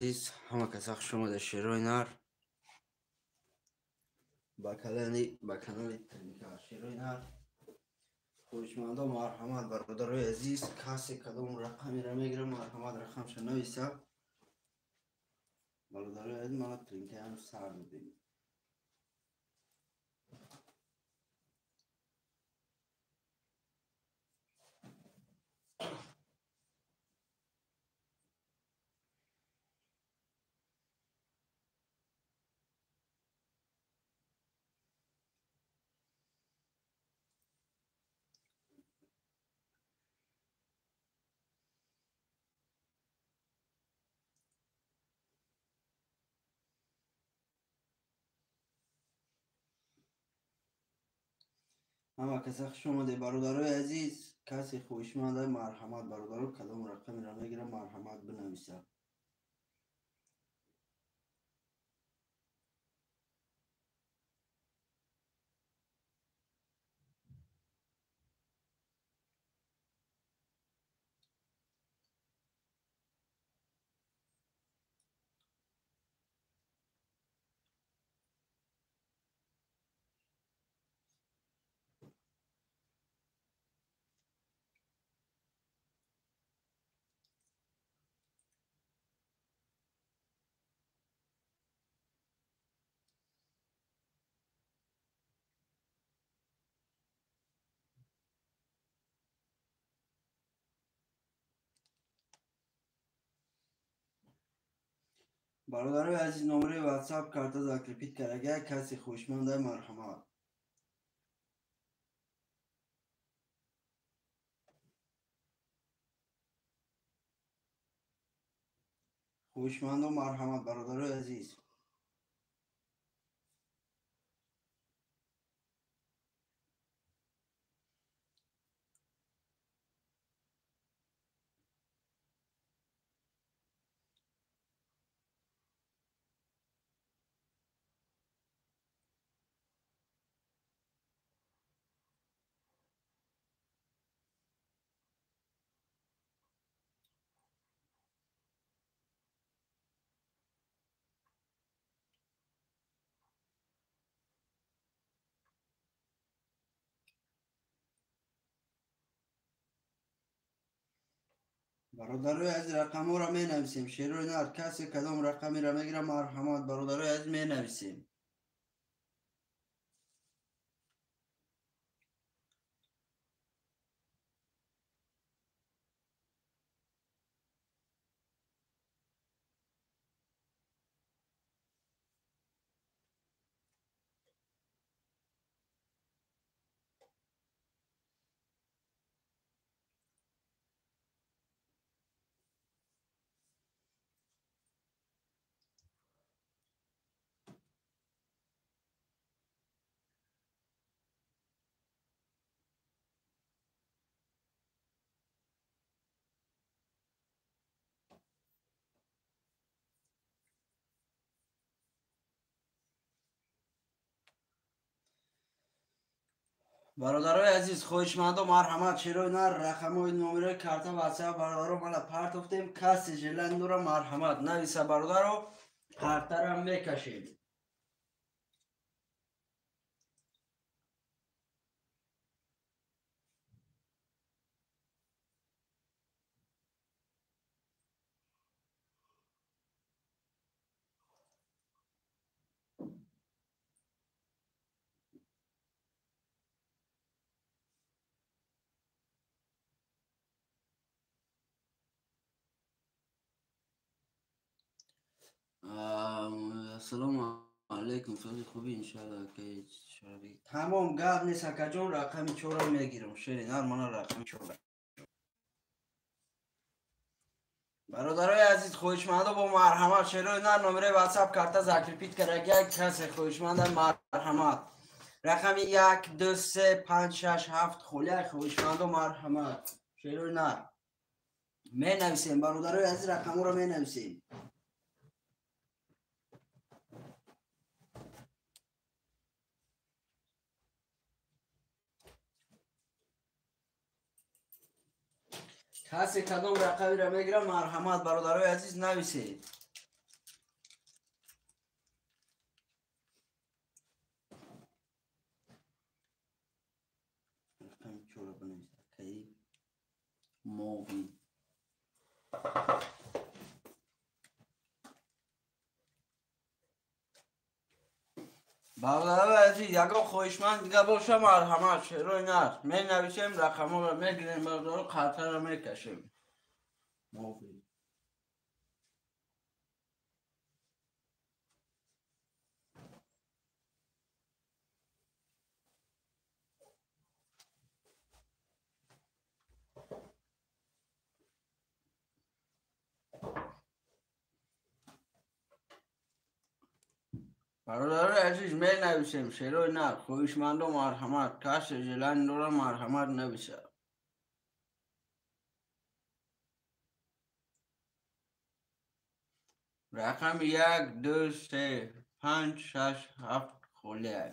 Азиз, ҳама каса хуш омада, шерои нар, ба канали Тринка, шерои нар. Хоҳишмандо, марҳамат, бародарои азиз, касе кадом рақамеро мегирам, марҳамат, рақамша нависа. Бародарои азиз, мана тринкаам сар додем. Ҳама каса хуш омаде, бародарои азиз. Касе хоҳишманда, марҳамат, бародаро, кадом рақамеро мегирам, марҳамат, бинависа. Бародарои азиз, номери ватсап карта закрепить карага, касе хоҳишманда, марҳамат. Хоҳишмандо, марҳамат, бародарои азиз. Бародарои азиз, рақамҳоро менависем. Шерои нар, касе кадом рақамеро мегирам, марҳамат, бародарои азиз, менависем. Бародарои азиз, хоҳишмандо, марҳамат, шерои нар, рақамҳои номерои карта ватсап, бародаро, мана партофтем. Касе желание дора, марҳамат, нависа, бародаро, картара мекашем. Ассалому алайкум, сози хуби, иншалла. Тамом, гап нест, акаҷон, рақами чора мегирам. Шери нар, мана рақами чора. Бародарои азиз, хоҳишмандо, бо марҳамат, шерои нар, номерои ватсап карта закрепить карага, касе хоҳишманда, марҳамат. Рақами як, ду, се, панҷ, шаш, ҳафт холия, хоҳишмандо, марҳамат. Шерои нар. Менависем, бародарои азиз, рақамҳоро менависем. Касе кадом рақамеро мегирам, марҳамат, бародарои азиз, нависед. Мовин. Бародарои азиз, ягон хоҳишманд дига боша, марҳамат, шерои нар. Менависем, рақамҳоро мегирем, бародаро, қалтаро мекашем. Мовин. Бародарои азиз, менависем, шерои нар, хоҳишмандо марҳамат, касе желание дора, марҳамат нависа. Рақами 1, 2, 3, 5, 6, 7 холиай.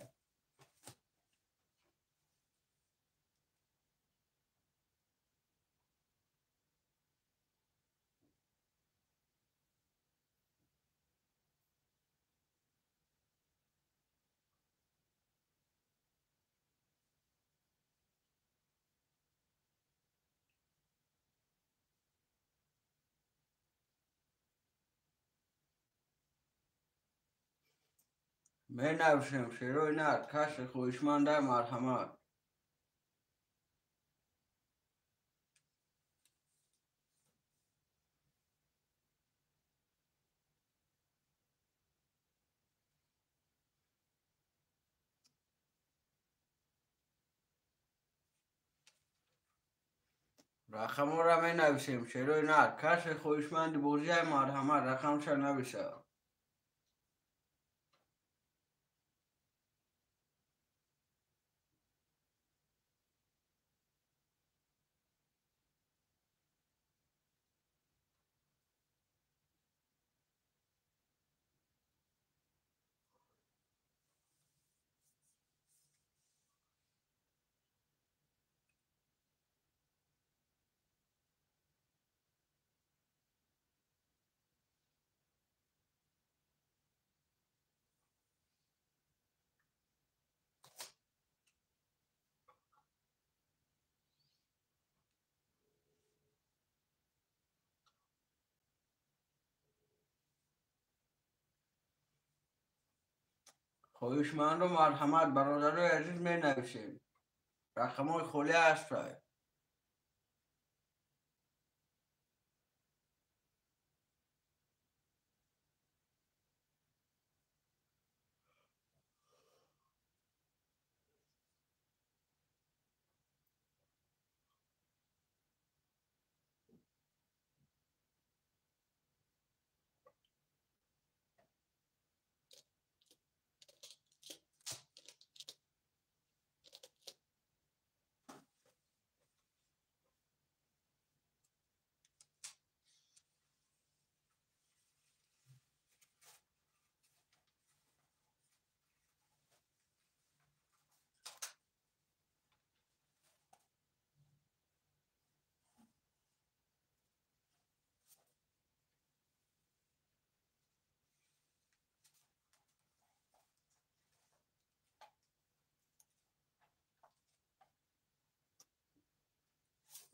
Менависем, шерои нар, касе хоҳишманда, марҳамат. Рақамҳоро менависем, шерои нар, касе хоҳишманди бозиай, марҳамат, рақамша нависа. Хоҳишмандо марҳамат, бародарои азиз, менависем. Рақамҳои холӣ ҳастанд.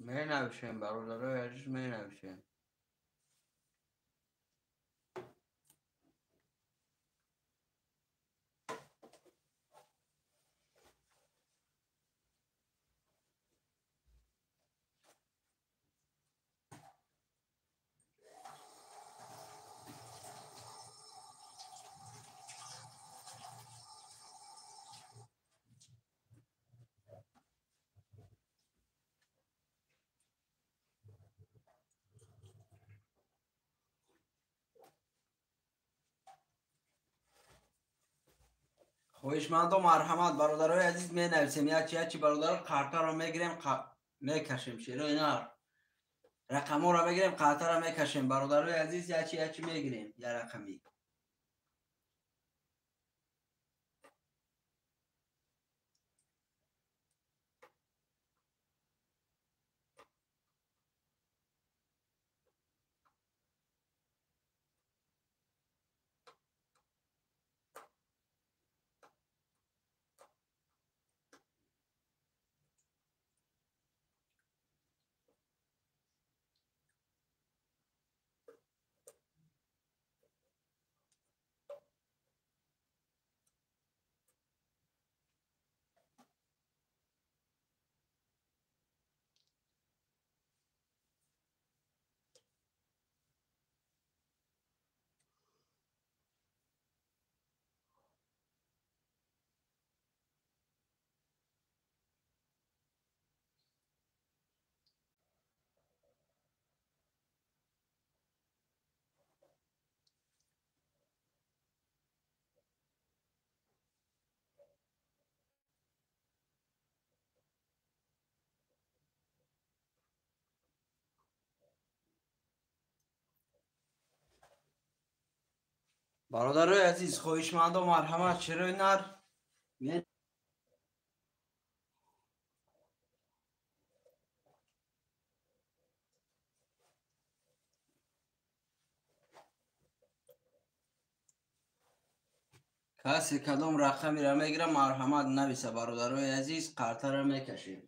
Менависем, бародарои азиз, менависем. Хоҳишмандо марҳамат, бародарои азиз, менависем. Ячи ячи бародаро қартаро мегирем, мекашем, шерои нар. Рақамҳоро мегирем, қартаро мекашем. Бародарои азиз, ячи ячи мегирем, я рақами. Бародарои азиз, хоҳишмандо марҳамат, шерои нар касе кадом рақамеро мегира, марҳамат нависа. Бародарои азиз, қартаро мекашем.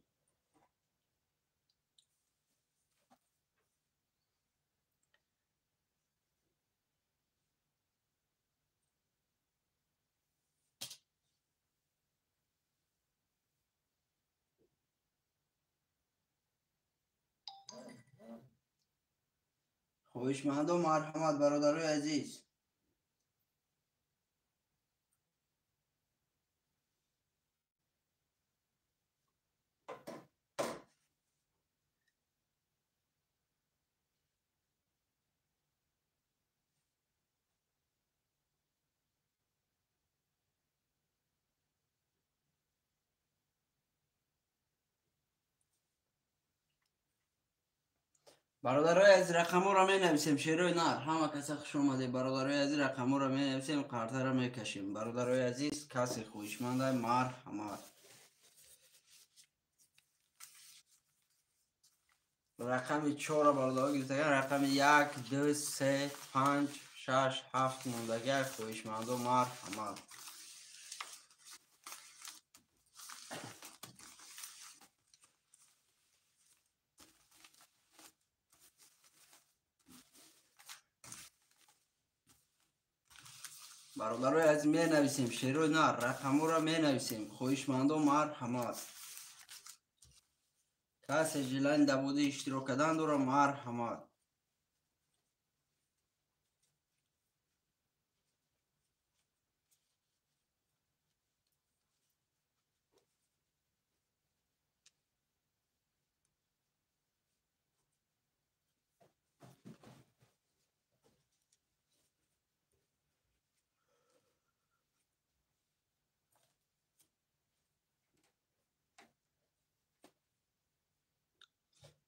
Хоҳишмандо марҳамат, бародарои азиз. Бародарои азиз, рақамҳоро менависем. Шерои нар, ҳама каса хуш омадед. Бародарои азиз, рақамҳоро менависем, қартаро мекашем. Бародарои азиз, касе хоҳишманда марҳамат. Рақами 4 бародаро гирифтаган, рақами 1, 2, 3, 5, 6, 7 мондагиа. Хоҳишмандо марҳамат. Бародарои азиз, менависем шерои нар, рақамҳоро менависем. Хоҳишмандо марҳамат. Касе желание дар бозӣ иштирок кардан дора, марҳамат.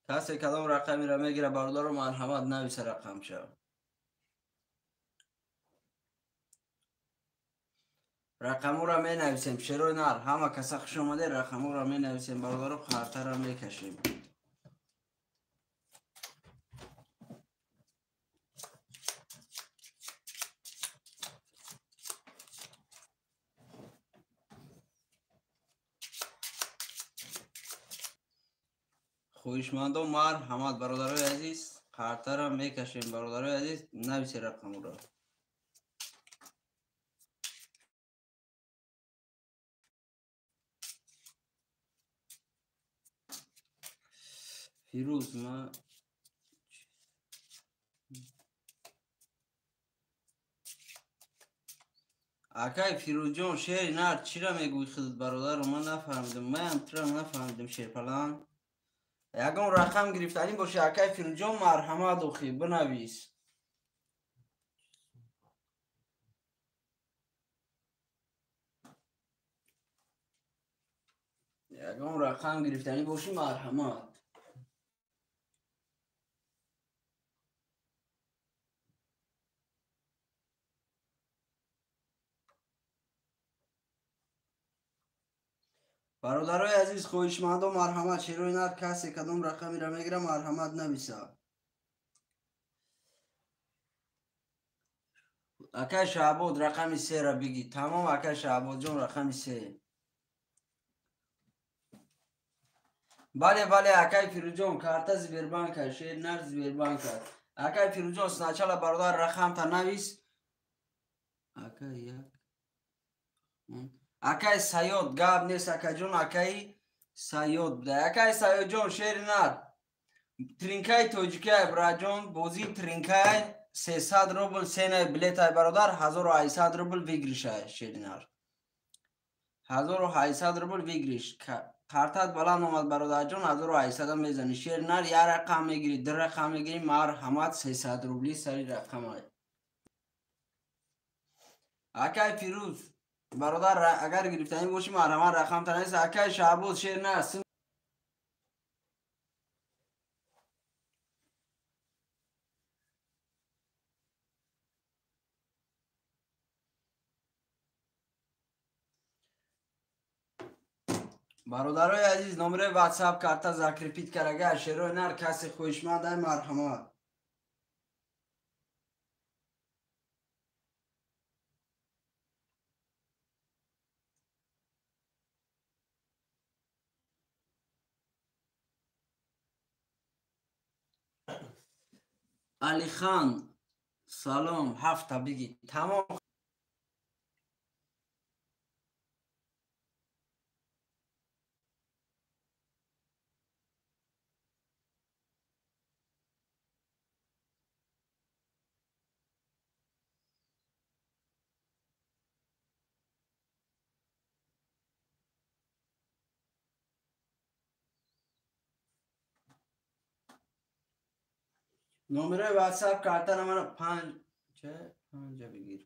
Касе кадом рақамеро мегира, бародаро, марҳамат нависа рақамча. Рақамҳоро менависем. Шерои нар, ҳама каса хуш омадед. Рақамҳоро менависем, бародаро, қартаро мекашем. Хоҳишмандо марҳамат, бародарои азиз, қартаро мекашем. Бародарои азиз, нависе рақамро. Фирӯз, ма акай Фирӯзҷон, шери нар чира мегӯӣ худат, бародаро? Ман нафаҳмидам, маям тура нафаҳмидам. Шерпалан, ягон рақам гирифтанӣ боше, акай Фирӯзҷон, марҳамат, охи бинавис. Ягон рақам гирифтанӣ бошӣ, марҳамат. Бародарои азиз, хоҳишмандо марҳамат. Шерои нар, касе кадом рақамеро мегира, марҳамат нависа. Акай Шаҳбод, рақами 3-ро бигӣ. Тамом, акай Шаҳбодҷон, рақами 3. Бале, бале, акай Фирӯзҷон, карта Сбербанка, шери нар Сбербанка. Акай Фирӯзҷон, сначала, бародар, рақамта навис. Акай як, акай Саёд, гап нест, акаҷон, акаи Саёд буда. Акай Саёдҷон, шери нар, тринкаи тоҷикиай, браҷон, бозии тринкай 300 рубл сенаи билетай, бародар, 1800 рубл выигрышай. Шери нар, 1800 рубл выигрыш. Картат баланд омад, бародарҷон, 1800 мезанӣ. Шери нар, як рақам мегирӣ, ду рақам мегирӣ, марҳамат, 300 рубли сари рақамай. Акай Фирӯз, бародар, агар гирифтанӣ бошӣ, марҳамат, рақамта навис. Акай Шаҳбоз, шер нар. Бародарои азиз, номерои WhatsApp карта закрепит карага, шерои нар касе хоҳишманд ай марҳамат. Алихан, салом, ҳафта бигӣ. Тамом. Номерои WhatsApp карта намана панҷ ча панҷа бигир.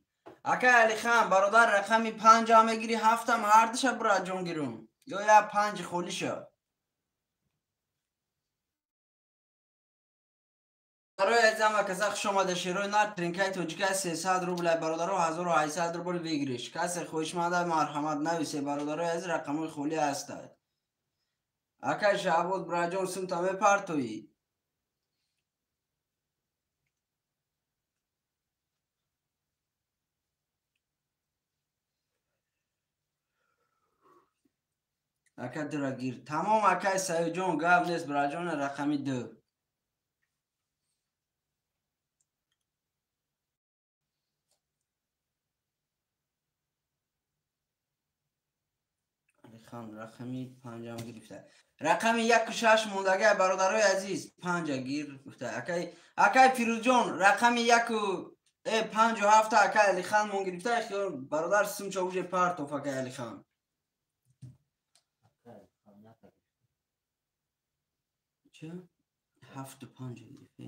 Акай Алихан, бародар, рақами панҷа мегири, ҳафтам ҳардуша бура ҷон гирум. Ё я панҷ холиша. Барои азизам ва каса хуш омада шерои нар тринкаи тоҷика 300 рубл бародаро 1800 рубл выигрыш. Касе хоҳишманда марҳамат нависе бародарои азиз, рақамҳои холӣ ҳастад. Акай Шаҳбоз бираҷон, сумта мепартоӣ. Ака дура гир. Тамом акай Саидҷон, гап нест бираҷон, рақами ду. Алихан рақами панҷам гирифта. Рақами яку шаш мондагай бародарои азиз, панҷа гир гуфта. Акай акай Фирӯзҷон, рақами яку панҷу ҳафта акай Алихан мон гирифта. Бародар сумча уже партоф акай Алихан. Ча? Ҳафту панҷ гирифта.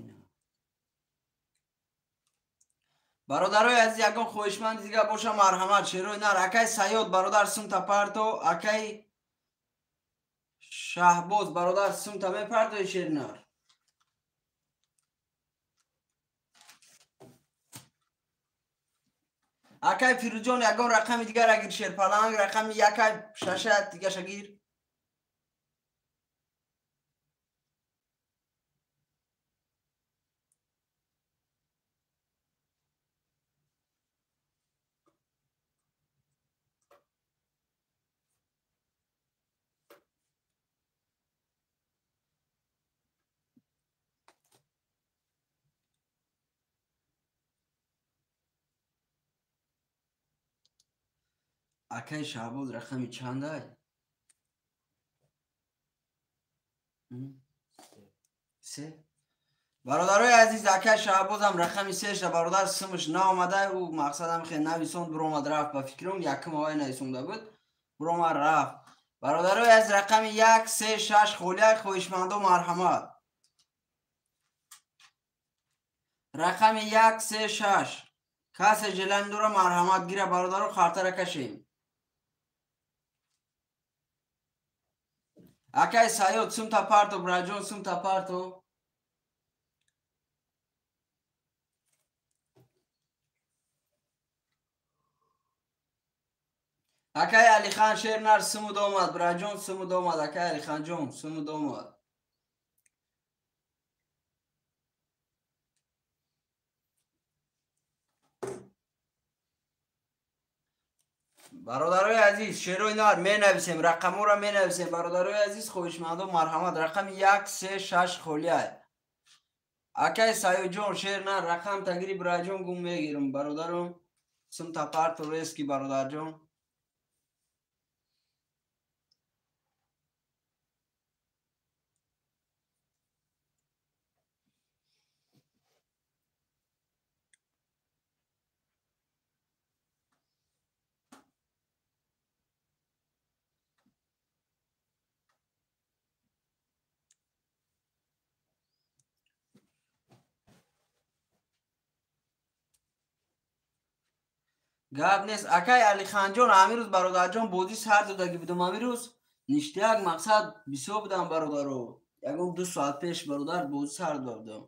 Бародарои азиз, ягон хоҳишманди дига боша марҳамат, шерои нар. Акай Саёд бародар сумта парто, акай Шаҳбоз бародар сумта мепартои шери нар. Акай Фирӯзҷон, ягон рақами дигара гир, шерпаланг, рақами якай шаша дигаша гир. Акай Шаҳбоз рақами чандай? Се. Бародарои азиз, акай Шаҳбозам рақами се шда, бародар сумаш наомада, ӯ мақсадам хе нависонд, биромад рафт, ба фикрам якум овай нависонда буд, биромад рафт. Бародарои азиз, рақами як, се, шаш холия, хоҳишмандо марҳамат. Рақами як, се, шаш. Касе желани дора марҳамат гира бародаро, хартара кашем. Акай Саёд, сумта парто, бираҷон, сумта парто. Акай Алихан шер нар сумуд омад, бираҷон сумуд омад, акай Алиханҷон сумуд омад. Бародарои азиз, шерои нар менависем, рақамҳоро менависем. Бародарои азиз, хоҳишмандо марҳамат, рақами як, се, шаш холия. Акай Саёдҷон, шер нар, рақам тагири бираҷон гум мегирам, бародаром. Сумта парто рески бародарҷон. Гап нест. Акай Алиханҷон, ҳамин рӯз бародарҷон бозӣ сар додагӣ будам. Ҳамин рӯз ништияк мақсад бисёр будам бародаро. Ягон 2 соат пеш бародар бозӣ сар дода будам.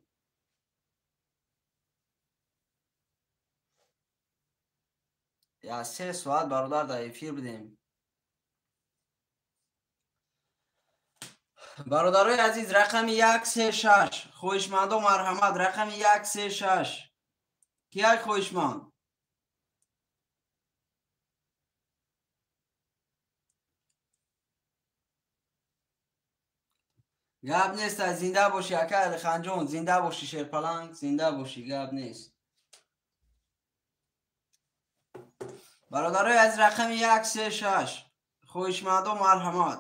Я 3 соат бародар дар эфир будем. Бародарои азиз, рақами 136. Хоҳишмандо марҳамат, рақами 136. Кияй хоҳишманд? Гап нест, зинда бошӣ, ака Алиханҷон, зинда бошӣ, Шерпаланг, зинда бошӣ, гап нест. Бародарои аз рақами 136. Хоҳишмандо марҳамат.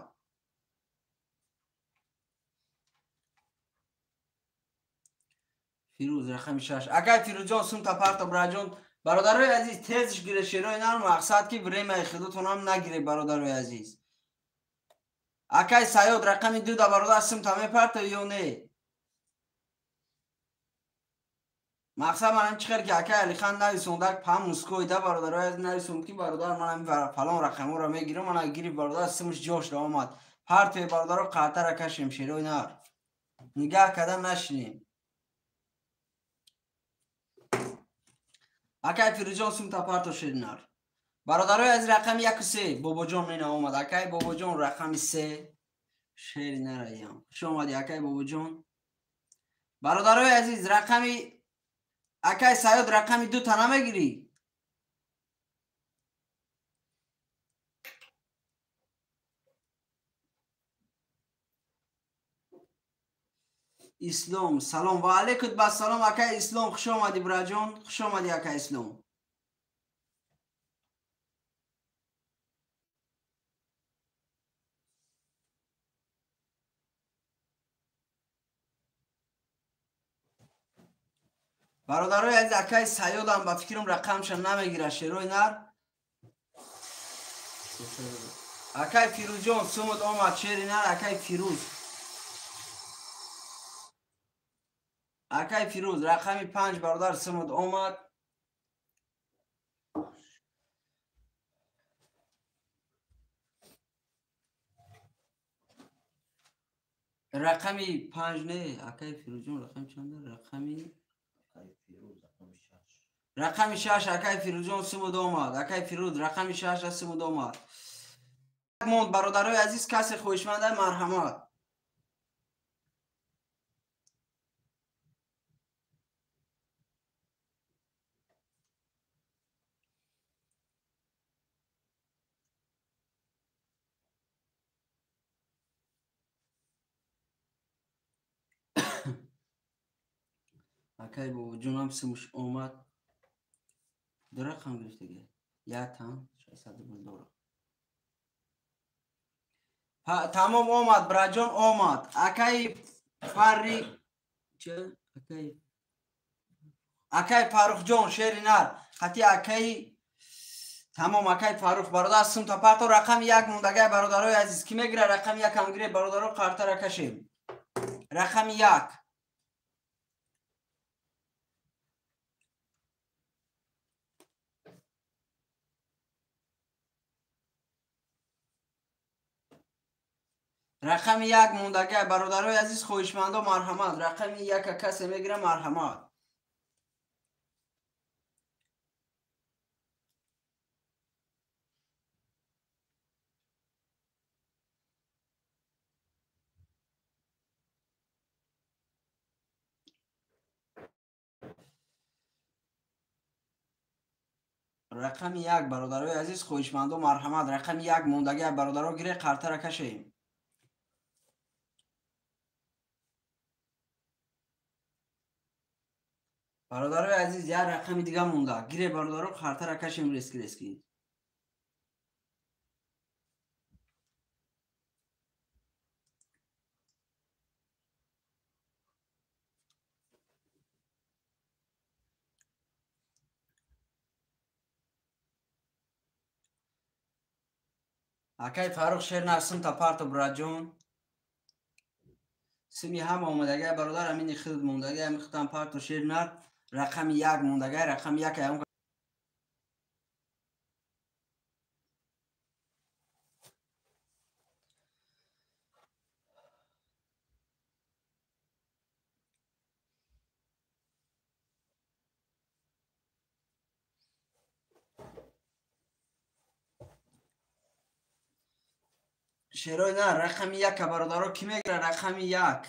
Фирӯз рақами 6. Акай Фирӯзҷон, сумта парто браҷон. Бародарои азиз, тезш гире шерои нар, мақсад ки времяи худотонам нагире, бародарои азиз. Акай Саёд рақами 2 да бародар сумта мепарто ё не? Мақсад манам чӣ хел ки акай Алихан нависондак пам муской да бародарои азиз нависонд ки бародар манам фалон рақамҳоро мегирам, мана гирифт бародар сумш ҷош да омад. Партои бародаро қартара кашем шерои нар. Нигаҳ карда нашинем. Акай Фирӯзҷон сумта парто шеринар. Бародарои аз рақами 1 3 Бобоҷон мена омад. Акай Бобоҷон рақами 3 шеринараям. Хуш омадӣ акай Бобоҷон. Бародарои азиз, рақами акай Саёд рақами 2 та намегирӣ? Ислом, салом ва алейкум басалом акай Ислом, хуш омадӣ браҷон, хуш омадӣ акай Ислом. Бародарои азиз, акай Саёдам ба фикрам рақамша намегира шерои нар. Акай Фирӯзҷон сумут омад шери нар, акай Фирӯз. Акай Фирӯз рақами 5 бародар сумут омад. Рақами 5 не, акай Фирӯзҷон рақами чанд? Рақами 6 акай Фирӯзҷон сумут омад. Акай Фирӯз рақами 6 сумут омад. Монд бародарои азиз, касе хоҳишманда марҳамат. Акай Бобоҷонам сумуш омад. Ду рақам гирифтага. Як тан 600 рубл дорам. Тамом омад, браҷон омад. Акай Фарри чӣ? Акай Фаррухҷон шери нар. Хати акай тамом акай Фаррух бародар сумта парто рақами 1 мондагай бародарои азиз. Ки мегира рақами 1 ҳам гире бародаро қартара кашем. Рақами 1. Рақами 1 мондагай бародарои азиз, хоҳишмандо марҳамат. Рақами 1 касе мегира марҳамат. Рақами 1 бародарои азиз, хоҳишмандо марҳамат. Рақами 1 мондагай бародаро гире қартара кашем. Бародарои азиз, як рақами дига монда. Гире бародаро қартара кашем рески рески. Акай Фаррух шер насм та парто браҷон. Сими ҳама омадагай бародар, амини худ мондагай, ами худам парто шер нар. Рақами 1 мондагай, рақами 1 аям. Шерои на рақами яка бародаро ки мегира рақами як.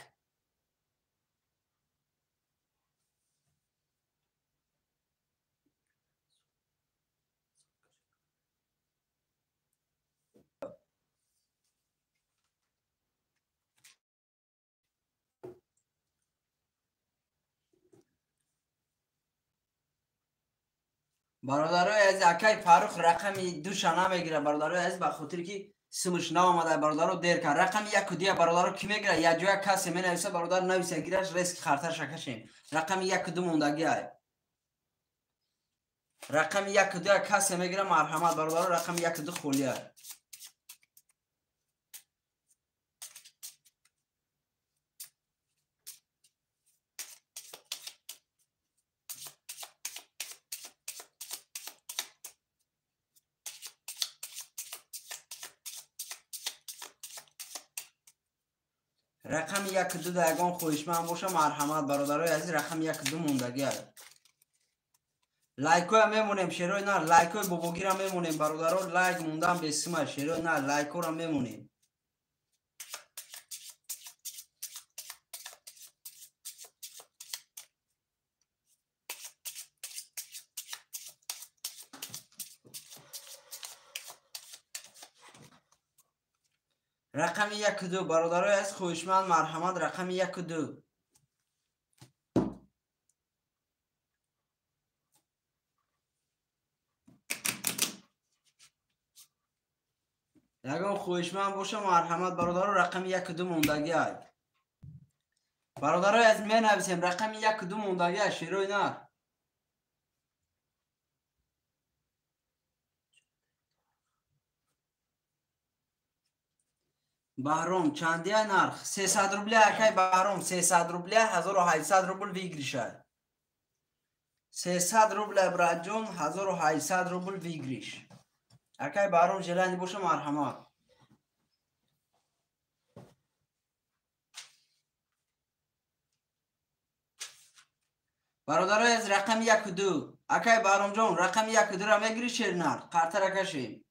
Бародарои азиз, акай Фаррух рақами душа намегира бародарои азиз, ба хотире ки симш наомада бародаро дер кард. Рақами яку дуя бародаро ки мегира? Якҷоя касе менависа бародар нависа гираш рески харташа кашем. Рақами яку ду мондагиай. Рақами яку дуя касе мегира марҳамат бародаро, рақами яку ду холиай. Рақами яку ду да ягон хоҳишманд боша марҳамат бародарои азиз, рақами яку ду мондагиай. Лайкоя мемонем шерои на, лайкои бобогира мемонем бародаро, лайк мондан бесима шерои на, лайкора мемонем. Рақами яку ду бародарои азиз хоҳишманд марҳамат, рақами яку ду. Ягон хоҳишманд боша марҳамат бародаро, рақами яку ду мондагиай. Бародарои азиз менависем рақами яку ду мондагиай шерои нар. Баҳром чандия нарх? 300 рубля акай Баҳром, 300 рубля 1800 рубл выигрышай. 300 рубля братҷон, 1800 рубл выигрыш. Акай Баҳром желание боша марҳамат. Бародарои аз рақами яку ду. Акай Баҳромҷон рақами яку дура мегирӣ шернар, қартара кашем.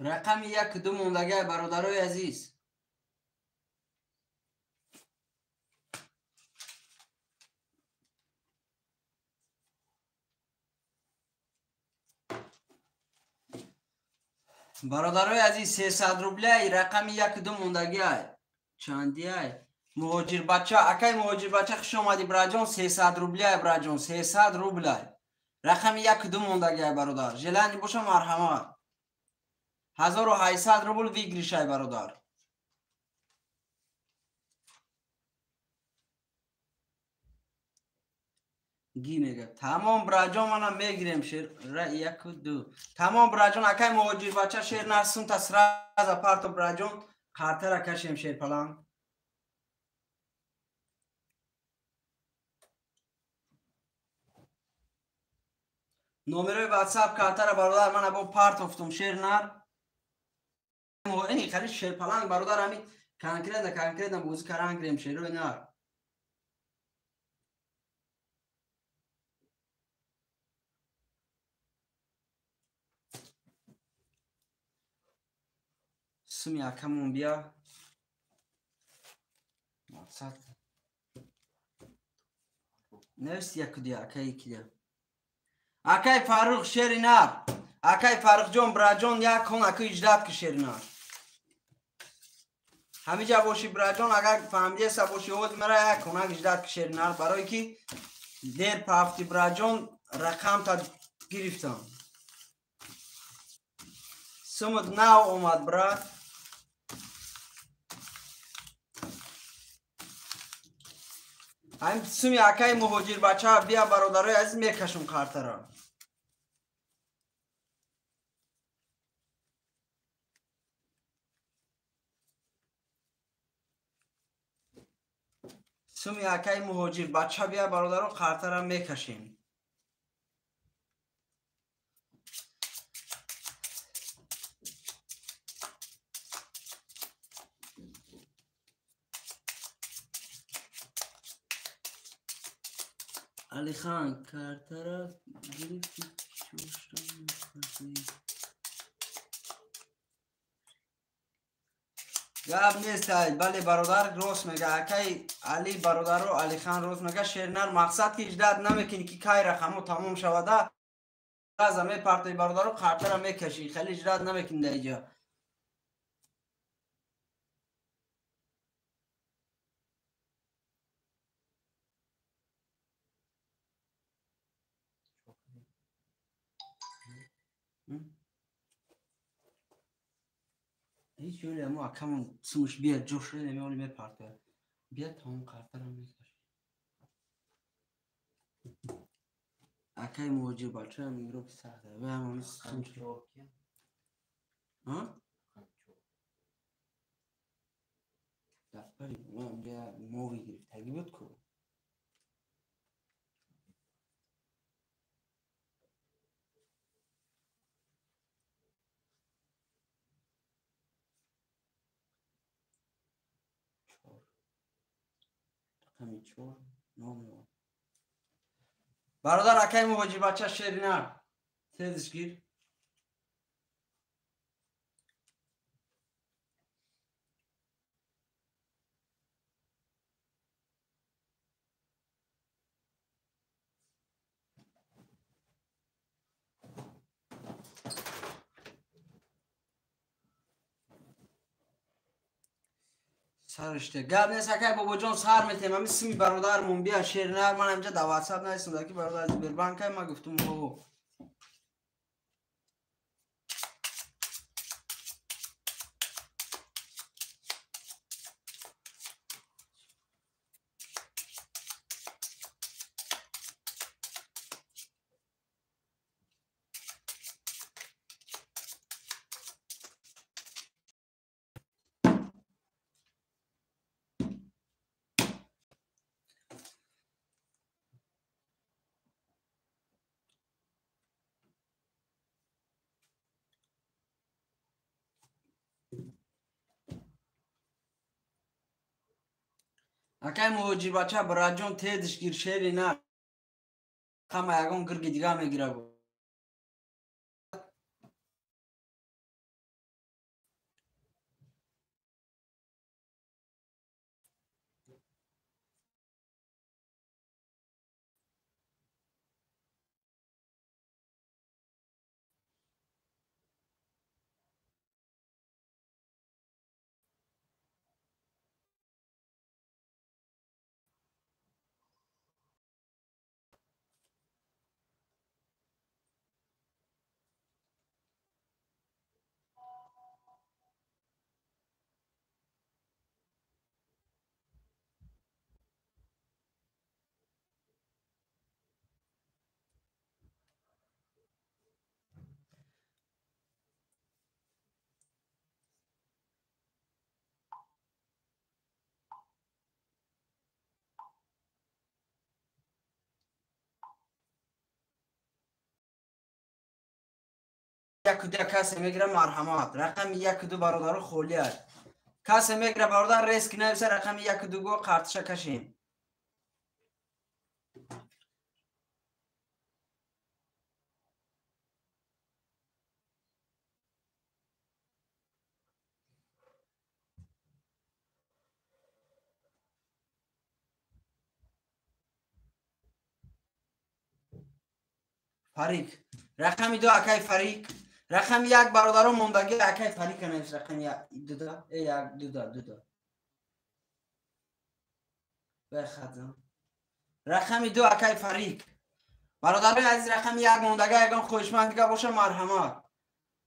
Рақами яку ду мондагиай бародарои азиз. Бародарои азиз 300 рубляй рақами яку ду мондагиай. Чандиай? Муҳоҷирбача, акай муҳоҷирбача хуш омадӣ браҷон, 300 рубляй браҷон, 300 рубляй. Рақами яку ду мондагиай бародар. Желание боша марҳамат. 1800 рубл выигрышай бародар. Ги мега. Тамом браҷон мана мегирем шер яку ду. Тамом браҷон акай муҳоҷирбача шер нарсун та сразу парто браҷон қартара кашем шерпаланг. Номерои WhatsApp картара бародар мана бо партофтум шер нар. Ини хали шерпаланг бародар ҳами конкретно бозӣ каран гирем шерои нар. Суми акамон бия. Мақсад. Навис яку дия акай кидия. Акай Фаррух шери нар. Акай Фаррухҷон браҷон як кон аку иҷдат ки шери нар. Ҳамиҷа боши браҷон, агар фаҳмидеса боши овози мара як конак иҷдат ки шери нар, барое ки дер пафти браҷон рақамта гирифтам. Сумуд нав омад брат. Ҳамин суми акаи муҳоҷирбача бия бародарои азиз мекашум қартара. Суми акаи муҳоҷирбача бия бародаро қартара мекашем. Алихан картара гирифти гап нест. Бале бародар рост мега акай Али бародаро Алихан рост мега. Шернар мақсад ки ждать намекунӣ ки кай рақамо тамом шавада, раза мепартои бародаро картара мекашӣ, хеле ждать намекунӣ дар иҷа. Ҳеҷ ёле мо акамон сумуш бият ҷош намеоли мепартояд. Бият тамом картара мекашӣ. Акай муҳоҷир бачаам игроки сахта. Вай ҳамон сумуш. Ҳа? Дафтари мо мови гирифтагӣ буд ку. Рақами 4 0. Бародар акай муҳоҷир бача шеринар тезиш гир. Сариште гап нест акай бобоҷон, сар метем. Ами сими бародармон бия шеринар. Ман ҳамҷа дар ватсап нависонда ки бародар Сбербанкай, ма гуфтум ҳо. Акай муҳоҷир бача бираҷон тезиш гир шери на ҳама ягон гирги дига мегира. Яку ду касе мегира марҳамат. Рақами 1 2 бародаро холӣ аст. Касе мегира бародар реск нависа рақами 1 2 го қартиша кашем. Фарик. Рақами 2 акай Фарик. Рақами 1 бародарон мондагӣ акай Фарик навис рақами 2 1 2 2 2 хазам. Рақами 2 акай Фарик. Бародарои азиз рақами 1 мондагӣ ягон хоҳишманд дига боша марҳамат.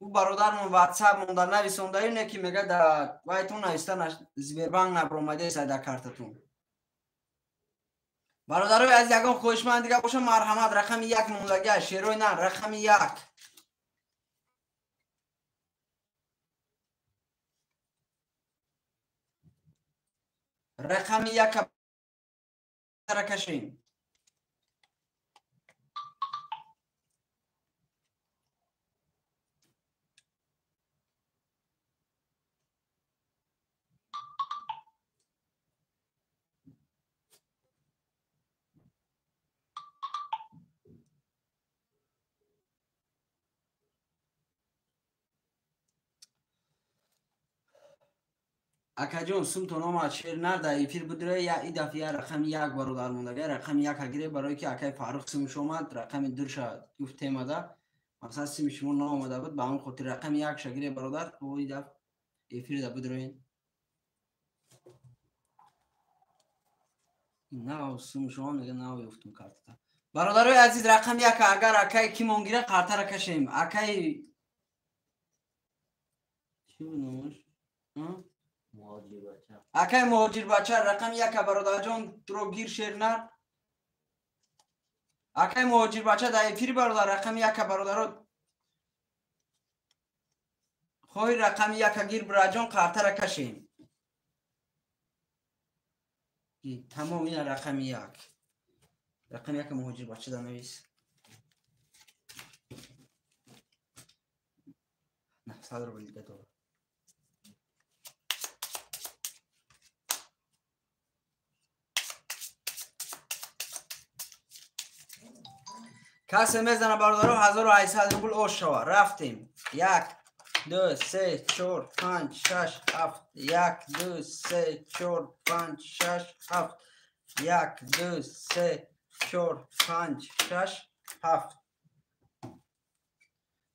Ӯ бародармон ватсап монда нависондаю не ки мега да вайтон нависта Сбербанк набромадеса да картатон. Бародарои азиз ягон хоҳишманд дига боша марҳамат. Рақами 1 мондагӣ шерои на рақами 1. Рақами 1 кашем. Акаҷон, сумтон омад, шер нар дар эфир будре, я и дафъа я рақами як бародар монда, рақами як гире, барое ки акай Фаррух сумш омад, рақами душа гуфт темада, масалан сими шумо наомада буд, ба ҳамон хотир рақами якша гире бародар, бо и дафъа эфир да будроин. Нав сум шумо мега нав ёфтум картата. Бародарои азиз, рақами як агар акай кимон гира, қартара кашем. Акай чӣ буд номаш? Акай Муҳоҷирбача, рақами яка бародарҷон, туро гир шернар. Акай Муҳоҷирбача дар эфири бародар, рақами яка бародаро. Хоҳи рақами яка гир бираҷон, қартара кашем. Тамом, ина рақами як. Рақами яка Муҳоҷирбача да навис. 900 рубл дига дорад. Касе мезана бародаро 1800 рубл ош шава. Рафтем. 1 2 3 4 5 6 7 1 2 3 4 5 6 7 1 2 3 4 5 6 7.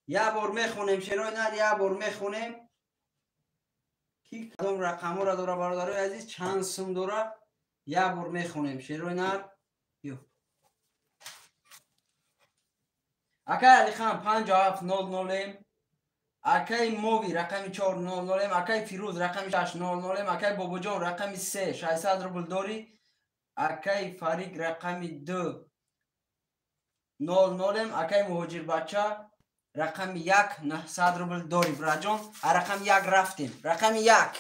Я бор мехонем шерои нар, я бор мехонем. Ки кадом рақамҳоро дора бародарои азиз, чанд сум дора, я бор мехонем шерои нар. Ё акай Алихан 5700, акай Мови рақами 400, акай Фирӯз рақами 600, акай Бобоҷон рақами 3 600 рубл дорӣ, акай Фарик рақами 2 00, акай Муҳоҷирбача рақами 1 900 рубл дорӣ. Бираҷон, рақами 1 рафтем. Рақами 1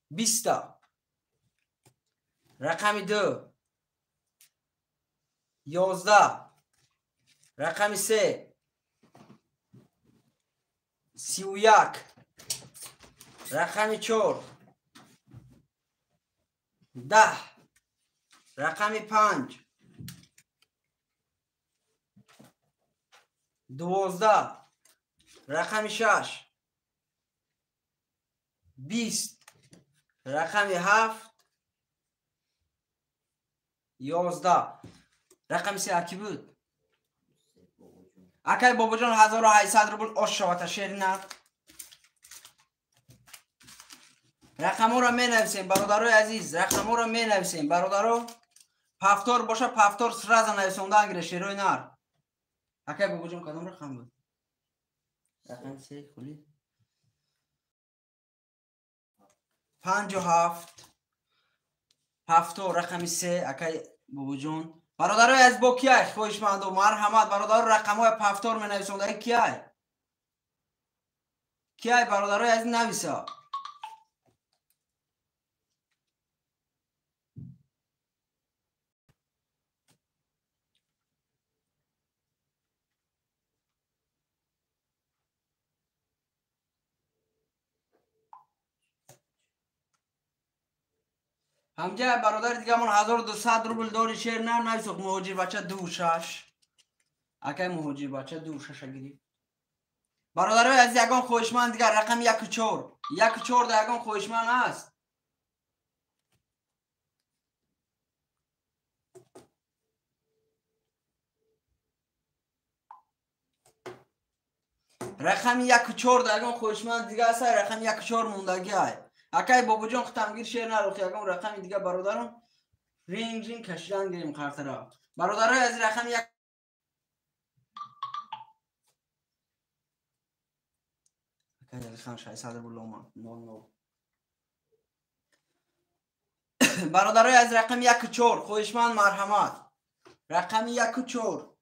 20, рақами 2 11, рақами 3 31, рақами 4 10, рақами 5 12, рақами 6 20, рақами 7 11. Рақами 3 аки буд? Акай Бобоҷон 1800 рубл ош шавата шеринар. Рақамҳоро менависем бародарои азиз, рақамҳоро менависем бародаро. Пафтор боша, пафтор сразу нависондан гире шерои нар. Акай Бобоҷон кадом рақам буд? Рақами 3 хули. 57 пафтор рақами 3 акай Бобоҷон. Бародарои аз бо кияй хоҳишманду марҳамат бародаро, рақамҳои пафтор менависондаи кияй? Кияй бародарои аз нависа? ҳамҷа бародари дигамон 1200 рубл дори шер нар нависох. Муҳоҷирбача 26, акай Муҳоҷирбача 26 гирифт. Бародарои азиз, ягон хоҳишманд дигар рақами 1 4 1 4 да ягон хоҳишманд ҳаст? Рақами 1 4 да ягон хоҳишманд дигар ҳаст? Рақами 1 4 мондагӣ ай. Акай Бобоҷон хутамгир шер нарухи, ягон рақами дига бародарон ринг ринг кашидан гирем қартара. Бародарои аз рақами 1 акай Алихан 600 рубл омад 00. Бародарои аз рақами 1 4 хоҳишманд марҳамат. Рақами 1 4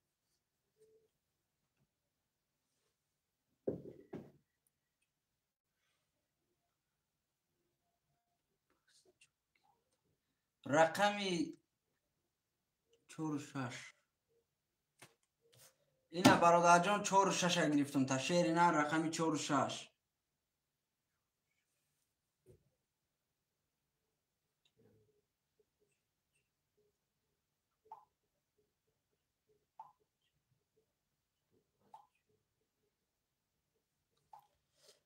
рақами 4 6. Ина бародарҷон 4 6 гирифтум та шери на рақами 4 6.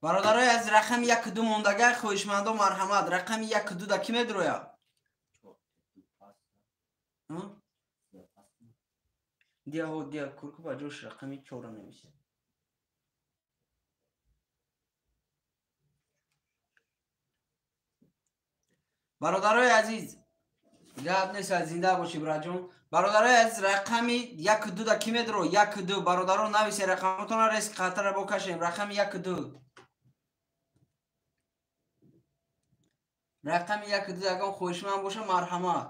Бародарои аз рақами 1-2 мондагай хоҳишмандо марҳамат. Рақами 1-2 да ки медроя? Дия ҳо дия курку ба ҷош рақами 4 навис. Бародарои азиз, гап нест, зинда бошӣ браҷон. Бародарои азиз, рақами 1-2 да ки медро? 1-2 бародаро нависе рақамотонро, рес қатара бокашем. Рақами 1-2. Рақами 1-2 ягон хоҳишманд боша марҳамат.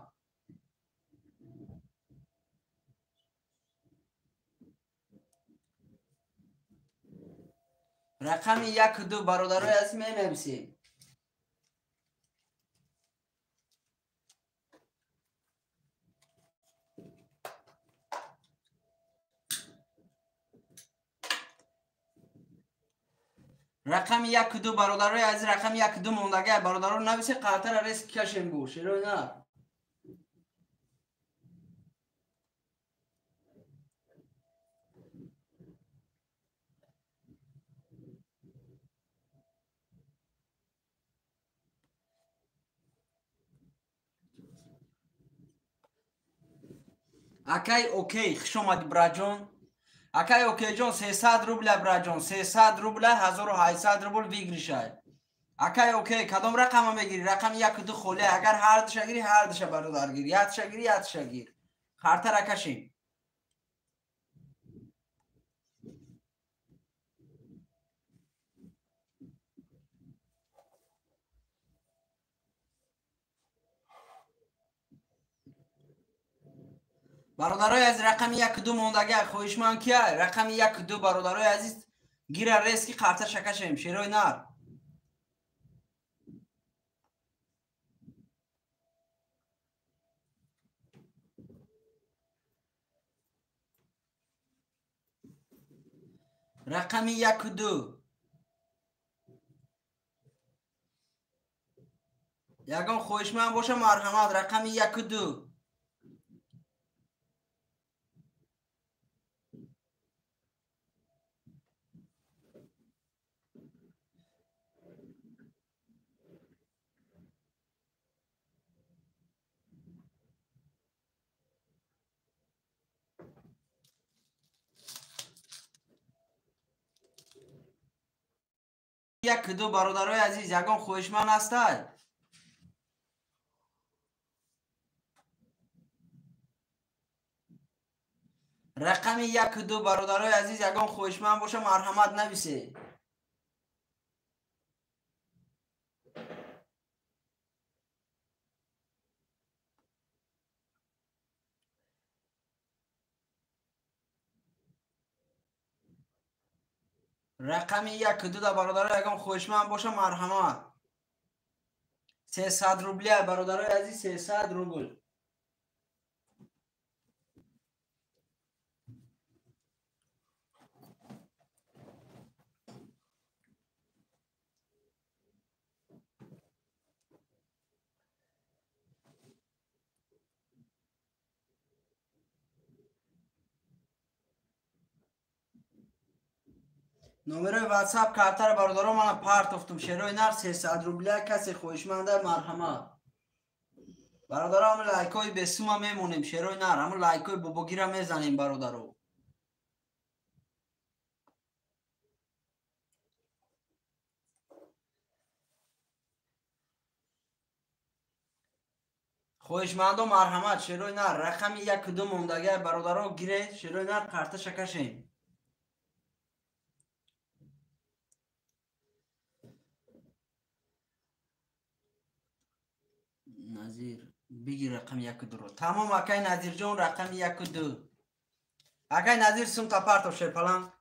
Рақами 1-2 бародарои азиз менависем. Рақами 1-2 бародарои азиз, рақами 1-2 мондагай бародаро нависе қатара рес кашем бу шерои на. Акай окей, хуш омадӣ браҷон. Акай окейҷон 300 рубля браҷон, 300 рубля 1800 рубл выигрышай. Акай окей, кадом рақама мегирӣ? Рақами 1-2 холӣ. Агар ҳар душа гирӣ, ҳар душа бародар гир. Якша гирӣ, якша гир. Хартара кашем. Бародарои азиз, рақами 1-2 мондагай хоҳишманд кия? Рақами 1-2 бародарои азиз гира рески қарта шакашем шерои нар. Рақами 1-2. Ягон хоҳишманд боша марҳамат. Рақами 1-2. 1-2 бародарои азиз, ягон хоҳишманд ҳастай? Рақами 1-2 бародарои азиз, ягон хоҳишманд боша марҳамат нависе. Рақами 1-2 да бародаро ягон хоҳишманд боша марҳамат. 300 рубля бародарои азиз, 300 рубл. Номерои WhatsApp картара бародаро мана партофтум. Шерои нар 300 рубля касе хоҳишманда марҳамат. Бародаро ҳамн лайкҳои бесума мемонем шерои нар, ҳамн лайкҳои бобогира мезанем бародаро. Хоҳишмандо марҳамат шерои нар рақами 1-2 мондагай бародаро гире шерои нар карташа кашем. Назир бигир рақами 1-2-ро. Тамом акай Назирҷон рақами 1-2. Акай Назир сумта партов шерпалан.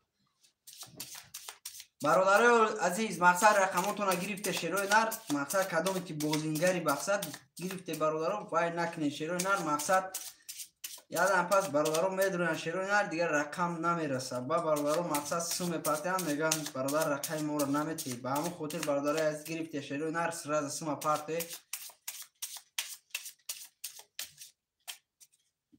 Бародарои азиз, мақсад рақамотона гирифте шерои нар, мақсад кадоме ки бозингари мақсад гирифте бародаро, вай накунед шерои нар, мақсад ядам пас бародаро медуранд шерои нар, дигар рақам намерасад. Ба бародаро мақсад сум мепартиянд, мегӯянд бародар рақами моро наметиҳӣ. Ба ҳамон хотир бародарои азиз гирифте шерои нар, сразу сума парте.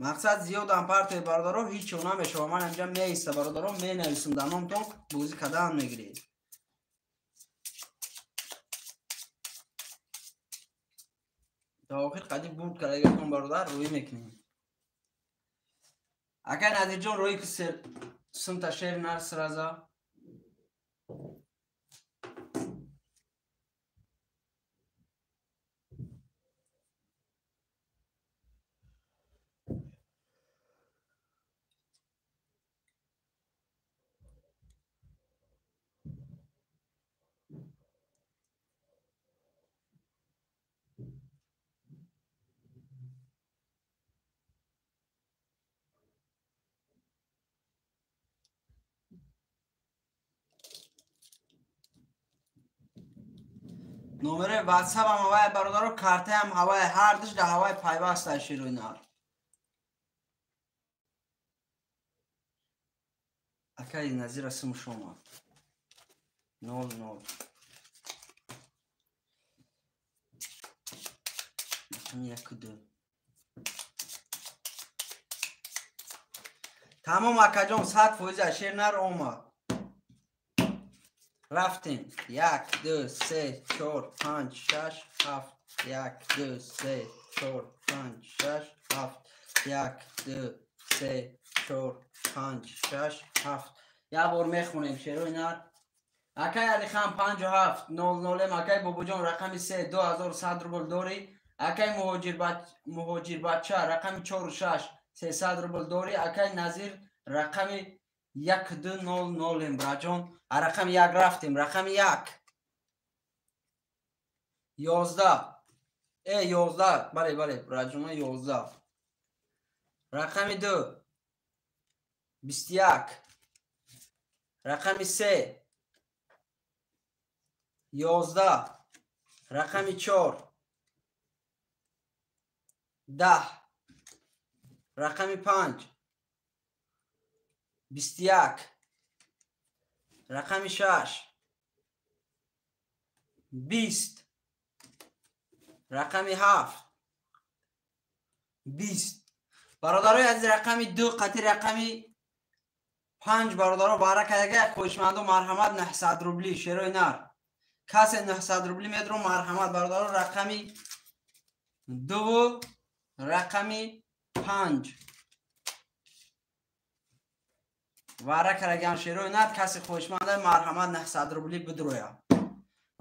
Мақсад зиёдам партои бародаро ҳеҷ намешава. Ман инҷа меиста бародаро менависам дар номтон бозӣ кардан мегиред. То охир қади бурд кардагиатон бародар рӯй мекунем. Акай Назирҷон рӯй ки сумта шер нар сраза. Номери WhatsApp ҳам ҳавай бародаро, картаам ҳавай, ҳардуш дар ҳавай пайваста широи нар. Акай Назира сумуш омад. 0 0. Рақами 1 2. Тамом акаҷон, 100% шер нар омад. Рафтем. 1 2 3 4 5 6 7. 1 2 3 4 5 6 7. 1 2 3 4 5 6 7. Як бор мехонем шерои нар. Акай Алихан 57 00. Акай Бобоҷон рақами 3 2100 рубл дорӣ. Акай Муҳоҷирбача рақами 4 6 300 рубл дорӣ. Акай Назир рақами 1 2 0 0. Браҷон, рақами 1 рафтем. Рақами 1 11 11, бале, бале, браҷона, 11. Рақами 2 21. Рақами 3 11. Рақами 4 10. Рақами 5 21. Рақами 6 20. Рақами 7 20. Бародарои азиз, рақами 2 қати рақами 5 бародаро бара кардага. Хоҳишмандо марҳамат, 900 рубли шерои нар. Касе 900 рубли медро, марҳамат бародаро, рақами 2 рақами 5 вара караган шерои нар. Касе хоҳишманда, марҳамат, 900 рубли бидроя.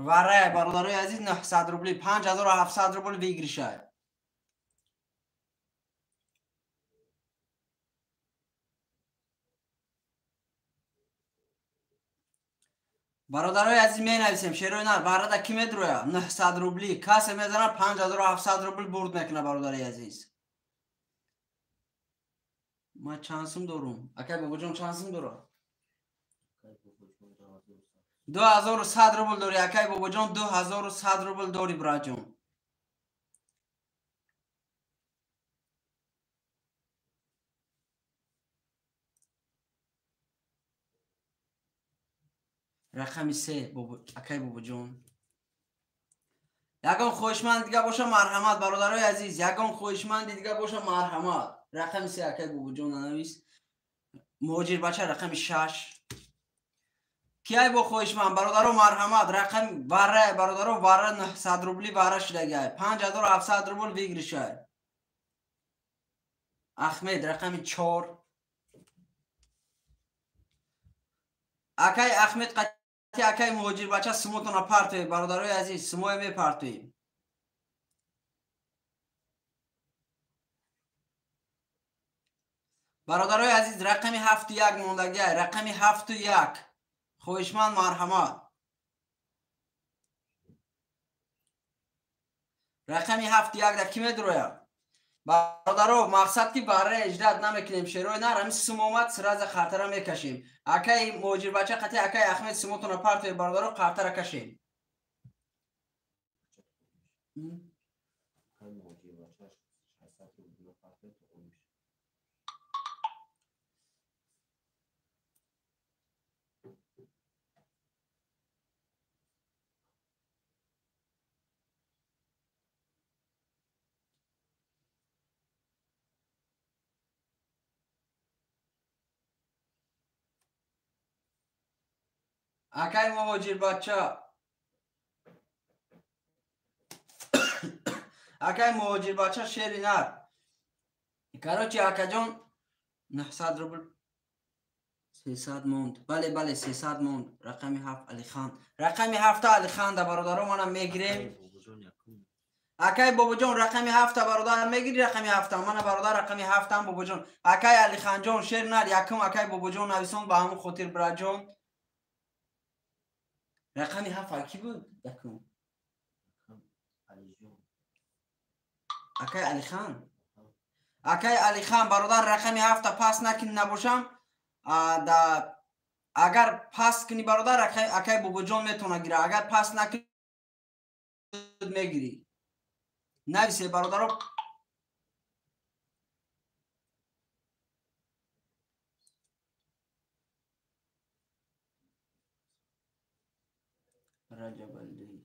Варая бародарои азиз, 900 рубли, 5700 рубл выигрыш ай. Бародарои азиз, менависем шерои нар. Варада ки медроя? 900 рубли касе мезана, 5700 рубл бурд мекуна. Бародарои азиз, ман чанд сум дорум? Акай Бобоҷон чанд сум дорам? 2100 рубл дорӣ, акай Бобоҷон, 2100 рубл дорӣ, браҷон. Рақами 3, акай Бобоҷон. Ягон хоҳишманд дига боша, марҳамат, бародарои азиз, ягон хоҳишманди дига боша, марҳамат. Рақами 3, акай Бобоҷон, нанавис. Муҳоҷирбача рақами 6. Кияй бо хоҳишманд, бародаро, марҳамат. Рақами вара, бародаро, вара 900 рубли вара шудагай, 5700 рубл выигрыш ай. Ахмед рақами 4. Акай Ахмед қати акай Муҳоҷирбача сумотона партоед, бародарои азиз, сумое мепартоем. Бародарои азиз, рақами 7 1 мондагиай. Рақами 7 1, хоҳишманд, марҳамат. Рақами 7 1 да ки медрояд, бародаро? Мақсад ки барра ждать намекунем, шерои нар, ҳами сум омад, сразу қартара мекашем. Акай Муҳоҷирбача қати акай Ахмед сумотона партоед, бародаро, қартара кашем. Акай Муҳоҷирбача 600 рубл партоед, то омиш. Акай Муҳоҷирбача, Акай муҳоҷирбача шери нар. Короче, акаҷон 900 рубл 300 монд. Бале, бале, 300 монд. Рақами 7 Алихан. Рақами 7 Алихан да бародаро мана мегирем. Акай Бобоҷон рақами 7 бародар мегири рақами 7 мана бародар рақами 7 Бобоҷон. Акай Алиханҷон шер нар якум акай Бобоҷон нависон ба ҳамон хотир браҷон. Рақами 7 ки буд? Якум. Акай Алихан. Акай Алихан бародар рақами 7 пас накунӣ набошам. Да агар пас кунӣ бародар акай Бобоҷон метавона гира. Агар пас накунӣ мегирӣ. Нависе бародаро. Раҷабали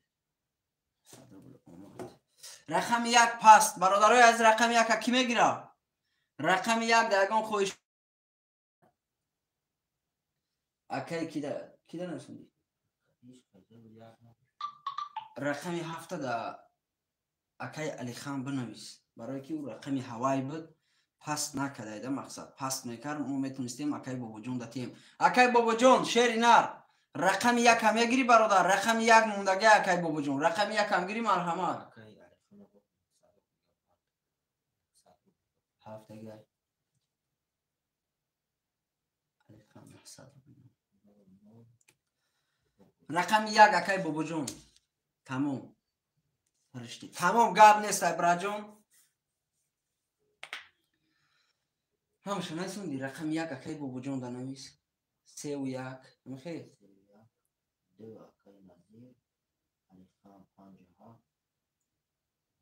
рақами 1 паст бародарои аз рақами 1 ки мегира? Рақами 1 да ягон хоҳиш акай кида нависонди? Рақами 7 да акай Алихан бинавис, барое ки ӯ рақами ҳавай буд, паст накардайда мақсад. Паст мекард, мо метонистем акай Бобоҷон датием. Акай Бобоҷон шери нар рақами 1 ҳам мегирӣ бародар, рақами 1 мондага акай Бобоҷон, рақами 1 ҳам гирӣ марҳамат. Ҳафтага Алихан 900 рубл. Рақами 1 акай Бобоҷон. Тамом. Фаришти. Тамом гап нест ай браҷон. Ҳамаша насунди рақами 1 акай Бобоҷон да навис. 3 ва 1. Мехе? 2 акай Назир, Алихан 5 7,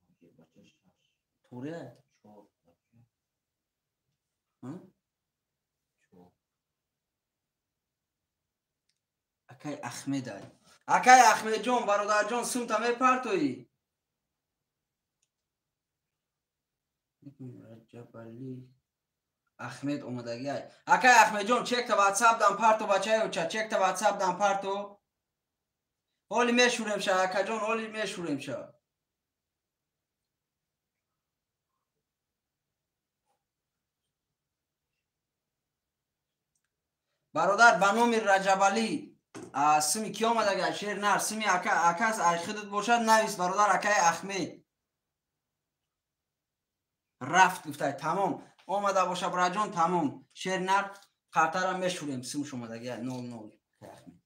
Муҳоҷирбача 6. Туре? 4 бача. Ҳа? 4. Акай Ахмед ай. Акай Ахмедҷон, бародарҷон, сумта мепартоӣ? Раҷабали Ахмед омадагӣ ай. Акай Ахмедҷон, чекта WhatsApp дан парто бачаёча, чекта WhatsApp дан парто. Ҳоли мешурем ша, акаҷон, ҳоли мешурем ша. Бародар, ба номи Раҷабалӣ сими ки омадага? Шер нар, сими акас ай худат бошад навис бародар акай Ахмед. Рафт гуфтай, тамом. Омада боша браҷон, тамом. Шер нар қартара мешурем, симш омадага 00 акай Ахмед.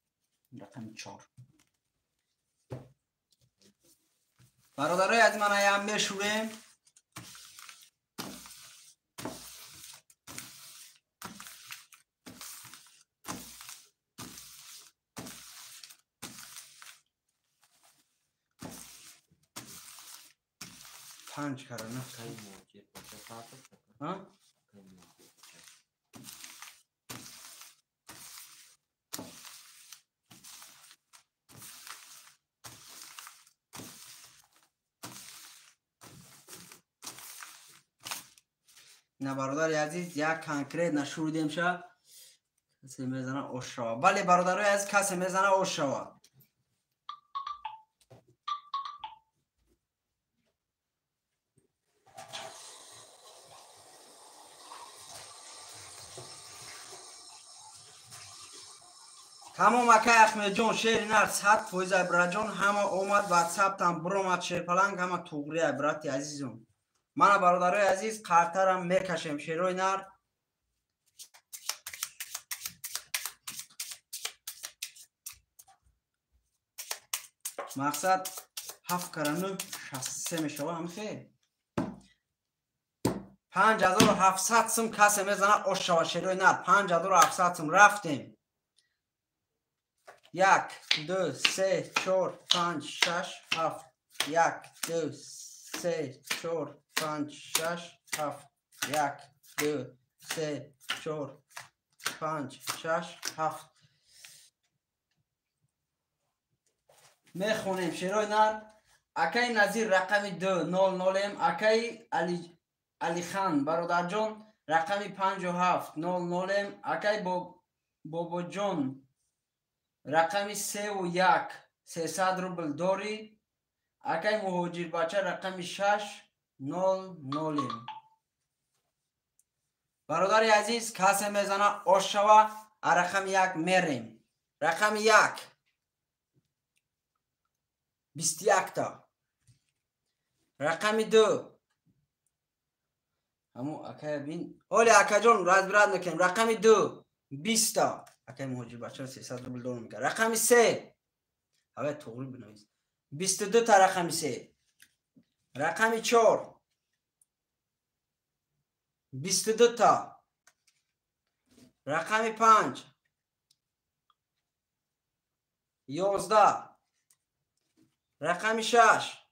Рақами 4. Бародарои аз ман аям мешурем. Панҷ кара на. На бародари азиз, як конкрет нашуридем ша. Касе мезана ош шава. Бале бародарои азиз, касе мезана ош шава. Тамом акай Ахмедҷон, шери нар 100% ай браҷон, ҳама омад WhatsApp-тан биромад шерпаланг, ҳама туғри ай брати азизум. Мана бародарои азиз, қартарам мекашем шерои нар. Мақсад 7 кара 9 63 мешава, ҳамхе? 5700 сум касе мезана ош шава шерои нар. 5700 сум рафтем. 1 2 3 4 5 6 7. 1 2 3 4 5 6 7. 1 2 3 4 5 6 7. Мехонем шерои нар. Акай Назир рақами 2 0 0. Акай Алихан бародарҷон рақами 5 7 0 0. Акай Бобоҷон рақами 3 1 300 рубл дорӣ. Акай муҳоҷирбача рақами 6 0 0. Бародари азиз, касе мезана ош шава, а рақами 1 мерем. Рақами 1 21 та. Рақами 2 ҳаму акая бин. Оли акаҷон разбират мекунем. Рақами 2 20 та. Акай муҳоҷирбача 300 рубл дорум мекард. Рақами 3 ҳавай туғри бинавис. 22 та рақами 3. Рақами 4 22 та. Рақами 5 11. Рақами 6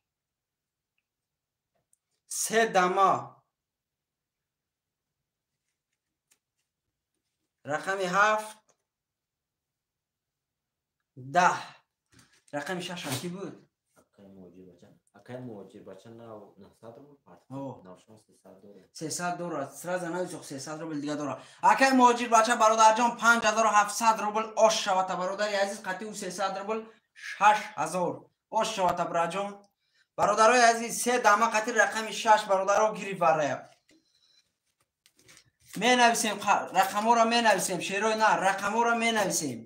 3 дама. Рақами 7 10. Рақами 6 ки буд? Акай муҳоҷирбача 900 рубл партофт. Навшон 300 дорад. 300 дорад. Сразу нависох 300 рубл дига дорад. Акай муҳоҷирбача бародарҷон 5700 рубл ош шавата бародари азиз, қатъи ӯ 300 рубл 6000 ош шавата браҷон. Бародарои азиз, 3 дама қатъи рақами 6 бародаро гирифт варая. Менависем рақамҳоро менависем, шерои на, рақамҳоро менависем.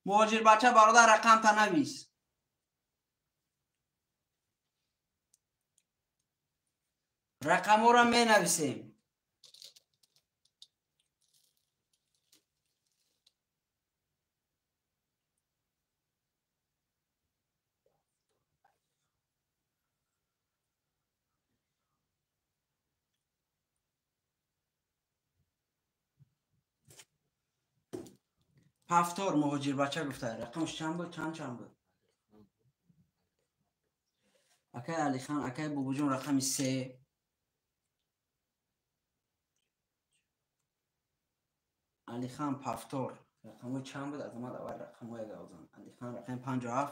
Муҳоҷирбача бародар рақамта навис. Рақамҳоро менависем. Пафтор муҳоҷирбача гуфта. Рақамаш чанд буд? Чанд буд? Акай Алихан, акай Бобоҷон рақами 3. Алихан Пафтор рақамҳои чанд буд? Аз омад аввал рақамҳои гавзан. Алихан рақами 57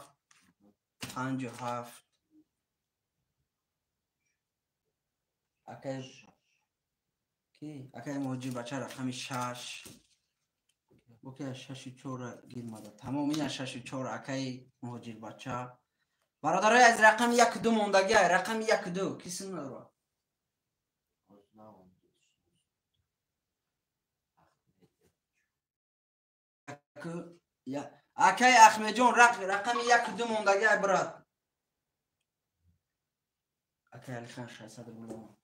57. Акай ки? Акай муҳоҷирбача рақами 6. Боки 6 4 гир мада. Тамом ина 6 4 акай муҳоҷирбача. Бародарои аз рақами 1 2 мондагӣ, рақами 1 2 ки син надорад? Акай Ахмедҷон рақами 1 2 мондагӣ, брат. Акай Алихан 600 рубл.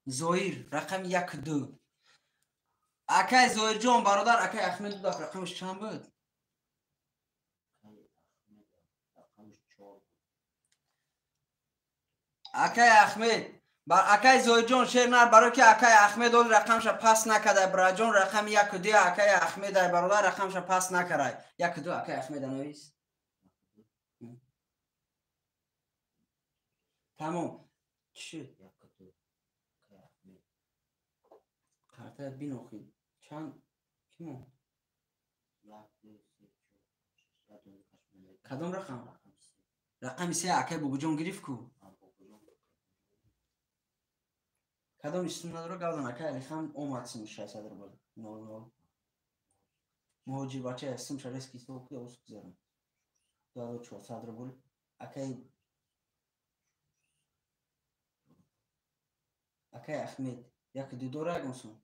Зоир рақами 1 2. Акай Зоирҷон бародар, акай Ахмед дудак рақамаш чанд буд? Акай Ахмед, акай Зоирҷон шер нар, барои ки акай Ахмед ол рақамша пас накардай браҷон, рақами 1 2 акай Ахмед ай бародар рақамша пас накардай. 1 2 акай Ахмед навис. Тамом. Чӣ? Карта бинохи. Чанд кимо? Кадом рақам? Рақами 3 акай Бобоҷон гирифт ку? Кадом исм надора гавзан акай Алихан омад син 600 рубл 00. Муҳоҷирбача симша резки ҳисоб ки ос гузарам. 2400 рубл. Акай Ахмед 1 2 дора ягон сум?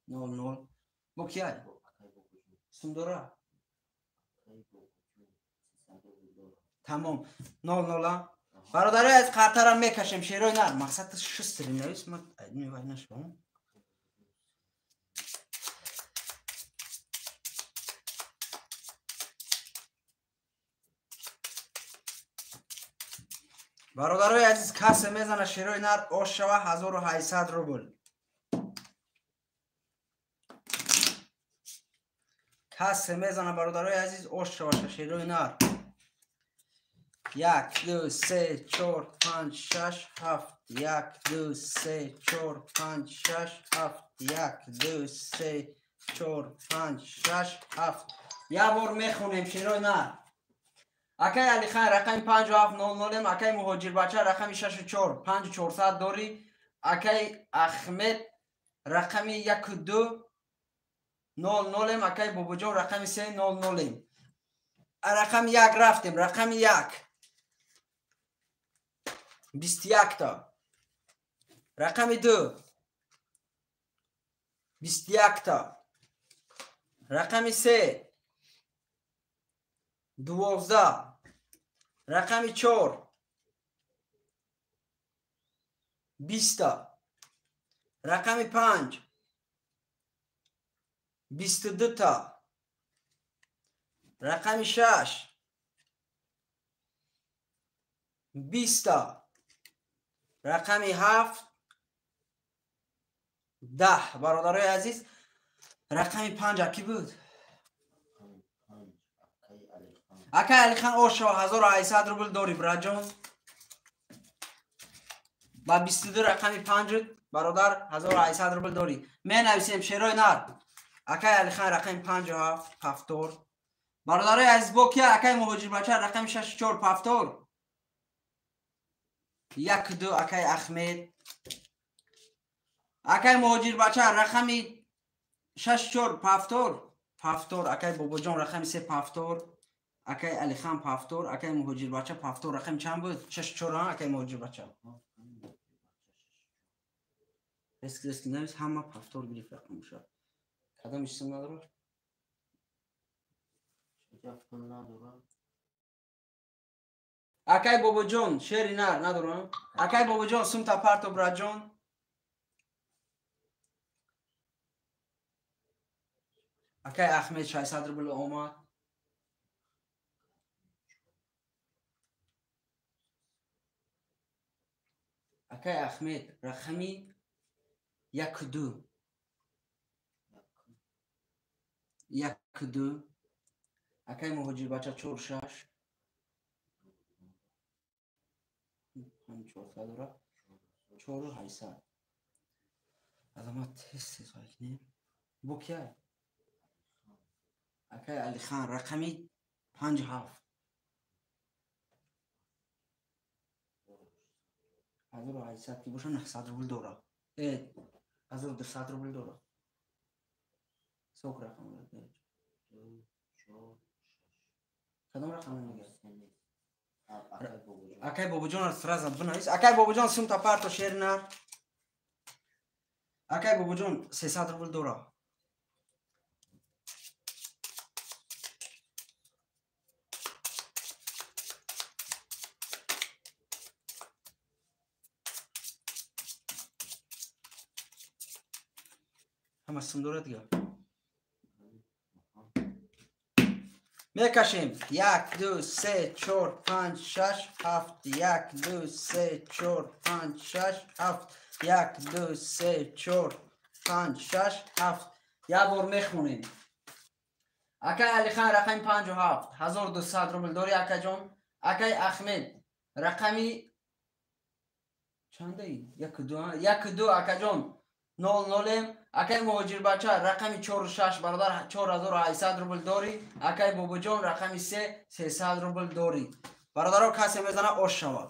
00. Бо ки ай? Сум дора? Тамом. 00. Бародарои аз қартара мекашем шерои нар. Мақсад 6 навис ма вай нашавам. Бародарои азиз, касе мезана шерои нар ош шава 1800 рубл. Касе мезана бародарои азиз ош шава шерои нар. 1 2 3 4 5 6 7 1 2 3 4 5 6 7 1 2 3 4 5 6 7. Як бор мехонем шерои нар. Акай Алихан рақами 5700, акай муҳоҷирбача рақами 64 5400 дорӣ, акай Ахмед рақами 1 2 0 0 акай Бобоҷон рақами 3 0 0. Рақами 1 рафтем, рақами 1. 21 та. Рақами 2. 21 та. Рақами 3. 12. Рақами 4. 20 та. Рақами 5. 22 та. Рақами 6. 20 та. Рақами 7. 10. Бародарои азиз, рақами 5 аки буд? Акай Алихан ошо 1800 рубл дори браҷон. Ба 22 рақами 5 бародар 1800 рубл дори. Менависем шерои нар. Акай Алихан рақами 57 пафтор. Бародарои азиз, бо кия акай Муҳоҷирбача рақами 64 пафтор. 1 2 акай Ахмед. Акай Муҳоҷирбача рақами 64 пафтор. Пафтор акай Бобоҷон рақами 3 пафтор. Акай Алихан пафтор, акай Муҳоҷирбача пафтор. Рақами чанд буд? 64 акай Муҳоҷирбача. Риск навис, ҳама пафтор гирифт рақамша. Кадом исм надорад? Акай Бобоҷон шери нар надорам. Акай Бобоҷон сумта парто браҷон. Акай Ахмед 600 рубл омад. Акай Ахмед рақами 1 2. 1 2. Акай Муҳоҷирбача 4 6. 4 дора. 4 800. Азамат тез қайкнем. Бо кия? Акай Алихан рақами 5 7. 1800 ки боша 900 рубл дора. 1200 рубл дора. Сок рақам дора. 2 4 6. Кадом рақам мегӯяд? Акай Бобоҷон сразу бинавис. Акай Бобоҷон сумта парто шер нар. Акай Бобоҷон 300 рубл дора. Ҳама сум дорад дига. Мекашем. 1 2 3 4 5 6 7. 1 2 3 4 5 6 7. 1 2 3 4 5 6 7. Як бор мехонем. Акай Алихан рақами 57 1200 рубл дори акаҷон. Акай Ахмед рақами чандаи? 1 2 1 2 акаҷон 0 0. Акай Муҳоҷирбача рақами 4 6 бародар 4800 рубл дори. Акай Бобоҷон рақами 3 300 рубл дори. Бародаро касе мезана ош шавад.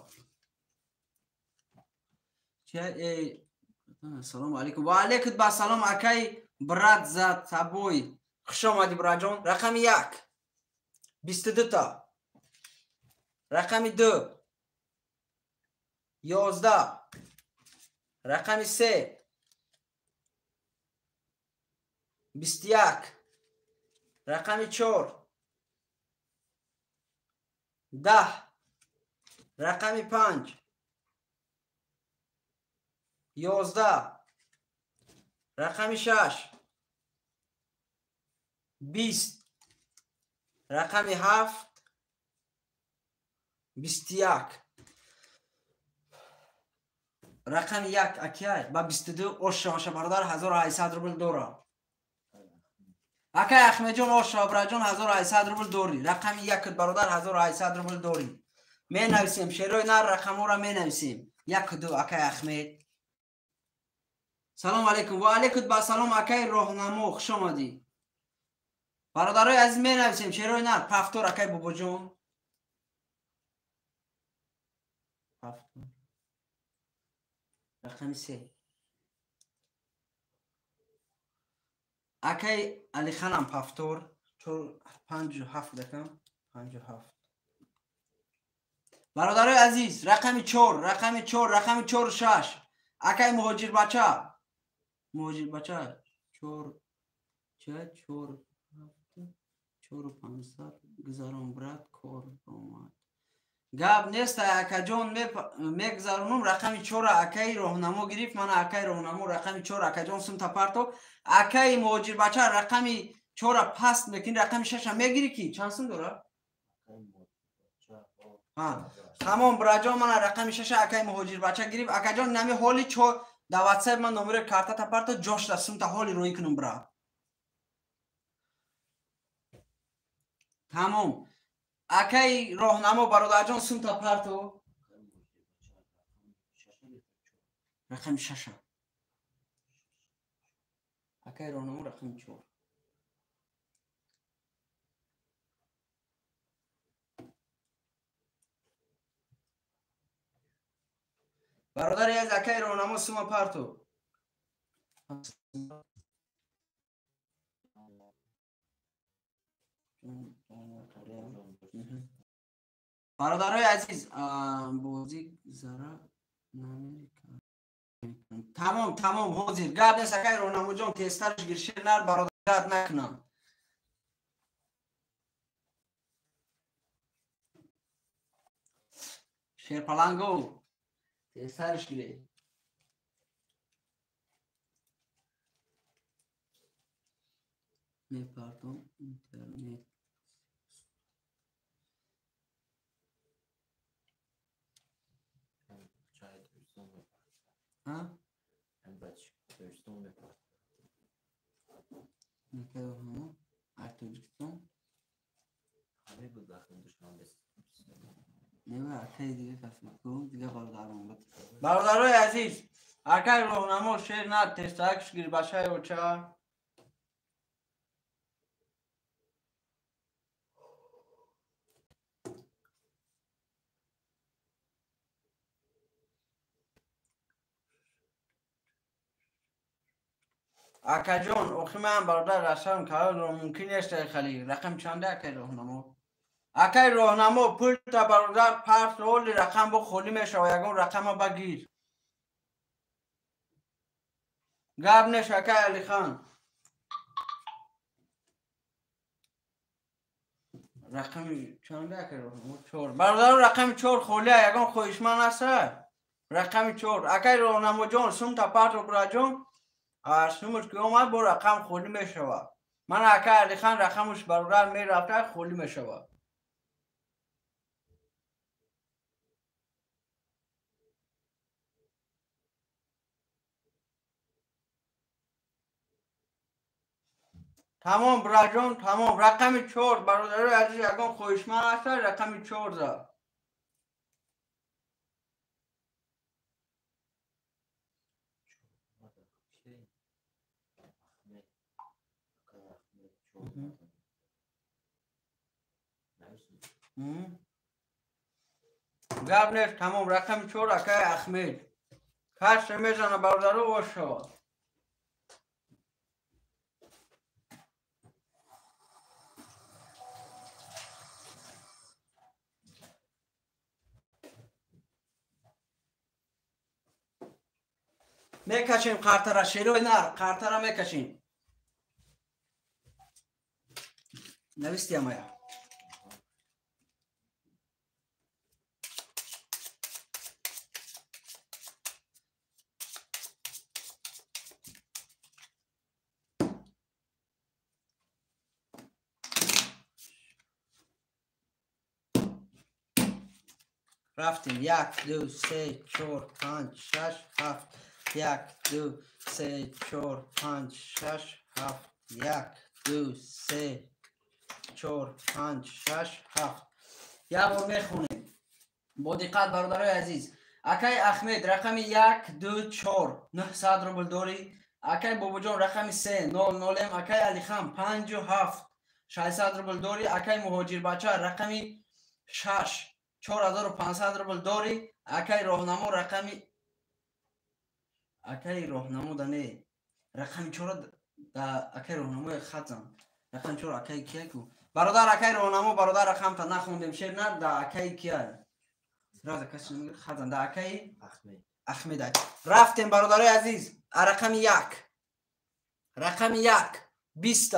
Салому алейкум. Ва алейкум ба салом акай брат за тобой. Хуш омадӣ браҷон. Рақами 1 22 та. Рақами 2 11. Рақами 3 21. Рақами 4 10. Рақами 5 11. Рақами 6 20. Рақами 7 21. Рақами 1 акай ба 22 ош шаваша бародар 1800 рубл дора. Акай Ахмедҷон ошо браҷон 1800 рубл дори. Рақами 1 бародар 1800 рубл дори. Менависем шерои нар рақамҳоро менависем. 1 2 акай Ахмед. Салом алейкум. Ва алейкум ба салом акай роҳнамо, хуш омадӣ. Бародарои азиз менависем шерои нар пафтор акай Бобоҷон. Пафтор. Рақами 3. Акай Алиханам повтор. 4 5 7 дакам. 5 7. Бародарои азиз, рақами 4, рақами 4, рақами 4 6. Акай муҳоҷирбача. Муҳоҷирбача 4 4 7 4 500 гузарон брат кор омад. Гап нест, акаҷон, мегузаронум рақами 4 акаи роҳнамо гирифт. Мана акаи роҳнамо рақами 4 акаҷон сумта парто. Акаи муҳоҷирбача рақами 4 паст мекунӣ, рақами 6 мегирӣ ки чанд сум дора? Тамом браҷон, мана рақами 6 акаи муҳоҷирбача гирифт. Акаҷон, нами ҳоли 4 дар WhatsApp ман номери картата парто, ҷошта сумта ҳоли рӯӣ кунум бра. Тамом. Акаи роҳнамо бародарҷон сумта парто. Рақами 6. Акаи роҳнамо рақами 4. Бародари аз акаи роҳнамо сума парто. Бародарои азиз, бозӣ зара намекардам. Тамом, тамом, ҳозир. Гап нест, акаи роҳнамоҷон, тезтараш гиршер нар, бародар накунам. Шерпаланго, тезтараш гире. Мепардом интернет. Ҳа? Тоҷикистон? Бародарои азиз, акаи роҳнамо шер на тезтаракш гир бачаи оча. Акаҷон, охи ман бародар расам калонро мумкин нест хали. Рақам чанда акаи роҳнамо? Акаи роҳнамо пулта бародар парт роли рақам бо холӣ мешава, ягон рақама багир. Гап неш акаи Алихан. Рақами чанда акаи роҳнамо? 4. Бародаро рақами 4 холия, ягон хоҳишманд аст? Рақами 4. Акаи роҳнамоҷон, сумта партро бираҷон. Сумаш ки омад бо рақам холӣ мешавад. Ман акаи Алихан рақамаш бародар мерафта холӣ мешавад. Тамом бираҷон, тамом. Рақами 4 бародарои азиз, ягон хоҳишманд аст? Рақами 4 за. Гап нест, тамом. Рақами 4 акаи Ахмед. Кас мезана бародаро ош шавад. Мекашем қартара, шерои нар, қартара мекашем. Навистия моя. Рафтем. 1 2 3 4 5 6 7. 1 2 3 4 5 6 7. 1 2 3 4 5 6 7. Як бор мехонем. Бо диққат бародарои азиз. Акаи Ахмед рақами 1 2 4 900 рубл дорӣ. Акаи Бобоҷон рақами 3 0 0. Акаи Алихан 5 7 600 рубл дорӣ. Акаи Муҳоҷирбача рақами 6 4500 рубл дорӣ. Акаи роҳнамо рақами акаи роҳнамо да не рақами 4 Да акай роҳнамои хат зан. Рақами 4 акай кия ку? Бародар акай роҳнамо, бародар рақамта нахондем шер нар, да акай кия? Сразу каси намегирад, хат зан. Да акай Ахмед. Ахмед. Рафтем бародарои азиз. Рақами 1. Рақами 1 20.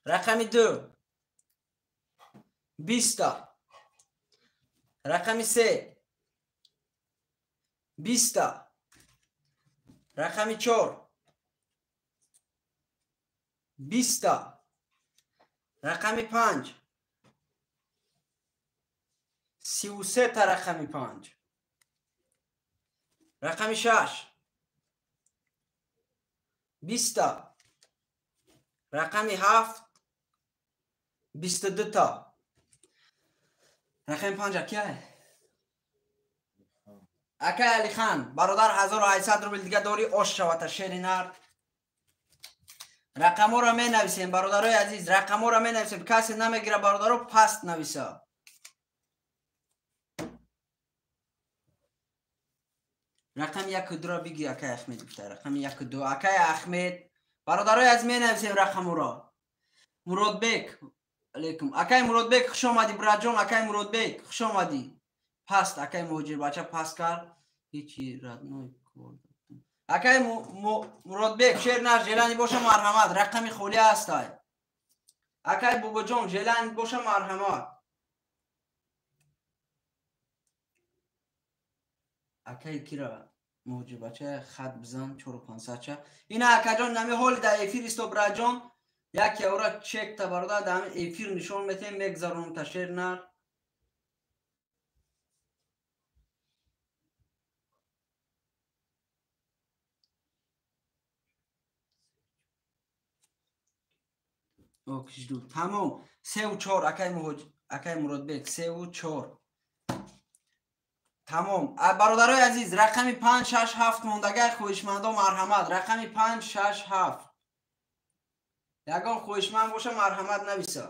Рақами 2 20. Рақами 3 20. Рақами 4 20. Рақами 5 33 та рақами 5. Рақами 6 20. Рақами 7 22 та. Рақами 5 акай? Акай Алихан, бародар 1800 рубл дига дори, ош шавата шери нар. Рақаморо менависем, бародарои азиз, рақаморо менависем. Касе намегира бародаро, паст нависа. Рақами 1 2 биги акай Ахмед гуфта. Рақами 1 2 акай Ахмед. Бародарои азиз менависем рақаморо. Муродбек, алейкум. Акай Муродбек, хуш омадӣ братҷон, акай Муродбек, хуш омадӣ. Паст акай муҳоҷир бача паст кард. Ҳичи родной кор. Акай Муродбек, шер наш желани боша марҳамат, рақами холӣ ҳастай. Акай Бобоҷон, желани боша марҳамат. Акай кира муҳоҷир бача хат бизан 4500 ча. Ина акаҷон нами ҳоли дар эфир исто братҷон. Як явра чек та бародар дар ҳамин эфир нишон метем, мегзаронам та шер нар. Окжду. Тамом. 3 4 акай муҳоҷир, акай Муродбек 3 4. Тамом. Бародарои азиз, рақами 5 6 7 мондагай хоҳишмандо марҳамат. Рақами 5 6 7. Ягон хоҳишманд боша марҳамат нависа.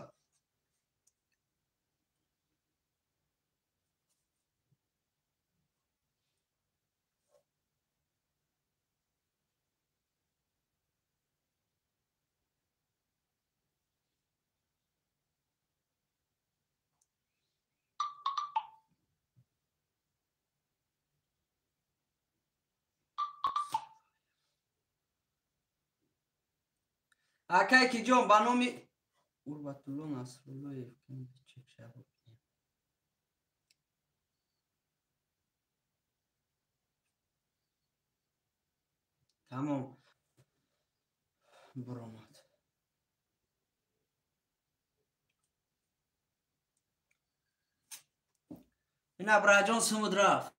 Акай ки ҷон ба номи Урватулло Насруллоев чек шавад. Тамом. Буромад. Ина браҷон сумуд рафт.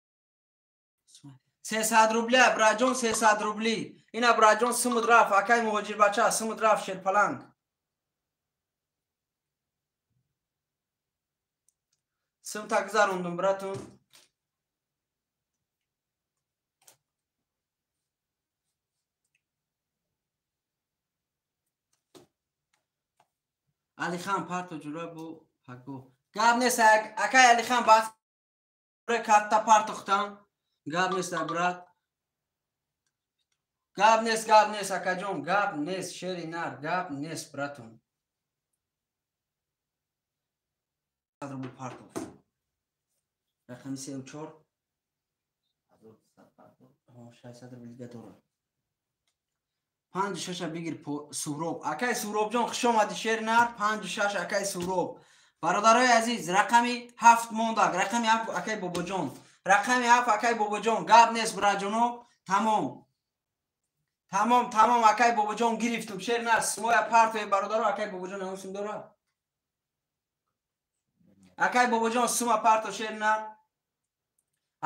300 рубля, браҷон 300 рубли. Ина браҷон сумуд рафт, акай муҳоҷир бача сумуд рафт шерпаланг. Сум та гузарондум братун. Алихан парто ҷура бу паго. Гап нест акай Алихан баъд катта партохтам. Гап нест брат. Гап нест, гап нест акаҷон, гап нест шери нар, гап нест братун. Рубл партов. Рақами 3 4. 600 рубл дига дорам. 5 6 бигир Суҳроб. Акай Суҳробҷон хуш омадӣ шери нар. 5 6 акай Суҳроб. Бародарои азиз, рақами 7 мондаг, рақами 7 акай Бобоҷон. Рақами 7 акай Бобоҷон. Гап нест браҷоно. Тамом. Тамом, тамом акай Бобоҷон гирифтум. Шер нар, смоя партои бародаро акай Бобоҷон ҳамон сум дора. Акай Бобоҷон сума парто шер нар.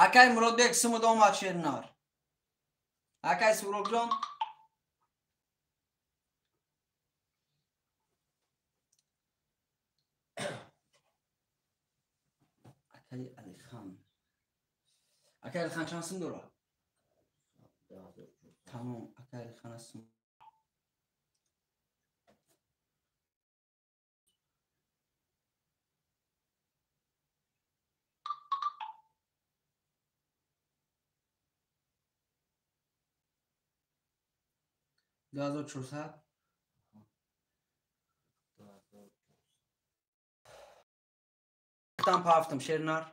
Акай Муродбек сумуд омад шер нар. Акай Суҳробҷон акай Алихан. Акай Алихан чанд сум дора? Тамом, акай Алихан сум. 2400. Там пафтам шернар.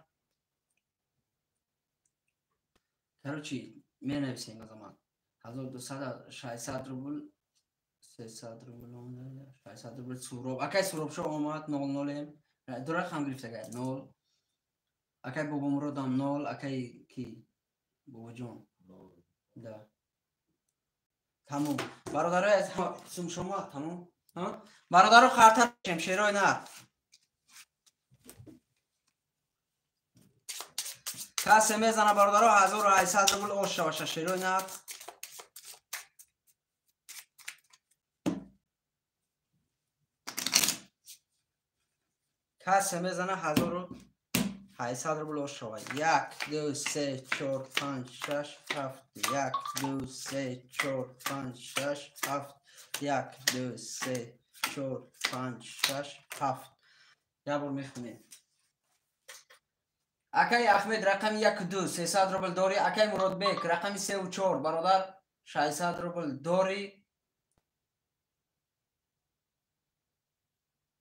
Короче, менависем азамат. 1200 600 рубл 300 рубл омада, 600 рубл Суроб. Акай Суробшо омад 00 м. Ду рақам гирифтагай 0. Акай Бобомуродам 0, акай ки? Бобоҷон. Да. Тамом. Бародарои аз сум шумо тамом. Ҳа? Бародаро хартар шем шерои нар. Касе мезана бародаро 1800 рубл ош шаваша шерои нар. Касе мезана 1800 рубл ош шава. 1 2 3 4 5 6 7 1 2 3 4 5 6 7 1 2 3 4 5 6 7. Я бор мехунем. Акай Ахмед рақами 1 2 300 рубл дорӣ. Акай Муродбек рақами 3 4 бародар 600 рубл дорӣ.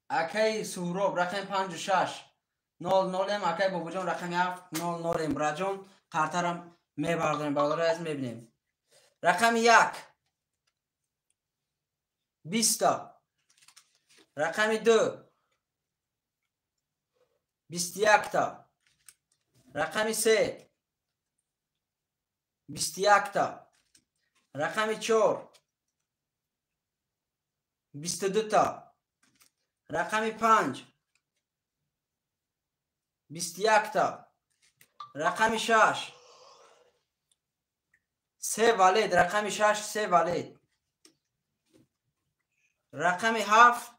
Акай Суҳроб рақами 5 6 0 0 м. Акай Бобоҷон рақами 7 0 0 м. Браҷон қартарам мебардорем бародари азиз мебинем. Рақами 1 20, рақами 2 21 та, рақами 3 21 та, рақами 4 22 та, рақами 5 21 та, рақами 6 3 валид, рақами 6 3 валид, рақами 7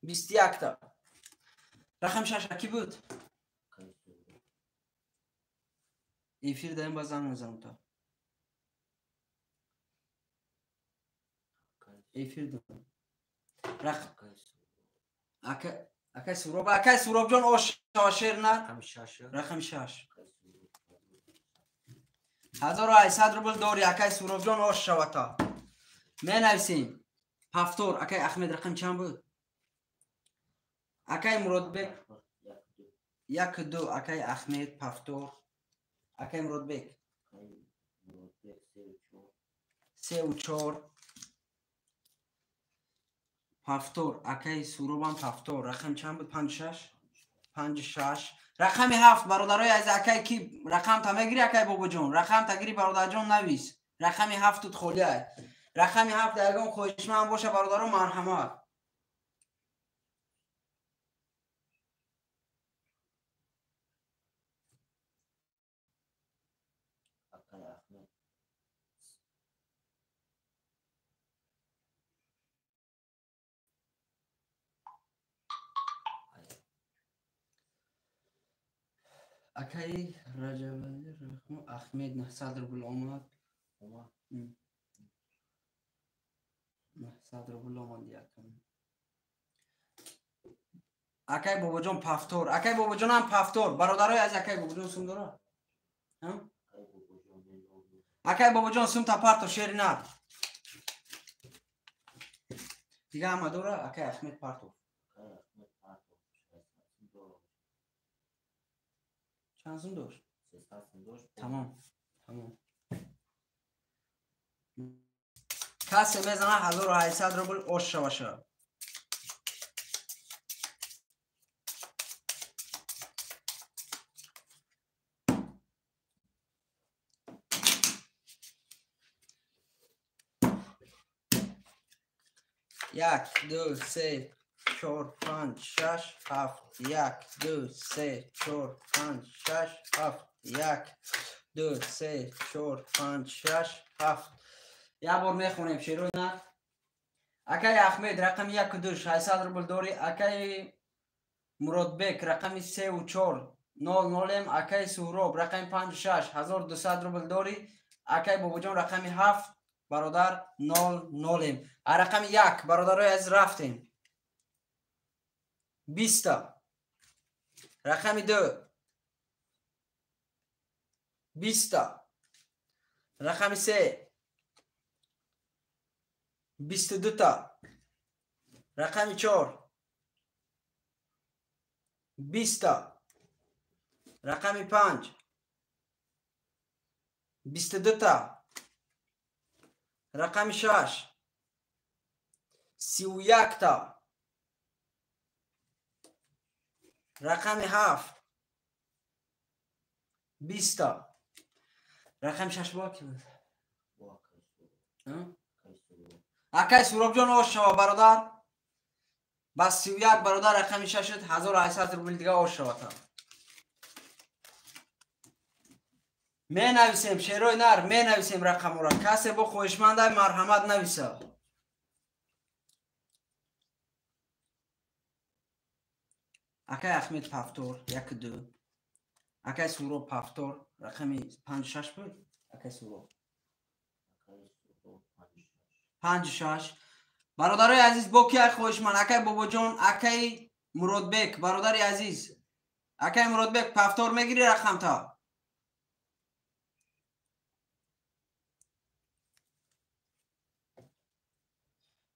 21 та. Рақами 6 ки буд? Эфир даем ба занг мезанам та. Эфир дам. Акай Суроб, акай Суробҷон ош шер на? Рақами 6. 1800 рубл дорӣ акай Суробҷон ош шавата. Менависем. Ҳафтор акай Ахмед рақам чанд буд? Акай Муродбек 1 2 акай Ахмед ҳафтор. Акай Муродбек 3 4 ҳафтор. Акай Суробам ҳафтор. Рақам чанд буд? 5 6 5 6. Рақами 7 бародарои азиз акай ки рақам та мегири акай Бобоҷон? Рақам та гири бародарҷон навис. Рақами 7 тут холӣ ай. Рақами 7 ягон хоҳишманд боша бародаро марҳамат. Акай Раҷабали Раҳмон Ахмед 900 рубл омад. 900 рубл омад якам. Акай Бобоҷон пафтор. Акай Бобоҷон ҳам пафтор. Бародарои азиз акай Бобоҷон сум дора? Ҳа? Акай Бобоҷон сум та парто шери нар. Дига ҳама дора? Акай Ахмед парто. Чанд сум дошт? 300 сум дошт. Тамом. Тамом. Касе мезана 1800 рубл ош шаваша. Як, ду, се, чор, панҷ, шаш, ҳафт. Як, ду, се, чор, панҷ, шаш, ҳафт. Як, ду, се, чор, панҷ, шаш, ҳафт. Як бор мехонем шерои нар. Акай Ахмед рақами 1 2 600 рубл дорӣ. Акай Муродбек рақами 3 4 0 0 м. Акай Суҳроб рақами 5 6 1200 рубл дорӣ. Акай Бобоҷон рақами 7 бародар 0 0 м. А рақами 1 бародарои азиз рафтем. 20. Рақами 2 20. Рақами 3 22 та. Рақами 4, 20 та. Рақами 5, 22 та. Рақами 6, 31 та. Рақами 7, 20 та. Рақами 6 бо ки буд? Акай Суробҷон, ош шава, бародар. Ба 31, бародар, рақами 6 шуд, 1800 рубл дига ош шавата. Менависем, шерои нар, менависем рақамора. Касе бо хоҳишмандай, марҳамат, нависа. Акай Ахмед, повтор, як, ду. Акай Суроб, повтор, рақами панҷ, шаш буд. Акай Суроб, панҷ, шаш. Бародарои азиз, бо ки хоҳишманд? Акай Бобоҷон, акай Муродбек, бародари азиз, акай Муродбек, повтор мегирӣ рақамта?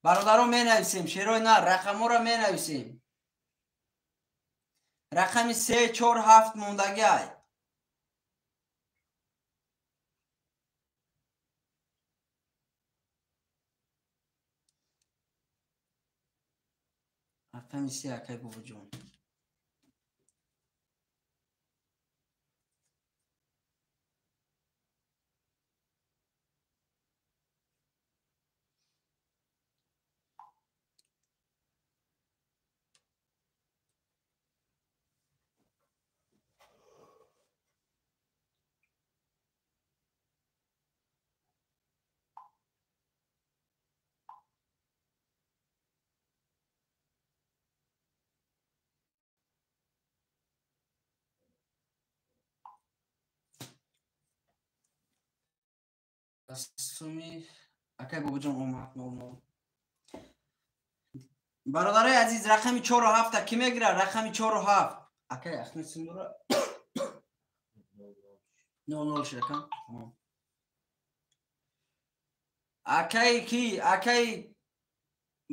Бародаро, менависем, шерои нар, рақамҳоро менависем. Рақами се, чор, ҳафт мондагиай. Рақами се, акай Бобоҷон. Суми акай Бобоҷон омад, 00. Бародарои азиз, рақами чору ҳафта кӣ мегирад? Рақами чору ҳафт, акай Ахмед сумдора, 00 ширакам. Акай ки, акай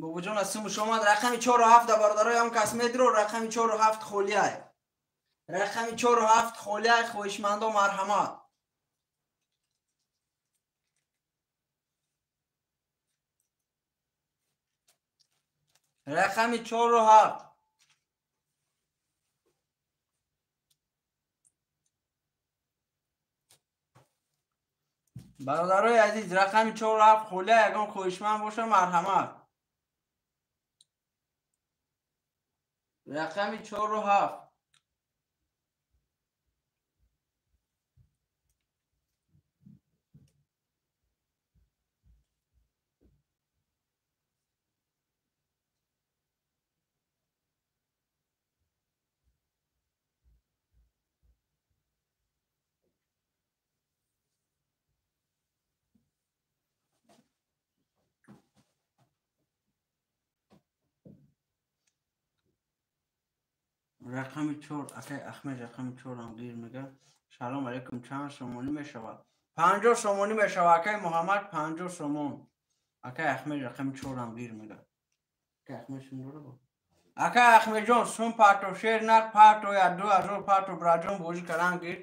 Бобоҷон аз сумуш омад. Рақами чору ҳафта, бародарои, ҳам кас медиро. Рақами чору ҳафт холиай, рақами чору ҳафт холиай. Хоҳишмандо, марҳамат. Рақами чору ҳафт. Бародарои азиз, рақами чору ҳафт холия. Ягон хоҳишманд боша, марҳамат. Рақами чору ҳафт. Рақами чор, акай Ахмед, рақами чорам гир мега. Салом алейкум, чанд сомонӣ мешавад? 50 сомонӣ мешавад, акай Муҳаммад, 50 сомон. Акай Ахмед рақами чорам гир мега. Акай Ахмед сум дора бо? Акай Ахмедҷон, сум парто, шер нар парто, я 2000 парто, браҷон, бозӣ кардан гир.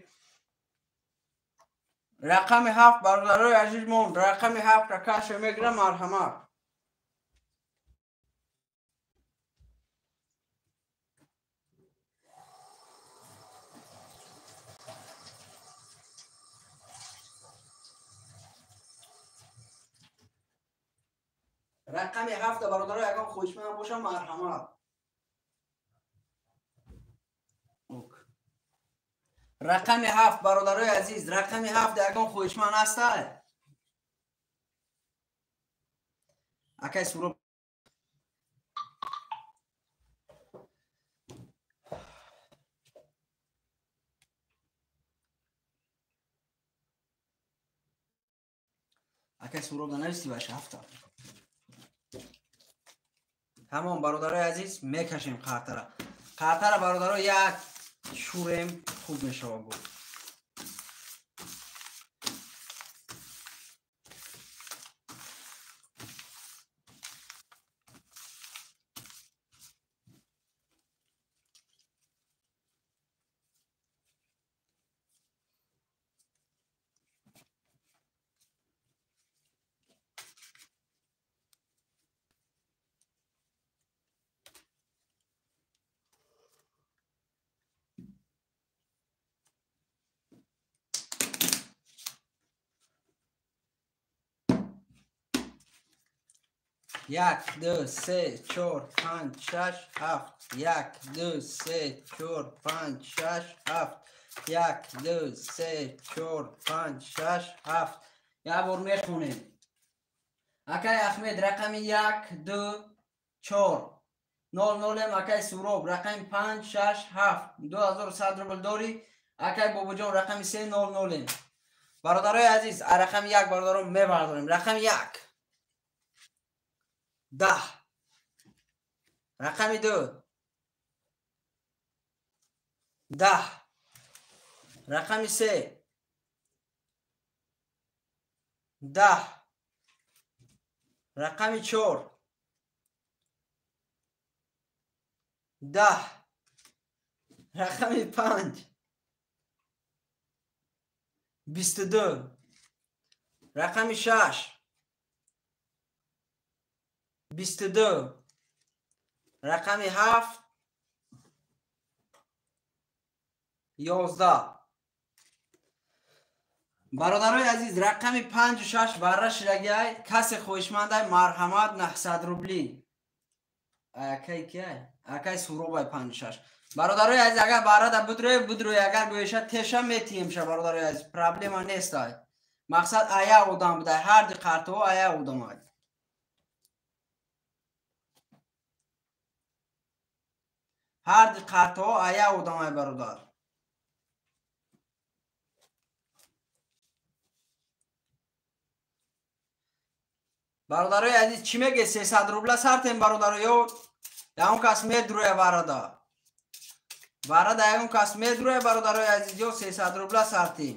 Рақами ҳафт, бародарои азиз, монд. Рақами ҳафта касе мегира, марҳамат. Рақами ҳафта, бародаро, ягон хоҳишманд боша, марҳамат. Рақами ҳафт, бародарои азиз, рақами ҳафт, ягон хоҳишманд ҳастай? Акай Суроб. Акай Суроб, нависти баша ҳафта. Тамом, бародарои азиз, мекашем қартара. Қартара, бародаро, як шурем, хуб мешава буд. 1 2 3 4 5 6 7 1 2 3 4 5 6 7 1 2 3 4 5 6 7. Як бор мехонем. Акай Ахмед рақами 1 2 4 0 0. Акай Суроб рақами 5 6 7 2100 рубл дорӣ. Акай Бобоҷон рақами 3 0 0. Бародарои азиз, рақами 1 бародарон мебардорем. Рақами 1 10, рақами 2 10, рақами 3 10, рақами 4 10, рақами 5 22, рақами 6 22, рақами 7 11. Бародарои азиз, рақами 5 6 барра шидагиай. Касе хоҳишмандай, марҳамат, 900 рубли. Акай киай? Акай Суробай 5 6. Бародарои азиз, агар баррада будрои будрои, агар гӯеша теша метиҳемша. Бародарои азиз, проблема нестай. Мақсад ая одам будай, ҳар ди қартҳо ая одамай. Ҳар ди қартҳо ая одамай, бародар. Бародарои азиз, чӣ меге? 300 рубла сартем, бародаро, ё ягон кас медруя барада? Барада ягон кас медруя, бародарои азиз, ё 300 рубла сартем.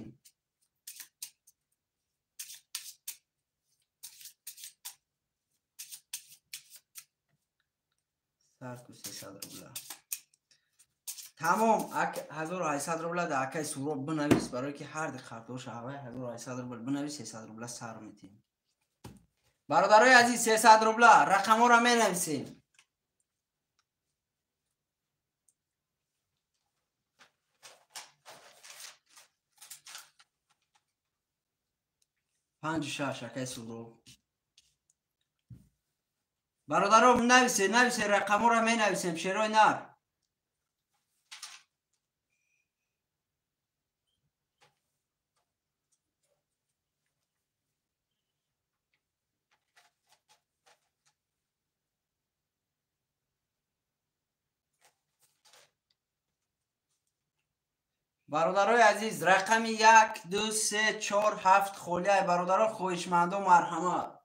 Сарту 300 рубла. Тамом, 1800 рубла да акай Суроб бинавис, барое ки ҳар ди қартоша ҳавай 1800 рубл бинавис, 300 рубла сар метем. Бародарои азиз, 300 рубла рақамҳоро менависем. 5 6 акай Суроб. Бародаро, нависе, нависе, рақамҳоро менависем, шерои нар. Бародарои азиз, рақами 1 2 3 4 7 холиай. Бародаро, хоҳишмандо, марҳамат.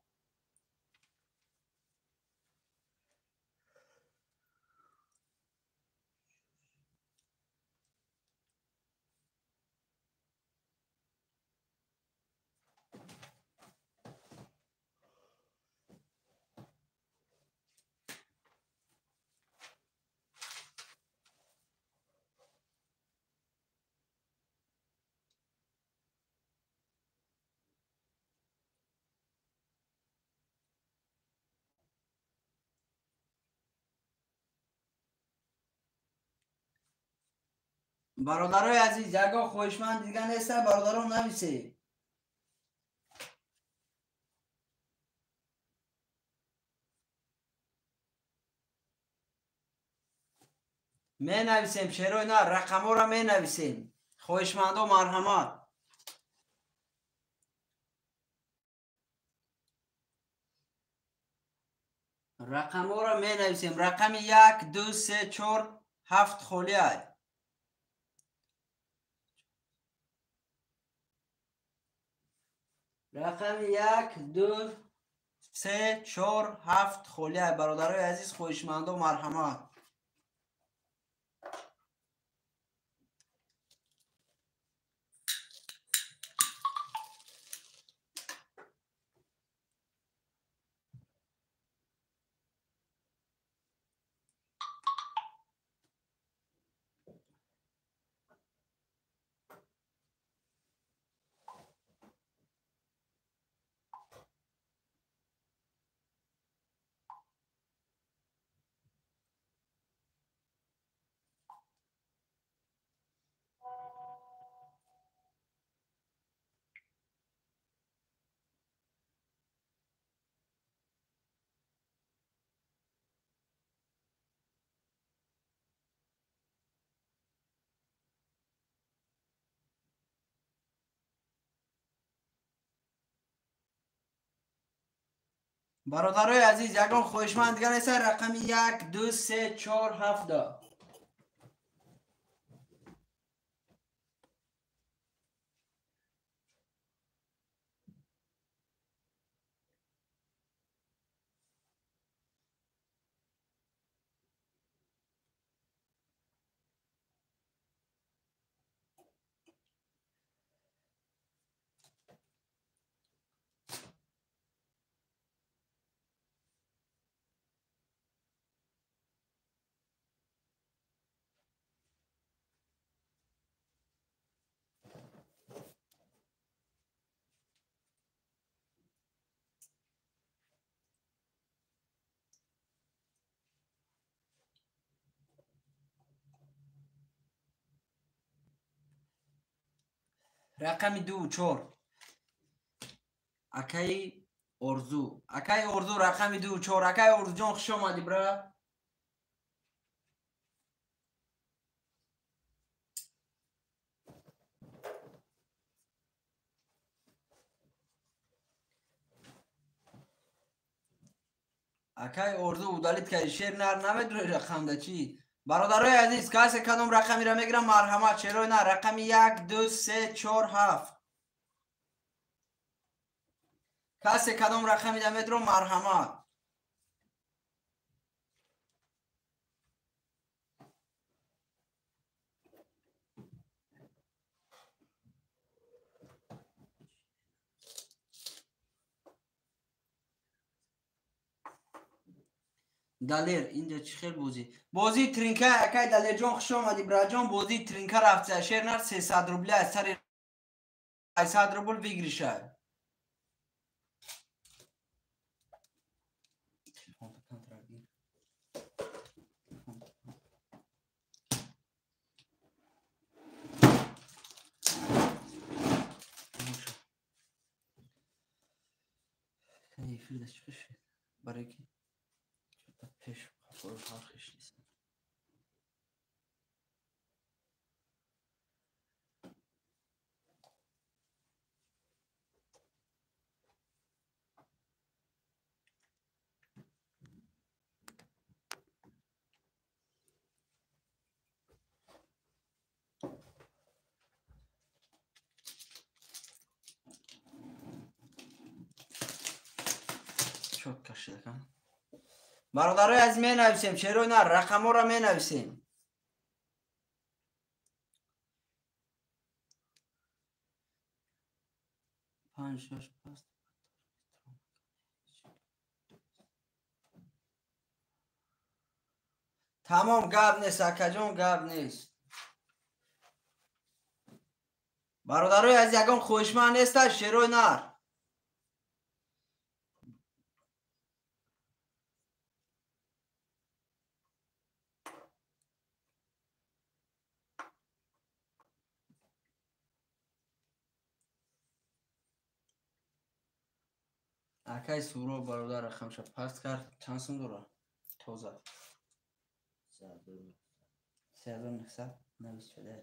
Бародарои азиз, ягон хоҳишманд дига неста, бародаро, нависе. Менависем, шерои на, рақамҳоро менависем. Хоҳишмандо, марҳамат. Рақамҳоро менависем. Рақами 1 2 3 4 7 холиай. Рақами 1 2 3 4 7 холиай. Бародарои азиз, хоҳишмандо, марҳамат. Бародарои азиз, ягон хоҳишманд дигар нест? Рақами 1, 2, 3, 4, 7. Рақами 2, 4. Акаи Орзу. Акаи Орзу рақами 2, 4. Акаи Орзуҷон, хуш омадӣ, бра. Акаи Орзу удалить кардӣ. Шер нар намедонӣ рақамда чӣ? Бародарои азиз, касе кадом рақамиро мегирам, марҳамат, шерои на рақами 1, 2, 3, 4, 7. Касе кадом рақамиро медирам, марҳамат. Далер, инҷа чӣ хел бозӣ? Бозии тринка, акай Далерҷон, хуш омадӣ, браҷон. Бозии тринка рафта, шер нар 300 рубли аз сари 800 рубл выигрыша. Барои ки пеш фарқиш нест. Чётко кашидакам. Бародарои азиз, менависем, шерои на рақамҳоро менависем. Панҷ, шаш, паст. Тамом, гап нест, акаҷон, гап нест. Бародарои азиз, ягон хоҳишманд нест, шерои нар. Акай Суро бародар рақамша паст кард. Чанд сум дора? Тоза. 3900. Навис шуда.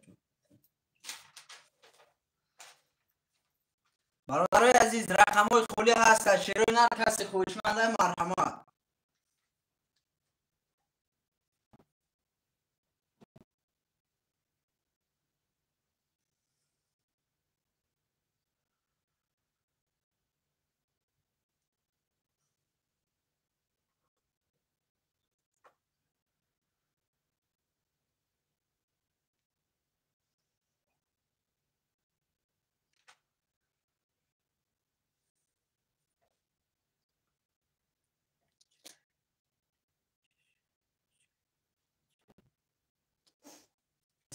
Бародарои азиз, рақамҳои холӣ ҳастанд. Шерои нар касе хоҳишманда, марҳамат.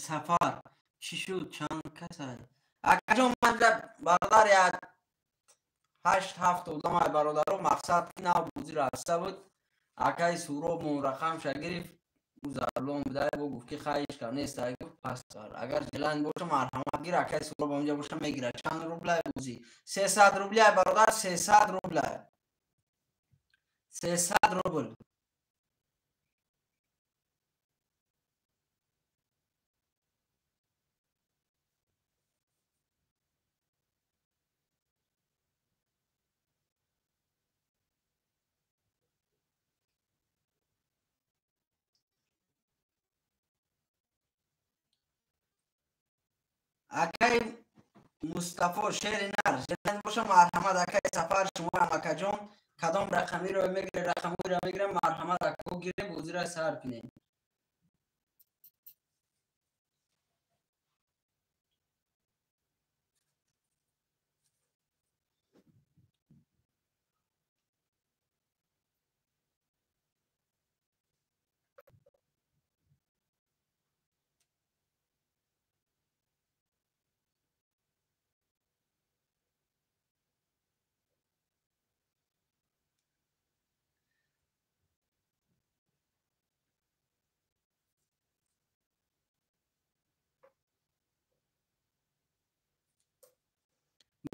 Сафар чӣ шуд? Чанд кас акаҷон? Ман бародар як 8-7 одамай бародаро, мақсад ки нав бозӣ рафта буд. Акаи Суроб мон рақамша гирифт, ӯ зарлон буда, гуфт ки хай ҳеч кам нест, гуфт пас агар желание боша марҳамат гир. Акаи Суроб онҷа боша мегирад. Чанд рублай бозӣ? 300 рублай бародар, 300 рублай, 300 рубл. Акай Мустафо шери нар желание боша, марҳамат. Акай Сафар, шумоам, акаҷон, кадом рақамиро мегире, рақаморо мегирам, марҳамат, ако, гире, бозиро сар кунем.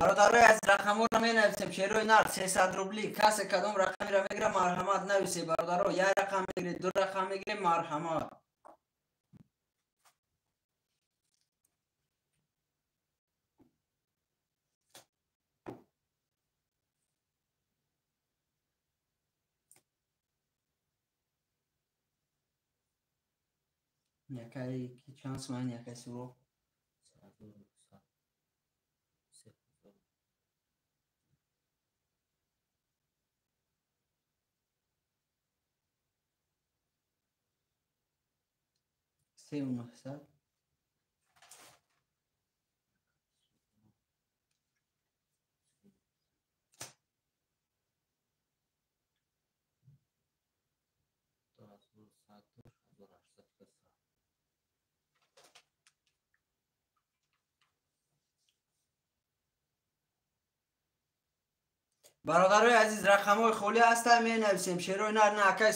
Бародарои аз, рақамҳоро менависем. Шерои нар 300 рубли. Касе кадом рақамеро мегира, марҳамат, нависе. Бародаро, як рақам мегиред, ду рақам мегирем, марҳамат. Якай чанд суман, якай суро? 3 900. Бародарои азиз, рақамҳои холӣ ҳастанд, менависем. Шерои нар на, акай.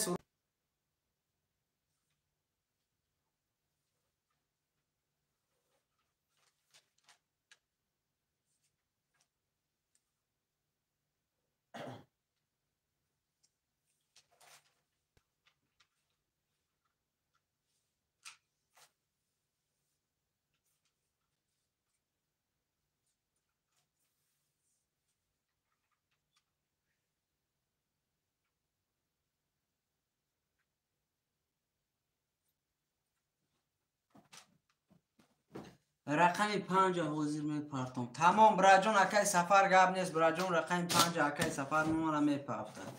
Рақами панҷа ҳозир мепартом. Тамом, бираҷон, акай Сафар, гап нест, бираҷон. Рақами панҷа акай Сафар мамара мепафтад.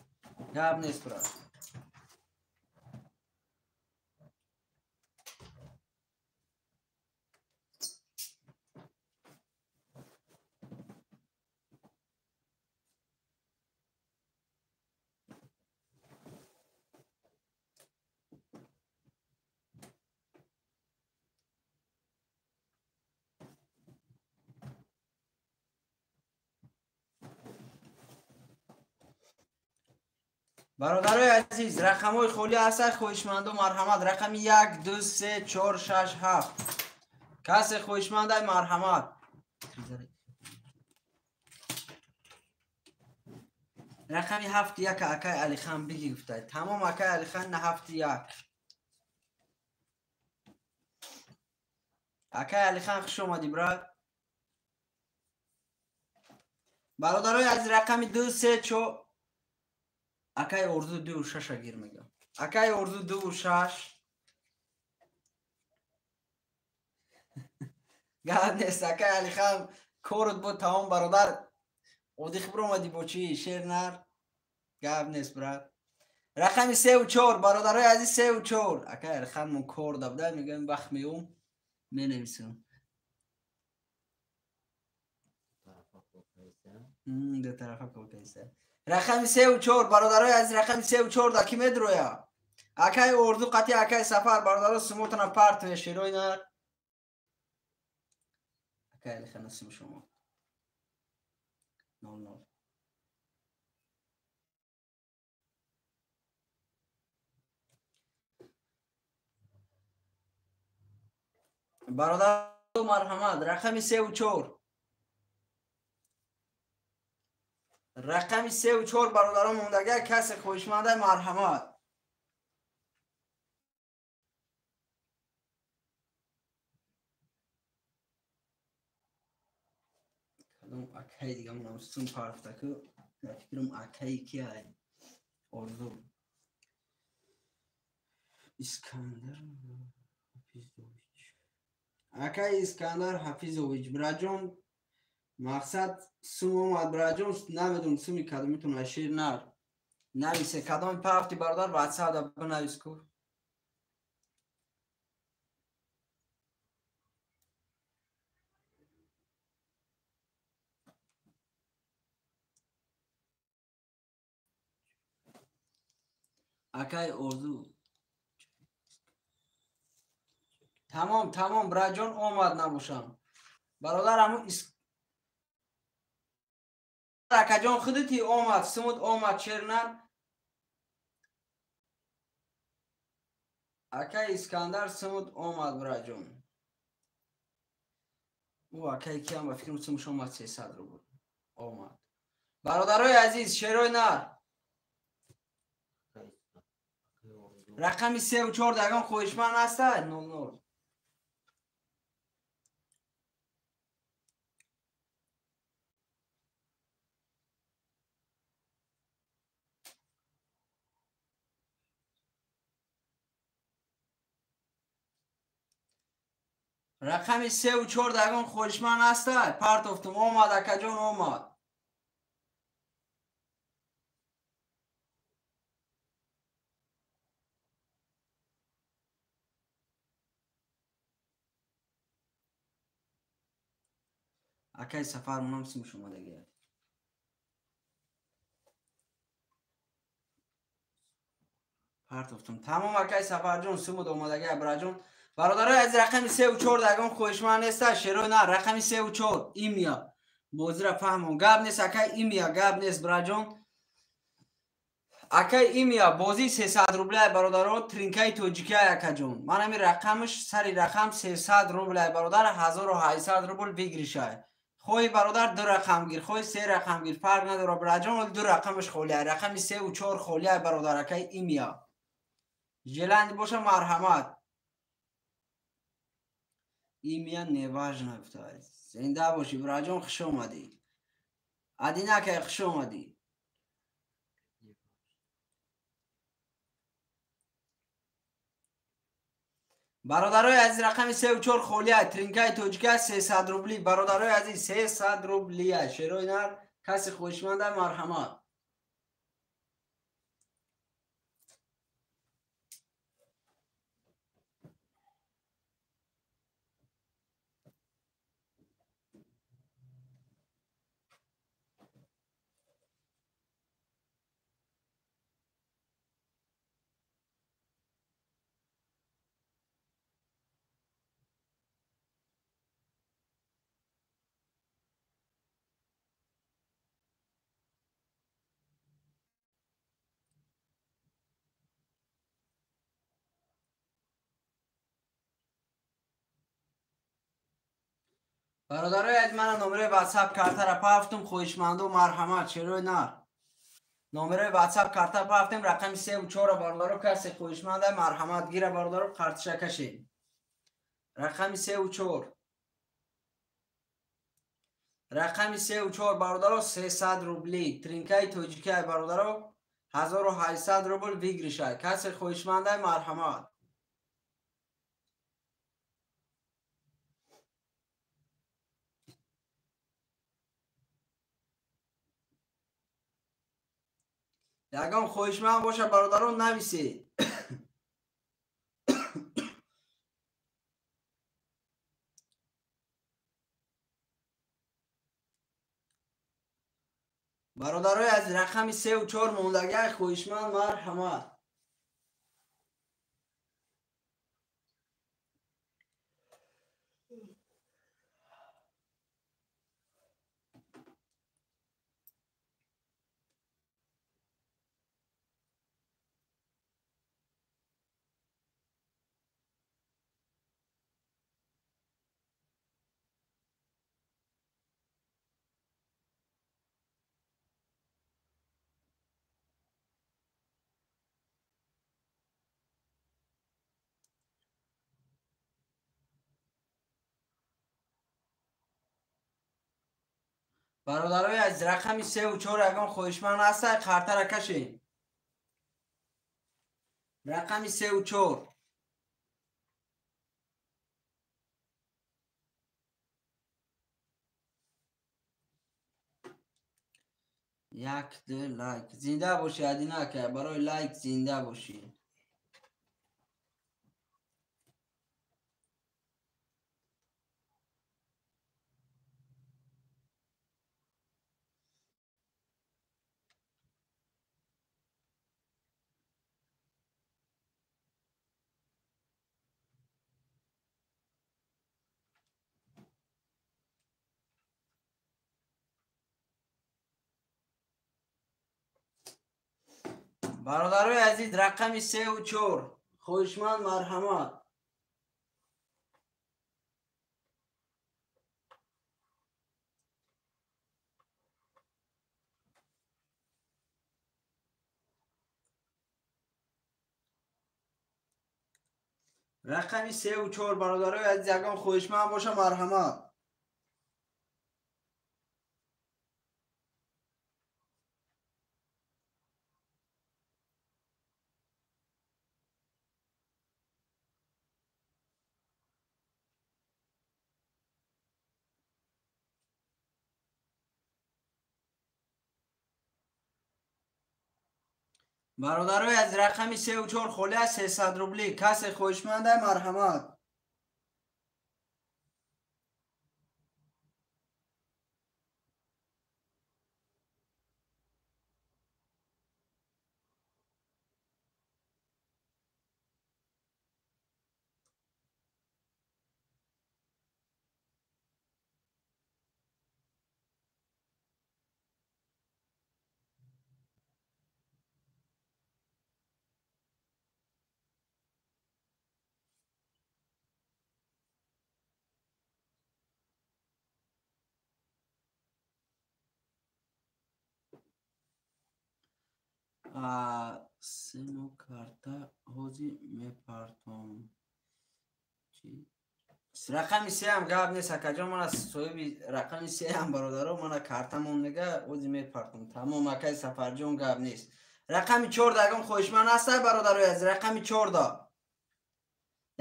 Гап нест, брат. Бародарои азиз, рақамҳои холӣ ҳастанд, хоҳишмандо, марҳамат. Рақами як, ду, се, чор, шаш, ҳафт. Касе хоҳишмандай, марҳамат. Рақами ҳафти як акай Алихан биги гуфтай. Тамом, акай Алихан, на, ҳафти як. Акай Алихан, хуш омадӣ, брат. Бародарои азиз, рақами ду, се, чор. Акай Орзу дуву шаша гир мегам. Акай Орзу дуву шаш. Гап нест, акай Алихан, корот бо тамом, бародар. Одих биромадӣ бо чӣ, шер нар. Гап нест, брат. Рақами севу чор, бародарои азиз, севу чор. Акай Алихан мо кор дабда, мегӯем, вақт меом, менависам. Ду тарафа кор. Рақами севу чор, бародарои азиз, рақами севу чор да ки медроя? Акай Орзу қати акай Сафар. Бародаро, сумотана парт мешерои нар. Акай Алихана, сум шумо нол нол. Бародар, марҳамат, рақами севу чор, рақами севу чор, бародарон, мондага. Касе хоҳишманда, марҳамат. Кадом акаи дигамонам сум парафтаку? Фикрам, акаи киай? Орзу, Искандар Ҳафизович. Акай Искандар Ҳафизович, бираҷон, мақсад сум омад, бираҷон, намедонам суми кадомитон шер нар. Нависе, кадоми пафти бародар ватсап да бинавис ку. Акай Орзу. Тамом, тамом, бираҷон омад набошам. Бародар ҳамун акаҷон худати омад, сумуд омад чернар. Акай Искандар сумуд омад, бираҷон. Ӯ акай киам ба фикрам сумуш омад 300 рубл. Омад. Бародарои азиз, шерои нар. Рақами 3 ва 4 дагон хоҳишманд ҳаста? 00. Рақами 3 ва 4 дагон хоҳишманд ҳаста? Партофтум, омад акаҷон, омад. Акай Сафар монам сумуш омадагия. Партофтум. Тамом акай Сафарҷон, сумуд омадагия, бираҷон. Бародарои аз рақами 3 ва 4 дагон хоҳишманд неста, шерои на, рақами 3 ва 4 имя. Бозира фаҳмон. Гап нест акай имя, гап нест бираҷон. Акай имя, бозӣ 300 рублай бародаро, тринкаи тоҷикия акаҷон. Ман ҳамин рақамаш сари рақам 300 рублай бародар, 1800 рубл выигрышай. Хоҳи бародар 2 рақам гир, хоҳи 3 рақам гир, фарқ надорад бираҷон, вале 2 рақамаш холия. Рақами 3 ва 4 холия бародар, акай имя. Желание боша марҳамат. Имя неважно гуфта. Зинда бошӣ бираҷон, хуш омадӣ. Адина акай, хуш омадӣ. Бародарои азиз, рақами 3 ва 4 холия, тринкаи тоҷика 300 рубли. Бародарои азиз, 300 рублия. Шерои нар, каси хоҳишманда марҳамат. Бародарои азиз, мана номерои ватсап картара пафтум, хоҳишманду марҳамат, шерои нар. Номерои ватсап карта пафтем, рақами 3 ва 4 бародаро, касе хоҳишманда марҳамат гира бародаро, карташа кашед. Рақами 3 ва 4. Рақами 3 ва 4 бародаро, 300 рубли. Тринкаи тоҷикия бародаро, 1800 рубл выигрышай. Касе хоҳишманда марҳамат. Ягон хоҳишманд боша бародарон, нависед. Бародарои аз рақами 3 ва 4 мондагиай хоҳишманд марҳамат. Бародарои аз рақами 3 ва 4 ягон хоҳишманд ҳаста, картара кашед. Рақами 3 ва 4. Як ду лайк. Зинда бошӣ Адина ака, барои лайк зинда бошӣ. Бародарои азиз, рақами 3 ва 4 хоҳишманд марҳамат. Рақами 3 ва 4 бародарои азиз, ягон хоҳишманд боша марҳамат. Бародарои аз рақами 3 ва 4 холӣ аст 300 рубли. Касе хоҳишманда марҳамат. Сему карта ҳозир мепартом. Рақами сеам гап нест акаҷон, мана соҳиби рақами сеам бародаро, мана картамон мега ҳозир мепартом. Тамом акаи Сафарҷон, гап нест. Рақами 4 ягон хоҳишманд ҳастай бародарои азиз? Рақами 4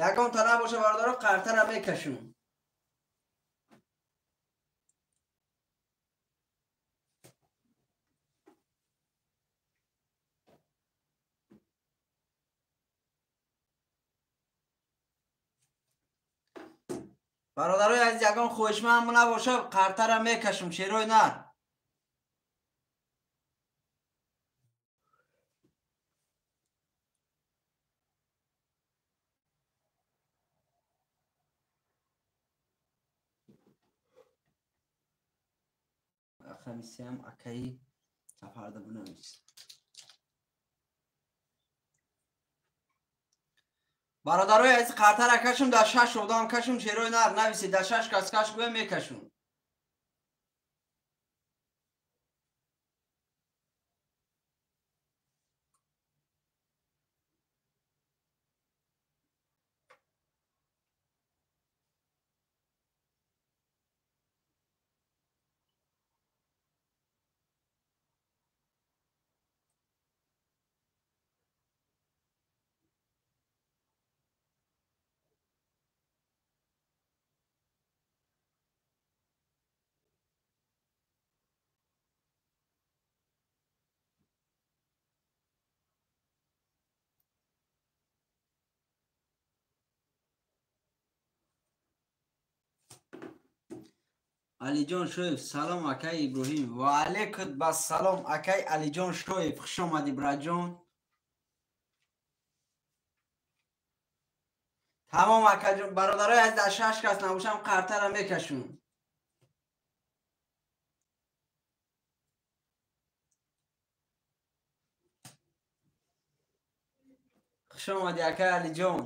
ягон та набоша бародаро, картара мекашум. Бародарои азиз, ягон хоҳишманд набоша картара мекашум, шерои нар. Рақами сеам акаи Сафарда бинавис. Бародарои азиз, картара кашум, дар 6 одам кашум, шерои нар нависед, дар 6 кас каш гӯя мекашум. Алиҷон Шоев, салом акай Иброҳим. Ва алейкум бассалом акай Алиҷон Шоев, хуш омадӣ браҷон. Тамом акаҷон, бародарои азиз, дар 6 кас набошам картара мекашум. Хуш омадӣ акай Алиҷон.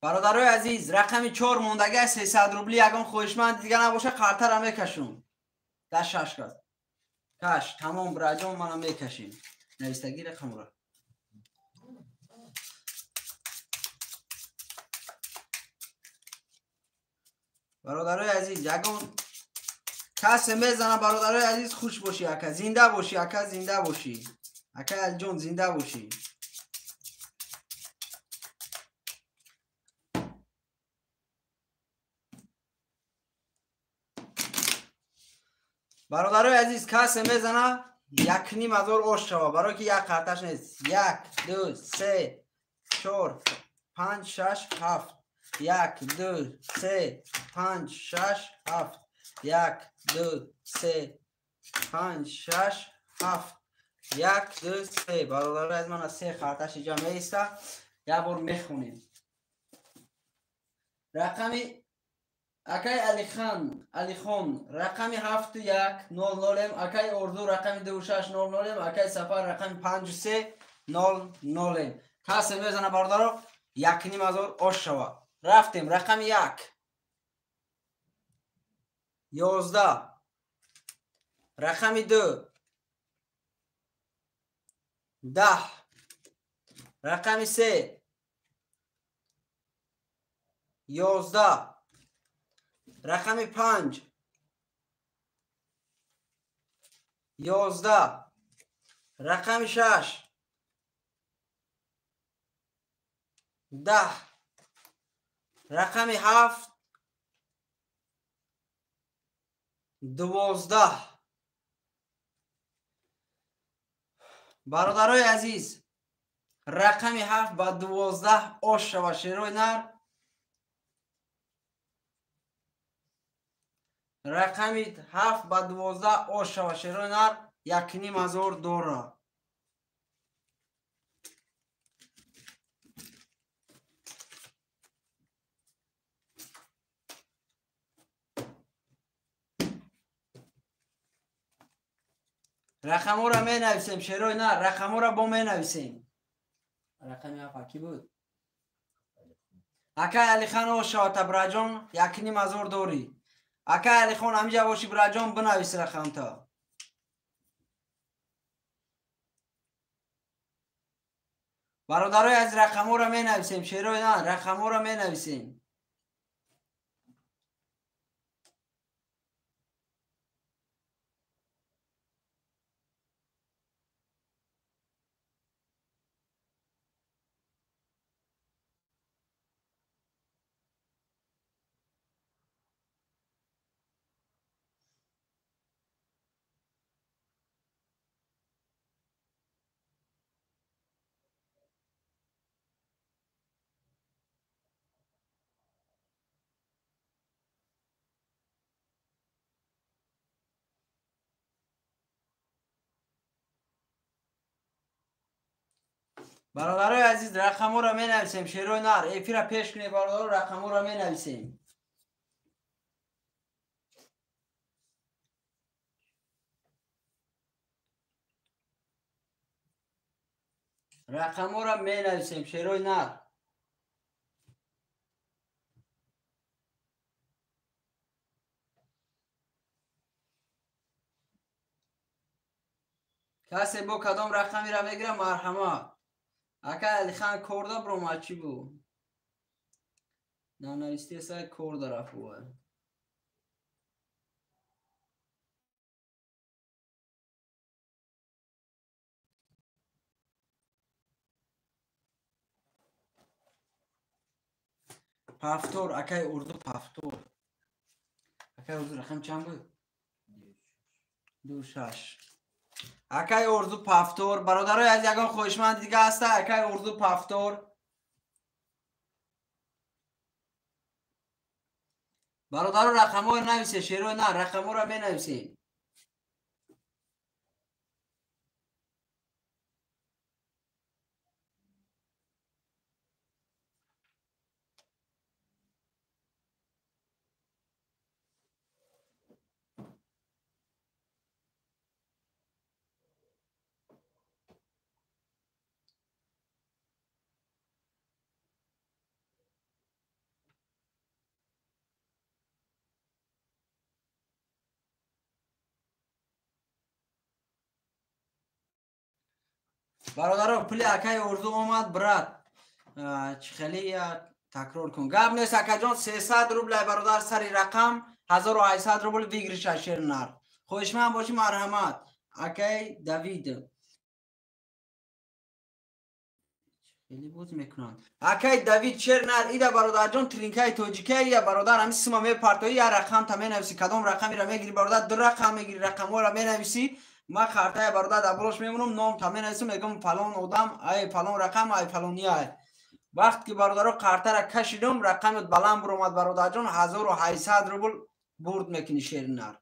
Бародарои азиз, рақами 4 мондага 300 рубли, ягон хоҳишманд дига набоша картара мекашум. Дар 6 кас. Каш, тамом браҷон, мана мекашем. Навистагӣ рақамро. Бародарои азиз, ягон касе мезана, бародарои азиз, хуш бошӣ ака, зинда бошӣ ака, зинда бошӣ. Акай Алиҷон, зинда бошӣ. Бародарои азиз, касе мезана 1,5 ҳазор ош шава, барое ки як қарташ нест. 1, 2, 3, 4, 5, 6, 7. 1, 2, 3, 5, 6, 7. 1, 2, 3, 5, 6, 7. 1, 2, 3. Бародарои азиз, мана се қарташ иҷа меиста. Як бор мехонем. Рақами акай Алихан, Алихон, рақами 7100, акай Орзу рақами 2600, акай Сафар рақами 5300. Касе мезана бародаро 1,5 ҳазор ош шава. Рафтем, рақами 1 11, рақами 2 10, рақами 3 11, рақами 5 11, рақами 6 10, рақами 7 12. Бародарои азиз, рақами 7 ба 12 ош шава шерои нар. Рақами 7 ба 12 ош шава шерои нар, 1,5 ҳазор дора. Рақамҳоро менависем, шерои нар, рақамҳоро бо менависем. Рақами 7 ки буд? Акай Алихан ош шава, Табраҷон, 1,5 ҳазор дорӣ. Акай Алихон, ҳамиҷа бошӣ, бираҷон, бинавис рақамта. Бародарои аз рақамҳоро менависем, шерои нар, рақамҳоро менависем. Бародарои азиз, рақамҳоро менависем, шерои нар, эфира пеш кунед, бародаро, рақамҳоро менависем. Рақамҳоро менависем, шерои нар. Касе бо кадом рақамеро мегирад, марҳамат. Акай Алихан корда бромад, чӣ бу? Нанавистесай, корда рафт бувай. Пафтор, акай Урду пафтор. Акай Урду рақам чанд буд? 26. Акай Орзу пафтор. Бародарои аз ягон хоҳишманд дига ҳаста? Акай Орзу пафтор. Бародаро, рақамҳоро нависе, шерои нар, рақамҳоро менависем. Бародаро, пули акаи Орзу омад, брат. Чӣ хеле такрор кун. Гап нест, акаҷон, 300 рубл бародар, сари рақам 1800 рубл выигрыш а шер нар. Хоҳишманд бошӣ, марҳамат. Акай Давид. Хеле боз мекунанд. Акай Давид Чернар, ида бародарҷон тринкаи тоҷикия, ия бародар ҳами сима мепартоӣ, я рақам та менависӣ, кадом рақамеро мегирӣ бародар, ду рақам мегирӣ, рақамҳоро менависӣ, ма картая бародар дар болош мемонам, ном та менависам, мегӯям фалон одам, ай фалон рақам, ай фалони ай. Вақт ки бародаро картара кашидам, рақамет баланд буромад бародарҷон, 1800 рубл бурд мекунӣ шеринар.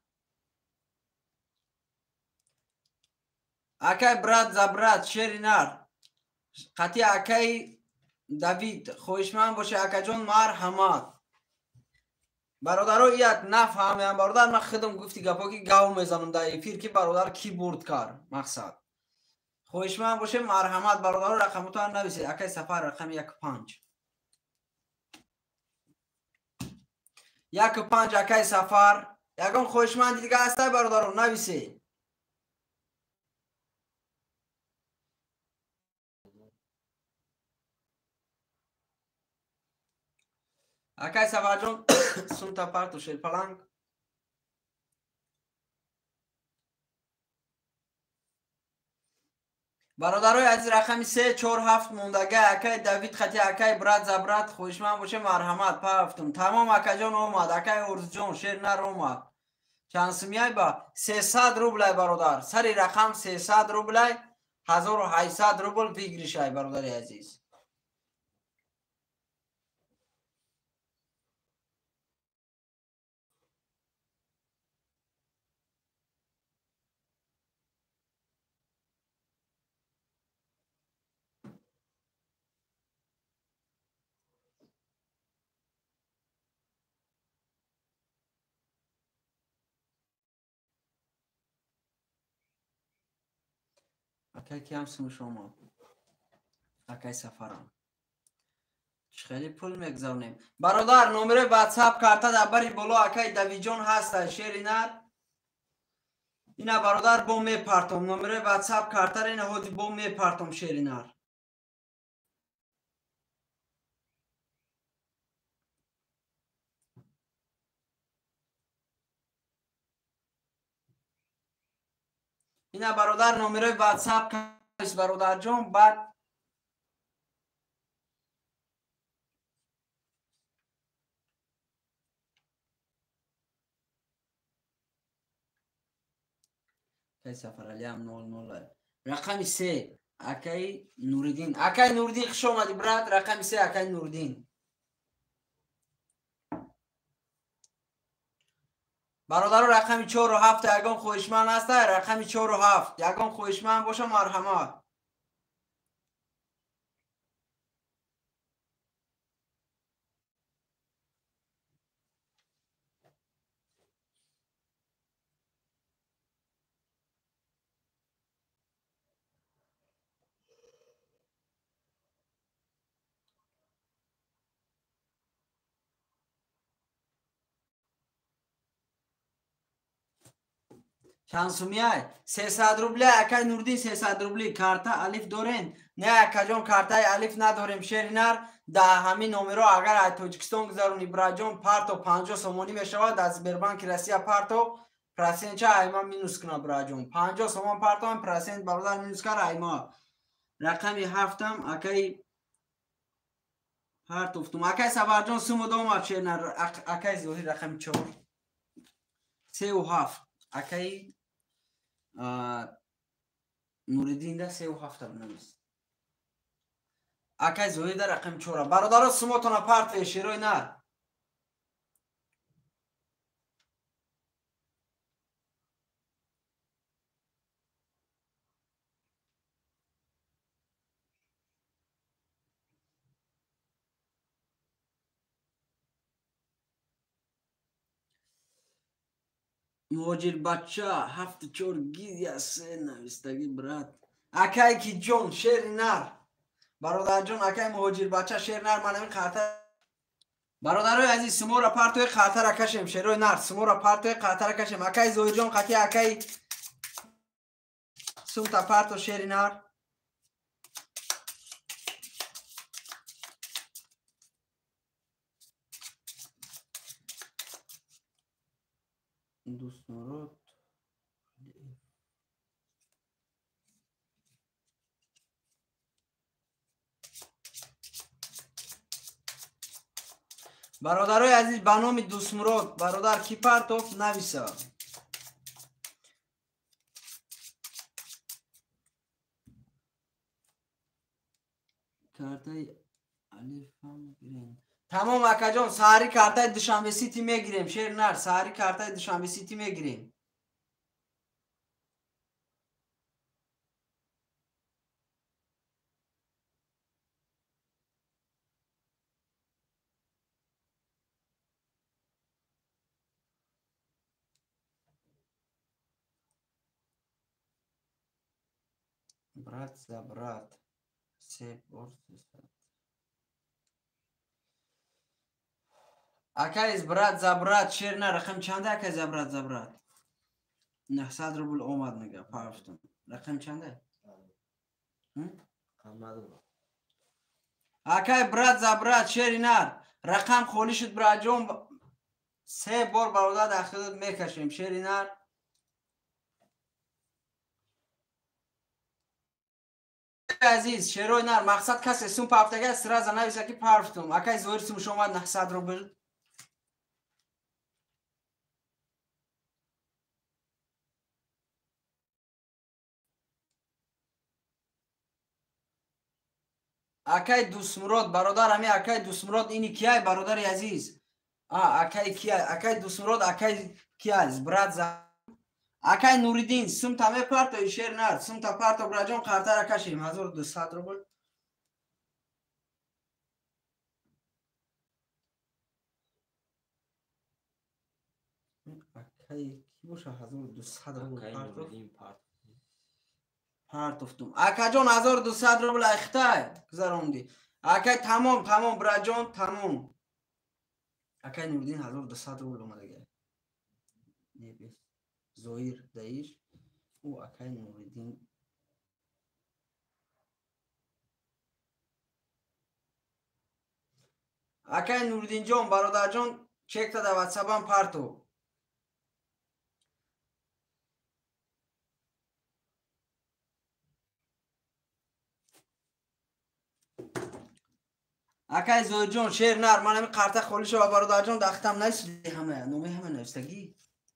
Акай брат за брат шеринар. Қати акай Давид хоҳишманд боше акаҷон марҳамат. Бародаро як нафаҳмеам бародар, ман худам гуфти гапо ки гав мезанам дар эфир ки бародар ки бурд кард мақсад. Хоҳишманд боше марҳамат бародаро рақамотон нависед. Акай Сафар рақами 15. 15 акай Сафар. Ягон хоҳишманди дига ҳастай бародаро нависед. Акай Сафарҷон сумта парту шерпаланг. Бародарои азиз рақами 3 4 7 мондага акай Давид хати акай брат за брат хоҳишманд боше марҳамат пафтум. Тамом акаҷон омад, акай Орзуҷон шернар омад. Чанд сумияй ба 300 рублай бародар. Сари рақам 300 рублай, 1800 рубл выигрышай бародари азиз. Акай киам сумуш омад? Акай Сафарам. Чӣ хеле пул мегзаронем. Бародар, номерои WhatsApp карта дар бари боло акай Давидҷон ҳаста, шеринар. Ина бародар бо мепартом. Номерои WhatsApp картаро ина ҳози бо мепартом шеринар. Ина бародар номерои WhatsApp карта бародарҷон, баъд акай Сафаралиам 00. Рақами 3 акай Нуриддин. Акай Нуриддин хуш омадӣ брат, рақами 3 акай Нуриддин. Бародаро рақами 4 ва 7 ягон хоҳишманд ҳаста? Рақами 4 ва 7 ягон хоҳишманд боша марҳамат. Чанд сумияй? 300 рубля акай Нурдин 300 рубли. Карта алиф дорен? Не акаҷон, картаи алиф надорем шеринар. Дар ҳамин номеро агар аз Тоҷикистон гузаронӣ браҷон парто 50 сомонӣ мешавад. Аз Сбербанки Россия парто процентча айма минус куна браҷон. 50 сомон парто процент бародар минус кар айма. Рақами 7-ам акай партофтум. Акай Сафарҷон суму домад шеринар. Акай Зоҳир рақами 4. 3 ва 7 акай Нуриддин да 3 ва 7 навис. Акай Зоҳир да рақами 4. Бародаро сумотона партве шерои нар. Муҳоҷир бача 7 4 гизя 3 навистагӣ брат. Акай ки ҷон шери нар. Бародарҷон акай муҳоҷир бача шери нар ман ҳамин қарта. Бародарои азиз сумора партои қартара кашем шерои нар. Сумора партои қартара кашем. Акай Зоҳирҷон қати акай сумта парто шери нар. Дӯстмурод Бародарои азиз, ба номи Дӯстмурод, бародар ки партофт нависа. Картаи алифам гирем. Тамом акаҷон, саҳари картаи Душанбе Сити мегирем. Шер нар, саҳари картаи Душанбе Сити мегирем. Брат за брат. Се бор 300. Акай брат за брат, шер на рақам чанда акай за брат за брат? 900 рубл омад мега, пафтум. Рақам чанда? Акай брат за брат, шери нар. Рақам холӣ шуд браҷон. Се бор бародар дар худат мекашем, шери нар. Азиз, шерои нар, мақсад касе сум пафтага сразу нависа ки парфтум. Акай зоир сумш омад 900 рубл. Акай Дӯстмурод, бародар, ами акай Дӯстмурод ини кияй, бародари азиз? Акай кияй? Акай Дӯстмурод, акай кияй? Брат за акай Нуриддин, сумта мепарто шер нар, сумта парто браҷон, қартара кашем 1200 рубл. Акай ки боша 1200 рубл парто? Партофтум. Акаҷон 1200 рубл айхтай гузаронди. Акай тамом, тамом браҷон, тамом. Акай Нуриддин 1200 рубл омадага. Небес. Зоир даиш, ӯ акай Нуриддин. Акай Нуриддинҷон, бародарҷон, чекта дар ватсапам парто. Акай Зоирҷон, шер нар, ман ҳамин қарта холӣ шава бародарҷон, дахтам нависди ҳама, номи ҳама навистагӣ.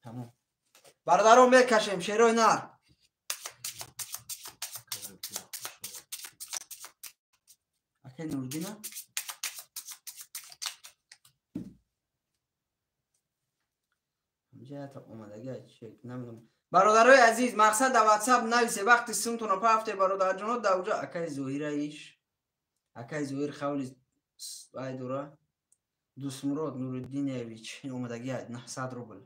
Тамом. Бародарон мекашем, шерои нар. Акай Нуриддина? Ҳамҷаята омадага чек намедонам. Бародарои азиз, мақсад дар ватсап нависе, вақти сумтона пафте бародарҷоно, дар уҷо акай Зоира иш. Акай Зоир хавли ай дора. Дӯстмурод Нуриддинович омадагия 900 рубл.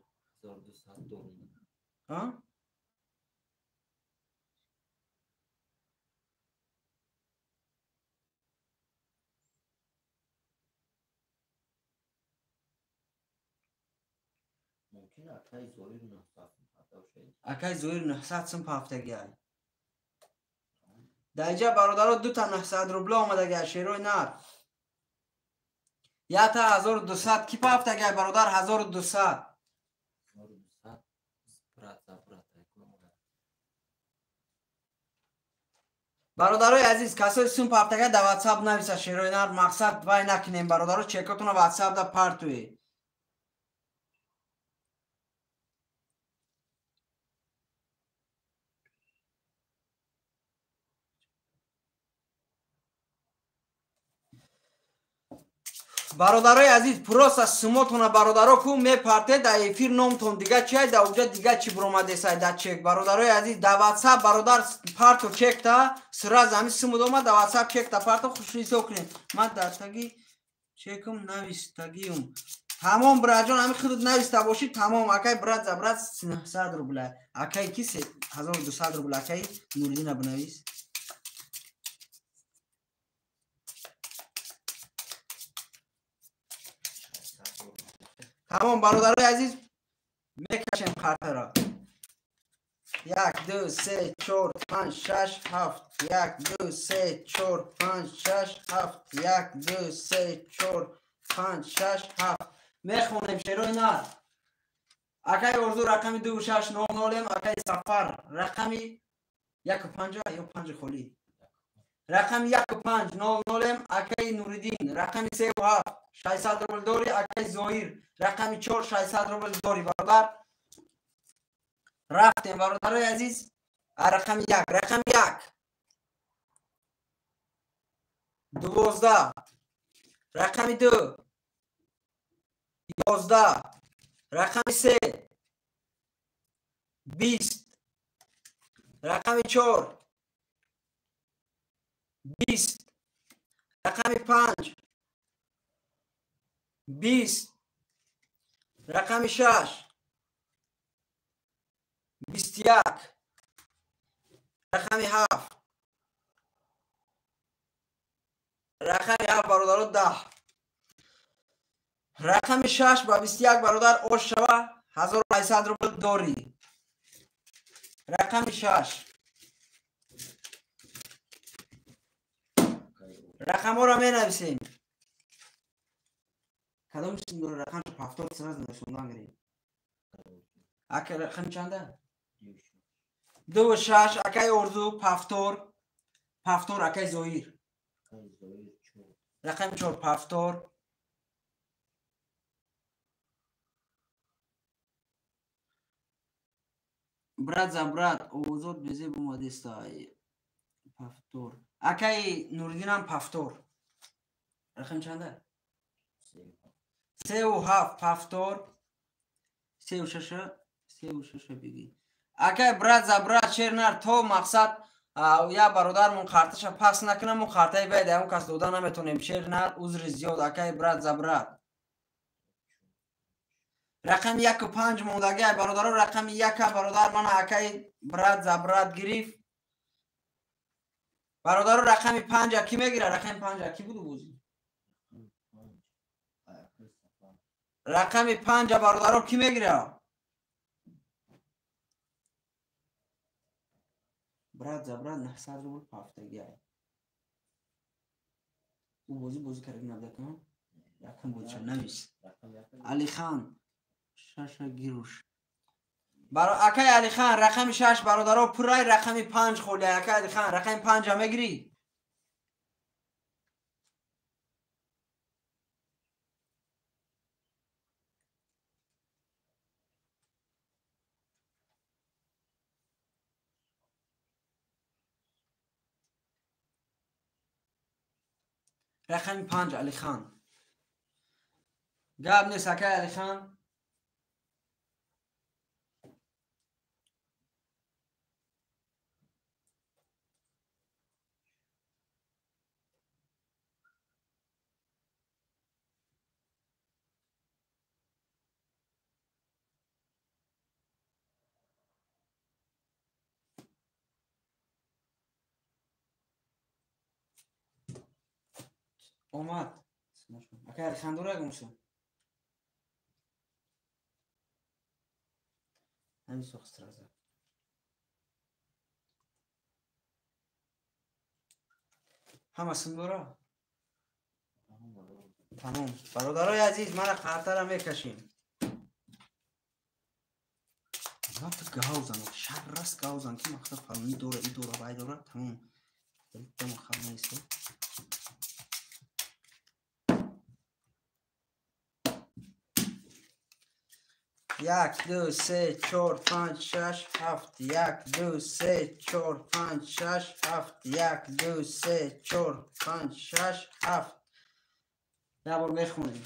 1200 доллар. А? Мумкин акай Зоир 900 сум партофт. Акай Зоир 900 сум пафтагия. Дар инҷа бародаро дута 900 рубла омадагия, шерои нар. Якта 1200 ки пафтагия бародар 1200. Бародарои азиз, касои сум пафтага дар ватсап нависа, шерои нар, мақсад вай накунем бародаро, чекотона ватсап да партуе. Бародарои азиз, просто сумотона бародаро ку мепарте дар эфир номтон дига чиай, дар уҷа дига чӣ биромадесай дар чек. Бародарои азиз, дар ватсап бародар парто чекта, сразу ҳамин сумуд омад, дар ватсап чекта парто хушҳисоб кунед. Ман дар таги чекум навистагиюм. Тамом браҷон, ҳамин худут нависта бошӣ, тамом. Акай брат за брат 900 рубла. Акай ки 1200 рубла, акай Нуриддина бинавис. Тамом бародарои азиз, мекашем қартаро. 1 2 3 4 5 6 7 1 2 3 4 5 6 7 1 2 3 4 5 6 7. Мехонем шерои нар. Акай Орзу рақами 2600, акай Сафар рақами 15 ё 5 холӣ. Рақами 1500, акай Нуриддин рақами 37 600 рубл дори. Акай Зоир рақами 4 600 рубл дори бародар. Рафтем бародарои азиз. Рақами 1, рақами 1 12, рақами 2 11, рақами 3 20, рақами 4 20, рақами 5 20, рақами 6 21, рақами 7, рақами 7 бародаро 10, рақами 6 ба 21 бародар ош шава 1800 рубл дорӣ. Рақами 6. Рақамҳоро менависем. Кадом чиз рақамшо повтор сразу нависондан гирем. Ака рақами чанда? 2 6 акай Орзу повтор. Повтор акай Зоир. Рақами 4 повтор. Брат за брат, овозот безеб омадестай. Повтор. Акай Нуриддинам повтор. Рақам чанда? 3 7 повтор. 3 6, 3 6 бигӣ. Акай брат за брат шернар то мақсад я бародармон қарташа пас накунам, мо қартаи байд ягон кас дода наметонем. Шернар узри зиёд акай брат за брат. Рақами 1 5 мондагӣ бародаро, рақами 1 бародар мана акай брат за брат гирифт. Бародаро рақами 5 ки мегира? Рақами 5 ки буду бозӣ? Рақами 5 бародаро ки мегира? Брат за брат 900 рубл пафтагӣ. Ӯ бозӣ кард набдакам? Якум бозиша навис. Алихан шаша гируш. Акай Алихан рақами 6 бародаро пурай, рақами 5 холӣ. Акай Алихан рақами 5 мегирӣ? Рақами 5 Алихан. Гап нест акай Алихан. Омад. Акай Алихан дора гумшо. Ҳамин сохт сразу. Ҳама сум дора? Тамом. Бародарои азиз, мана қартара мекашем. Вақт гавзан, шаррас гавзан ки мақсад фалони дора, и дора, вай дора, тамом. Тамом хаб нест. 1 2 3 4 5 6 7 1 2 3 4 5 6 7 1 2 3 4 5 6 7. Я бор мехонем.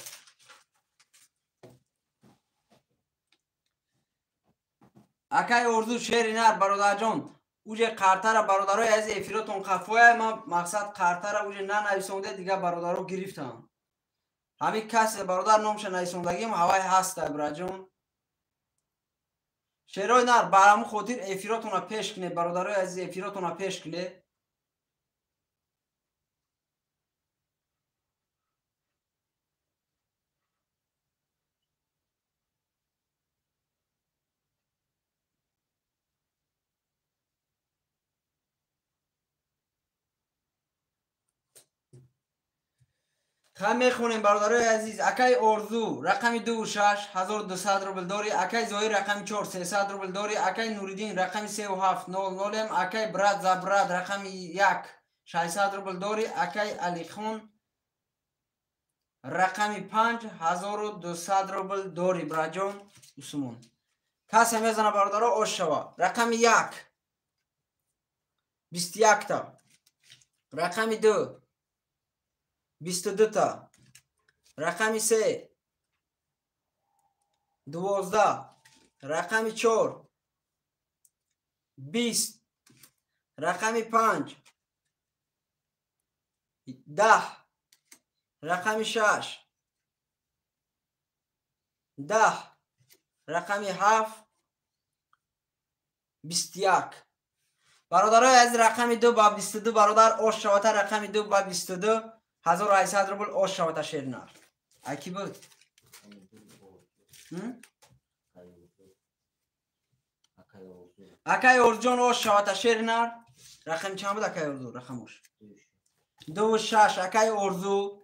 Акай Орзу шери нар бародарҷон, уже қартара бародарои азиз эфиротон қафоя, ман мақсад қартара уже нанависонда дига бародаро гирифтам. Ҳамин касе бародар номша нависондагим ҳавай ҳаста браҷон. Шерои нар ба ҳамун хотир эфиротонро пеш кунед бародарои азиз, эфиротонро пеш кунед. Хай мехонем бародарои азиз. Акай Орзу рақами 2 6 1200 рубл дори. Акай Зоир рақами 4 300 рубл дори. Акай Нуриддин рақами 3 7 0 0. Акай брат за брат рақами 1 600 рубл дори. Акай Алихон Рақами 5 1200 рубл дори браҷон Усмон. Касе мезана бародаро ош шава. Рақами 1 21 та. Рақами 2 22 та. Рақами 3 12. Рақами 4 20. Рақами 5 10. Рақами 6 10. Рақами 7 21. Бародарои азиз, рақами 2 ба 22 бародар ош шавата. Рақами 2 ба 22 1800 рубл ош шавата шернар. Аки буд? Акай Орзуҷон ош шавата шернар. Рақами чанд буд акай Орзу? Рақамош 2 6. Акай Орзу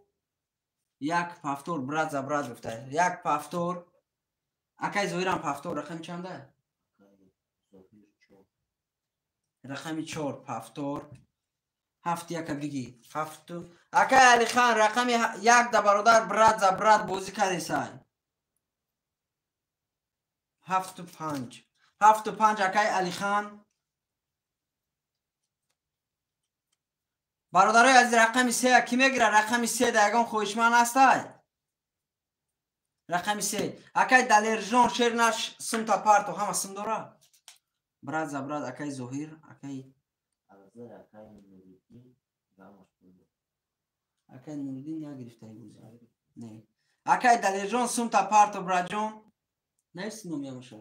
як пафтор брат за брат гуфта. Як пафтор. Акай Зоҳирам пафтор. Рақами чанда? Рақами 4 пафтор. 7 яка биги. 7. Акай Алихан рақами 1 да бародар брат за брат бозӣ кардесай. 7 5. 7 5 акай Алихан. Бародарои азиз, рақами 3 ки мегира? Рақами 3 да ягон хоҳишманд ҳастай? Рақами 3. Акай Далержон шернаш сумта парто ҳама сум дора? Брат за брат акай Зоҳир, акай акай Нуриддин нагирифтай бозӣ. Не. Акай Далержон сумта парто браҷон. Нависи номиямаша.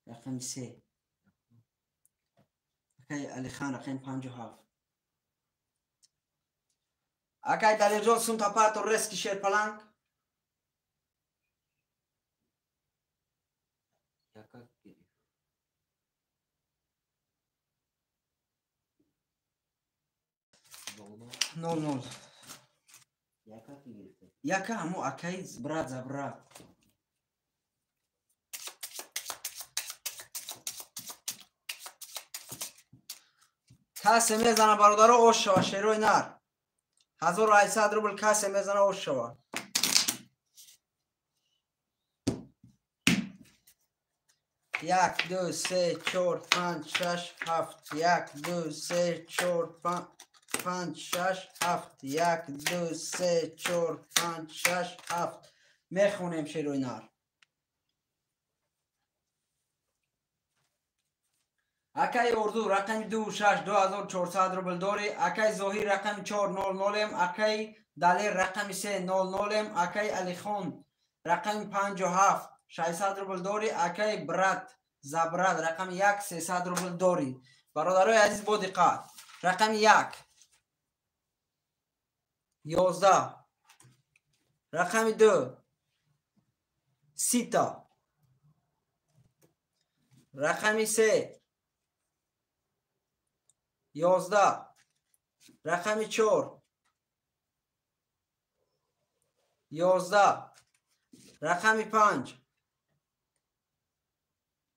Рақами 3. Акай Алихан рақами 5 7. Акай Далержон сумта парто рески шерпаланг. Нол нол. Яка ҳамо акай брат за брат. Касе мезана бародаро ош шава шерои нар. 1800 рубл касе мезана ош шава. 1 2 3 4 5 6 7. 1 2 3 4 5 6 7. 1 2 3 4 5 6 7. Мехонем шерои нар. Акай Орзу рақами 2 6 2400 рубл дори. Акай Зоҳир рақами 4 0 0. Акай Далер рақами 3 0 0. Акай Алихон рақами 5 7 600 рубл дори. Акай брат за брат рақами 1 300 рубл дори. Бародарои азиз, бо диққат. Рақами 1 11. Рақами 2 30 та. Рақами 3 11. Рақами 4 11. Рақами 5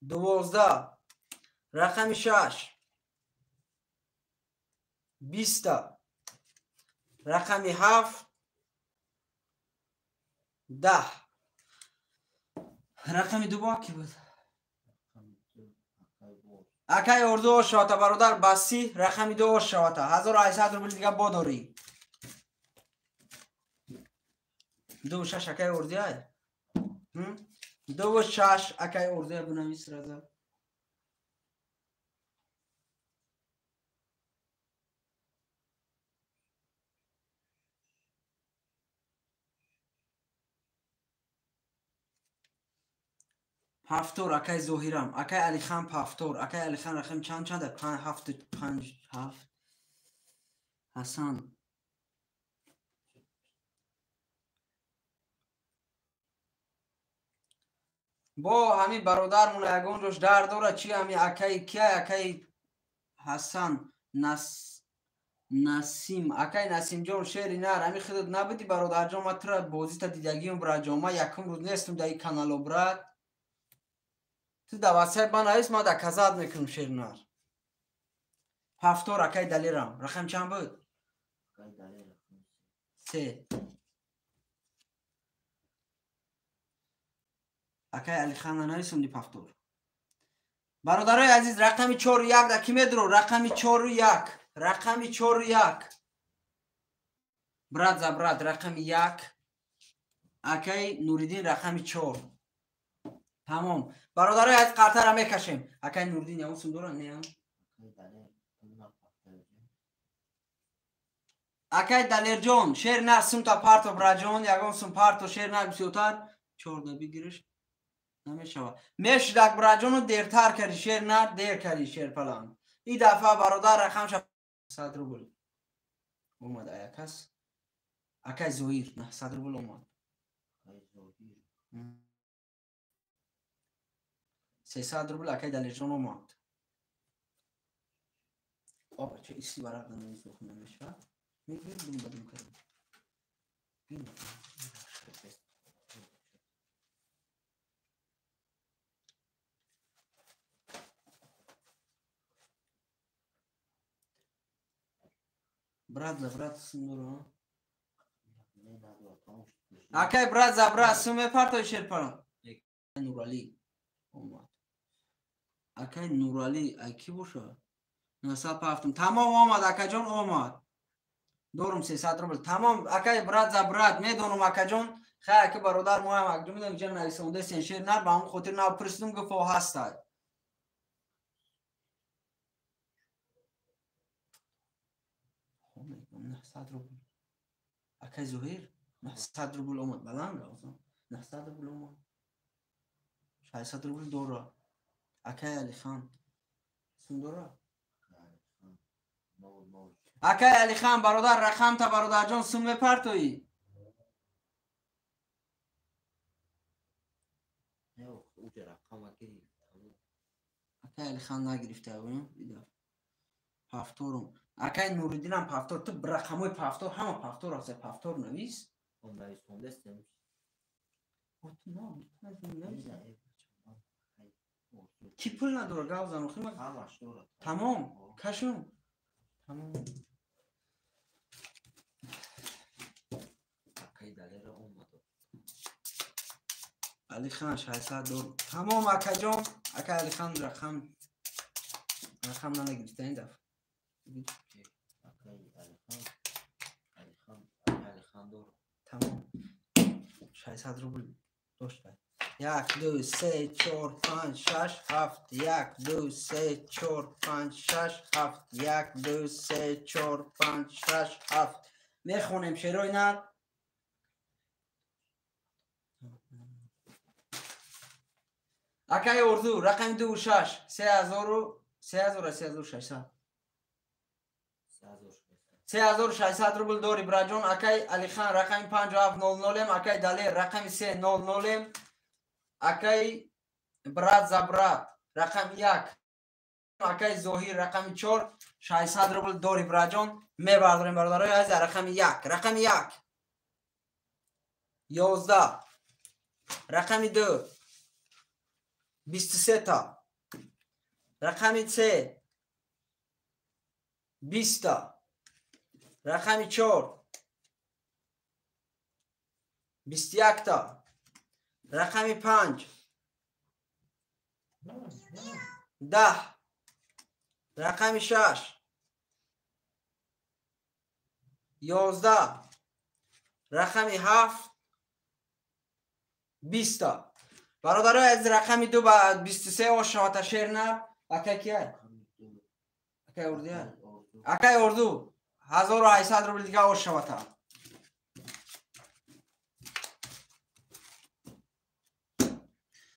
12. Рақами 6 20. Рақами 7 10. Рақами 2 бо ки буд? Акай Орзу ош шавата бародар баси. Рақами 2 ош шавата. 1800 рубл дига бо дорӣ. 2 6 акай Орзуяй. 2 6 акай Орзуя бунавис раза. Пафтор акай Зоҳирам, акай Алихан пафтор, акай Алихан рақам чанд чанда? 5 7 5 7. Ҳасан бо ҳамин бародармон ягон ҷош дард дорад чи ҳами акай кия? Акай Ҳасан Насим, акай Насимҷон шери нар ҳами худат набудӣ бародарҷон, ман тура бозита дидагиюм браҷон, ман якум рӯз нестум дар ин канало брат. Ту дар ватсап ман навис, ман доказат мекунам шернар. Ҳафтор акай Далерам. Рақам чанд буд? 3. Акай Алихана нависонди пафтор. Бародарои азиз, рақами 4 1 да ки медро? Рақами 4 1. Рақами 4 1. Брат за брат рақами 1. Акай Нуриддин рақами 4. Тамом. Бародарои азиз, қартара мекашем. Акай Нуриддин ягон сум дора? Не. Акай Далерҷон, шер на сумта парто браҷон, ягон сум парто шер на бисёртар. 4 да бигириш. Намешава. Мешидак браҷону дертар карди шер на, дер карди шер палан. И дафъа бародар рақамша 100 рубл. Омад аякас. Акай Зоир 900 рубл омад. 300 рубл акай Далерҷон омад. Опа, че иси варақ намезухм намешава. Мегирдум бадум кардам. Брат за брат сум. Акай брат за брат сум мепартой шерпарам. Нурали омад. Акай Нурали ай ки боша? 907. Тамом омад акаҷон омад. Дорум 300 рубл. Тамом акай брат за брат медонум акаҷон. Хай ака бародар моям акҷон медонам ҷа нависонда сен шер нар ба ҳамон хотир нав пурсидум гуфт ҳастай. 900 рубл. Акай Зоҳир 900 рубл омад. Баланд равзам. 900 рубл омад. 600 рубл дора. Акай Алихан сум дора? Акай Алихан бародар рақамта бародарҷон сум мепартоӣ? Акай Алихан нагирифта. Пафторум. Акай Нуриддинам пафтор. Ту рақамои пафтор, ҳама пафтор аст. Пафтор навис. Ки пул надора гав зан охи тамом кашум. Тамом. Алихан 600 дор. Тамом акаҷон, акай Алихан рақам нагирифта ин дафъа. Тамом. 600 рубл дошт. 1 2 3 4 5 6 7 1 2 3 4 5 6 7 1 2 3 4 5 6 7. Мехонем шерои нар. Акай Орзу рақами 2 6 3000 3600 3600 рубл дори браҷон. Акай Алихан рақами 5700, акай Далер рақами 300, акай брат за брат рақами 1, акай Зоҳир рақами 4, 600 рубл дори браҷон. Мебардорем бародарои азиз рақами 1, рақами 1 11, рақами 2 23 та, рақами 3 20 та, рақами 4 21 та, рақами 5 10, рақами 6 11, рақами 7 20 та. Бародарои азиз рақами 2 ба 23 ошавата шер нар. Акай кия? Акай Ордуя? Акай Орду 1800 рубл дига ошавата.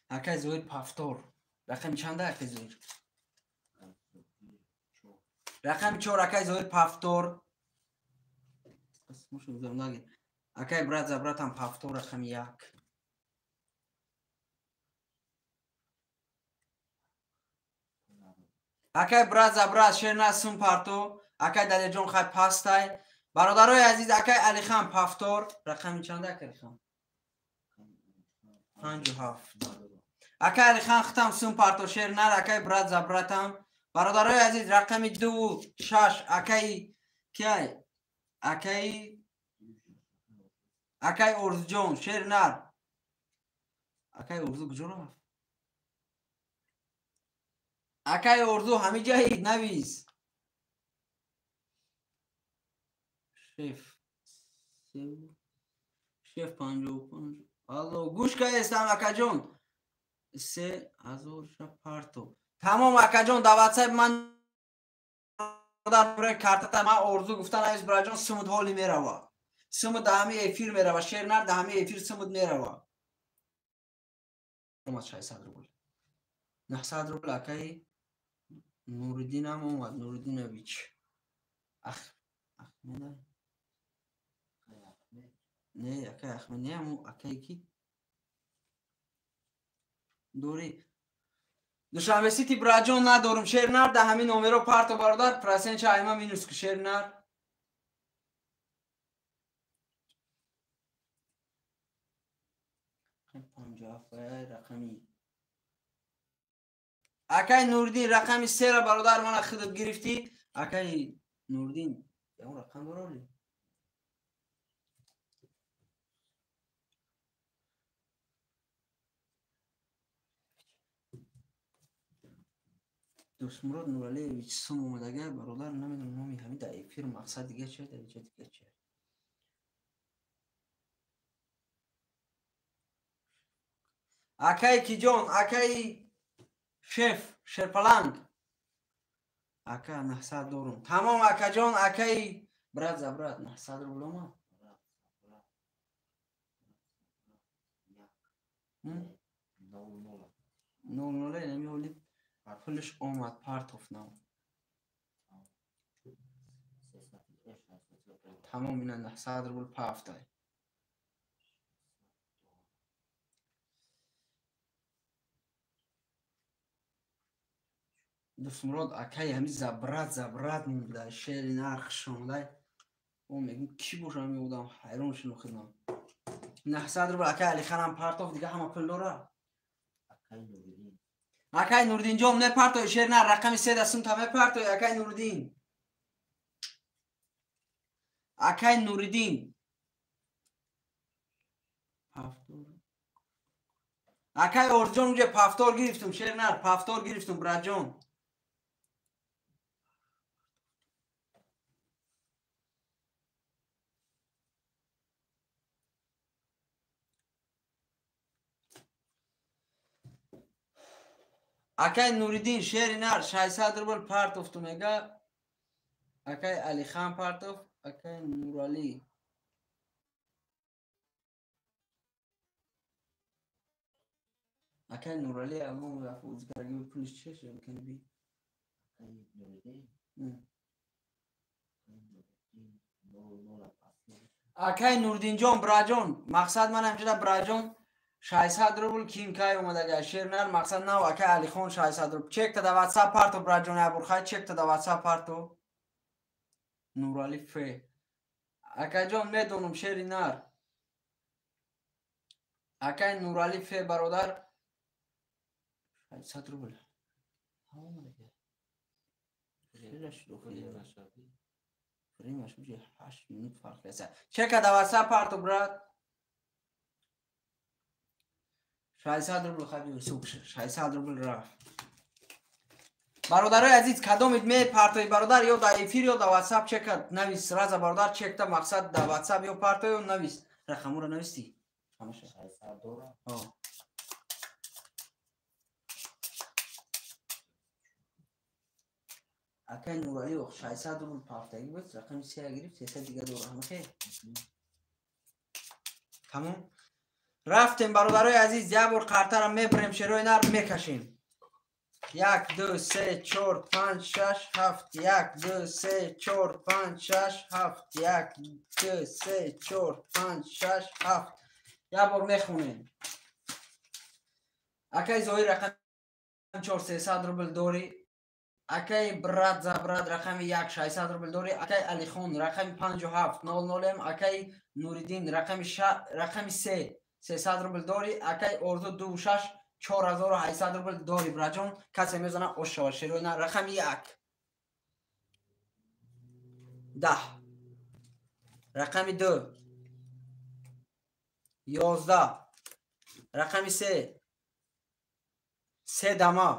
Акай Зоҳир пафтор. Рақами чанда акай Зоҳир? Рақами 4 акай Зоҳир пафтор. Акай брат за братам пафтор рақами 1. Акай брат за брат шер на сум парто. Акай Далерҷон хай пастай. Бародарои азиз акай Алихан пафтор. Рақами чанда акай Алихан? 57. Акай Алихан хитам сум парто шер нар, акай брат за братам. Бародарои азиз, рақами 2 6 акай киай? Акай Орзуҷон, шер нар. Акай Орзу куҷо рафт? Акай Орзу ҳамиҷаи навис. Шеф. Шеф 55. Алло, гӯш кардестам акаҷон. 3000 ша парто. Тамом акаҷон, дар WhatsApp ман картата ман Орзу гуфта навис бираҷон, сумуд ҳоли мерава. Сумуд дар ҳамин эфир мерава, шер нар дар ҳамин эфир сумуд мерава. Омад 600 рубл. 900 рубл акаи Нуриддинам омад, Нуриддинович. Ах, Ахмеда. Не, акаи Ахмед, не, аму акаи ки? Дори. Душанбе Сити браҷон надорум, шер нар да ҳамин номеро парто бародар, процент ча айма минус ку шер нар. Рақами. Акай Нуриддин рақами 3 бародар мана худат гирифтӣ. Акай Нуриддин, ягон рақам дорӣ? Дӯстмурод Нуралиевич сум омадага бародар, намедонам номи ҳамин дар эфир мақсад дига чи, дар инҷа дига чи. Акай Киҷон, акай шеф, шерпаланг. Ака 900 дорум. Тамом акаҷон, акай брат за брат 900 рубл омад. 00 нами ҳоли пулш омад партоф нав. Тамом ина 900 рубл пафтай. Дӯстмурод акай ҳами забрат забрат монда, шери нарх шондай. О мегум ки боша ҳами одам, ҳайрон шуну хидмат. 900 рубл акай Алиханам партоф, дига ҳама пул дора. Акай Нуриддинҷон мепартои шер нар, рақами 3 да сумта мепартои акай Нуриддин. Акай Нуриддин. Акай Орзуҷон уҷа пафтор гирифтум, шер нар, пафтор гирифтум, братҷон. Акай Нуриддин шери нар 600 рубл партофту мега. Акай Алихан партоф, акай Нуралӣ. Акай Нуралӣ аммо узгараги пулиш чеш имкон би. Акай Нуриддинҷон, браҷон, мақсад ман ҳамчуда браҷон 600 рубл ким кай омадага шер нар, мақсад нав акай Алихон 600 рубл. Чекта да WhatsApp парто браҷон Абурхай, чекта да WhatsApp парто. Нурали Ф. Акайҷон медонум шери нар. Акай Нурали Ф бародар 600 рубл. Времяш уже 8 минут фарқ аст. Чека да WhatsApp парто брат. 600 рубл хаби сук 600 рубл рафт. Бародарои азиз, кадомид мепартои бародар, ё дар эфир ё дар WhatsApp чека навис, раза бародар чекта мақсад дар WhatsApp ё партои ё навис. Рақамуро нависти? Ҳамаша. 600 дора. Ҳо. Акай Нуралӣ 600 рубл партои буд, рақами 3 гирифт, 300 дига дора. Ҳамахе? Тамом. Рафтем бародарои азиз, як бор қартара мебарем, шерои нар мекашем. 1 2 3 4 5 6 7 1 2 3 4 5 6 7 1 2 3 4 5 6 7. Як бор мехонем. Акай Зоҳир рақами 4 300 рубл дорӣ. Акай брат за брат рақами 1 600 рубл дорӣ. Акай Алихон рақами 57 00. Акай Нуриддин рақами 3 300 рубл дорӣ. Акай Орзу 2 6 4800 рубл дори браҷон. Касе мезана ош шава шерои нар. Рақами 1 10, рақами 2 11, рақами 3 3 дама,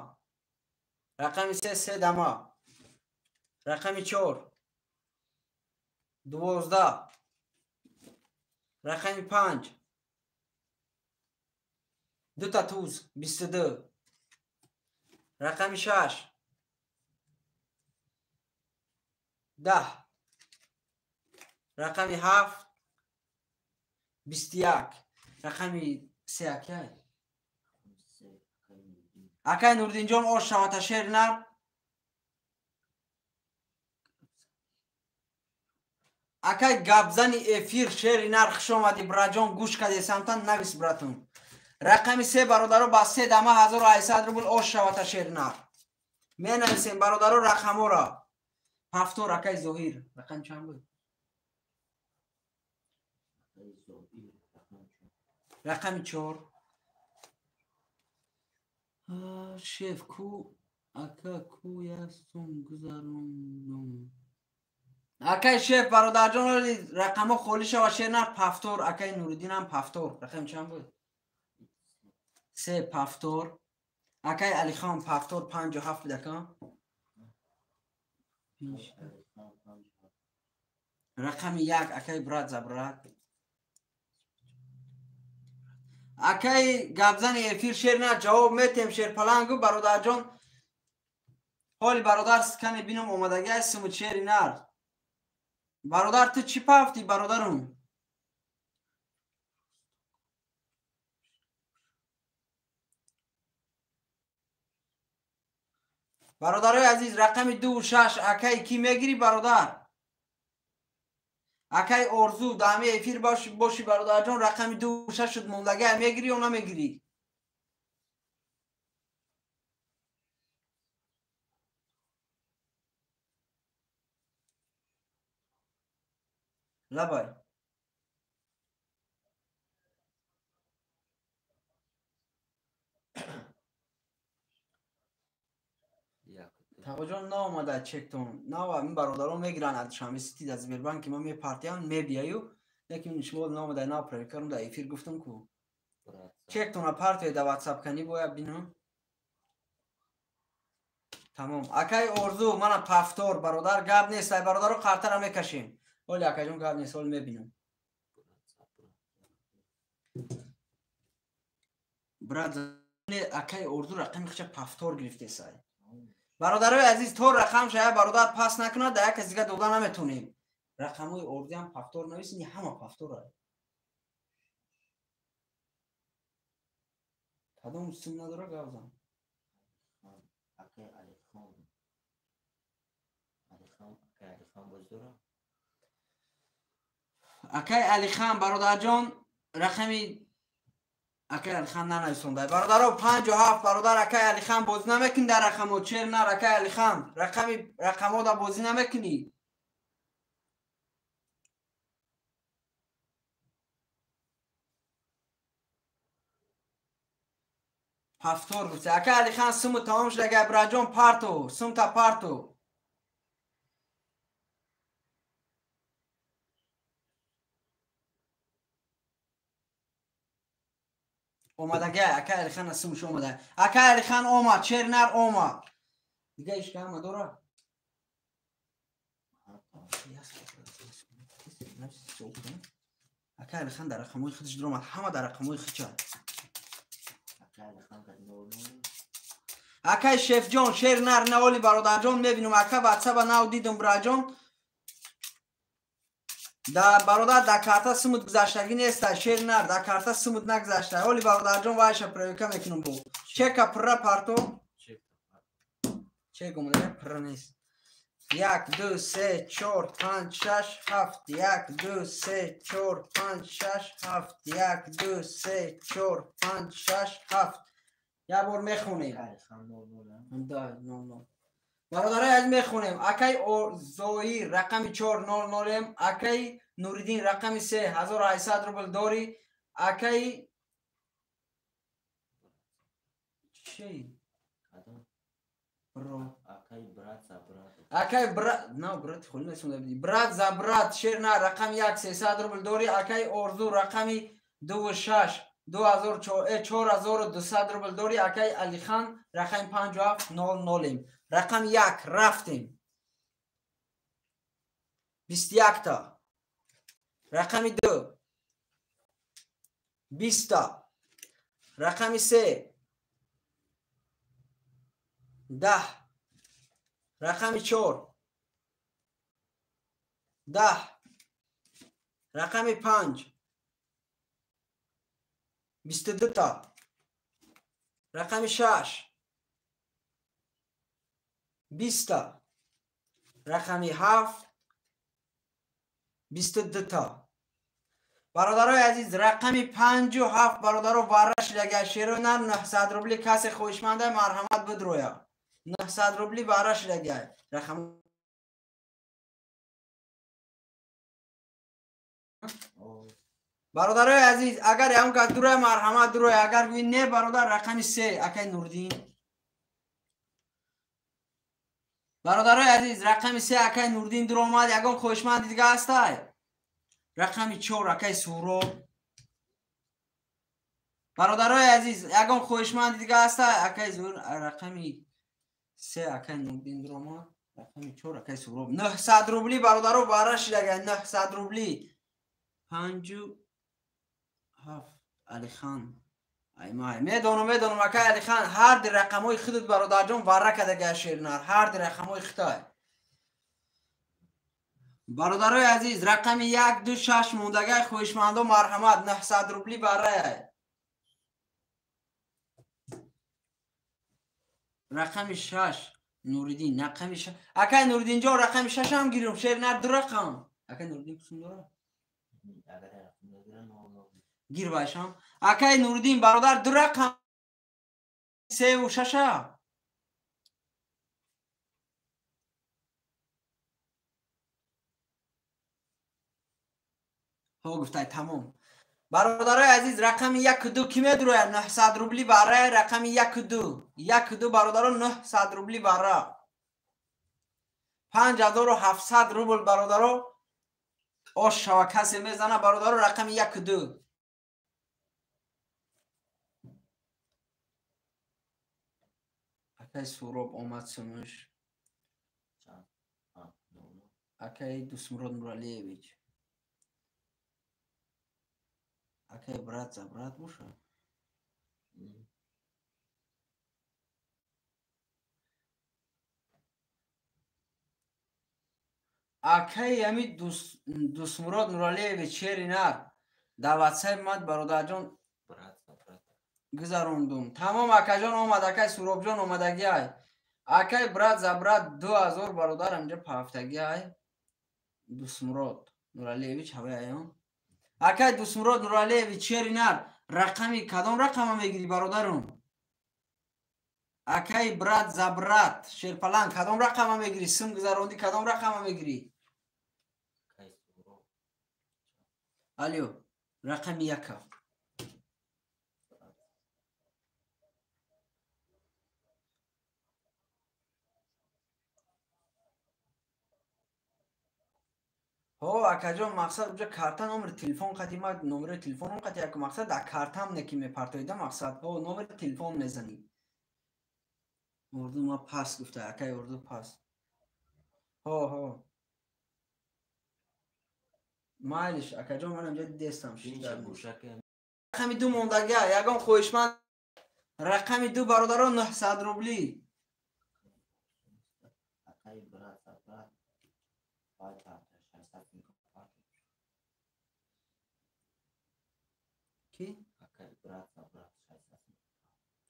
рақами 3 3 дама, рақами 4 12, рақами 5 2 туз 22, рақами 6 10, рақами 7 21, рақами 3 акай. Акай Нуриддинҷон ош шавата шер нар. Акай гапзани эфир шери нар, хуш омадӣ браҷон, гӯш каде самтан навис братун. Рақами 3 бародаро ба 3 дама 1800 рубл ош шавата шери нар. Менависем бародаро рақаморо. Ҳафтор акай Зоҳир. Рақам чанд буд? Рақами 4. Шеф ку ака ку як сум гузарондум. Акай шеф бародарҷон рақамҳо холӣ шава шер нар. Пафтор акай Нуриддинам пафтор. Рақам чанд буд? 3 пафтор. Акай Алихон пафтор 57 буд ака. Рақами 1 акай брат за брат. Акай гапзани эфир шер нар ҷавоб метем шерпалангу бародарҷон. Ҳоли бародар скане бинам омадагӣ ҳастиму шери нар. Бародар ту чӣ пафтӣ бародарум? Бародарои азиз рақами 2 6 акай кӣ мегирӣ бародар? Акай Орзу дами эфир боши бародарҷон, рақами 2 6 шуд мондагӣ мегирӣ ё намегирӣ? Лабай. Тағоҷон наомада чектон. Нава ин бародарон мегиранд аз Душанбе Сити аз Сбербанк ма мепартиян мебияю. Лекин шумо наомада нав проверкарум да эфир гуфтам ку. Чектона партия да WhatsApp кани бояд бинам. Тамом. Акай Орзу мана пафтор бародар гап нест, ай бародаро қартара мекашем. Оли акаҷон гап нест, оли мебинам. Брат акай Орзу рақами хича пафтор гирифтесай. Бародарои азиз то рақам шая бародар пас накунад, да як кас дига дода наметонем. Рақамҳои Орзуам пафтор нависини, ҳама пафтора. Кадом сум надора гавзам? Акай Алихон. Алихон, акай Алихон боз дора? Акай Алихан бародарҷон рақами акай Алихан нанависонда. Бародаро 57 бародар акай Алихан бозӣ намекунӣ дар рақамҳо. Чер нар акай Алихан рақами рақамҳо да бозӣ намекунӣ. Пафтор гуфта. Акай Алихан суму тамом шуда габраҷон парто, сумта парто. Омадагӣ акай Алихан сумуш омада. Акай Алихан омад, шер нар омад. Дига ишка ҳама дора? Акай Алихан дар рақамҳои худаш дуромад, ҳама дар рақамҳои худша. Акай Шефҷон шер нар наоли бародарҷон мебинам. Ака ватсаба нав дидум браҷон. Да бародар да карта сумут гузаштагӣ неста, шер нар да карта сумут нагузашта. Оли бародарҷон вайша проверка мекунам бо. Чека пурра парто. Чек омада пурра нест. 1 2 3 4 5 6 7 1 2 3 4 5 6 7 1 2 3 4 5 6 7. Як бор мехонем. Да, 00. Бародарай аз мехонем. Акай Зоир рақами 400, акай Нуриддин рақами 3 1800 рубл дори, акай Чӣ? Бро. Акай брат за брат. Акай брат, на брат хули несонда биди. Брат за брат, шер на рақами 1 300 рубл дори, акай Орзу рақами 2 6 4200 рубл дори, акай Алихан рақами 57 00. Рақами 1 рафтем. 21 та. Рақами 2 20 та. Рақами 3 10. Рақами 4 10. Рақами 5 22 та. Рақами 6 20 та. Рақами 7 22 та. Бародарои азиз, рақами 5 ва 7 бародаро варра шидага шерои нар 900 рубли касе хоҳишманда марҳамат бидроя. 900 рубли варра шидага. Рақам бародарои азиз, агар ягон кас дуроя марҳамат дуроя, агар гӯӣ не бародар рақами 3 акай Нурдин. Бародарои азиз, рақами 3 акай Нурдин дуромад, ягон хоҳишманди дига ҳастай? Рақами 4 акай Суҳроб. Бародарои азиз, ягон хоҳишманди дига ҳастай? Акай Зур, рақами 3 акай Нурдин дуромад, рақами 4 акай Суҳроб. 900 рубли бародаро варра шидага, 900 рубли. 5 7 Алихан. Аймай, медонам акай Алихан, ҳар ди рақамҳои худат бародарҷон варра кардага шернар, ҳар ди рақамҳои хитай. Бародарои азиз, рақами 1 2 6 мондагай хоҳишмандо марҳамат 900 рубли баррая. Рақами 6 Нуриддин, рақами 6. Акай Нуриддинҷон, рақами 6 ҳам гирем, шернар ду рақам. Акай Нуриддин кусум дора? Гир байшам. Акай Нуриддин бародар ду рақам 3 ва 6. Ҳо гуфтай тамом. Бародарои азиз, рақами 1 2 ки медурояд 900 рубли барра, рақами 1 2. 1 2 бародаро 900 рубли барра. 5700 рубл бародаро ош шава касе мезана бародаро рақами 1 2. Акай Суҳроб омад сумуш. Акай Дусмурод Нуралиевич. Акай брат за брат боша? Акай ами Дусмурод Нуралиевич шери нар дар ватсапи ман бародарҷон гузарондум. Тамом акаҷон омад, акай Суҳробҷон омадагиай. Акай брат за брат 2000 бародар инҷа пафтагиай. Дусмурод Нуралиевич ҳавай аён. Акай Дусмурод Нуралиевич шери нар рақами кадом рақама мегирӣ бародарум? Акай брат за брат шерпаланг кадом рақама мегирӣ? Сим гузарондӣ кадом рақама мегирӣ? Алё, рақами 1. Ҳо акаҷон, мақсад уҷа карта номери телефон қати ма номери телефоном қати як мақсад дар картам не ки мепартоида мақсад ҳо номери телефон мезанӣ. Орду ма пас гуфта, акай Орду пас. Ҳо ҳо. Майлиш акаҷон, ман инҷа дестам шид. Рақами 2 мондага, ягон хоҳишманд рақами 2 бародаро 900 рубли. Акай брат за брат Ки? Акай брат за брат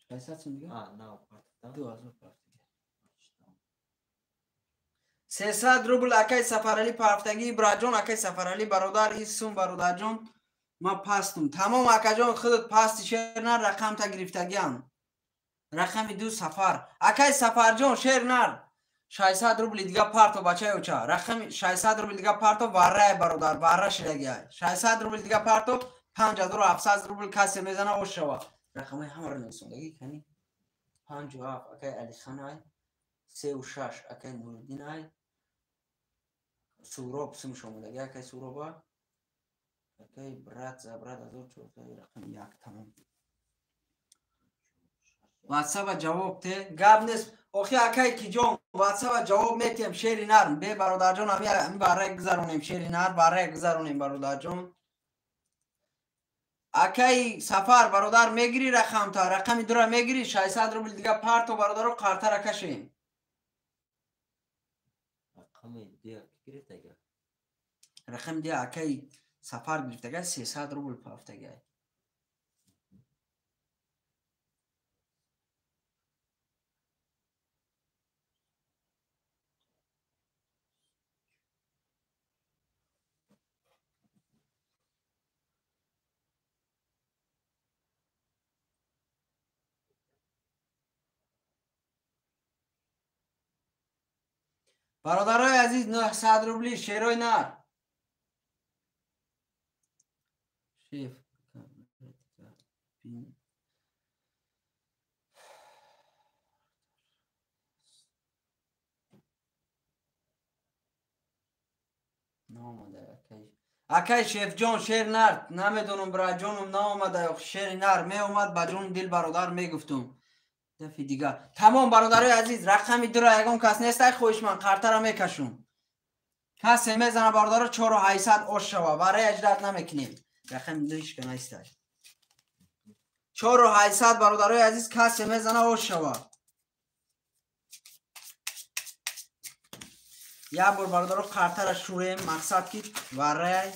600 сум дига? А, на партида. 2000 партида. 300 рубл акай Сафарали пафтагӣ браҷон, акай Сафарали бародар, ин сум бародарҷон ма пастум. Тамом акаҷон, худат пасти шернар рақамта гирифтагиам. Рақами 2 Сафар. Акай Сафарҷон шернар 600 рубли дига парто бачаи оча. Рақами 600 рубли дига парто варрае бародар, варра шидагиай. 600 рубли дига парто 5700 рубл касе мезана ош шава. Рақамҳои ҳамаро нависондагӣ кани. 5 7 акай Алиханай, 3 6 акай Нуриддинай, Суроб сумш омадаги акай Суроба, акай брат за брат 1400 рақами 1 тамом. Ватсапа ҷавоб те, гап нест. Охи акай киҷон, ватсапа ҷавоб метиҳем. Шери нар бе бародарҷон, ами баррай гузаронем, шери нар баррай гузаронем бародарҷон. Акай Сафар бародар, мегирӣ рақамта, рақами дура мегирӣ, 600 рубл дига парто бародаро, қартара кашем. Рақами дия акай Сафар гирифтага, 300 рубл пафтага. Бародарои азиз, 900 рубли шерои нар. Шеф наомада акай Шефҷон, шер нар намедонам, браҷонум наомада. Шери нар меомад, ба ҷони дил бародар мегуфтум. Дафи дига тамом. Бародарои азиз, рақами дура ягон кас нестай хоҳишманд, қартара мекашум. Касе мезана бародаро, 4800 ош шава, барои аҷдат намекунем. Рақами ду ҳичка нестай. 4800 бародарои азиз, касе мезана ош шава. Як бор бародаро қартара шурем, мақсад ки варай.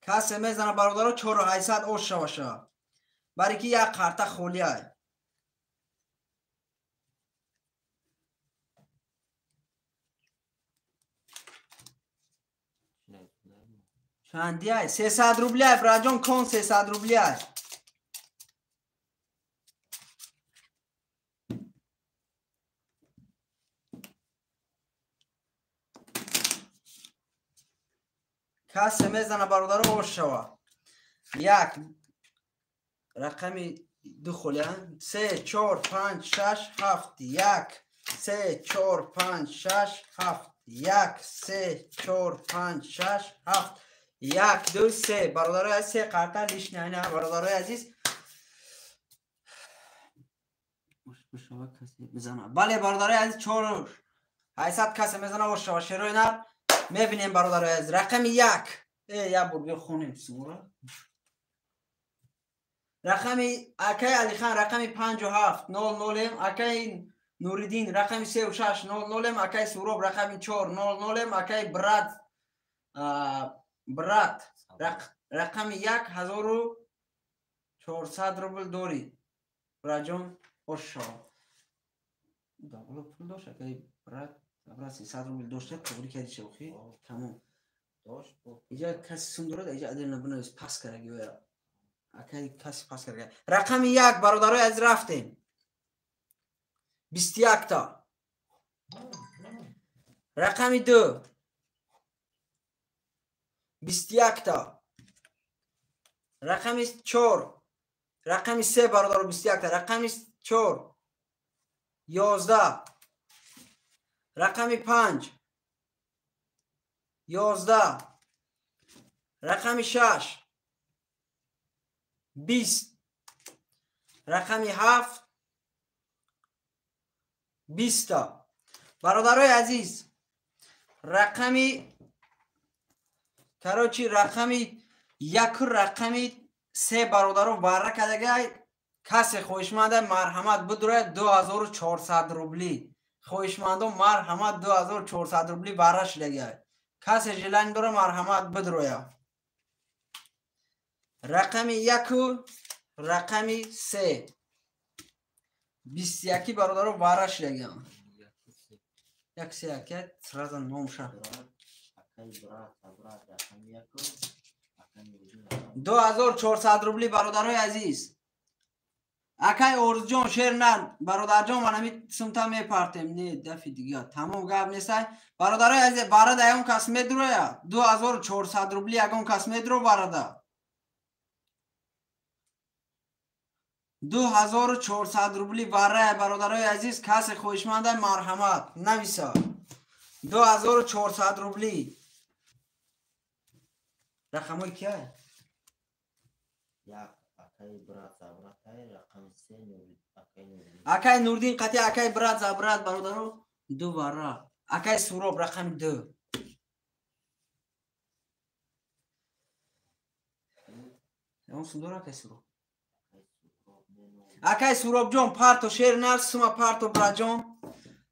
Касе мезана бародаро, 4800 ош шаваша, бари ки як қарта холиай. Чандиай? 300 рублиай, браҷон, кон 300 рублиай. Касе мезана бародаро, ош шава. Як рақами ду холия, се, чор, панҷ, шаш, ҳафт, як, се, чор, панҷ, шаш, ҳафт, як, се, чор, панҷ, шаш, ҳафт, як, ду, се. Бародарои азиз, се қарта лишний айна, бародарои азиз. Бале, бародарои азиз, 4800 касе мезана, ош шава. Шерои нар мебинем, бародарои азиз. Рақами як, як бор биё хонем сумора. Рақами акай Алихан рақами 57 00-ем, акай Нуриддин рақами 36 00-ем, акай Суроб рақами 4 00-ем, акай брат рақами 1 1400 рубл дорӣ, браҷон, ош шава. Даболо пул дошт акай брат, брат 300 рубл дошта, қабул кардӣ шавхи, тамом. Иҷа каси сум дорад, иҷа адил набинавис, пас караги оя акай каси пас карага. Рақами як, бародарои азиз, рафтем, 21-та. Рақами ду, 21-та. Рақами чор, рақами се, бародаро, 21-та. Рақами чор, 11. Рақами панҷ, 11. Рақами шаш, 20. Рақами ҳафт, 20-та. Бародарои азиз, рақами, короче, рақами яку рақами се, бародаро, барра кардагай. Касе хоҳишманда, марҳамат, бидурад, 2400 рубли. Хоҳишмандо, марҳамат, 2400 рубли барра шудагай. Касе желание дора, марҳамат, бидроя. Рақами яку рақами се, 21, бародаро, барра шудагам. Як се яке сразу номша. 2400 рубли, бародарои азиз. Акай Орзуҷон шер нар, бародарҷон, ман ҳамин сумта мепартем. Не, дафи дига. Тамом гап нестай. Бародарои азиз, барада ягон кас медуроя? 2400 рубли ягон кас медуро барада? 2400 рубли барая, бародарои азиз, касе хоҳишманда марҳамат, нависа. 2400 рубли. Рақамҳои кияй? Як акай брат забратай, рақами се акай Нурдин. Акай Нурдин қати акай брат забрат, бародаро, ду вара. Акай Суроб рақами ду. Он сундор акай Суроб. Акай Суробҷон, парто шер нар, сума парто браҷон.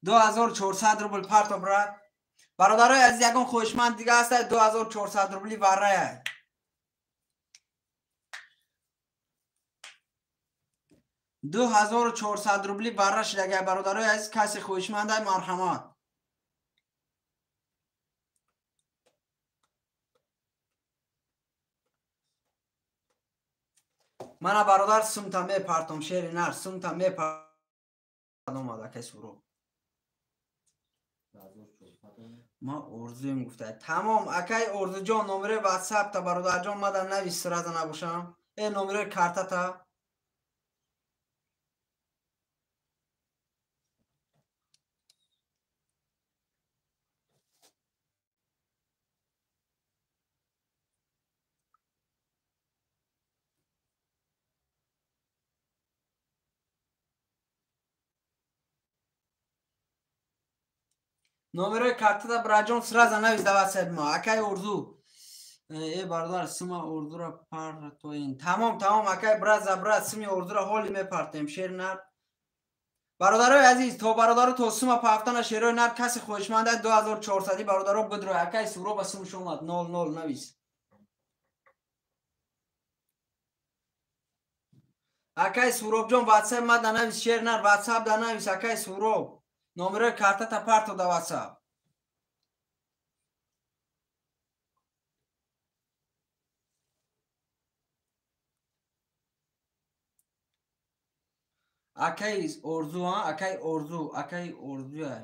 2400 рубл парто брат. Бародарои азиз, ягон хоҳишманд дига ҳаста? 2400 рубли варая. 2400 рубли вара шидагай, бародарои азиз, касе хоҳишманда марҳамат. Мана бародар сумта мепартом, шери нар, сумта мепартом. Омад акай Суроб. Ма орзуем гуфта. Тамом, акай Орзуҷон, номери ватсапта бародарҷон мада навис, сраза набошам. Номери картата. Номерои картата браҷон сраза навис да ватсап ма. Акай Орзу. Бародар, сума Орзура партоин. Тамом, тамом, акай брат за брат, суми Орзура ҳоли мепартем, шер нар. Бародарои азиз, то бародаро то сума пафтана шерои нар, касе хоҳишманда 2400 бародаро бидро. Акай Суроба сумш омад 00 навис. Акай Суробҷон, ватсап ма да навис, шер нар, ватсап да навис, акай Суроб. Номерои картата парто да ватсап. Акай Орзу, акай Орзу, акай Орзуя.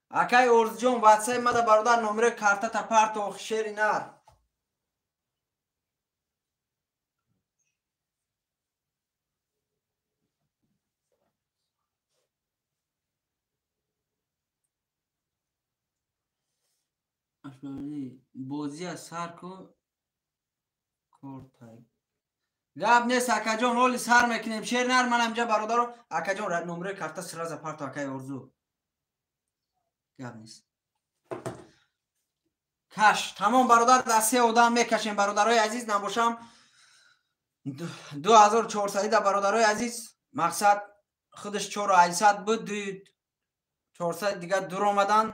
Акай Орзуҷон, ватсап мада бародар номерои картата парто, шери нар. Бозия сар ку кортай. Гап нест, акаҷон, ҳоли сар мекунем. Шер нар, ман ҳамҷа бародаро. Акаҷон, номерои карта сраза парто, акай Орзу. Гап нест. Каш, тамом бародар, дар се одам мекашем, бародарои азиз, набошам 2400 да бародарои азиз, мақсад худаш 4800 буд, 400 дига дур омадан.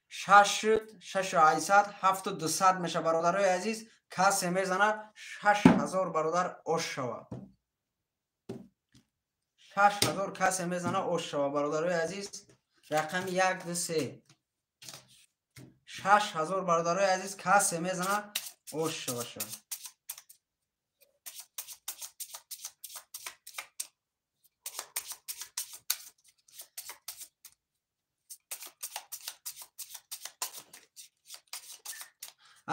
6 шуд, 6800, 7200 меша, бародарои азиз. Касе мезана 6000 бародар ош шава. 6000 касе мезана ош шава, бародарои азиз. Рақами 1 2 3. 6000 бародарои азиз, касе мезана ош шава.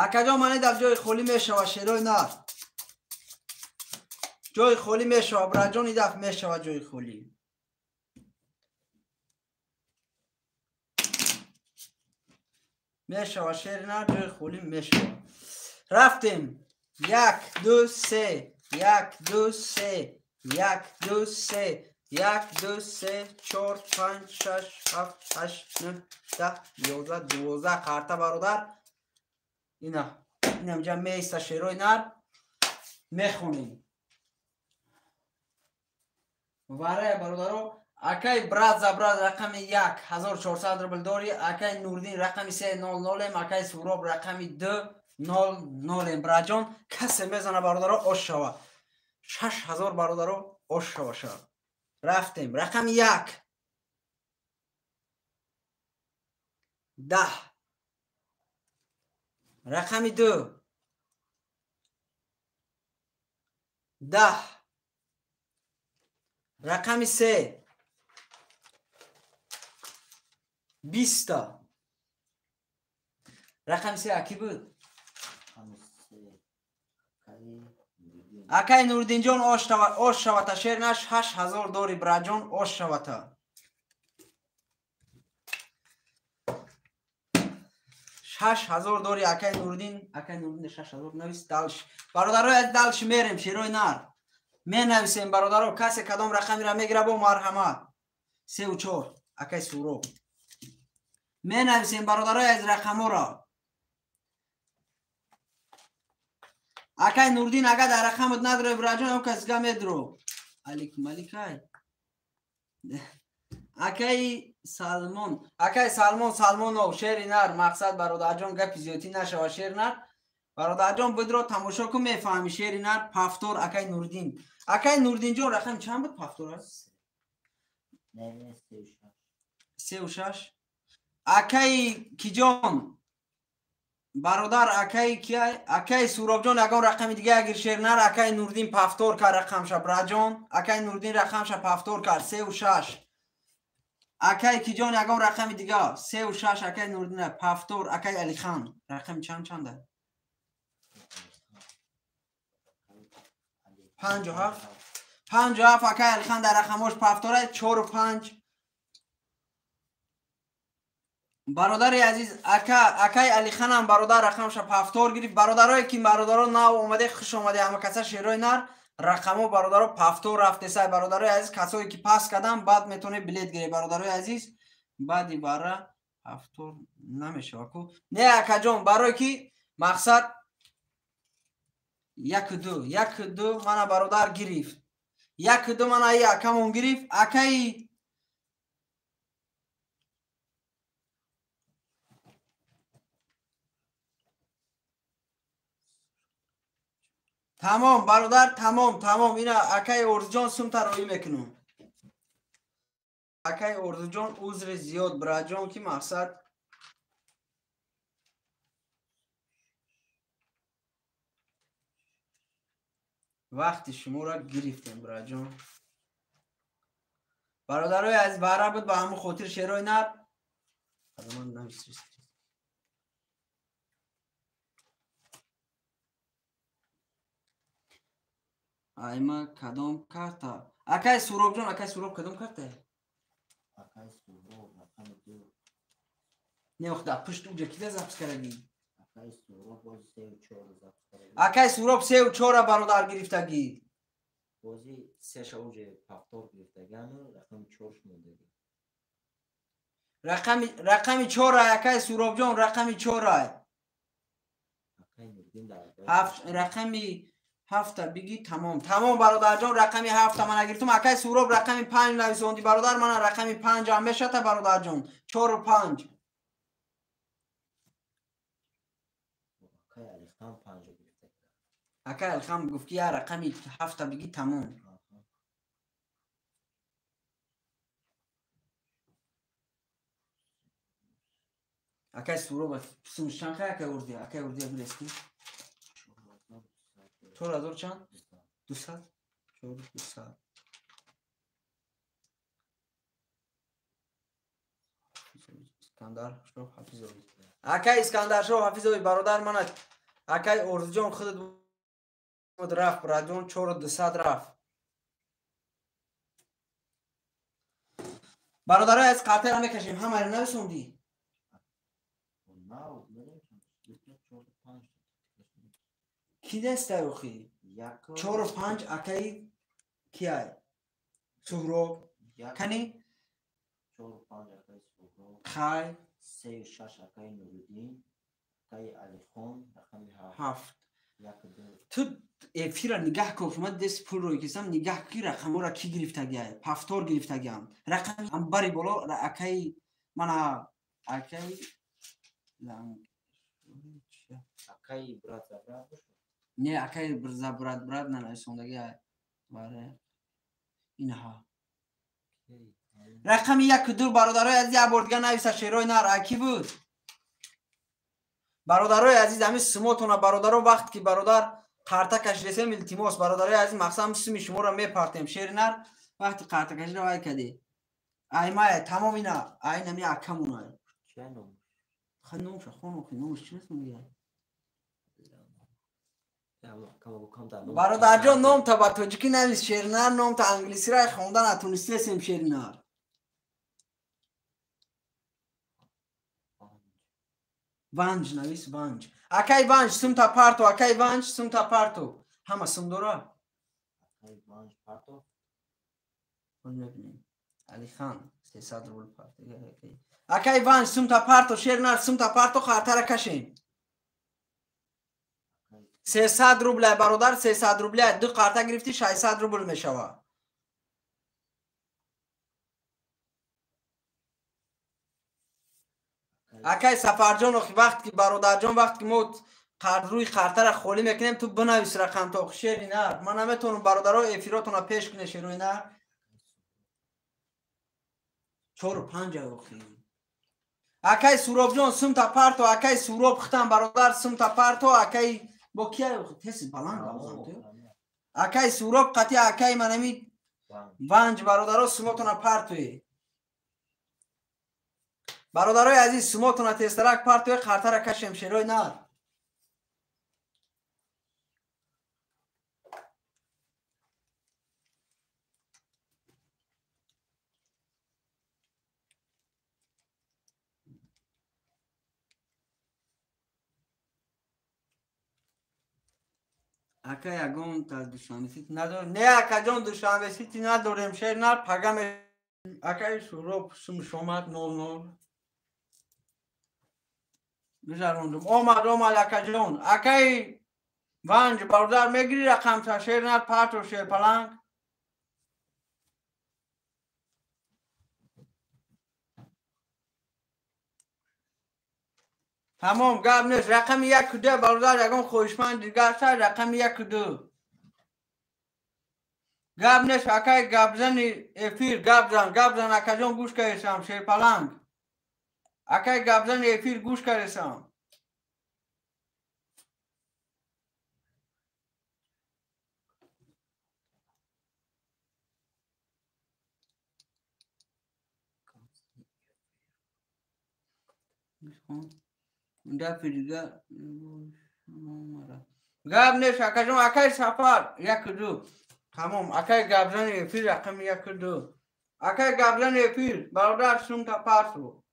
Акаҷон, ман дар ҷои холӣ мешава, шерои нар. Ҷои холӣ мешава, браҷон, и даф мешава ҷои холӣ. Мешава, шери нар, ҷои холӣ мешава. Рафтем. 1 2 3, 1 2 3, 1 2 3, 1 2 3, 4 5 6 7 8 9 10 11 12 карта бародар. Ина, инамҷа меиста шерои нар, мехонем. Варая бародаро, акай брат за брат рақами 1 1400 рубл дори, акай Нурдин рақами 3 00, акай Суроб рақами 2 00. Браҷон, касе мезана бародаро ош шава. 6000 бародаро ош шава ша. Рафтем. Рақами 1 10, рақами 2 10, Рақами се. 20 та. Рақами се аки буд? Акай Нуриддинҷон, ош шавата, шер наш 8000 дори, браҷон, ош шавата. 8000 дори, акай Нуриддин, акай Нуриддин 6000 навис. Дальше, бародарои, дальше мерем, шерои нар менависем, бародаро. Касе кадом рақамеро мегира, бо марҳамат. Сеу чор, акай Суроб. Менависем, бародарои, аз рақаморо. Акай Нурдин, ага дар рақамат надрои, браҷон, ё касга медро. Алик маликай, акай Салмон, акай Салмон Салмонов, шери нар. Мақсад, бародарҷон, гапи зиёдтӣ нашава, шер нар. Бародарҷон, бидро, тамошо кун, мефаҳми, шери нар. Пафтор, акай Нурдин. Акай Нурдинҷон, рақам чанд буд? Пафтор аст? Сеу шаш. Акаи киҷон, бародар, акаи кия? Акаи Суробҷон, ягон рақами дига агир, шернар. Акаи Нурдин пафтор кард рақамша, браҷон. Акаи Нурдин рақамша пафтор кард, сеу шаш. Акаи киҷон, ягон рақами дига? Сеу шаш, акаи Нурдин пафтор. Акаи Алихан рақами чанд чанда? Панҷу ҳафт, панҷу ҳафт. Акаи Алихан дар рақамош пафтора, чору панҷ. Бародари азиз, ака, акаи Алиханам, бародар, рақамша пафтор гирифт. Бародарое ки, бародаро, нав омаде, хуш омаде, ҳама каса. Шерои нар, рақамо, бародаро, пафтор рафтесай. Бародарои азиз, касое ки пас кардам, баъд метавонед билет гиред, бародарои азиз. Баъди бара пафтор намешава ку? Не, акаҷон, барое ки мақсад яку ду, яку ду мана бародар гирифт, яку ду мана и акамон гирифт. Акаи тамом, бародар, тамом, тамом. Ина акаи Орзуҷон сумта роӣ мекунам. Акаи Орзуҷон, узри зиёд, браҷон, ки мақсад вақти шуморо гирифтем, браҷон. Бародарои аз бара буд, ба ҳамон хотир, шерои нар. Ман навис. Айма кадом карта? Акай Суробҷон, акай Суроб, кадом карта? Акай Суроб рақами ду. Не, охда пушт уҷа кида запись кардаги? Акай Суроб бози сеу чор запись кардаги. Акай Суроб сеу чора, бародар, гирифтагӣ. Бози сеша уҷа пафтор гирифтагану рақами чорш мондаги. Рақами чора, акай Суробҷон, рақами чора. Акай Нурдин дар ҳафт, рақами ҳафта биги, тамом, тамом, бародарҷон. Рақами ҳафта мана гирифтум. Акай Суроб рақами панҷ нависонди, бародар. Мана рақами панҷам мешата, бародарҷон, чору панҷ. Акай Алихан панҷа гирифтага. Акай Алихан гуфт, ки я рақами ҳафта биги, тамом. Акай Суроб сумш чанд хай, акай Урдия? Акай Урдия билески? 4000 чанд? 200, чор 200. Искандар Шоҳ Ҳафизович, акай Искандаршоҳ Ҳафизович, бародар, мана акай Орзуҷон худат буд, рафт, браҷон, чору дусад рафт. Бародарои аз қартаро мекашем, ҳамаро нависондӣ? Нав чору панҷ. Ки дестай охи? Чору панҷ, акаи кияй? Суҳроб кани? Чору панҷ акаи Суҳроб. Хай. Сею шаш акаи Нуриддин, акаи Алихон рақами ҳафт. Ҳафт. Як ду. Ту эфира нигаҳ кун, ман дест пул рӯй кисам, нигаҳ ки рақамҳоро кӣ гирифтагиай. Пафтор гирифтагиам рақами амбари боло, акаи мана, акаи Акаи брат за брат бошад. Не, акаи за брат брат нанависондагиай, бале, инаҳа рақами яку ду. Бародарои азиз, як бор дига нависа, шерои нар, акӣ буд? Бародарои азиз, ҳамин сумотона, бародаро, вақт ки, бародар, қарта кашидесем, илтимос, бародарои азиз, мақсад суми шуморо мепартем, шери нар. Вақти қартакаширо вай кардӣ. Ай мая, тамом ина, ай нами акамунай. Чия ном? Хай номша хон, охи номаш чӣ аст мегӯяд? Бародарҷон, номта ба тоҷикӣ навис, шеринар, номта англисиро хонда натонистесем, шеринар. Ванҷ навис, ванҷ. Акай ванҷ, сумта парто, акай ванҷ, сумта парто. Ҳама сум дора? Акай ванҷ парто? Мебинем. Алихан 300 рубл парто. Акай ванҷ, сумта парто, шеринар, сумта парто, хартара кашем. 300 рубля, бародар, 300 рубля. Ду карта гирифтӣ, 600 рубл мешава. Акай Сафарҷон, охи вақт ки бародарҷон, вақт ки мо рӯи қартара холӣ мекунем, ту бинавис рақамто, охи шери нар. Ман наметавонам бародаро эфиротона пеш куне, шерои нар. 4-5 охи. Акай Суробҷон, сумта парто, акай Суроб хитам, бародар, сумта парто, акай бо кия охи теси баланд гавзам ту. Акай Суроб қати акай манами ванҷ, бародаро, сумотона партои. Бародарои азиз, сумотона тезтарак партои, қартара кашем, шерои нар. Ака ягон та Душанбе Сити надорем. Не, акаҷон, Душанбе Сити надорем, шер нар, пага акаи Суроб сум шомад 00. Гузарондум. Омад, омад, акаҷон. Акаи ванҷ, бародар, мегири рақамта, шер нар, парто, шерпаланг. Тамом, гап нест. Рақами 1-2, бародар, ягон хоҳишманд дигар ҳаст, рақами 1-2. Гап нест, акай гапзани эфир, гап зан, гап зан, акаҷон, гӯш каресам, шерпаланг. Акай гапзани эфир, гӯш каресам. Гап нест, акаҷон, акай Сафар, 1-2. Тамом, акай гапзани эфир, рақами 1-2. Акай гапзани эфир, бародар, сумта парто.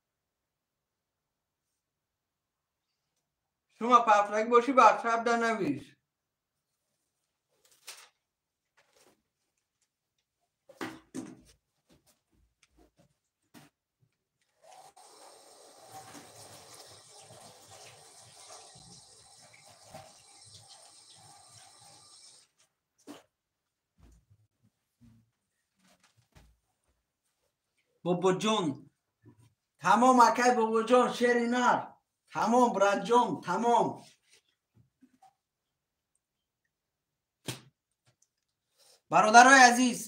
Шума партлагӣ бошӣ, ватсап да навис. Бобоҷон, тамом, акай бобоҷон, шери нар. Тамом, братҷон, тамом. Бародарои азиз,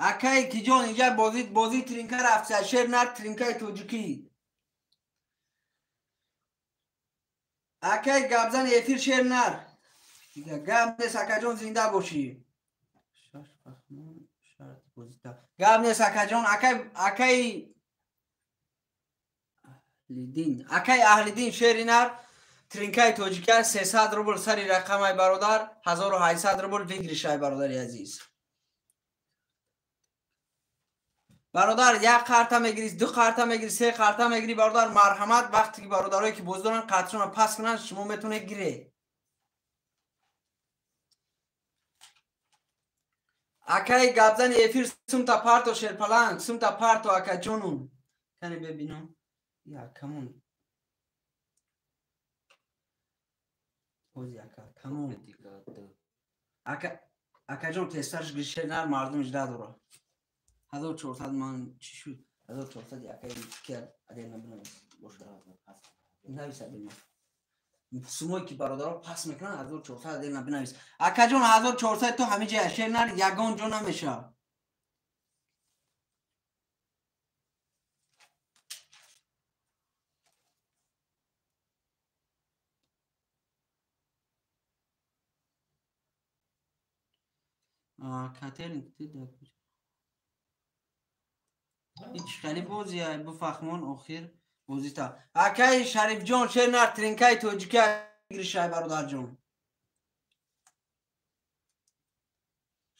акай киҷон, инҷа бозӣ тринка рафта, шер нар, тринкаи тоҷикӣ. Акай гапзани эфир, шер нар. Гап нест, акаҷон, зинда бошӣ. Гап нест, акаҷон, акай Лидин, акай Аҳлидин, шери нар, тринкаи тоҷика 300 рубл сари рақамай, бародар, 1800 рубл выигрышай, бародари азиз. Бародар, як карта мегири, ду карта мегири, се карта мегири, бародар, марҳамат, вақте ки бародарое ки боз доранд қартшонро пас кунанд, шумо метавонед гире. Акай гапзани эфир, сумта парто, шерпаланг, сумта парто, акаҷонум. Кане бебинам. Я, камон. Ози ака, тамом. Ака, акаҷон, тезтарш гиршер нар, мардум ижда дора. 1400 ман чӣ шуд? 1400 акаи кия адел набинавис. Боша. Навис адел. Сумое ки бародаро пас мекунанд, 1400 адел набинавис. Акаҷон, 1400 то ҳамин ҷая, шер нар, ягон ҷо намешавад. Кателин ич хеле бозия буфахмон охир бозита. Акай Шарифҷон шер нар тринкаи тоҷика гиришай бародарҷон.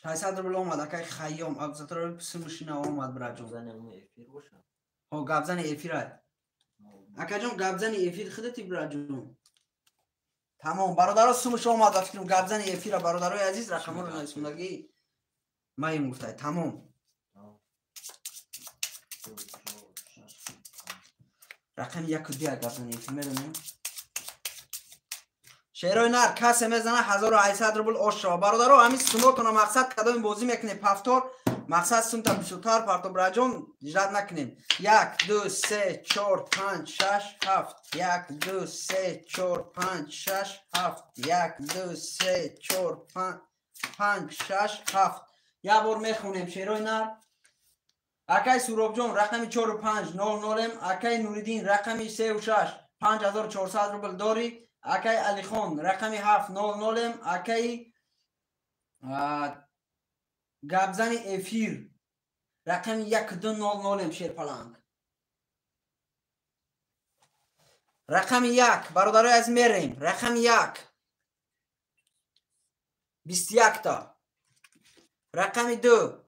600 рубл омад акай Хайём Абзаторов сумушина омад браҷон. Ҳо гапзани эфирай. Акаҷон гапзани эфир худати браҷон. Тамом бародаро сумуш омад ба фикрам гапзани эфира бародарои азиз рақамҳоро нависондагӣ маим гуфтай. Тамом. Рақами 1 2 гапзани эфир медонем. Шерои нар касе мезана 1800 рубл ош шава. Бародаро ҳамин сумотона мақсад кадоми бозӣ мекунем пафтор мақсад сумта бисёртар парто браҷон жад накунем. 1 2 3 4 5 6 7 1 2 3 4 5 6 7 1 2 3 4 5 6 7 як бор мехонем шерои нар. Акай Суробҷон рақами 4 5 0 0 акай Нуриддин рақами 3 6 5400 рубл дорӣ. Акай Алихон рақами 7 0 0 акай гапзани эфир рақами 1 2 0 0 шерпаланг. Рақами 1 бародарои аз мерем. Рақами 1 21 та. Рақами 2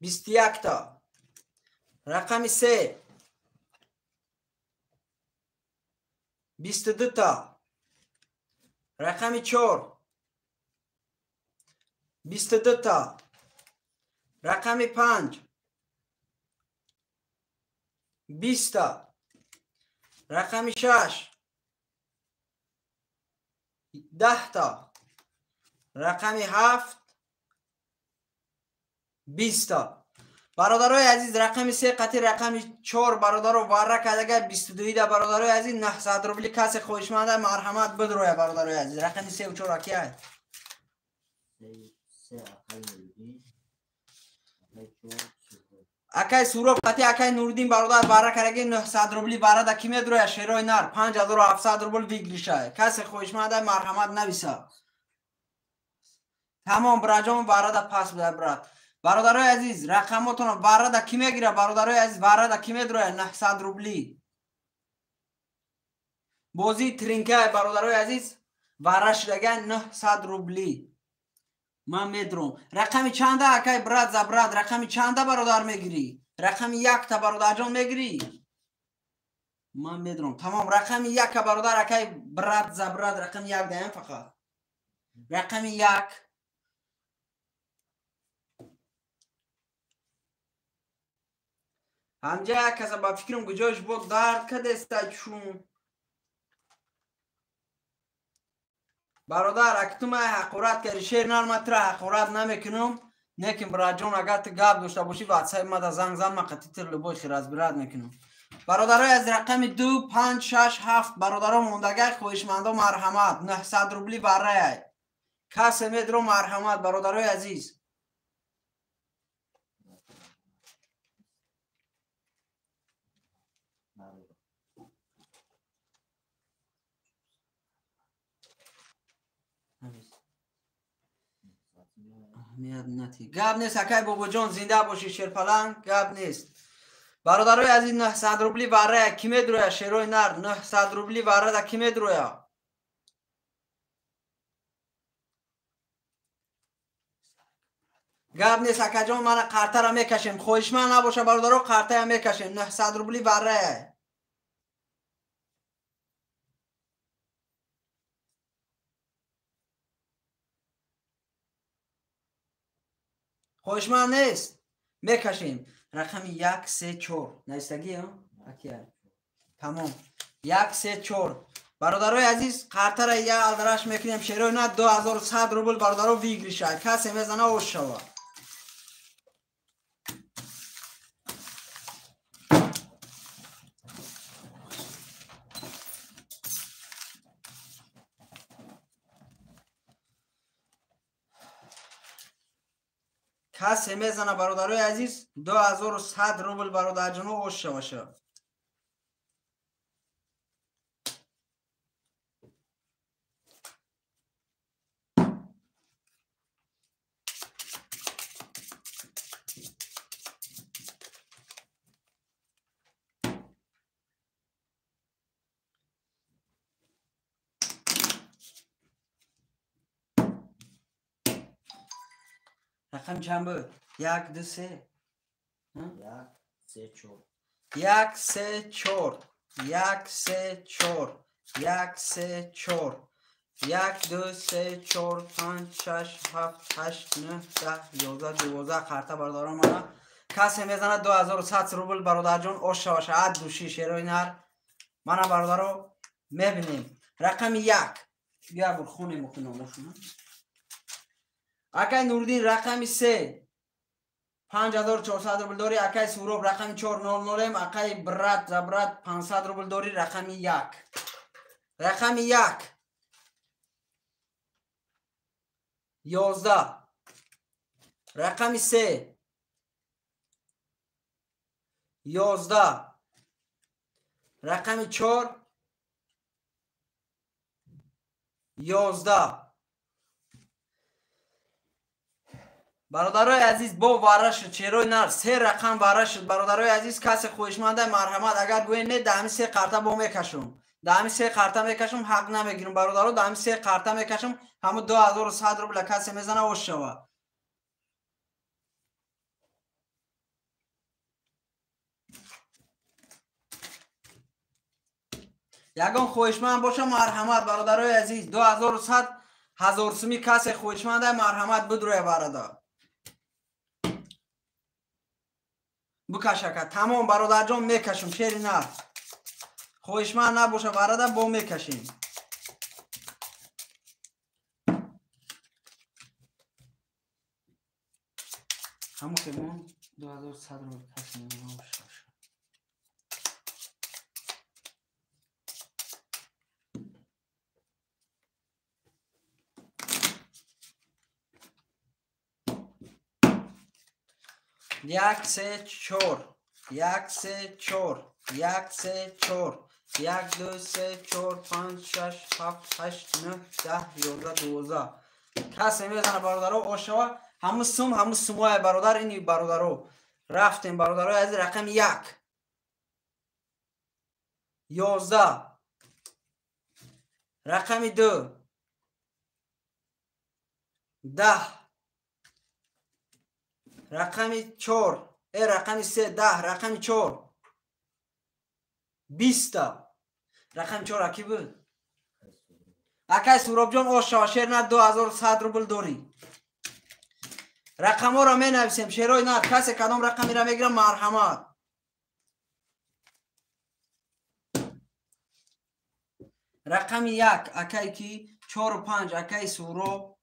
21 та. Рақами 3 22 та. Рақами 4 22 та. Рақами 5 20 та. Рақами 6 10 та. Рақами 7 20 та. Бародарои азиз рақами 3 қати рақами 4 бародаро варра кардага 22 да бародарои азиз 900 рубли касе хоҳишманда марҳамат бидроя бародарои азиз. Рақами 3 ва 4 акия. Акай Суроб қати акай Нуриддин бародар варра кардаги 900 рубли варра да ки медроя шерои нар 5700 рубл выигрыша. Касе хоҳишманда марҳамат нависа. Тамом браҷон варра да пас буда брат. Бародарои азиз рақамотонро варрада ки мегира бародарои азиз варрада ки медроя 900 рубли. Бозии тринкай бародарои азиз варра шудага 900 рубли. Ман медром. Рақами чанда акай брат за брат рақами чанда бародар мегирӣ? Рақами якта бародарҷон мегирӣ? Ман медром. Тамом рақами яка бародар акай брат за брат рақами як даям фақат. Рақами як. Ҳамҷа як каса ба фикрам куҷош бо дард кадеста чун. Бародар ак ту май ҳақорат кардӣ шер нар ма тура ҳақорат намекунам. Некин браҷон агар ту гап дошта бошӣ ватсапи ма да занг зан ма қати ту любой хиразбират мекунам. Бародарои аз рақами 2 5 6 7 бародаро мондагай хоҳишмандо марҳамат 900 рубли варраяй. Касе медро марҳамат бародарои азиз. Гап нест акай бобоҷон зинда бошӣ шерпаланг гап нест. Бародарои азиз 900 рубли варрая ки медроя шерои нар 900 рубли варрада ки медроя? Гап нест акаҷон мана қартара мекашем. Хоҳишманд набоша бародаро қартая мекашем 900 рубли варрая. Хоҳишманд нест мекашем. Рақами 1 3 4 навистагӣ акия. Тамом 1 3 4 бародарои азиз қартара як алдараш мекунем шерои на 2100 рубл бародаро выигрыша. Касе мезана ош шава. Касе мезана бародарои азиз 2100 рубл бародарҷоно ош шаваша. Рақам чанд буд? 1 2 3. 1 3 4. 1 3 4. 1 3 4. 1 3 4. 1 2 3 4 5 6 7 8 9 10 11 12 қарта бародарон мана. Касе мезанад 2100 рубл бародарҷон ош шаваша ад души шерои нар. Мана бародаро мебинем. Рақами 1. Бия бур хонем охи. Акай Нуриддин рақами 3 5400 рубл дори. Акай Суроб рақами 400, акай брат за брат 500 рубл дори. Рақами 1. Рақами 1. 11. Рақами 3. 11. Рақами 4. 11. Бародарои азиз бо вара шуд шерои нар се рақам вара шуд. Бародарои азиз касе хоҳишманда марҳамат, агар гӯед не даҳами се қарта бо мекашум. Даҳами се қарта мекашум, ҳақ намегирам бародаро, даҳами се қарта мекашум, ҳаму 2100 рубла касе мезана ош шава. Ягон хоҳишманд боша марҳамат бародарои азиз, 2100 ҳазор суми касе хоҳишманда марҳамат бидроя бародар. Букашака тамом бародарҷон мекашум шери нар. Хоҳишманд набоша бародар бо мекашем. Ҳамон хелмон 2100 рубл касе мезана. 1 3 4 1 3 4 1 3 4 1 2 3 4 5 6 7 8 9 10 11 12. Касе мезана бародаро ошава ҳаму сум ҳаму сумоя бародар ини бародаро. Рафтем бародаро аз рақами 1. 11. Рақами 2. 10. Рақами 4, рақами 3, 10, рақами 4. 20. Рақами 4 аки буд? Акай Суробҷон ош шава шер на 2100 рубл дорӣ. Рақамҳоро менависем шерои нар, касе кадом рақамиро мегирам марҳамат. Рақами 1 акай ки 4 5 акай Суроб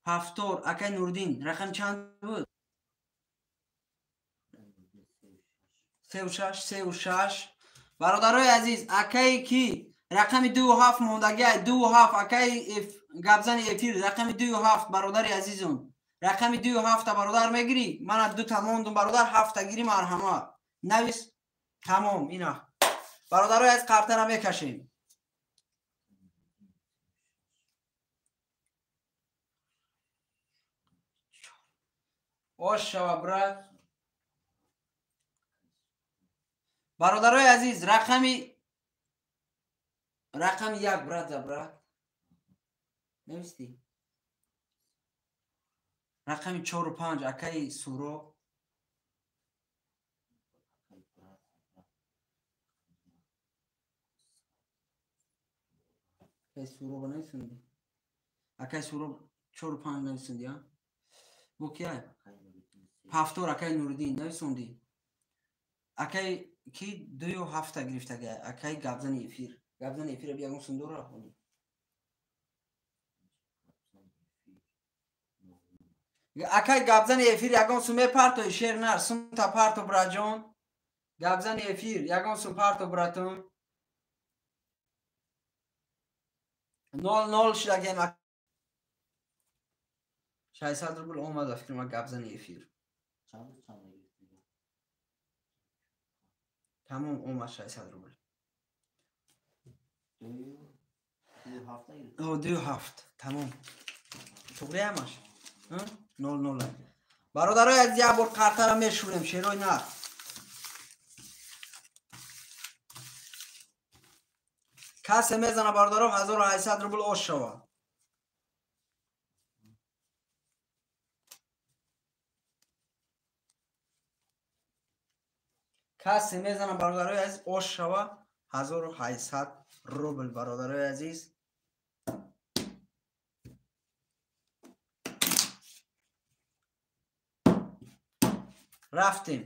7 акай Нуриддин рақам чанд буд? 3 6 3 6. Бародарои азиз акай ки рақами 2 7 мондагӣ 2 7 акай гапзани эфир рақами 2 7 бародари азизум рақами 2 7 бародар мегирӣ? Мана 2 та мондум бародар 7 та гирӣ марҳамат. Навис тамом ина. Бародарои аз қартара мекашем. Ош шава брат. Бародарои азиз рақами 1 брат за брат. Навистӣ? Рақами 4 5 акаи Суро. Акаи Суро нависунди? Акаи Суро 4 5 нависунди, а? Бо кия? 7 акаи Нуриддин нависонди? Акаи ки 2 7 гирифтага акаи гапзани эфир. Гапзани эфира биягон сундора хони. Акаи гапзани эфир ягон сум мепартои шер нар сум та парто браҷон. Гапзани эфир ягон сум парто братон. 0 0 шудагем 600 рубл омад фикрам гапзани эфир. Тамом омад 600 рубл. 2 7 тамом. Туғри ҳамаш? 0 0. Бародарои азиз як бор қартара мешӯрем шерои нар. Касе мезана бародаро 1800 рубл ош шава. Касе мезана бародарои азиз ош шава 1800 рубл бародарои азиз. Рафтем.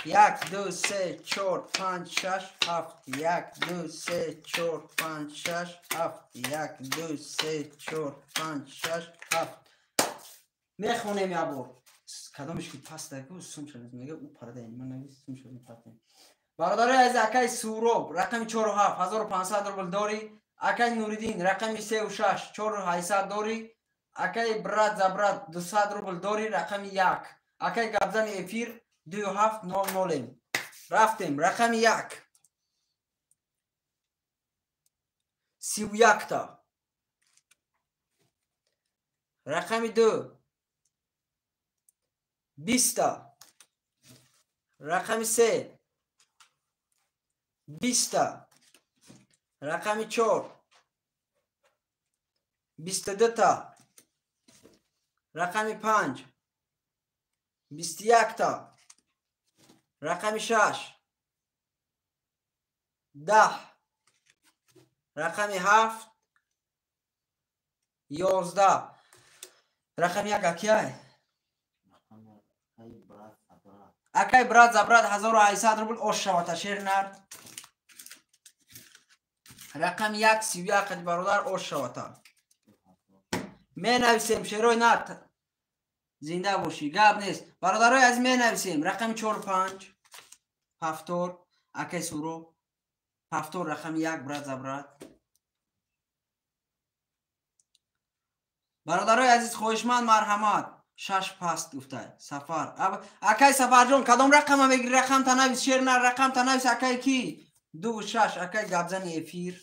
1 2 3 4 5 6 7 1 2 3 4 5 6 7 1 2 3 4 5 6 7 мехонем як бор. Кадомиш ки паста ку сум шавед мега у парада ман навис сум шавед партем. Бародарои азиз акай Суроб рақами 4 7 1500 рубл дорӣ. Акай Нуриддин рақами 3 6 4800 дорӣ. Акай брат за брат 200 рубл дорӣ рақами 1. Акай гапзани эфир 2700. Рафтем рақами 1. 31 та. Рақами 2 20 та. Рақами 3 20 та. Рақами 4 22 та. Рақами 5 21 та. Рақами 6 10. Рақами 7 11. Рақами 1 акай? Акай брат за брат 1800 рубл ош шавата шер нар. Рақами 1 31 қад бародар ош шавата. Менависем шерои нар. Зинда бошӣ, гап нест. Бародарои азиз менависем рақами 4 5 7 акай Суроб 7 рақами 1 брат за брат. Бародарои азиз хоҳишманд марҳамат 6 паст гуфта Сафар. Акай Сафарҷон кадом рақама мегири? Рақам танавис шер нар рақам танавис акай ки? 2 6 акай гапзани эфир.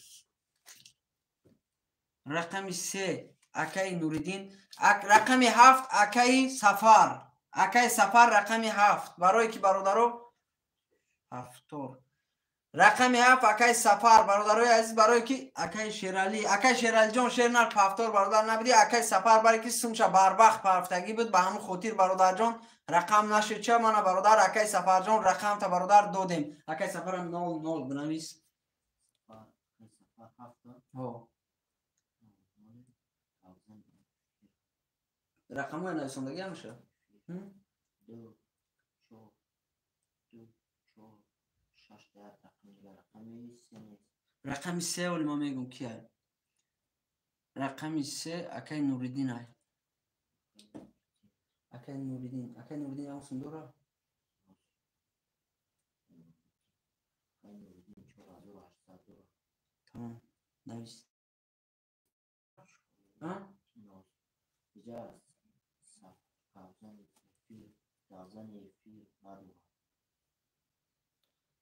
Рақами 3 акай Нуриддин. Рақами 7 акай Сафар. Акай Сафар рақами 7. Барои ки бародаро 7. Рақами 7 акай Сафар бародарои азиз барои ки акай Шерали. Акай Шералиҷон шер нар 7 бародар набиди. Акай Сафар барои ки сумша барвақт парфтагӣ буд ба ҳамон хотир бародарҷон рақам нашид. Ча мана бародар акай Сафарҷон рақамта бародар додем. Акай Сафарам 00 бинавис. Ҳо. Рақамҳои нависондагӣ ҳамаша? 2 4 2 4 6 рақами 3. Рақами 3 оли ман мегӯм ки ай? Рақами 3 акай Нуриддин ай. Акай Нуриддин, акай Нуриддин ям сум дора? Акай Нуриддин 4800 дора. Тамом, навис. А? Иҷа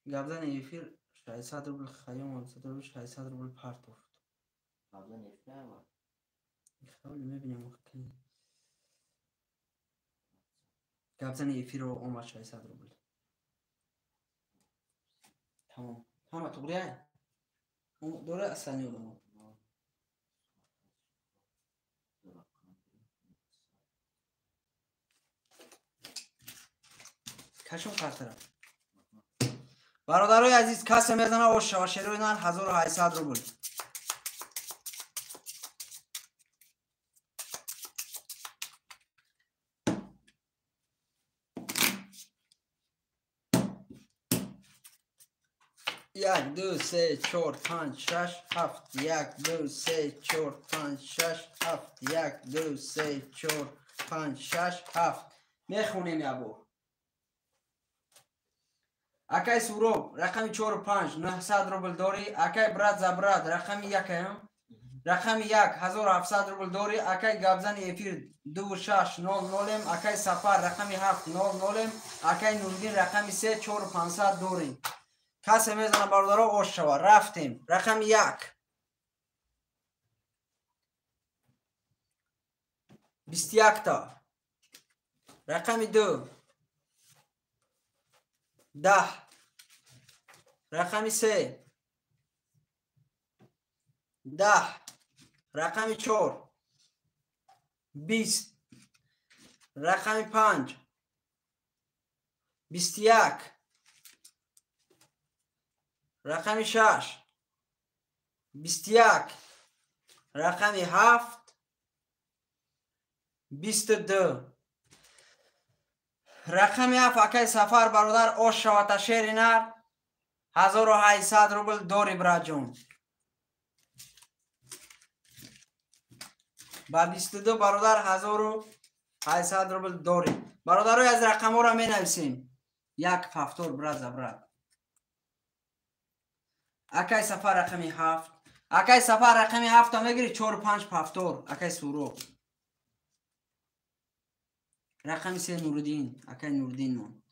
гапзани эфир 600 рубл Хайём 700 рубл 600 рубл партофт. Гапзани эфир ава? Хеле мебинем ки гапзани эфирро омад 600 рубл. Тамом. Ҳама туғри ай? Дора асани одамо. Кашон картара. Бародарои азиз касе мезана ош шава шерои нар 1800 рубл. 1 2 3 4 5 6 7 1 2 3 4 5 6 7 1 2 3 4 5 6 7 мехонем як бор. Акай Суроб рақами 4 5 900 рубл дорӣ. Акай брат за брат рақами 1 рақами 1 1700 рубл дорӣ. Акай гапзани эфир 2 6 0 0. Акай Сафар рақами 7 0 0. Акай Нуриддин рақами 3 4 500 дорӣ. Касе мезана бародаро ош шава. Рафтем. Рақами 1 21 та. Рақами 2 10. Рақами 3 10. Рақами 4 20. Рақами 5 21. Рақами 6 21. Рақами 7 22. Рақами 7 акай Сафар бародар ош шавата шери нар 1800 рубл дори браҷон. Ба 22 бародар 1800 рубл дори. Бародарои аз рақамҳоро менависем. Як повтор брат за брат. Акай Сафар рақами 7. Акай Сафар рақами 7 мегири 4-5 повтор. Акай Суроб. Рақами 3 Нуриддин. Акай Нуриддин мон.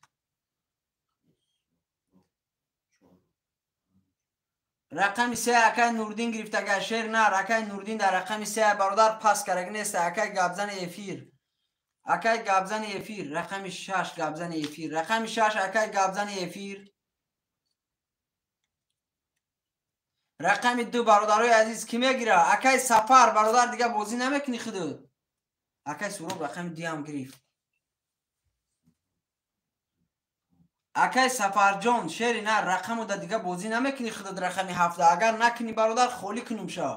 Рақами 3 акай Нуриддин гирифтага шер нар. Акай Нуриддин дар рақами 3 бародар пас караг нест. Акай гапзани эфир. Акай гапзани эфир. Рақами 6 гапзани эфир. Рақами 6 акай гапзани эфир. Рақами 2 бародарои азиз ки мегира? Акай Сафар бародар дига бозӣ намекунӣ худат. Акай Суроб рақами 2 ҳам гирифт. Акай Сафарҷон шери нар рақаму да дига бозӣ намекунӣ худат рақами 7. Агар накунӣ бародар холӣ кунум ша.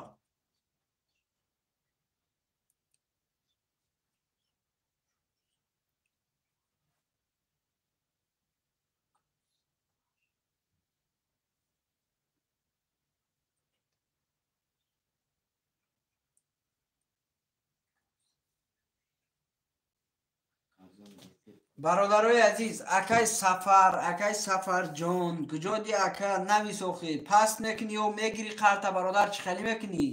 Бародарои азиз, акай Сафар, акай Сафарҷон, куҷо ди ака навис охи, паст мекунӣ ё мегири қарта бародар, чӣ хелӣ мекунӣ?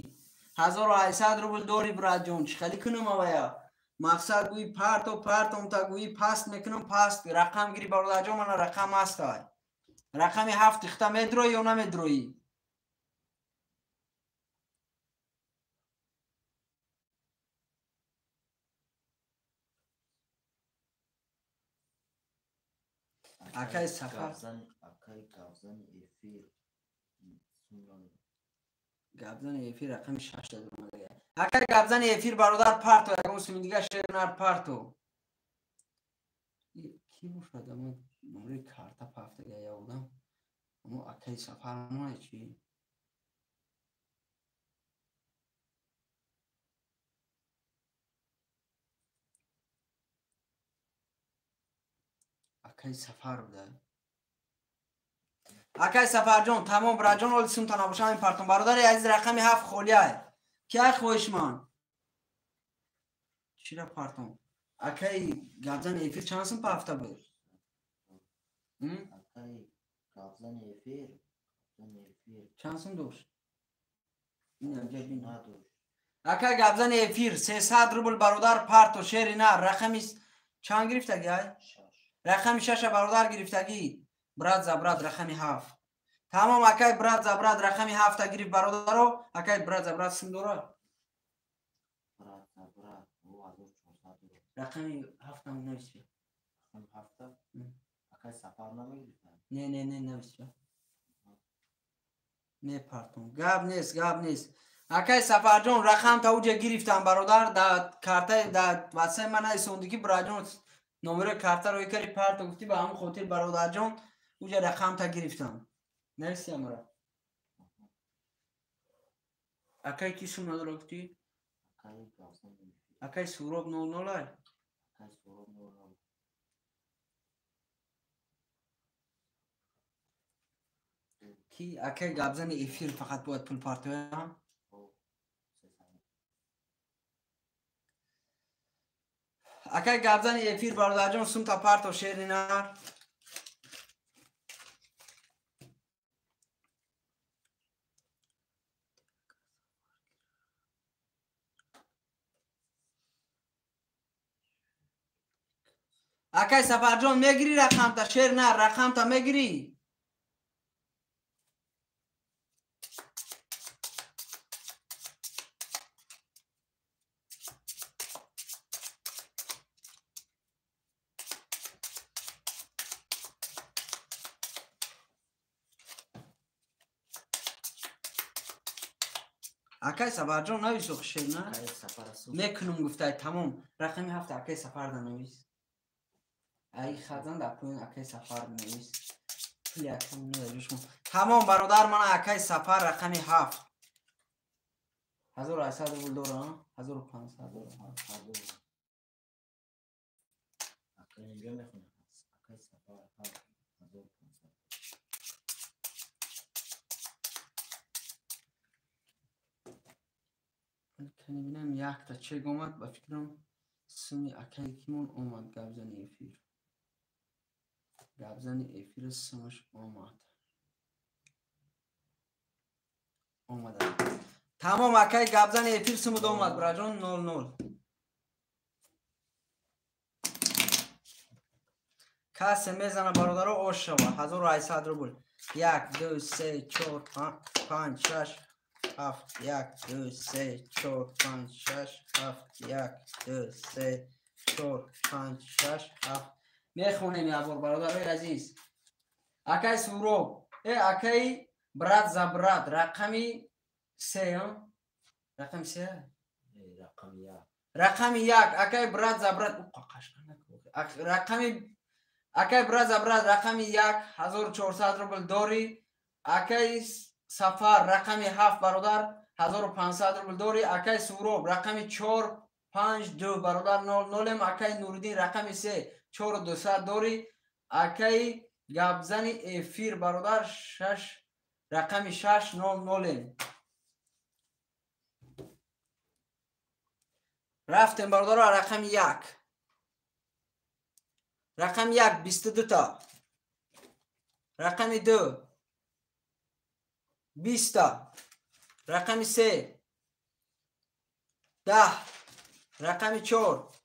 1800 рубл дори братҷон, чӣ хелӣ кунам авая? Мақсад гӯи парто партом та гӯи паст мекунам паст, рақам гири бародарҷон, мана рақам ҳастай. Рақами 7 ихта медроӣ ё намедроӣ? Акай Сафар. Акай гапзани эфир. Гапзани эфир рақами 6 да омадага. Акай гапзани эфир бародар парто, ягон суми дига шер нар парто. Ки бошад ама номери карта пафтага я одам. Амо акай Сафар мо чи? Акай Сафар буда. Акай Сафарҷон, тамом браҷон, оли сумта набошам ин партон. Бародари азиз рақами 7 холиай. Ки ай хоҳишман? Чира партон? Акай гапзани эфир чанд сум пафта буд? Акай гапзани эфир, чанд сум дошт? Акай гапзани эфир 300 рубл бародар парто шери нар. Рақами чанд гирифтаги ай? Рақами 6 бародар гирифтагӣ. Брат за брат рақами 7. Тамом акай брат за брат рақами 7 гирифт бародаро. Акай брат за брат сум дора? Брат за брат 1400. Рақами 7 навис. Рақами 7? Акай Сафар намегирифт? Не, не, не навис. Не партон. Гап нест, гап нест. Акай Сафарҷон рақам та уҷа гирифтам бародар дар карта дар WhatsApp ман нависондӣ ки браҷон номери картаро икари парто гуфтӣ, ба ҳамон хотир бародарҷон уҷа рақамта гирифтам. Нависи амра. Акай ки сум надора гуфтӣ? Акай Суроб 00 ай? Акай Суроб 00. Ки акай гапзани эфир фақат бояд пул партоям? Акай гапзани эфир бародарҷон сумта парто шери нар. Акай Сафарҷон мегири рақамта шер нар, рақамта мегири? Акай Сафарҷон навис охи шер нар? Мекунум гуфтай тамом. Рақами 7 акай Сафар да навис. Ай хазан дар поён акай Сафар навис. Тамом бародар, мана акай Сафар рақами 7. 1800 рубл дора, 1500 дора. Акай инҷо мехонам. Акай Сафар 1500. Кани бинам якта чек омад, ба фикрам суми акай кимон омад гапзани эфир. Гапзани эфир сумаш омад. Омада. Тамом акай гапзани эфир сумуд омад, браҷон 00. Касе мезана бародаро ош шава 1800 рубл. 1 2 3 4 5 6 7 1 2 3 4 5 6 7 1 2 3 4 5 6 7. Мехонем як бор бародарои азиз. Акай Суроб, акай брат за брат, рақами 3, рақами 3? Рақами 1. Рақами 1, акай брат за брат, рақами акай брат за брат, рақами 1, 1400 рубл дори. Акай Сафар рақами 7 бародар 1500 рубл дори. Акай Суроб рақами 4 5 2 бародар 0 0. Акай Нуриддин рақами 3 4200 дори. Акай гапзани эфир бародар 6 рақами 6 0 0. Рафтем бародаро рақами 1. Рақами 1 22 та. Рақами 2 20 та. Рақами 3 10. Рақами 4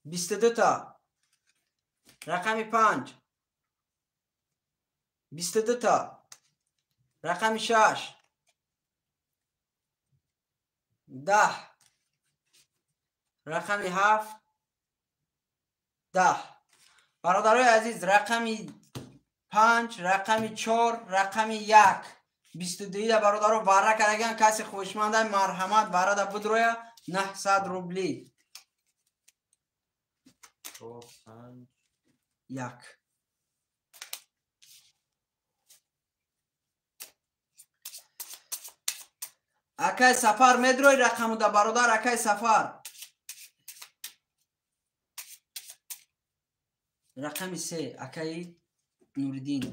22 та. Рақами 5 22 та. Рақами 6 10. Рақами 7 10. Бародарои азиз, рақами 5, рақами 4, рақами 1. 22 да бародаро вара кардаган, каси хоҳишманда марҳамат варада будроя 900 рубли. 4 5 1. Акай Сафар медрои рақаму да бародар, акай Сафар. Рақами 3, акай Нуриддин.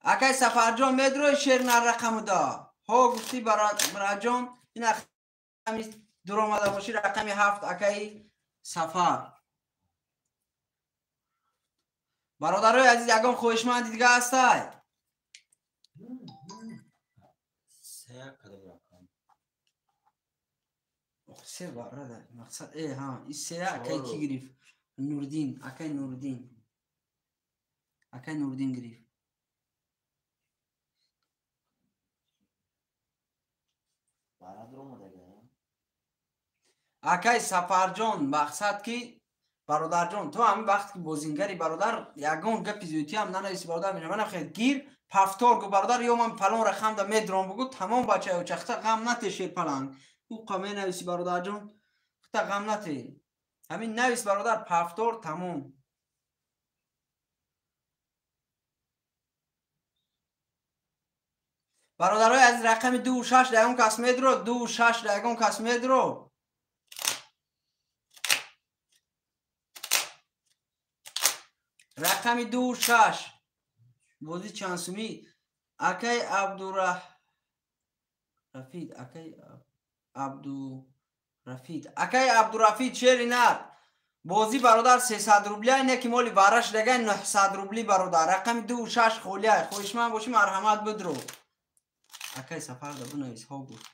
Акай Сафарҷон медрои шер нар рақаму да. Ҳо гуфти бараҷон, ин рақами дуромада боши, рақами 7, акай Сафар. Бародарои азиз, ягон хоҳишманди дига ҳастай? 3 кадом рақам? 3 бародар, мақсад ҳа, ин 3 акай ки гирифт? Нуриддин, акай Нуриддин. Акай Нуриддин гирифт. Акай Сафарҷон, мақсад ки бародарҷон, ту ҳамин вақт ки бозингари бародар, ягон гапи зиёдтӣ ҳам нанависи бародар, мешавад. Мана хел гир, пафтор гу бародар, ё ман фалон рақамда медром бугу, тамом бачаё чахта ғам нате шер паланг. Уқа менависи бародарҷон, хата ғам нате. Ҳамин навис бародар, пафтор тамом. Бародарои азиз, рақами 2 6 да ягон кас медро, 2 6 да ягон кас медро. Рақами 2 6. Бозӣ чанд сумӣ? Акай Абдурафид, акай Абдурафид, акай Абдурафид шери нар. Бозӣ бародар 300 рубля, не ки моли вараш дагай 900 рубли бародар. Рақами 2 6 холия. Хоҳишманд бошӣ марҳамат бидро. Акай Сафар да бинавис, ҳо гуфт.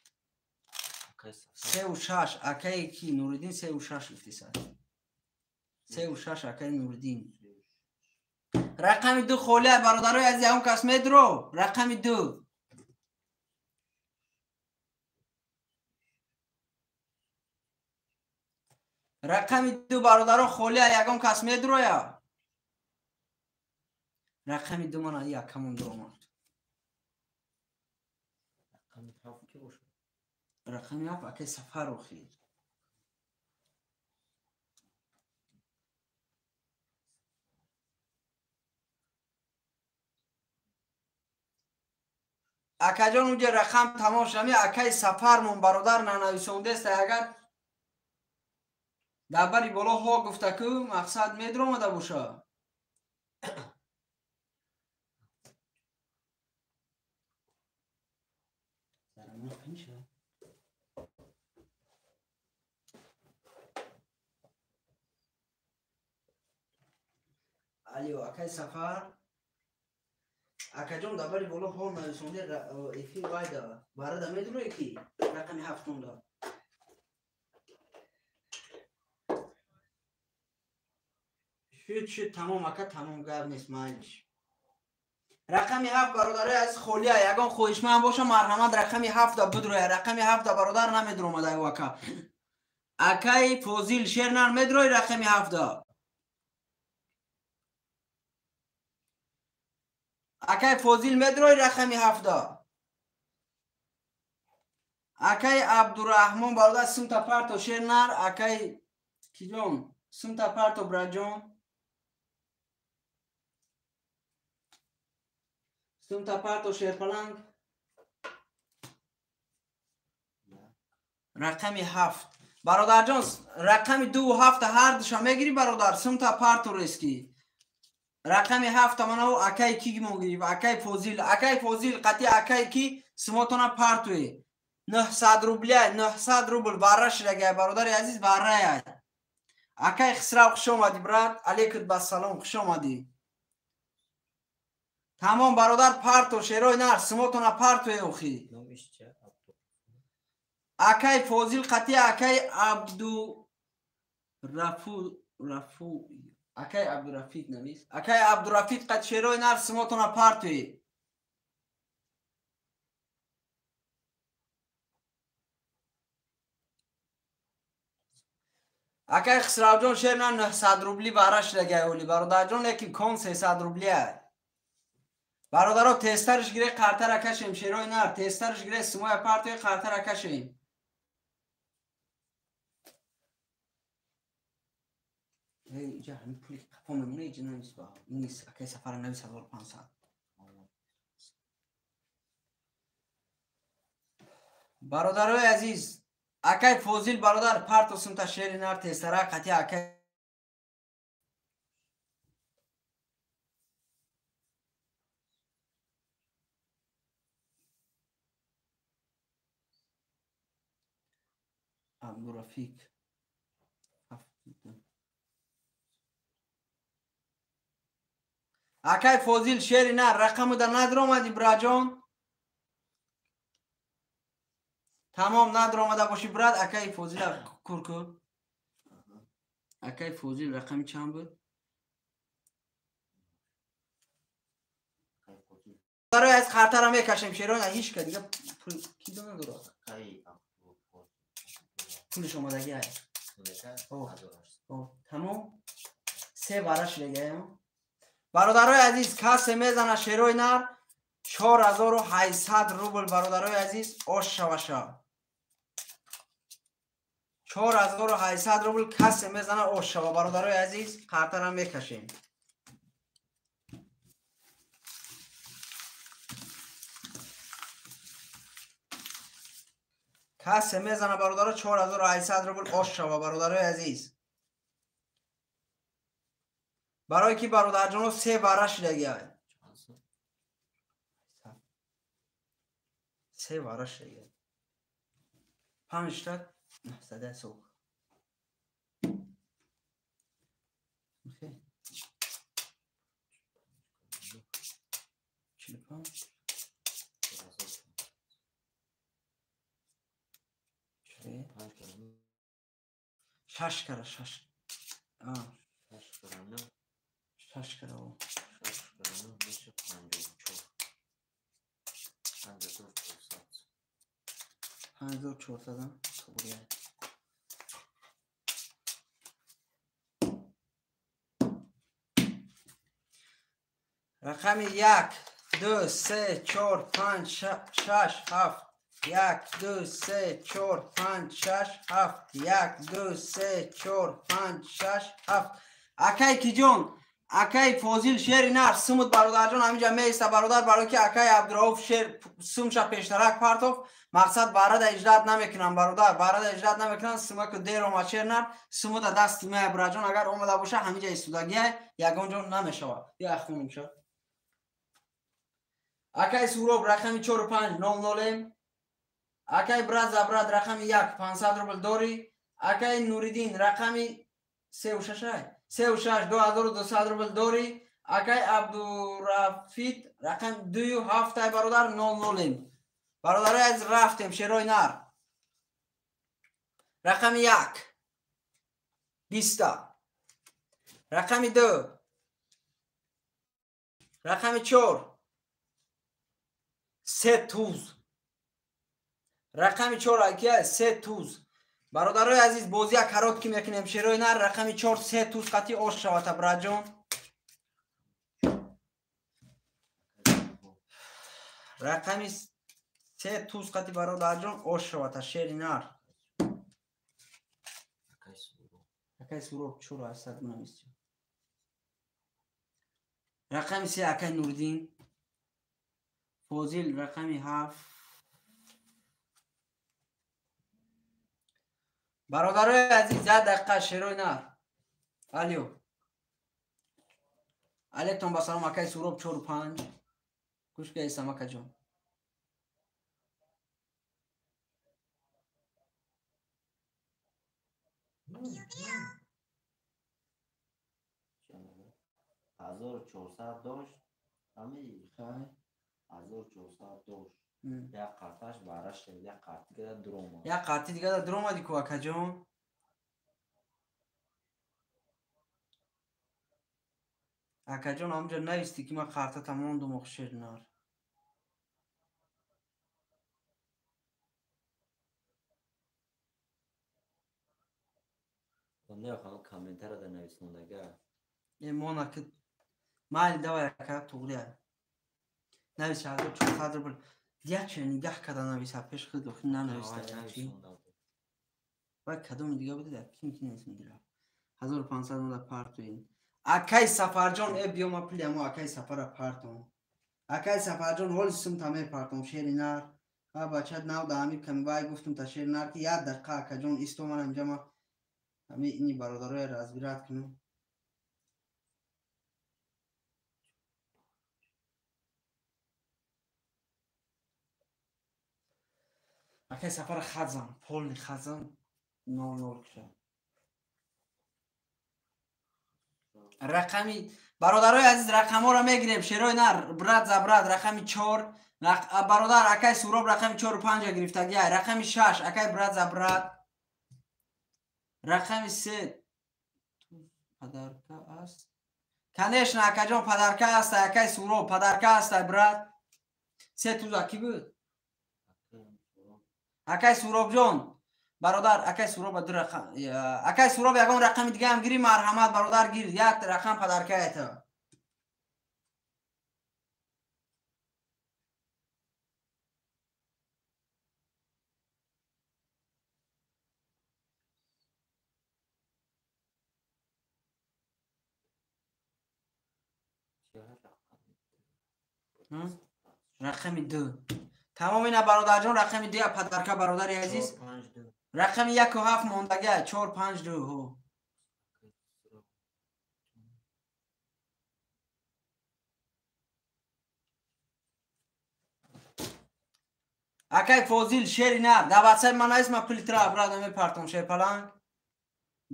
3 6 акай ки Нуриддин 3 6 гуфтисад. 3 6 акай Нуриддин. Рақами 2 холия бародарои азиз, ягон кас медро? Рақами 2. Рақами 2 бародаро холия, ягон кас медроя? Рақами 2 мана якамон дуромад. Рақами 7 ки бошад? Рақами 7 акай Сафар охир. Акаҷон, уҷа рақам тамом шами, акаи Сафармон бародар нанависондеста, агар дар бари боло ҳо гуфта ку мақсад медромада боша. Алио, акаи Сафар, акаҷон, дар бари боло ҳо нависонде, эфир вайда барада медурое ки рақами ҳафтонда. Шуд, шуд, тамом, ака, тамом, гап нест, майлиш. Рақами ҳафт, бародарои азиз, холия. Ягон хоҳишманд боша, марҳамат, рақами ҳафта бидроя. Рақами ҳафта бародар намедуромада ака. Акаи Фозил, шернар медрои рақами ҳафта? Акаи Фозил медрои рақами ҳафта? Акаи Абдураҳмон бародар, сумта парто шернар. Акаи киҷон, сумта парто, браҷон, сумта парто шерпаланг. Рақами ҳафт, бародарҷон, рақами дуву ҳафта ҳардуша мегирӣ, бародар, сумта парто рески. Рақами ҳафта манау акаи ки мо гирифт? Акаи Фозил, акаи Фозил қати акаи ки сумотона партуе. 900 рубля, 900 рубл барра шидагай, бародари азиз, баррая. Акаи Хисрав, хуш омадӣ, брат, алейкум бассалом, хуш омадӣ. Тамом, бародар, парто шерои нар, сумотона партуе охи. Акаи Фозил қати акаи Абдурафу Рафу, акаи Абдурафиқ навис. Акаи Абдурафиқ қати шерои нар сумотона партуе. Акаи Хисравҷон, шер на 900 рубли бара шидагай оли, бародарҷон, лекин кон 300 рубли ай. Бародаро, тезтарш гире, қартара кашем, шерои нар, тезтарш гире, сумоя партуе, қартара кашем. Иҷа ҳамин пули қафо мемона, иҷа навис ба. Нист, акаи Сафара навис 1500. Бародарои азиз, акаи Фозил бародар, парто сумта шери нар тезтара қати акаи Абдурафиқ. Акаи Фозил, шери нар, рақамуда надромадӣ, браҷон? Тамом, надромада бошӣ, брат, акаи Фозила курку. Акаи Фозил рақами чанд буд? Барои аз қартара мекашем, шерон, ҳеч ка дига пул ки дона дорад? Пулиш омадагӣ ай. Тамом, се бара шидагаям. Бародарои азиз, касе мезана шерои нар 4800 рубл, бародарои азиз, ош шаваша. 4800 рубл касе мезана, ош шава, бародарои азиз, қартара мекашем. Касе мезана, бародаро, 4800 рубл ош шава, бародарои азиз. Барои ки бародарҷоно се бара шидагиай. Се бара шидагиай. Панҷта нӯҳсада сок. 45. Шаш кара, шаш. Шаш кара. Шаш кара, меша 54. 5400. 5400. Туғри. Рақами як, ду, се, чор, панҷ, шаш, ҳафт. Як, ду, се, чор, панҷ, шаш, ҳафт. Як, ду, се, чор, панҷ, шаш, ҳафт. Акай киҷон, Акай Фозил шери нар сумут бародарҷон ҳаминҷа меиста бародар, барои ки акай Абдурауф шер сумша пештарак партов, мақсад барада иҷрат намекунам бародар, барада иҷрат намекунам, сумаку дер омад шер нар, сумута дасти мая бураҷон, агар омада боша ҳаминҷа истодагиай, ягон ҷо намешавад. Я хунумша. Акай Суроб рақами 4 5 0 0. Акай брат за брат рақами 1 500 рубл дорӣ. Акай Нуриддин рақами 3 6 3 6 2200 рубл дорӣ. Акай Абдурафид рақами 2 7 ай бародар 0 0. Бародарои азиз, рафтем шерои нар. Рақами 1 20. Рақами 2, рақами 4 се туз. Рақами 4 акия се туз. Бародарои азиз, бозия короткий мекунем. Шерои нар рақами 4 се туз қати ош шавата браҷон. Рақами се туз қати бародарҷон ош шавата шери нар. Акай Суроб 4 800 нависти. Рақами 3 акай Нуриддин. Фозил рақами 7. Бародарои азиз, як дақиқа шерои нар. Алё. Алейкум ба салом акай Суроб 4 5. Гӯш кунед акаҷон. 1400 дошт. Ҳами 1400 дошт. Як қарташ бараш шуд, як қарти дига дуромад. Як қарти дига дуромади ку акаҷон. Акаҷон, ҳамҷо нависти ки ман қартата мондум ох шер нар. Не, комментария да нависондага. Э, мона ки майли, давай ака, туғрия. Навис 1400 рубл. Якча нигаҳ карда нависа, пеш худ охи нанависта. Вай кадоми дига буда, ким ки нависмидира. 1500 мада партоин. Акай Сафарҷон, э биё ма пули амо акай Сафара партом. Акай Сафарҷон, ҳоли сумта мепартом шери нар. А бача нав да ами ками вай гуфтум та шери нар ки як дақиқа акаҷон исто, ман инҷа ма ами ини бародароя разбирать кунам. Акай Сафара хазам, полный хазам 0 0 киша. Рақами бародарои азиз, рақамҳоро мегирем. Шерои нар, брат за брат рақами 4 бародар, акай Суроб рақами 4 5 гирифтагиай, рақами 6 акай брат за брат, рақами 3 подарка аст. Конечно, акаҷон, подарка аст, акай Суроб, подарка аст, брат. Се туза ки буд? Акай Суробҷон, бародар, акай Суроб ду рақам, акай Суроб ягон рақами дигаам гири, марҳамат, бародар, гир, як рақам подарка это. Рақами 2 тамом ина бародарҷон, рақами 2 подарка, бародари азиз, рақами 1 7 мондага, 4 5 2 ҳо. Акай Фозил, шери нар дар ватсапи ман навис, ман пули тра обратно мепартом. Шерпаланг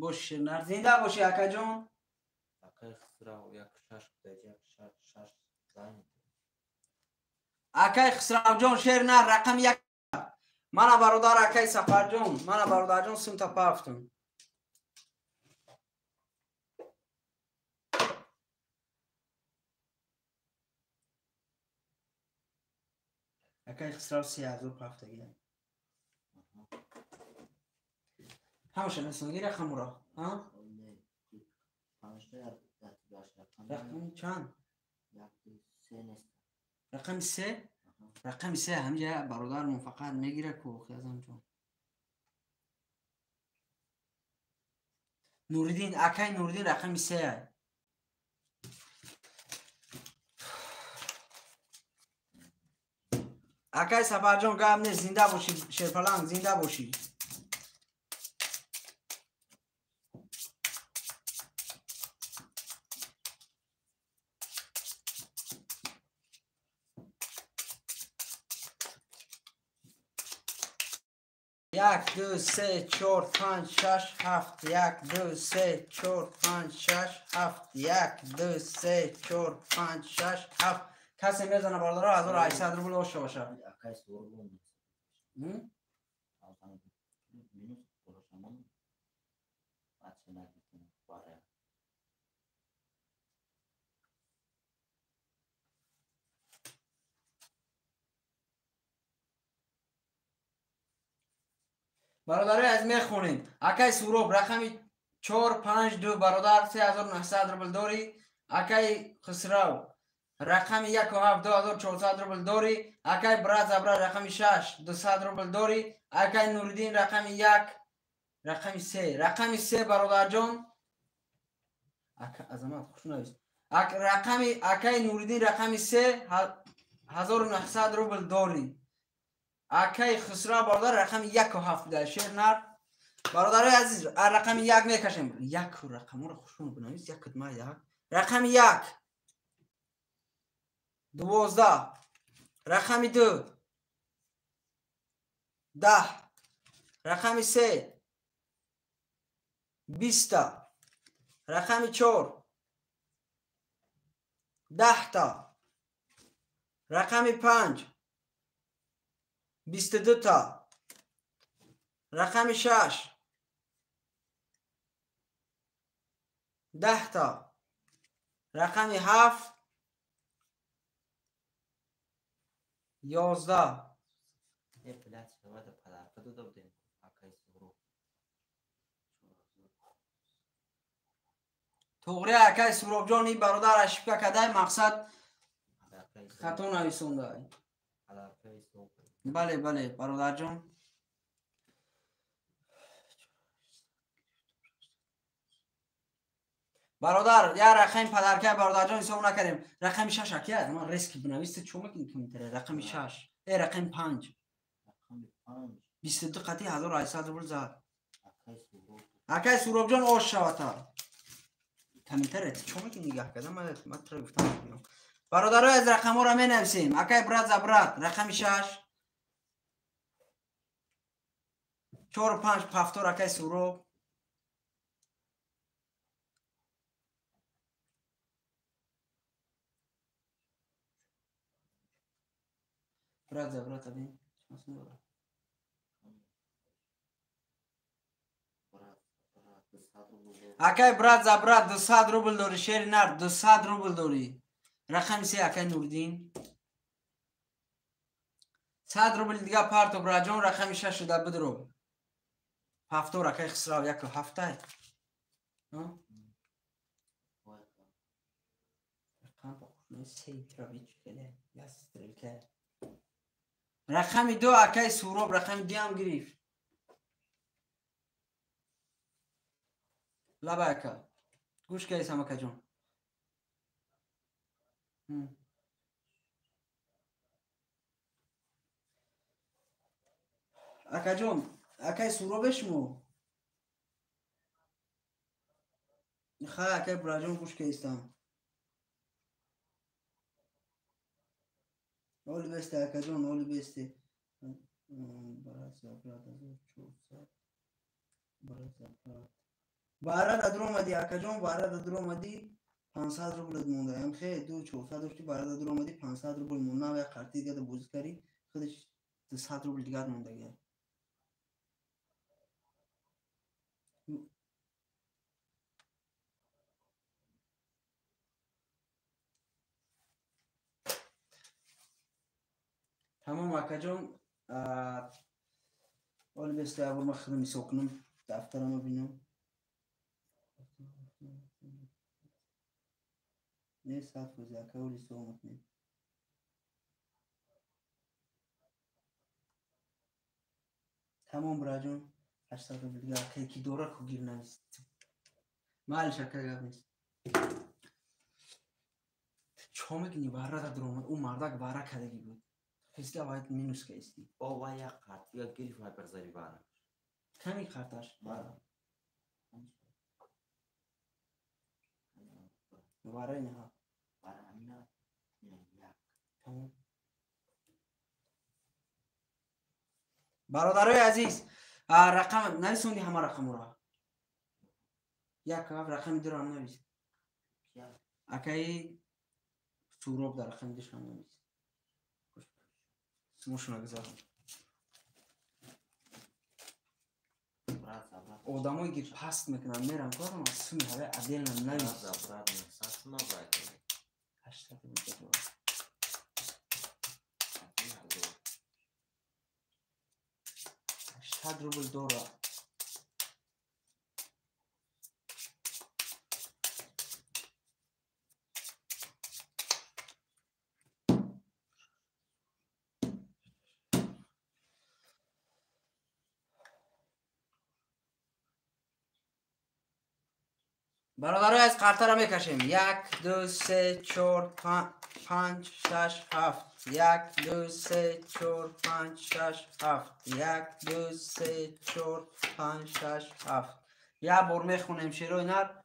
боши, шер нар, зинда боши, акаҷон. Акай Хусрав 1 6, 1 6 6. Акай Хусравҷон, шер нар рақами 1 мана бародар, акай Сафарҷон, мана бародарҷон, сумта пафтум. Акай Хусрав 3000 пафтагида. Ҳамаша насонги рақамуро рақами чанд? Рақами 3, рақами 3 ҳамҷа бародармон фақат мегира ку азамҷон. Нуриддин, акай Нуриддин рақами 3. Акай Сафарҷон, гап нест, зинда бошӣ, Шерпаланг, зинда бошӣ. Як, ду, се, чор, панҷ, шаш, ҳафт. Як, ду, се, чор, панҷ, шаш, ҳафт. Як, ду, се, чор, панҷ, шаш, ҳафт. Касе мезана, бародаро, 1800 рубл оша бошад. Бародарои аз мехонем. Акай Суроб, рақами 4 5 2, бародар, 3900 рубл дорӣ. Акай Хусрав, рақами 1 7, 2400 рубл дорӣ. Акай брат забра, рақами 6, 200 рубл дорӣ. Акай Нуриддин, рақами 1, рақами 3, рақами 3, бародарҷон. Ака Азамат, хуш навис. Рақами акай Нуриддин, рақами 3, 1900 рубл дорӣ. Акай Хусрав, бародар, рақами 1 7 да шер нар. Бародарои азиз, рақами 1 мекашем. Як рақамро хушон бинавис, як ма як. Рақами 1 12, рақами 2 10, рақами 3 20, рақами 4 10та, рақами 5 22та, рақами 6 10та, рақами 7 11. Туғри, акай Суробҷон, ин бародар ошибка кадай, мақсад хато нависондай. Бале, бале, бародарҷон. Бародар, я рақами падаркай, бародарҷон, ҳисоб накардем. Рақами 6 аки аст? Ман рески бинавис, чо мекунӣ комментария? Рақами 6. Рақами 5. 22 қати 1800 рубл зад. Акай Суробҷон, ош шавата. Комментария чо мекунӣ нигаҳ кардам? Ман тра гуфтам. Бародарои аз рақамҳоро менависем. Акай брат за брат, рақами 6 4 5 пафтор, акай Суроб. Брат за брат, абин. Акай брат за брат, 200 рубл дорӣ, шери нар, 200 рубл дорӣ. Рақами 3, акай Нуриддин. 100 рубл дига парто, браҷон, рақами 6 шуда бидро. Пафтор, акай Хусрав, 1 7. Рақами 2, акай Суроб, рақами 2 ҳам гирифт. Лаба ака. Гӯш кардисам, акаҷон. Акаҷон, акай Суробе шумо? Хай, акай Бураҷон, гӯш кардистам. Оли бесте, акаҷон, оли бесте. Брат за брат, 1400. Брат за брат. Бара дар омадӣ, акаҷон, бара дар омадӣ, 500 рублет монда. Ям хе, 2 400 дошти, бара дар омадӣ, 500 рубл монда. Нав як қарти дигар бозӣ кардӣ, худаш 200 рубл дигар мондагӣ. Тамом, акаҷон, оли бесте, абур ман худам ҳисоб кунам, дафтарама бинам. Не, 100%, ака, оли ҳисоб мекунем. Тамом, браҷон, 800 рубл дигар, ака, ки дора ку гир навист. Майлиш, ака, гап нест. Чо мекунӣ? Варра дар омад, ӯ мардак варра кардагӣ буд. Хиста вайт минус кайсти. О, вай як қарт, як гириф вай бар зари бара. Кани қарташ? Бара. Вара не. Бара амина. Як. Тамом. Бародарои азиз, рақам нависонди ҳама рақамро. Як рақами дуро ҳам навис. Акаи Суроб дар рақами душ ҳам навис. Сумошона гузарон. Одамое ки паст мекунанд мерам корам суми ҳаваи отдельно навис. 800 рубл. 800 рубл дора. Бародарои аз қартаро мекашем. 1 2 3 4 5 6 7. 1 2 3 4 5 6 7. 1 2 3 4 5 6 7. Як бор мехонем шерои нар.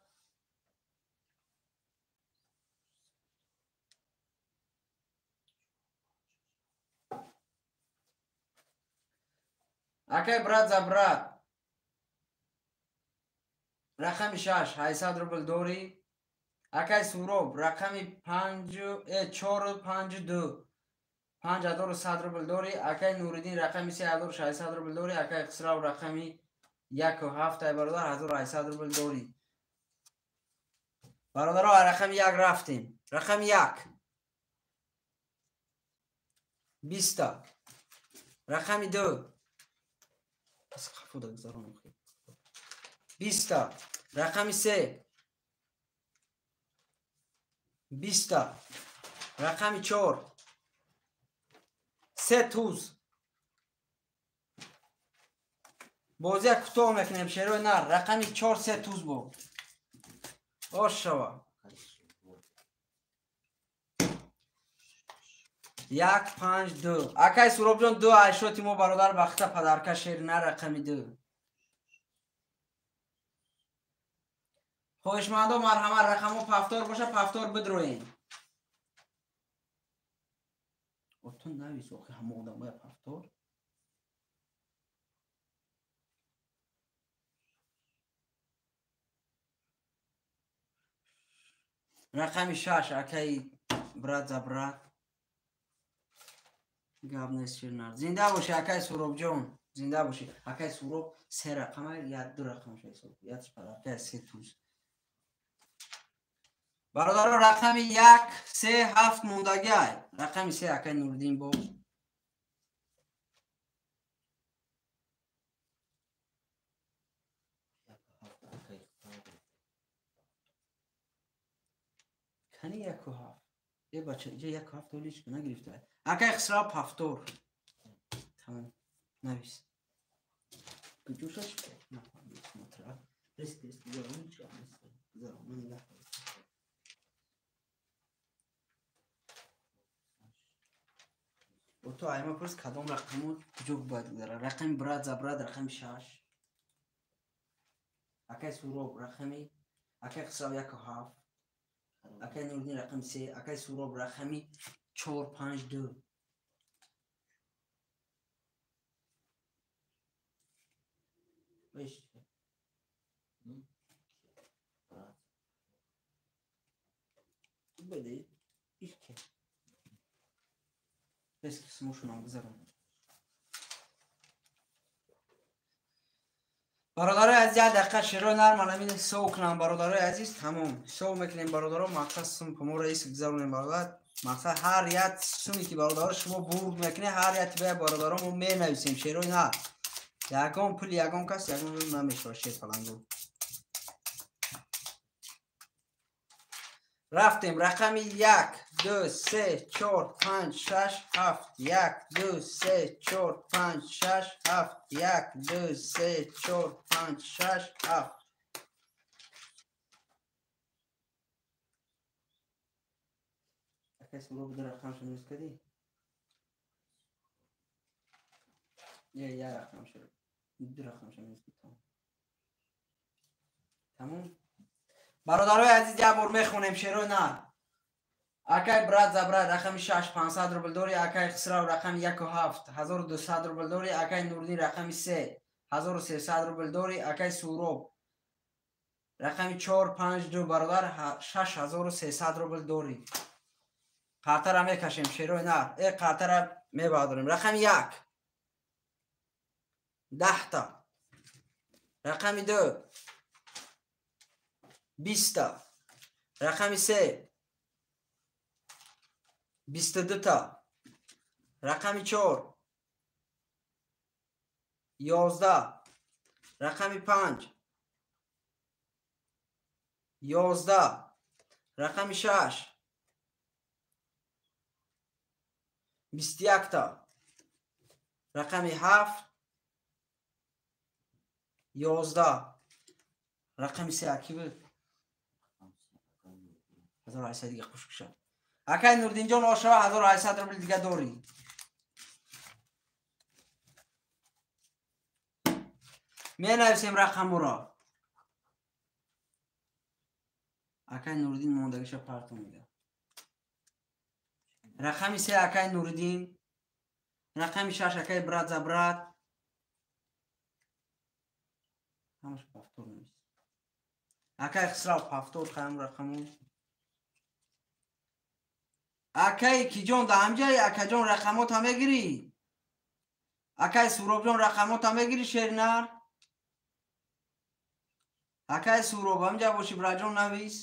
Акай брат за брат. Рақами 6 800 рубл дорӣ. Акай Суроб рақами 5 4 5 2 5100 рубл дорӣ. Акай Нуриддин рақами 3600 рубл дорӣ. Акай Хисрав рақами 1 7 ай бародар 1800 рубл дорӣ. Бародаро рақами 1 рафтем. Рақами 1 20. Рақами 2 пас қафода гузаронам. 20. Рақами 3 20. Рақами 4 3 туз. Бозия кӯтоҳ мекунем шерои нар. Рақами 4 3 туз бо. Ош шава. 1 5 2. Акай Суробҷон 2 айшоти мо бародар бахта падарка шери нар рақами 2. Хоҳишмандо марҳамат рақамҳо пафтор боша пафтор бидроем. Отун навис охи ҳама одамоя пафтор. Рақами 6 акаи брат за брат. Гап нест ширнар. Зинда боши акаи Суробҷон. Зинда боши. Акаи Суроб 3 рақама я 2 рақамша ҳисоб. Ятш падарка 3 туз. Бародаро рақами 1 3 7 мондагиай. Рақами 3 акаи Нуриддин бо. Кани 1 7. Е бача, иҷа 1 7 толиш нагирифта. Акаи Хисрав пафтор. Тамом. Навис. Куҷошаш? Нафаҳмидам. Смотра. Риск риск гузарон ҳеҷ гап нест. Гузарон ман нигоҳ. Ото айма пурс кадом рақаму куҷо бояд гузара? Рақами брат за брат рақами 6. Акай Суроб рақами акай Хисрав 1 7. Акай Нуриддин рақами 3. Акай Суроб рақами 4 5 2. Беш. Беде ишке. Бес қисмошонам гузарон. Бародарои азиз, як дақиқа шерои нарм аламин ҳисоб кунам. Бародарои азиз, тамом ҳисоб мекунем бародаро. Мақсад сум поморо ис гузаронем бародар. Мақсад ҳар як суме ки бародаро шумо бурд мекунед, ҳар як тибаи бародаро мо менависем шерои нар. Ягон пул ягон кас ягон намешавад шер палангу. Рафтем рақами 1 2 3 4 5 6 7. 1 2 3 4 5 6 7. 1 2 3 4 5 6 7. Акай Суроб ду рақамшо навис кардӣ? Я рақам шуд. Ду рақам шуд. Тамом. Бародарои азиз, як бор мехонем шерои нар. Акай брат за брат рақами 6 500 рубл дори, акай Хисрав рақами 1 7 1200 рубл дори, акай Нурдин рақами 3 1300 рубл дори, акай Суроб рақами 4 5 2 бародар 6300 рубл дори. Қартара мекашем шерои нар. Қартара мебардорем. Рақами 1 10 та. Рақами 2 20 та. Рақами 3 22 та. Рақами 4 11. Рақами 5 11. Рақами 6 21 та. Рақами 7 11. Рақами 3 аки буд? 1800 дига хуш кушад. Акай Нурдинҷон ошава 1800 рубл дига дорӣ. Менависем рақамуро. Акай Нуриддин мондагиша парту мега. Рақами 3 акай Нуриддин, рақами 6 акай брат за брат. Ҳамаш повтор навис. Акай Хисрав повтор хаям рақаму. Акай Киҷон да ҳамҷай, акаҷон рақамота мегирӣ? Акай Суробҷон рақамота мегирӣ шеринар? Акай Суроб ҳамҷа боши браҷон навис.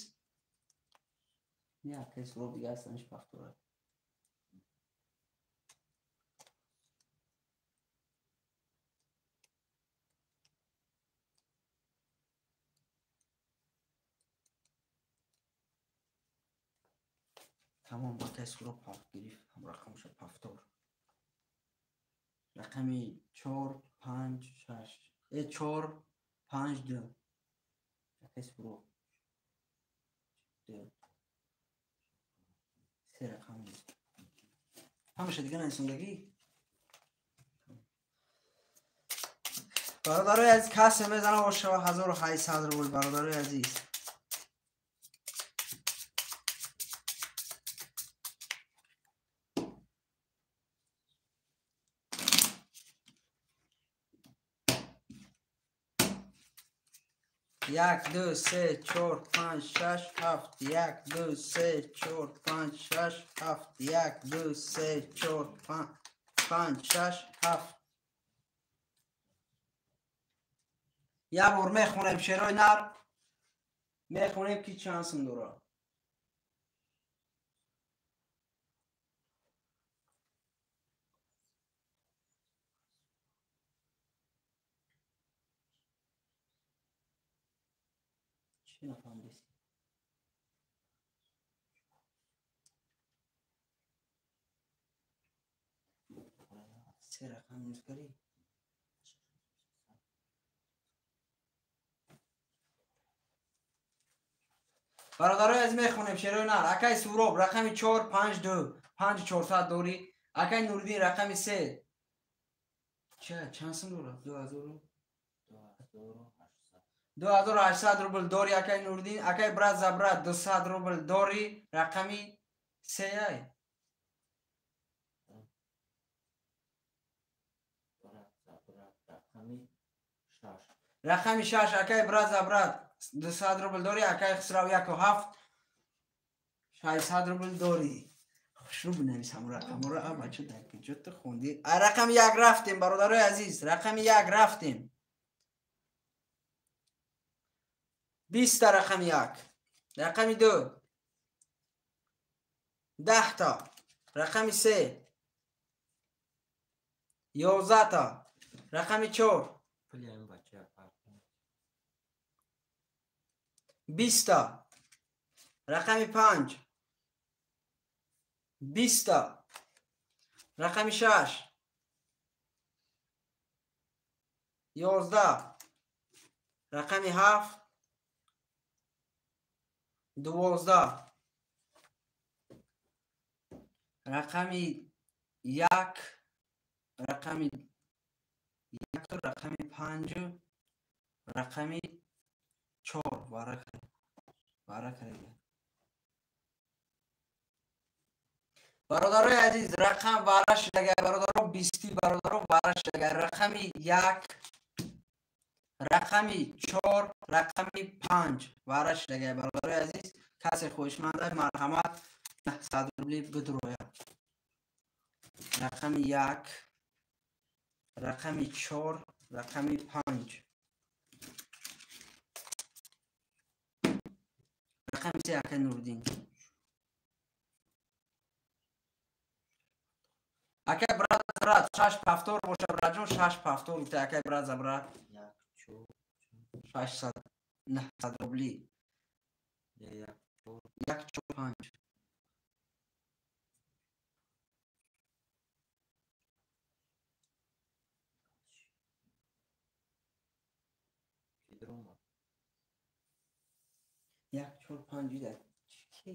Не, акай Суроб дига ҳастаниш повтора. Тамом, акай Суроб пафт гирифт, ҳам рақамша повтор. Рақами 4 5 6 4 5 2. Акай Суроб 2 се рақам. Ҳамаша дига нависондагӣ? Бародарои азиз, касе мезана ошава 1800 рубл, бародарои азиз. Як, ду, се, чор, панҷ, шаш, ҳафт. Як, ду, се, чор, панҷ, шаш, ҳафт. Як, ду, се, чор, панҷ, шаш, ҳафт. Як бор мехонем шерои нар. Мехонем ки чанд сум дорад. Нафаҳмидест. Се рақам минус карӣ? Бародарои азиз, мехонем шерои нар. Акай Суроб рақами 4 5 2 5400 дорӣ. Акай Нуриддин рақами 3 чанд сум дорад? 2800 рубл дорӣ акай Нуриддин. Акай брат за брат 200 рубл дорӣ. Рақами 3 ай. Рақами 6 акай брат за брат 200 рубл дорӣ. Акай Хисрав 1 7 600 рубл дорӣ. Хушрӯ бинавис ҳамон рақамҳоро. А бача, дар куҷо ту хондӣ? Рақами 1 рафтем, бародарои азиз. Рақами 1 рафтем. 20 та рақами 1. Рақами 2 10 та. Рақами 3 11 та. Рақами 4 20 та. Рақами 5 20 та. Рақами 6 11. Рақами 7 12. Рақами 1 рақами як, рақами панҷ, рақами чор вара карда. Бародарои азиз, рақам вара шудага, бародаро, бисти бародаро вара шудага. Рақами як, рақами чор, рақами панҷ вара шудага. Бародарои азиз, касе хоҳишманда, марҳамат, 900 рубли бидрояд. Рақами як, рақами чор, рақами панҷ, рақами се. Акай Нуриддин, акай брат, брат, шаш повтор боша, братҷон, шаш повтор гуфта, акай брат за брат. 600, 900 рубли. Як, чор, панҷ. Як, чор, панҷ. Ида ки?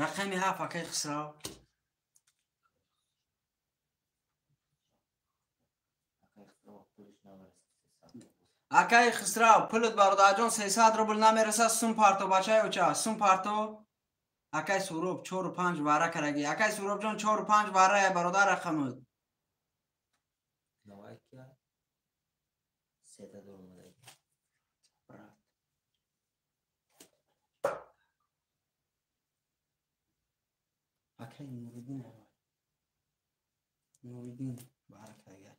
Рақами ҳафт, акай Хисрав. Акай Хисрав, пулут, бародарҷон, 300 рубл намерасад, сум парто, бачаи оча, сум парто. Акай Суроб, чору панҷ вара караги. Акай Суробҷон, чору панҷ варая, бародар, рақамуд. Брат, акай Нуриддин, Нуриддин вара караги.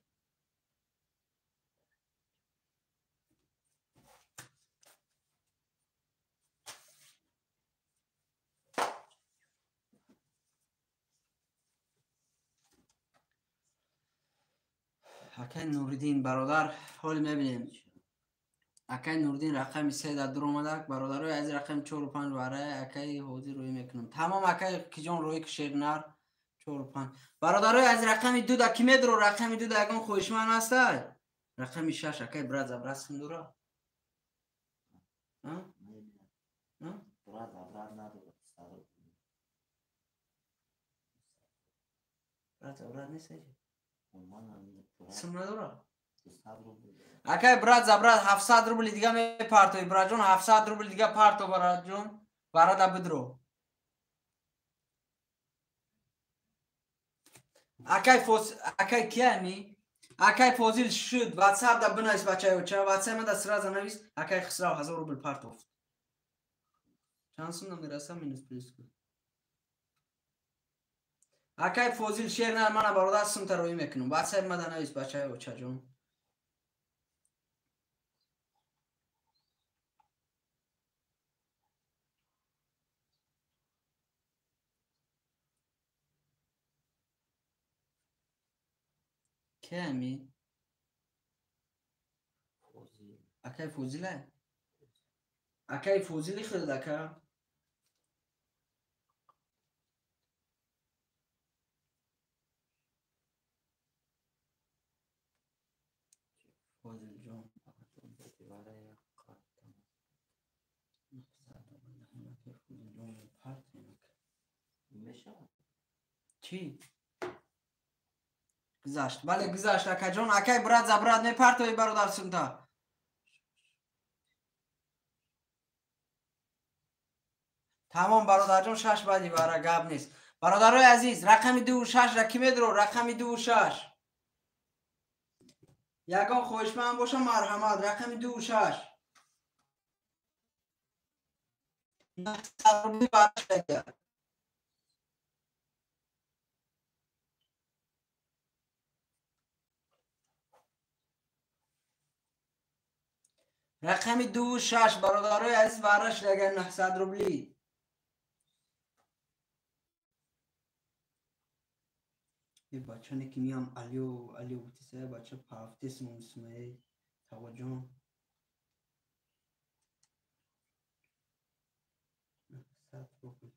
Акай Нуриддин, бародар, ҳоли мебинем. Акай Нуриддин рақами се дар дур омадак. Бародарои азиз, рақами чору панҷ варая. Акай ҳозир рӯӣ мекунам. Тамом, акай киҷон, рӯӣ ки, шернар, чору панҷ. Бародарои азиз, рақами дуда ки медро? Рақами дуда ягон хоҳишманд ҳастай? Рақами шаш, акай брат за брат сум дора? Брат за брат надорад. Брат за брат нест? Сум надора? Акай брат за брат 700 рубли дига мепартои, братҷон, 700 рубли дига парто, братҷон, барада бидро. Акай фоз, акай киями? Акай Фозил шуд, ватсап да бинавис, бачаи оча, ватсап мада сразу навис. Акай Хисрав 1000 рубл партофт. Чанд сум намераса, минус плюс кун. Акай Фозил шер нар, мана, бародар, сумта рӯӣ мекунам. Ватсап мада навис, бачаи очаҷон. Кеми? Акай Фозила? Акай Фозили худат, ака? Фозилҷон. Фозилҷон, чӣ? Гузашт, бале, гузашт, акаҷон. Акай брат за брат мепартои, бародар, сумта? Тамом, бародарҷон, шаш баъди вара гап нест. Бародарои азиз, рақами дуву шашра ки медро? Рақами дуву шаш ягон хоҳишманд боша, марҳамат, рақами дуву шаш. Рубли. Рақами дуву шаш, бародарои азиз, вара шудага, 900 рубли. Е, бачане ки миям, алё, алё гуфтиса, бача пафтесмон сумаи таваҷон. 900 рубл.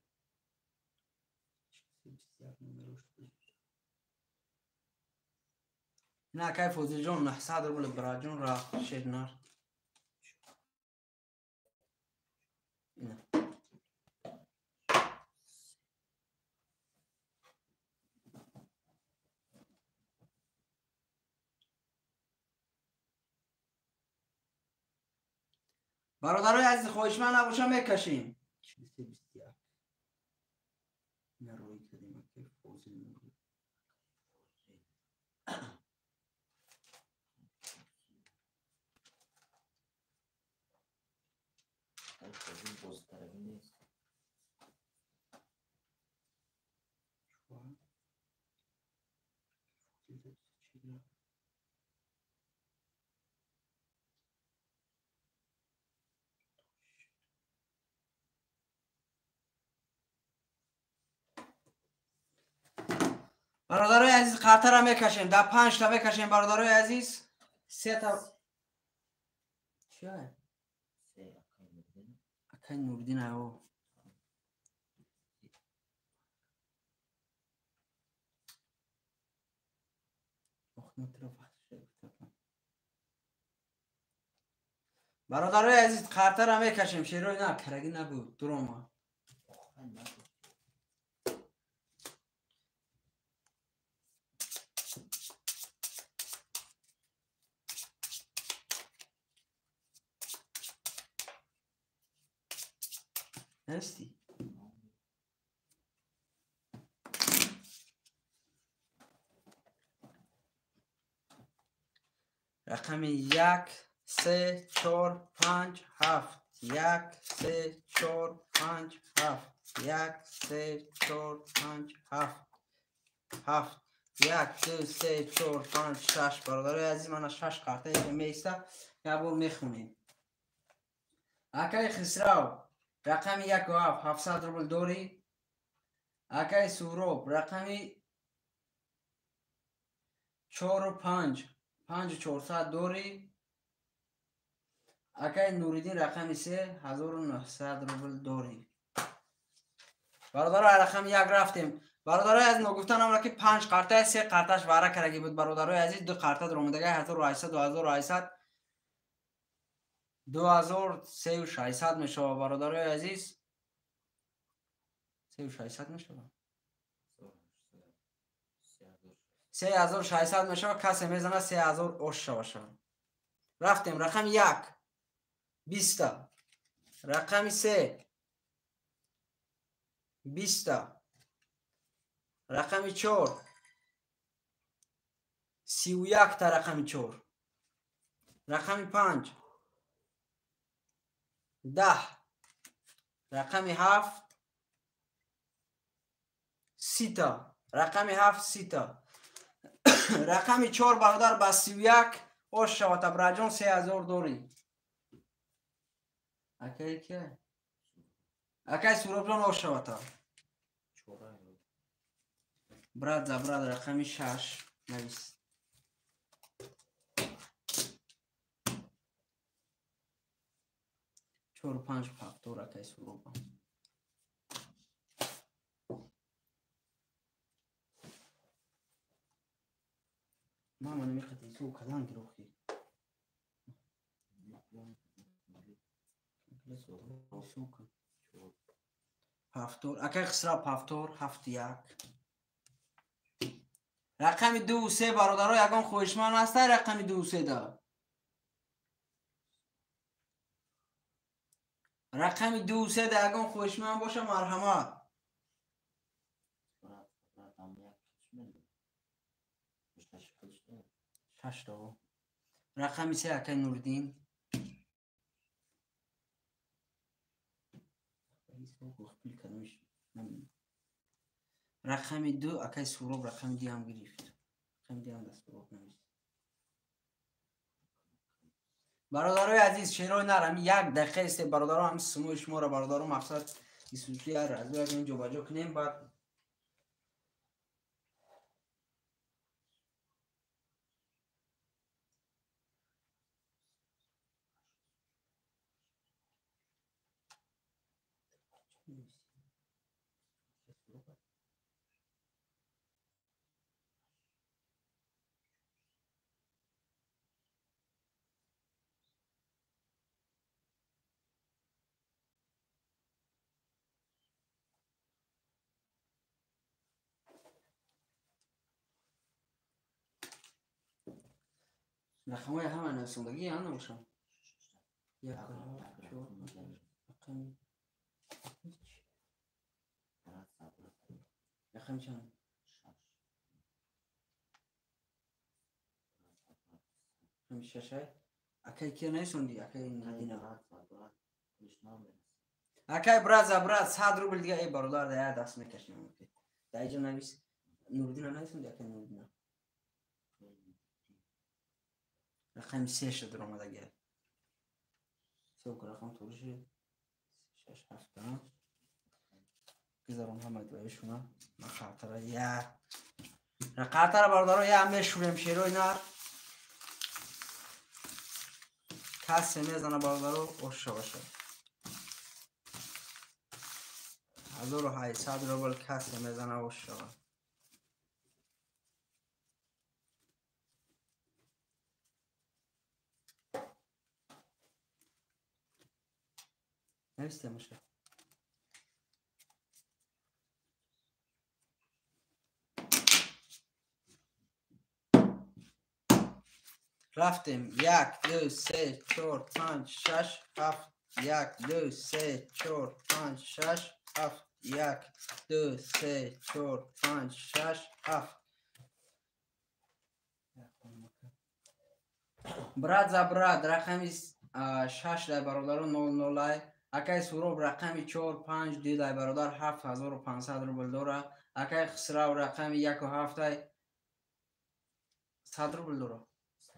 На, акай Фозилҷон, 900 рубл, бираҷон, рафт шернар. Бародарои азиз, хоҳишманд набоша, мекашем. 43 21. Нарои кардем, акай Фозил Нури. Акай Фозил бозитаравӣ нест. Чуа? Фозил чӣ? Бародарои азиз, қартара мекашем, да панҷта мекашем, бародарои азиз. Сета чия? Се акай Нуриддин. Акай Нуриддин ао. Бародарои азиз, қартара мекашем. Шерои на карагӣ набуд, дурома. Охай набуд. Нестӣ. Рақами як, се, чор, панҷ, ҳафт. Як, се, чор, панҷ, ҳафт. Як, се, чор, панҷ, ҳафт. Ҳафт. Як, ду, се, чор, панҷ, шаш. Бародарои азиз, мана шаш қартае ки меиста, як бор мехонем. Акаи Хисрав, рақами яку ҳафт, 700 рубл дорӣ. Акаи Суҳроб, рақами чору панҷ, панҷу чорсад дорӣ. Акаи Нуриддин, рақами се, 1900 рубл дорӣ. Бародаро, рақами як рафтем. Бародарои азиз, ногуфта намонад, ки панҷ қартаи, се қарташ вара карагӣ буд. Бародарои азиз, ду қарта дуромадагаи 1800, 2800, 2600 мешавад. Бародарои азиз, сею шашсад мешавад, 3600 мешавад. Касе мезанад, 3000 ош шаваша. Рафтем. Рақами як, биста. Рақами се, биста. Рақами чор, 31-та. Рақами чор. Рақами панҷ, 10. Рақами ҳафт, 30-та. Рақами ҳафт, 30-та. Рақами чор, бародар, ба 31 ош шавад. Абраҷон, 3000 дорӣ. Акаи ки? Акаи Суробҷон, ош шавата. Брат за брат, рақами шаш навис. Чору панҷ фактор, акаи Суроба. Мама намехати исо калан гирохи. Ҳафтор, акаи Хисрав, ҳафтор, ҳафту як. Рақами дуву се, бародаро, ягон хоҳишманд ҳаста рақами дуву седа? Рақами дуву седа ягон хоҳишманд боша, марҳамат. Шашто. Рақами се, акаи Нуриддин. Рақами ду, акаи Суроб, рақами диам гирифт. Рақами диам да Суроб навист. Бародарои азиз, шерои нар, ҳами як дақиқа исте, бародаро, ҳами симои шуморо, бародаро, мақсад исусияр аз ин ҷобаҷо кунем, баъд рақамҳои ҳама нависондагӣ я набошам. Як, чор. чор, рақами рақами чанд? Рақами шашай. Акай кия наисонди? Акай Нуриддина. Акай брат за брат 100 рубл дига. Эй бародар, да я даст мекашем. Да иҷо навис. Нуриддина наисонди, акай Нуриддина. Рақами се шуд омадаги. Сёк рақам туғри шуд. Шаш, ҳафт. Гузарон ҳамаи дуоишуна. Ман хатара я. Қартара бародаро я мешурем шерои нар. Касе мезана бародаро оша баша. 1800 рубл касе мезана оша. Навистемаша. Рафтем. 1, 2, 3, 4, 5, 6, 7. 1, 2, 3, 4, 5, 6, 7. 1, 2, 3, 4, 5, 6, 7. Брат за брат рақами 6 дай бародаро 00 ай. Акай Суроб рақами 4, 5, 2 дай бародар 7500 рубл дора. Акай Хисрав рақами 1 7 ай 100 рубл дора.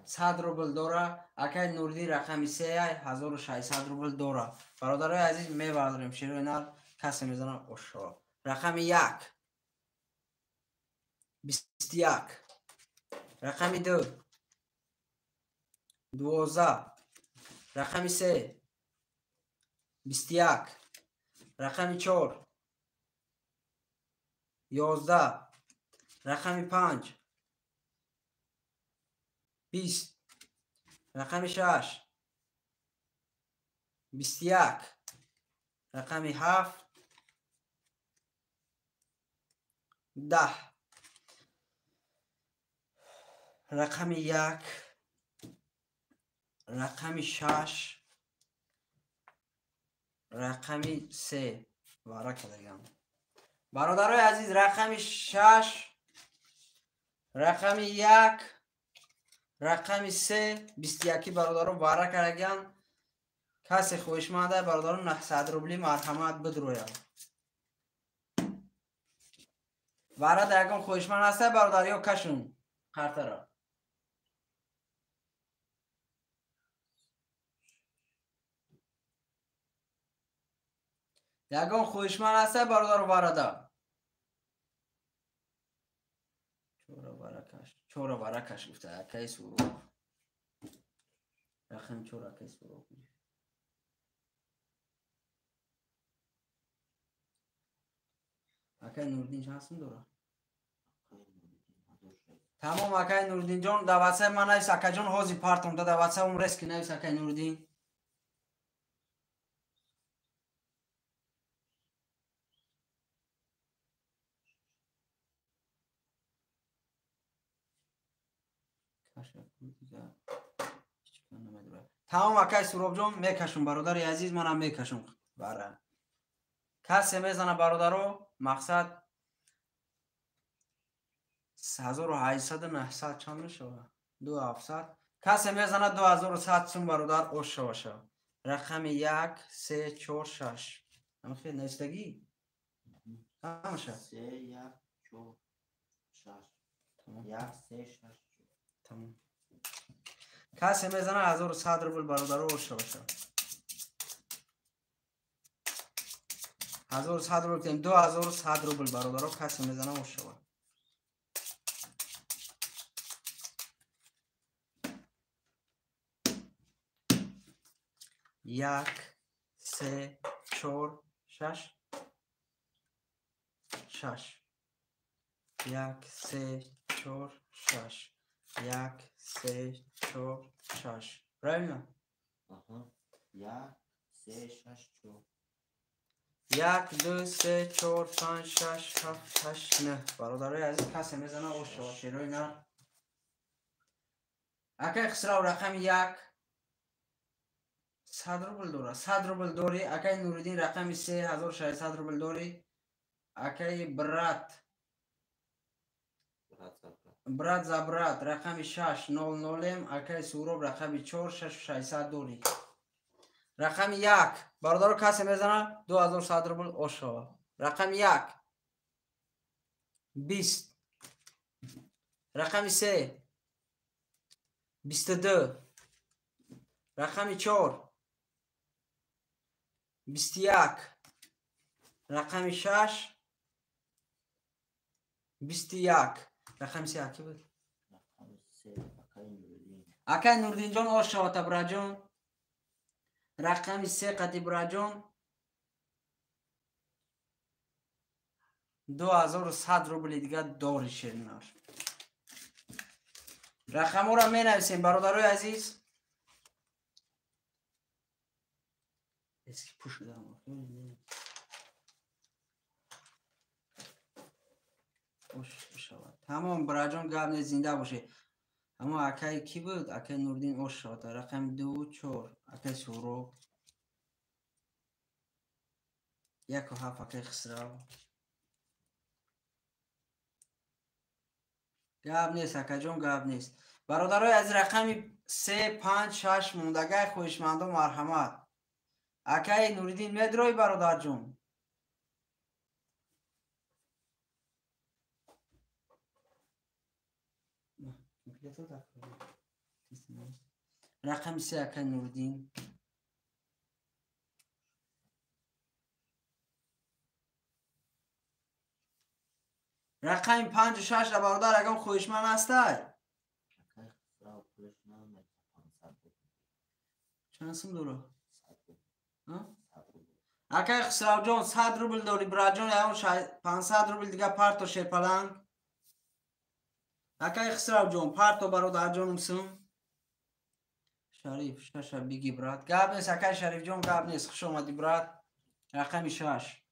100 рубл дора. Акай Нуриддин рақами 3 ай 1600 рубл дора. Бародарои азиз мебардорем шерои нар касе мезана ошо. Рақами 1 21, рақами 2 12, рақами 3 21, рақами 4 11, рақами 5 20, рақами 6 21, рақами 7 10, рақами 1, рақами 6, рақами 3. Варака дагам. Бародарои азиз, рақами 6, рақами 1, рақами 3, 21 бародаро варака дагам. Касе хоҳишманда бародаро 900 рубли марҳамат бидрояд. Вара да ягон хоҳишманд ҳаста бародар ё кашун қартара. Ягон хоҳишманд ҳаста бародаро варада. Чора варакаш, чора варакаш гуфта акаи Суроб. Рақами 4 акаи Суроб. Акай Нуриддин чанд сум дора? Тамом акай Нуриддинҷон, дар ватсап ман навис акаҷон ҳозир партом да дар ватсапам резки навис акай Нуриддин. Тамом акай Суробҷон мекашум бародари азиз, манам мекашум бара. Касе мезана бародаро мақсад 1800 900 чанд мешавад? 2700. Касе мезана 2100 сум бародар ош шаваша. Рақами 1, 3, 4, 6. Ҳамин навистагӣ? Ҳамаша? 3, 1, 4, 6. 1, 3, 6, 4. Тамом. Касе мезана 1100 рубл бародаро ош шаваша. 1100 рубл кунем, 2100 рубл бародаро касе мезана ош шавад. 1, 3, 4, 6, 6. 1, 3, 4, 6. 1, 3, 4, 6. Правильно? Ага. 1, 3, 6, 4. 1, 2, 3, 4, 5, 6, 7, 8, 9. Бародарои азиз касе мезана ош шавад шерои нар. Акай Хисрав рақами 1, 100 рубл дора. 100 рубл дорӣ. Акай Нуриддин рақами 3 1600 рубл дорӣ. Акай брат. Брат за брат рақами 6 00. Акай Суроб рақами 4 6600 дорӣ. Рақами 1. Бародаро касе мезана 2100 рубл ошава. Рақами 1. 20. Рақами 3. 22. Рақами 4. 21. Рақами 6. 21. Рақами 3 аки буд? Рақами 3 акай Нуриддин. Акай Нуриддинҷон ошава табраҷон. Рақами 3 қати браҷон 2100 рубли дига дори шеринар. Рақамҳоро менависем бародарои азиз. Эски пӯшидам. Ош шавад. Тамом браҷон гап не, зинда бошед. Аммо акай ки буд? Акай Нуриддин ош шавад. Рақами 2 4 акай Суроб. 1 7 акай Хисрав. Гап нест акаҷон, гап нест. Бародарои аз рақами 3 5 6 мондагай хоҳишмандо марҳамат. Акай Нуриддин медрои бародарҷон? Рақами 3 акай Нуриддин. Рақами 5 6 ра бародар ягон хоҳишманд ҳастай? Акай Хисрав пулаш намед 500 рубл. Чанд сум дора? Акай Хисравҷон 100 рубл дори браҷон, ягон 500 рубл дига парто шерпаланг. Акай Хисравҷон парто бародарҷонум сум. Шариф шаша биги брат. Гап нест акай Шарифҷон, гап нест. Хуш омадӣ брат. Рақами 6.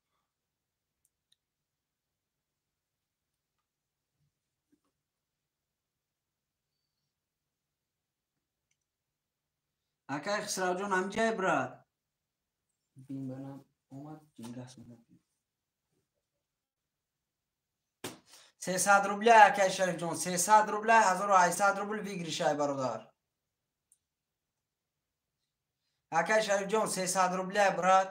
Акай Хисравҷон ҳамҷай брат. Бин барам омад ҷингас меомад. 300 рубля акай Шарифҷон, 300 рубля 1800 рубл выигрышай бародар. Акай Шарифҷон 300 рубля брат.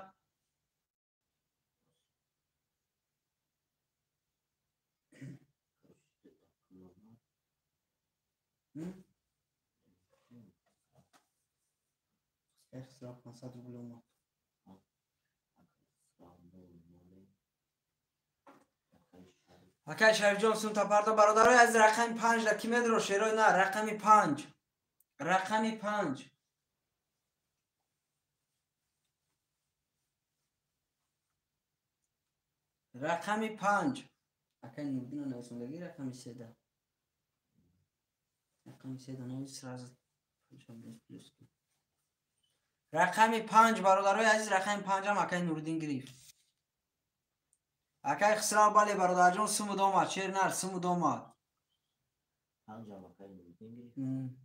Хисрав 500 рубл омад. Акай Шарифҷон сумта парто бародарои аз рақами 5 ра ки медро шерои на рақами 5. Рақами 5. Рақами 5. Акай Нуриддин нависондагӣ рақами 3 да. Рақами 3 да навис сразу плюс. Рақами 5 бародарои азиз, рақами 5 ҳам акай Нуриддин гирифт. Акай Хисрав бале бародарҷон сумуд омад, шер нар сумуд омад. 5 ҳам акай Нуриддин гирифт.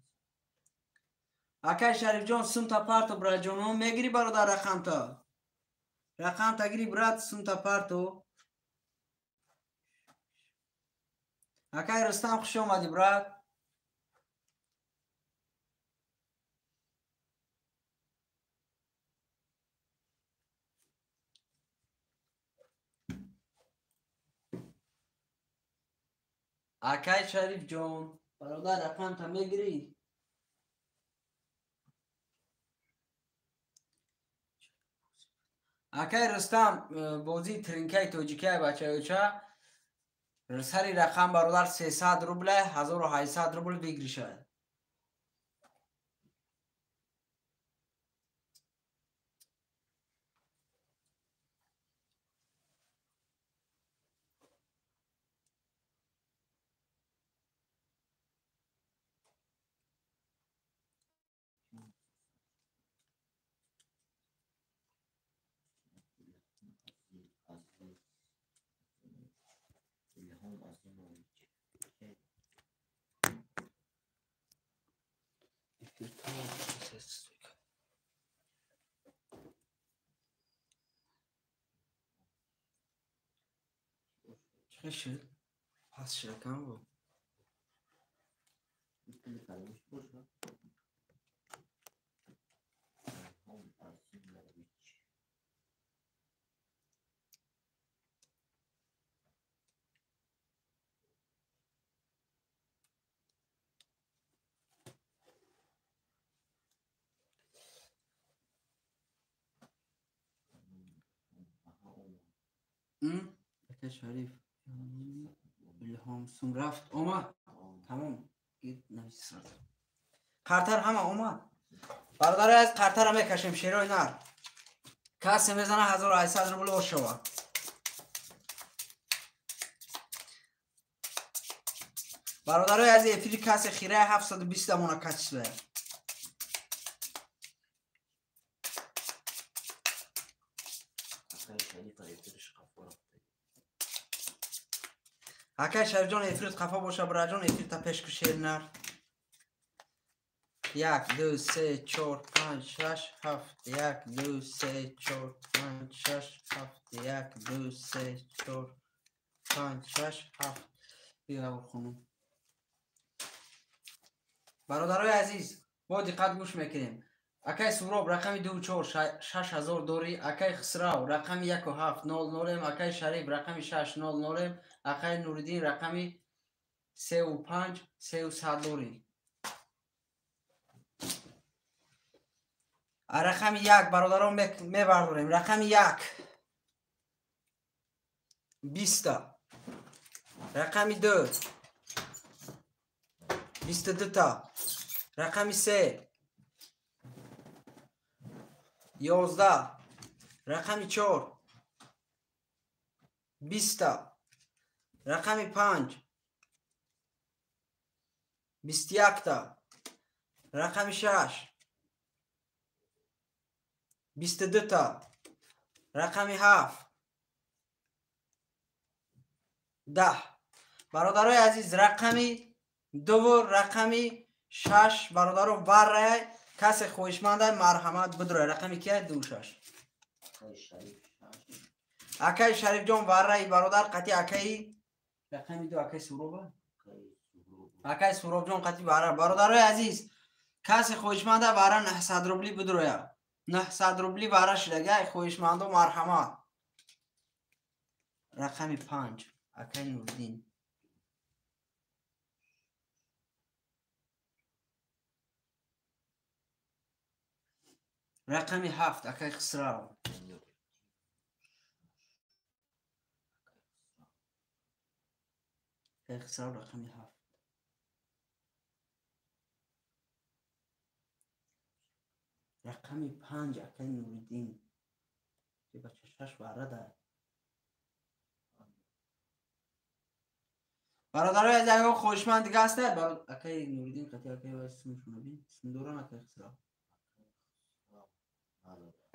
Акай Шарифҷон сумта парто браҷоном мегири бародар рақамта. Рақамта гири брат сумта парто. Акай Рустам хуш омадӣ брат. Акай Шарифҷон бародар рақамта мегирӣ? Акай Рустам бозии тринкаи тоҷикия бачаёча сари рақам бародар 300 рубля 1800 рубл выигрыша. Чӣ шуд? Пас шидакам буд. Ака Шариф Илҳом сум рафт омад. Тамом. Қартар ҳама омад. Бародари аз қартара мекашем шерои нар. Касе мезана 1800 рубл ош шавад. Бародарои аз эфири касе хираи 720 дамона качислая. Акай Шарифҷон эфирит хафа боша, бираҷон эфирта пеш ку шер нар. 1 2 3 4 5 6 7 1 2 3 4 5 6 7 1 2 3 4 5 6 7. Бия хонум. Бародарои азиз, бо диққат гӯш мекунем. Акай Суроб рақами 2 4 6000 дорӣ, акай Хисрав рақами 1 7 0 0, акай Шариф рақами 6 0 0, акай Нуриддин рақами 3 5 3 100 дорӣ. Рақами 1 бародарон мебардорем. Рақами 1 20, рақами 2 22 та, рақами 3 11, рақами 4 20, рақами 5 21 та, рақами 6 22 та, рақами 7 10. Бародарои азиз, рақами 2 рақами 6 бародаро баррай. Касе хоҳишманда марҳамат бидурай. Рақами кия? 2 6. Акай Шарифҷон варраи бародар қати акаи рақами 2 акаи Суроба? Акаи Суробҷон қати варра. Бародарои азиз, касе хоҳишманда варра 900 рубли бидуроя. 900 рубли варра шидагай хоҳишмандо марҳамат. Рақами 5 акаи Нуриддин. Рақами 7 акаи Хисрав. Акаи Хисрав рақами 7. Рақами 5 акаи Нуриддин. Бача 6 варра дар. Бародарои азиз, агар хоҳишманд дига ҳаст, акаи Нуриддин қати акаи вай сумшуна бин. Сумдоран акаи Хисрав.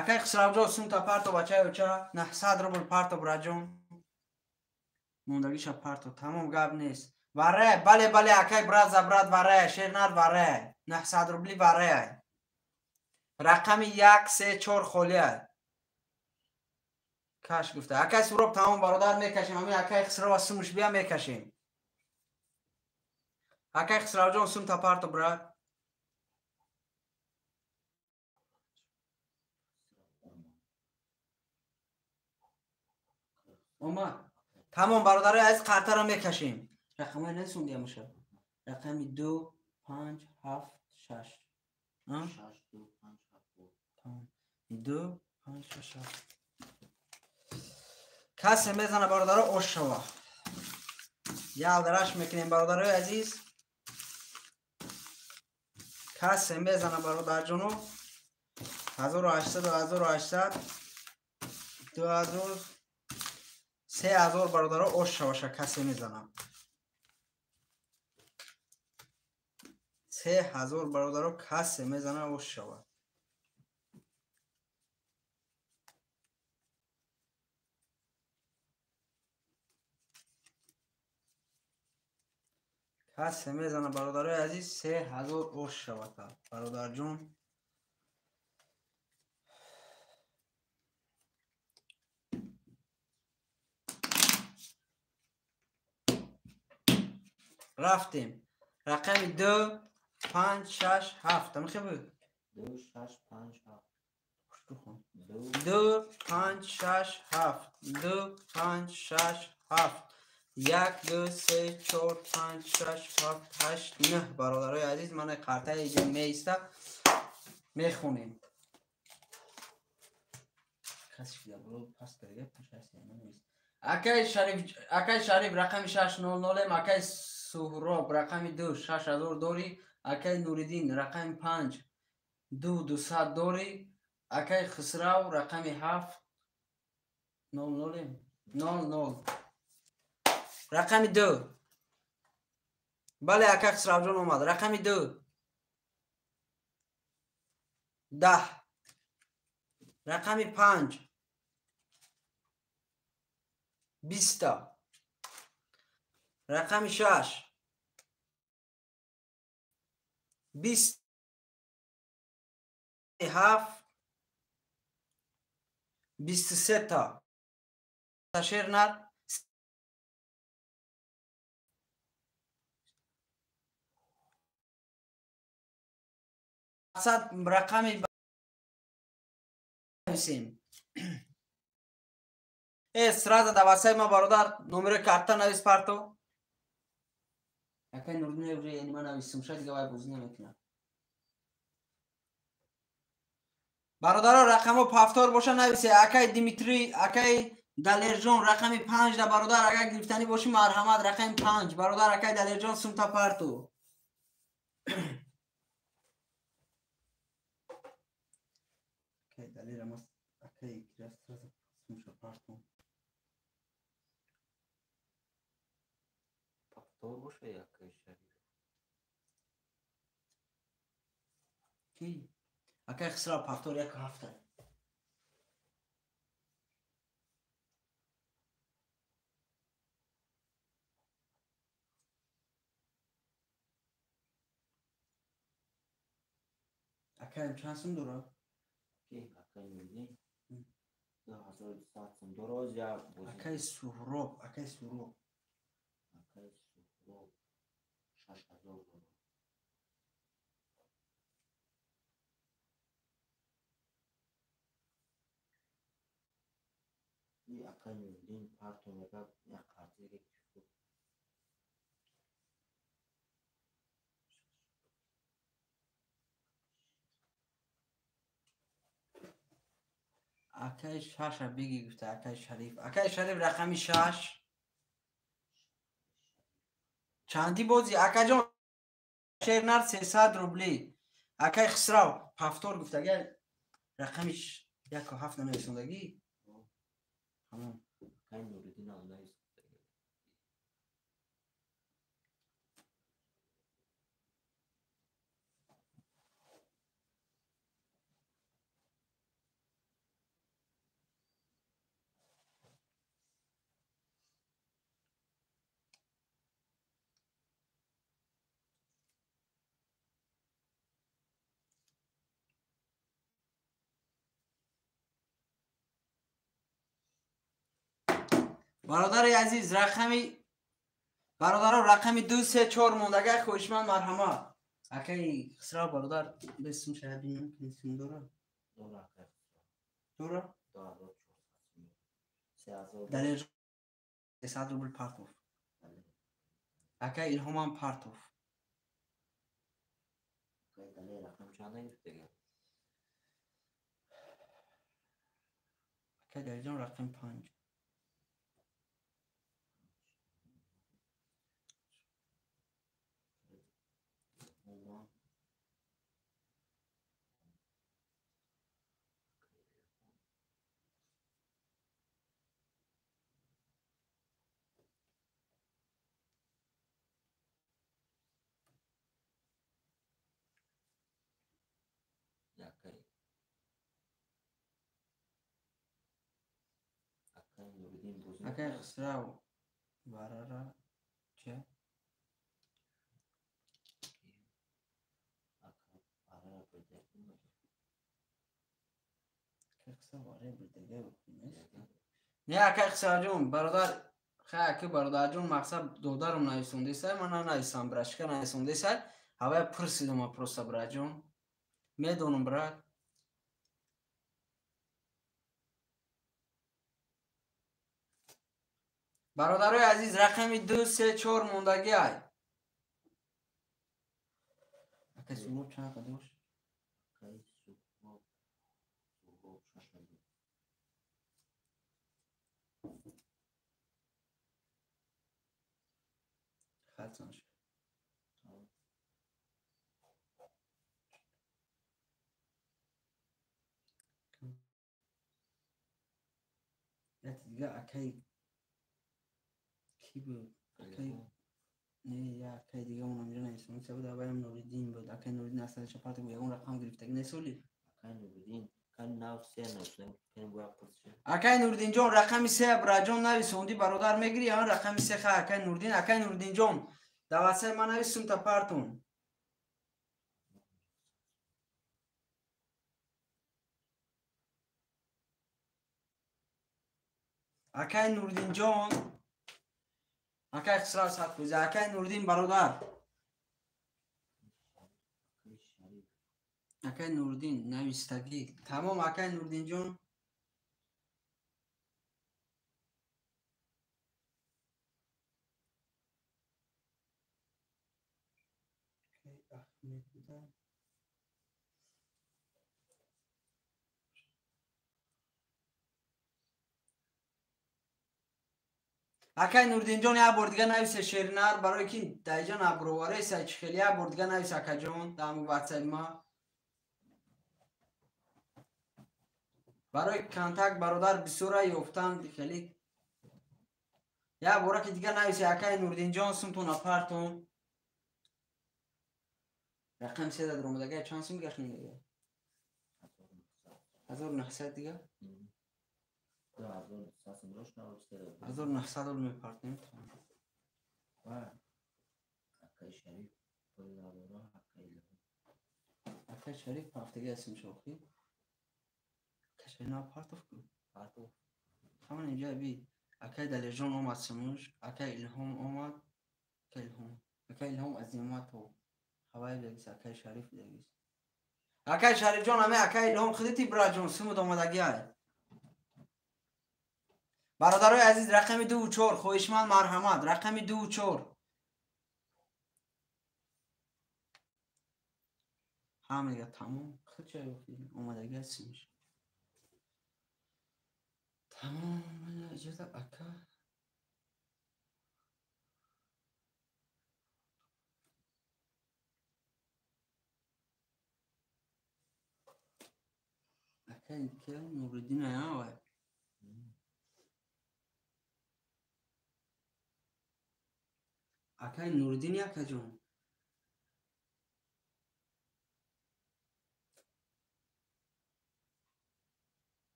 Акай Хисравҷон сумта парто бачаи оча 900 рубл парто браҷон. Мондагиша парто, тамом гап нест. Варрая, бале бале акай брат за брат варрая, шернар варрая. 900 рубли варрая. Рақами 1 3 4 холия. Каш гуфта. Акай Суроб тамом бародар мекашем. Ҳамин акай Хисрав сумш бия мекашем. Акай Хисравҷон сумта парто брат. Омад. Тамом бародарои азиз, қартаро мекашем. Рақамҳои несунди амаша. Рақами 2 5 7 6. 6 2 5 7. Тамом. 2 5 6 7. Касе мезана бародаро ош шава. Ялдараш мекунем бародарои азиз. Касе мезана бародарҷоно 1800 1800 2000 3000 бародаро ош шаваша касе мезанам. 3000 бародаро касе мезана ош шава. Касе мезана бародарои азиз 3000 ош шавата бародарҷон. Рафтем. Рақами 2 5 6 7. Тамихе буд? 2 6 5 7. 2 5 6 7. 2 5 6 7. 1 2 3 4 5 6 7 8 9. Бародарои азиз, мана картаи иҷа меиста мехонем. Акай Шариф рақами 600, акай Суҳроб рақами 2 6000 дорӣ, акай Нуриддин рақами 5 2200 дорӣ, акай Хусрав рақами 7 00 00 рақами 2. Бале, акай Хусравҷон омад. Рақами 2 10. Рақами 5 20. Рақами 6 27 23 та. Ташер нар сад рақами нависем. Сразу да васай ма бародар номери карта навис парто. Акай Нурдин уже яъни ма нависам, шояд дига вай бозӣ намекунад. Бародаро, рақамҳо пафтор боша нависе. Акай Димитрий, акай Далерҷон рақами 5 да бародар, агар гирифтанӣ бошӣ марҳамат, рақами 5 бародар, акай Далерҷон сумта парту. Акай Далер амас акай сразу сумша парту. Пафтор боша акай Шариф. Ки? Акай Хусрав пафтор 1 ҳафта. Акаем чанд сум дора? Ки акай Нуриддин 2200 сум дора. Акай Суҳроб, акай Суҳроб. Акай Суҳроб 6000 дора. Акай Нуриддин парту мегап як қартиге гирифт. Акай шаша биги гуфта акай Шариф. Акай Шариф рақами 6. Чанди бозӣ акаҷон шернар 300 рубли. Акай Хусрав пафтор гуфта агар рақами 1 7 нависондагӣ. Тамом. Акай Нуриддин ам навис. Бародари азиз, рақами бародаро рақами 2 3 4 монда, агар хоҳишманд марҳамат. Акай Хусрав бародар бесум шояд бинам ки сум дора. Дора акай Хусрав. Дора? 2400 сум. 3000. Далер 300 рубл партов. Акай Илҳомам партов. Акай Далер рақам чанд гирифтага? Акай Далерҷон рақами 5. Акай Хусрав барара че? Акай Хусрав барара бирдага. Не, акай Хусравҷон, бародар Хай, аки бародарҷон, мақсад додарам нависондесай, ман нанависам, брашка нависондесай, ҳавай пурсидам просто браҷон. Медонам, брат. Бародарои азиз, рақами 2, 3, 4 мондагӣ ай. Акай Суҳроб чанд қа дошт? Акай Суҳроб 6000. Хатсан шуд. Яке дига акай ки буд? Акай не, я акай дига онам инҷо нависонда буд, аввалам Нуриддин буд. Акай Нуриддин аслан парта ягон рақам гирифтагӣ несоли? Акай Нуриддин, акай нав се нависонда, кани бояд пурсид. Акай Нуриддинҷон, рақами се браҷон нависонди, бародар мегирӣ, ягон рақами се ха акай Нуриддин, акай Нуриддинҷон, даватсаи ман нависум та партун. Акай Нуриддинҷон, акай Хусрав Садфӯза, акай Нуриддин бародар. Акай Нуриддин навистагӣ. Тамом, акай Нуриддинҷон. Акай Аҳмед буда. Акай Нуриддинҷон, як бор дига нависе шеринар, барое ки даиҷа набровареса чӣ хеле, як бор дига навис акаҷон, дар ҳамун ватсаи ма. Барои контакт бародар бисёра ёфтан хеле. Як бора ки дига нависе акай Нуриддинҷон, сумтон апартон. Рақами се дар омадага чанд сум гашт дига? 1900 дига? 1900 рубл мепартем. Акай Шариф пул надора, акай Илҳом. Акай Шариф ҳафтаги ҳастим шохӣ. Акай Шариф на партов ку? Партов. Ҳаман инҷа би. Акай Далерҷон омад симуш, акай Илҳом омад, акай Илҳом. Акай Илҳом Азиматов. Ҳавай бигис, акай Шариф бигис. Акай Шарифҷон, ҳаме акай Илҳом худити браҷон, сумуд омадагӣ ай. Бародарои азиз, рақами 2 4, хоҳишманд марҳамат, рақами 2 4. Ҳама дига тамом, худ чай омадагӣ ҳастимш. Тамом, иҷоза ака. Акай ки Нуриддин ая вай. Акай Нуриддин акаҷон.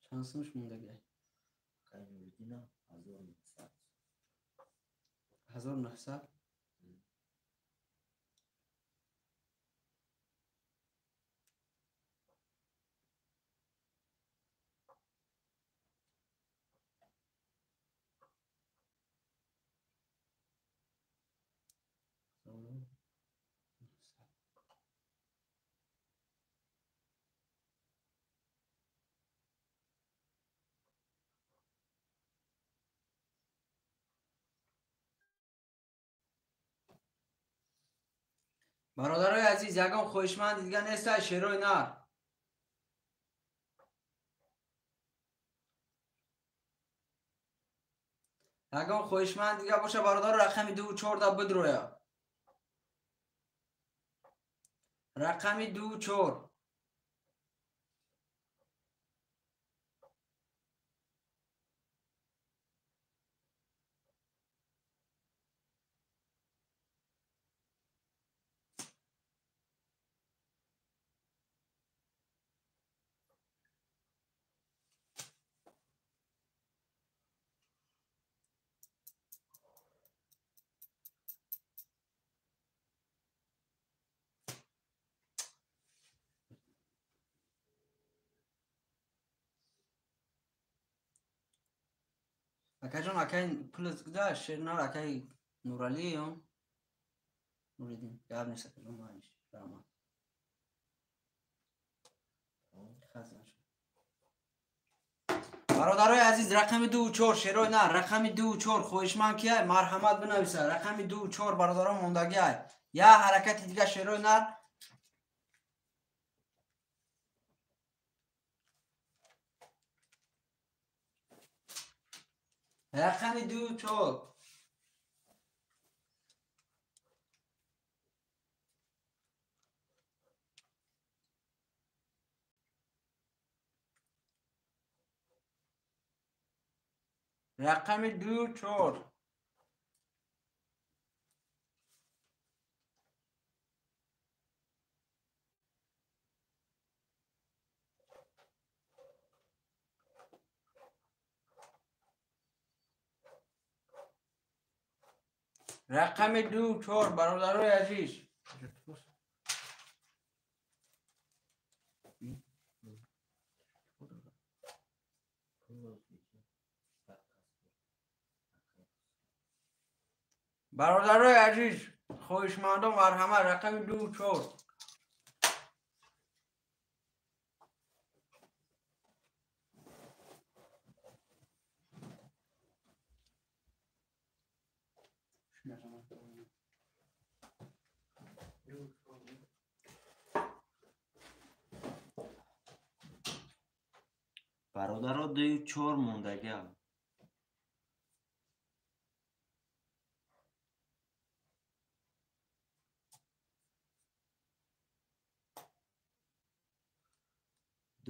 Чанд сумш мондагӣ? Акай Нуриддина 1900. 1900? Бародарои азиз, ягон хоҳишманд дига нестай шерои нар. Ягон хоҳишманд дига боша бародаро, рақами 2 4 да бидроя. Рақами 2 4. Акаҷон, акай пулат гузашт, шернар акай Нуралӣ ё Нуриддин. Гап нест, акаҷон, майли. Раҳмат. Бародарои азиз, рақами 2 4 шерои нар, рақами 2 4 хоҳишманд кияй, марҳамат бинависа. Рақами 2 4 бародарон мондагиай. Я ҳаракати дига шерои нар. Рақами 2 4. Рақами 2 4. Рақами 2 4 бародарои азиз. Бародарои азиз, хоҳишмандон, марҳамат, рақами 2 4. Бародаро, 2 4 мондагиам.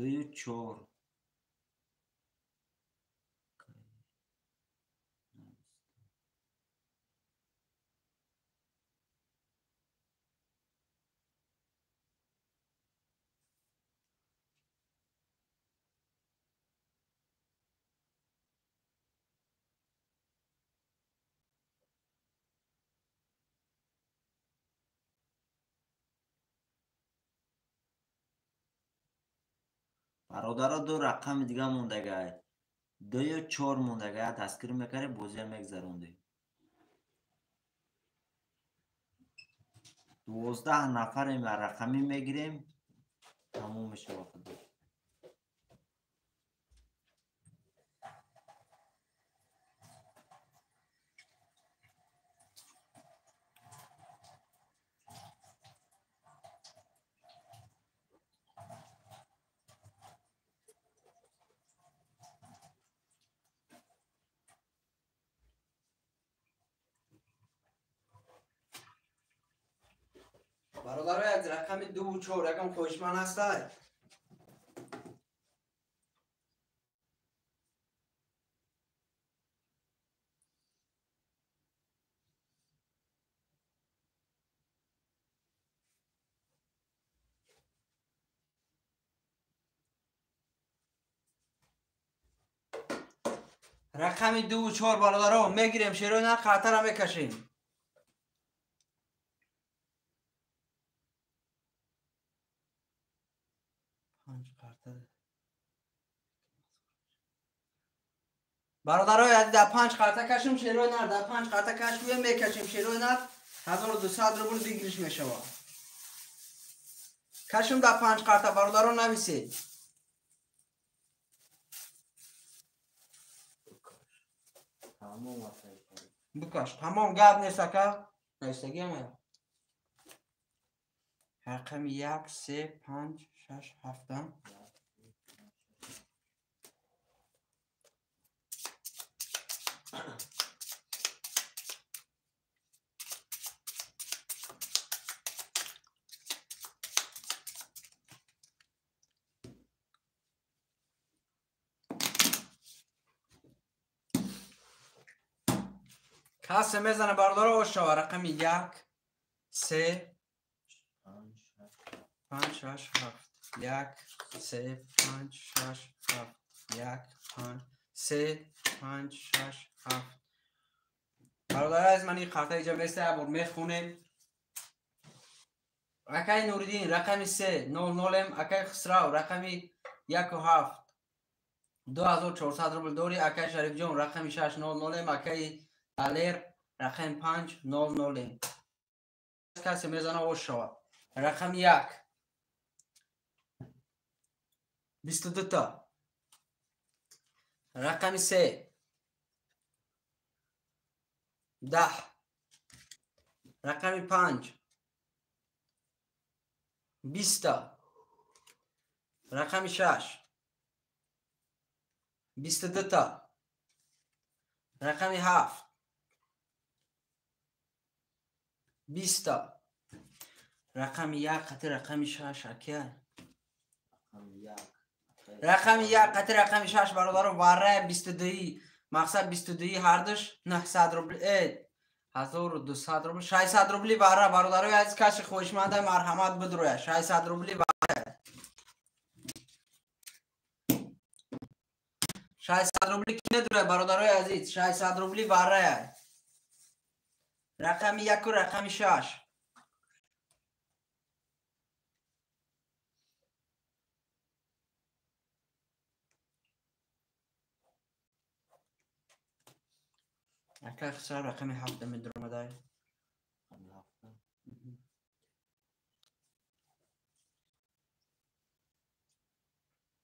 2 4. Бародаро, ду рақами дига мондагай. 2 4 мондагай, дастгирӣ мекардем, бозия мегзарондем. 12 нафарем, рақамӣ мегирем, тамом мешавад худо. Бародарои азиз, рақами 2 4 ягон хоҳишманд ҳастай? Рақами 2 4 бародаро мегирем, шерои нар, қартара мекашем. Бародарои азиз, дар панҷ қарта кашем, шерои нар, дар панҷ қарта каш гӯем, мекашем, шерои нар, 1200 рубл выигрыш мешавад. Кашем дар панҷ қарта, бародарон, нависед. Букаш, тамом, гап нест, ака. Нависагиам. Рақами як, се, панҷ, шаш, ҳафта. Касе мезана, бародаро, ошава. Рақами як, се, панҷ, шаш, ҳафт. Як, се, панҷ, шаш, ҳафт. Як, панҷ, се, панҷ, шаш, ҳафт. Бародари азиз, ман ин қарта иҷа места, як бор мехонем. Акаи Нуриддин рақами се нол нолем, акаи Хусрав рақами яку ҳафт 2400 рубл дори акай Шарифҷон рақами 600, акай Далер рақами 500. Касе мезана ош шавад. Рақами 1 22 та. Рақами 3 10. Рақами 5 20 та. Рақами 6 22 та. Рақами 7 20 та. Рақами 1 қати рақами 6 ака. Рақами 1 қати рақами 6 бародаро варра 22 мақсад 22 ҳардуш 900 рубл 1200 рубл 600 рубли варра бародарои азиз каши хоҳишманда марҳамат бидроя 600 рубли варра 600 рубли ки медроя бародарои азиз 600 рубли варра рақами 1 ва рақами 6 Ака хисар рақами 7 медромадай.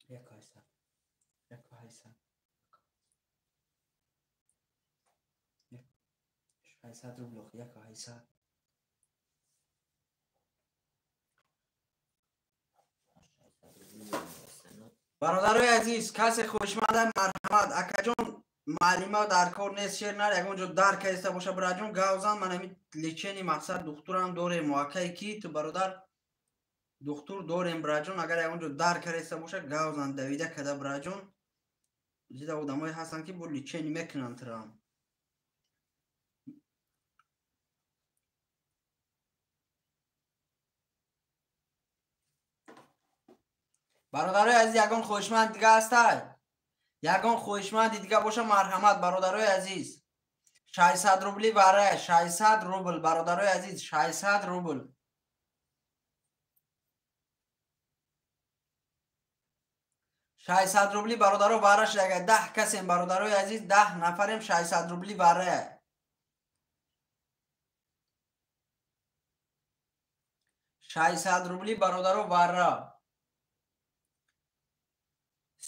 Як ҳайса. Як ҳайса. 600 рубл як ҳайса. Бародарои азиз, касе хушманда марҳамат акаҷон маълима дар кор нест шер нар ягон ҷо дар каиста боша бираҷон гавзан ман ҳамин лечени мақсад духтурам дорем акай ки ту бародар духтур дорем бираҷон агар ягон ҷо дар кариста боша гавзан давида када бираҷон зида одамое ҳастанд ки бо лечени мекунанд тирам бародарои азиз ягон хоҳишманд дига ҳастай ягон хоҳишманди дига боша марҳамат бародарои азиз 600 рубли вара 600 рубл бародарои азиз 600 рубл 600 рубли бародаро вара шага 10 касем бародарои азиз 10 нафарем 600 рубли вара 600 рубли бародаро вара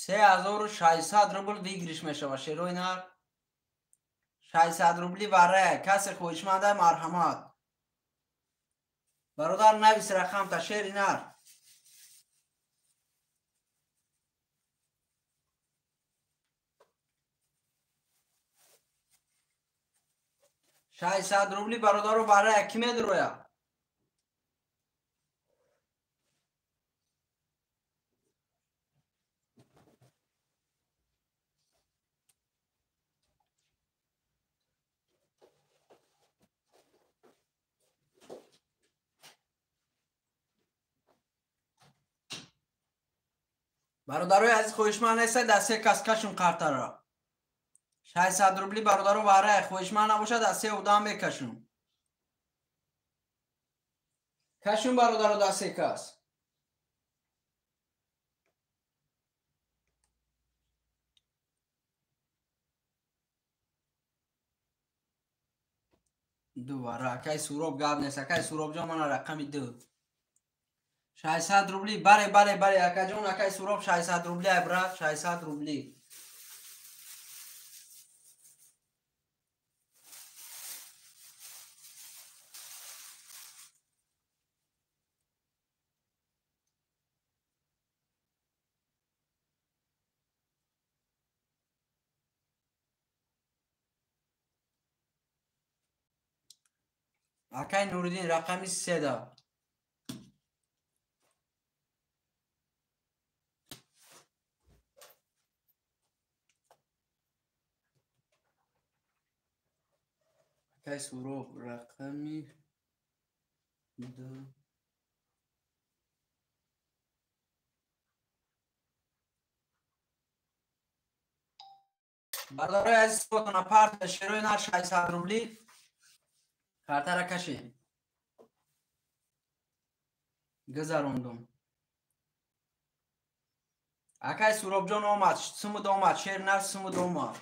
3600 рубл выигрыш мешава шерои нар 600 рубли вара касе хоҳишманда марҳамат бародар навис рақамта шери нар 600 рубли бародаро вара ки медроя бародарои азиз хоҳишманд нестед аз се кас кашун қартаро 600 рубли бародаро вара хоҳишманд набошад аз се одам мекашун кашун бародаро дар се кас ду вара акай Суроб гап нест акай Суробҷон мана рақами 2 600 рубли бале бале бале акаҷон акай Суроб 600 рубли ай брат 600 рубли акай Нуриддин рақами 3 да акай Суроб рақами 2 бародарои азиз фотона парта шерои нар 600 рубли картара кашем гузарондум. Акай Суробҷон омад, сумуд омад, шер нар сумуд омад.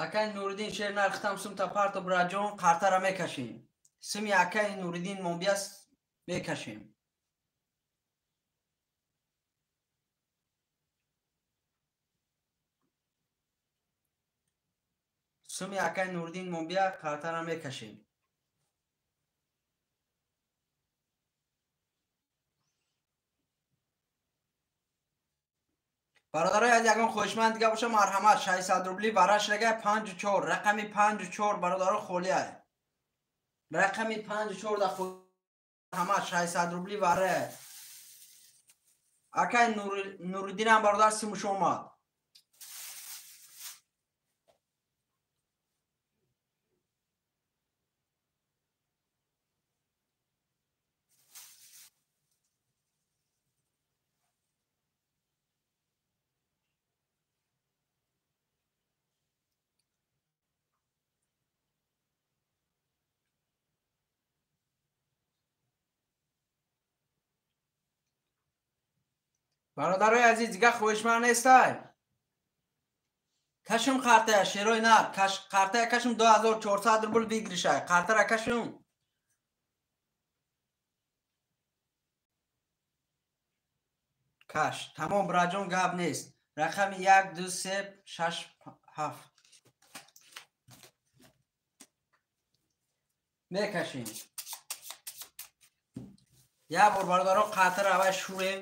Акай Нуриддин шер нар хитам сумта парто браҷон қартара мекашем. Суми акай Нуриддин монбиас мекашем. Суми акай Нуриддин монбия қартара мекашем. Бародарои аз ягон хоҳишманд дига боша марҳамат 600 рубли вараш рага 54 рақами 54 бародаро холия. Рақами 54 да марҳамат 600 рубли вара. Акай Нуриддинам бародар симуш омад. Бародарои азиз дига хоҳишманд нестай? Кашум қартая шерои нар, қартая кашум 2400 рубл выигрышай. Қартара кашум. Каш. Тамом браҷон гап нест. Рақами 1 2 3 6 7. Мекашем. Я бор бародаро қартара авай шурем.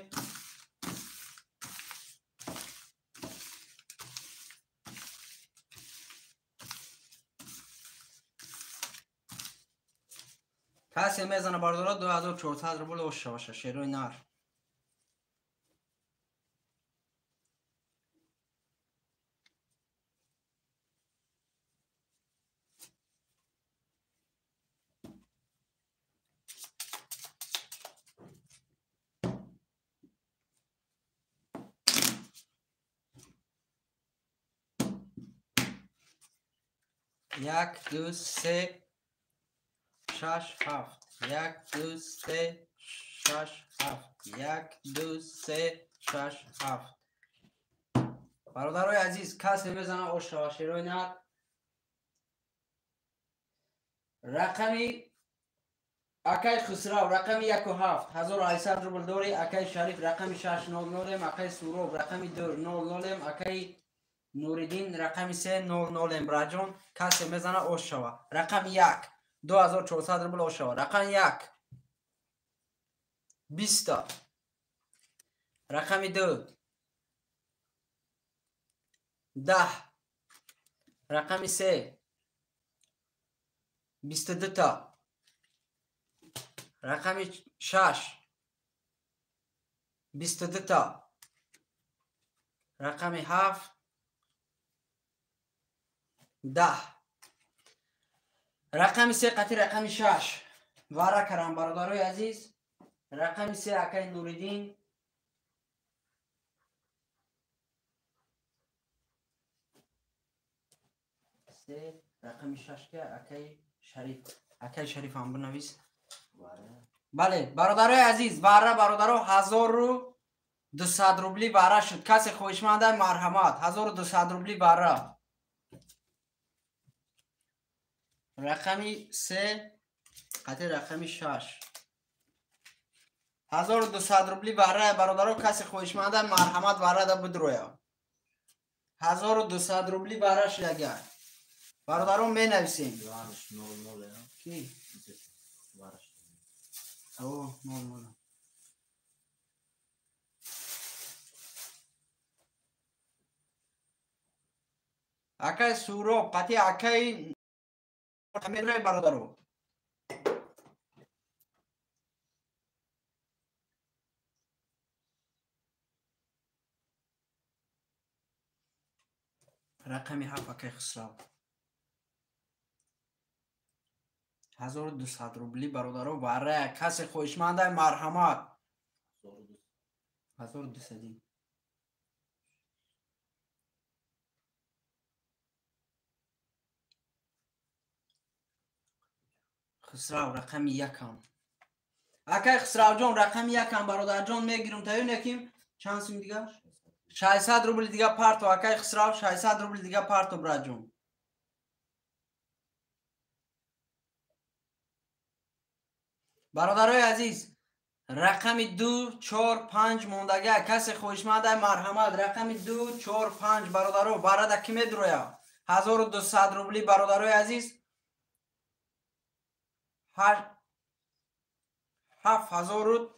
Касе мезана бародаро 2400 рубл оша баша шерои нар. Як, ду, се, шаш, ҳафт. Як, ду, се, шаш, ҳафт. Як, ду, се, шаш, ҳафт. Бародарои азиз, касе мезана ошава шерои нар. Рақами акай Хусрав рақами 1 7 1800 рубл дори. Акай Шариф рақами 6 0 0, акай Суроб рақами 2 0 0, акай Нуриддин рақами 3 0 0. Браҷон касе мезана ошава. Рақами 1 2400 рубл ошава. Рақами 1 20. Рақами 2 10. Рақами 3 22 та. Рақами 6 22 та. Рақами 7 10. Рақами 3 қати рақами 6 вара карам бародарои азиз. Рақами 3 акай Нуриддин. Се рақами 6 ка акай Шариф. Акай Шариф ҳам бинавис. Бале, бародарои азиз, вара бародаро 1200 рубли вара шуд. Касе хоҳишманда марҳамат 1200 рубли вара. Рақами 3 қати рақами 6 1200 рубли вара бародаро. Касе хоҳишманда марҳамат варада бидроя. 1200 рубли вара шуд агар. Бародаро менависем. Ки? О, 0 0. Акай Суроб қати акай медрои бародаро. Рақами 7 акай Хусрав. 1200 рубли бародаро вара. Касе хоҳишманда марҳамат. 1200. Хусрав рақами якам. Акай Хусравҷон рақами якам бародарҷон мегирам таю неким чанд сум дига? 600 рубл дига парто акай Хусрав 600 рубл дига парто браҷон. Бародарои азиз рақами 2 4 5 мондага касе хоҳишманд ай марҳамат рақами 2 4 5 бародаро барада ки медроя 1200 рубли бародарои азиз 7000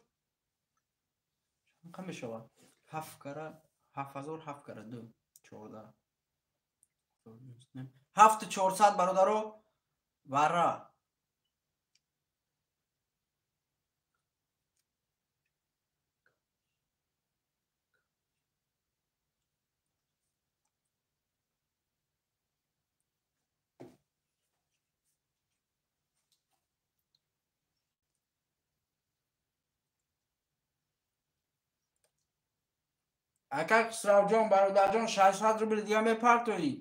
чанд мешавад 7 кара 7000 7 кара 2 14 7400 бародаро вара Ака Хусравҷон бародарҷон 600 рубл дига мепартоӣ.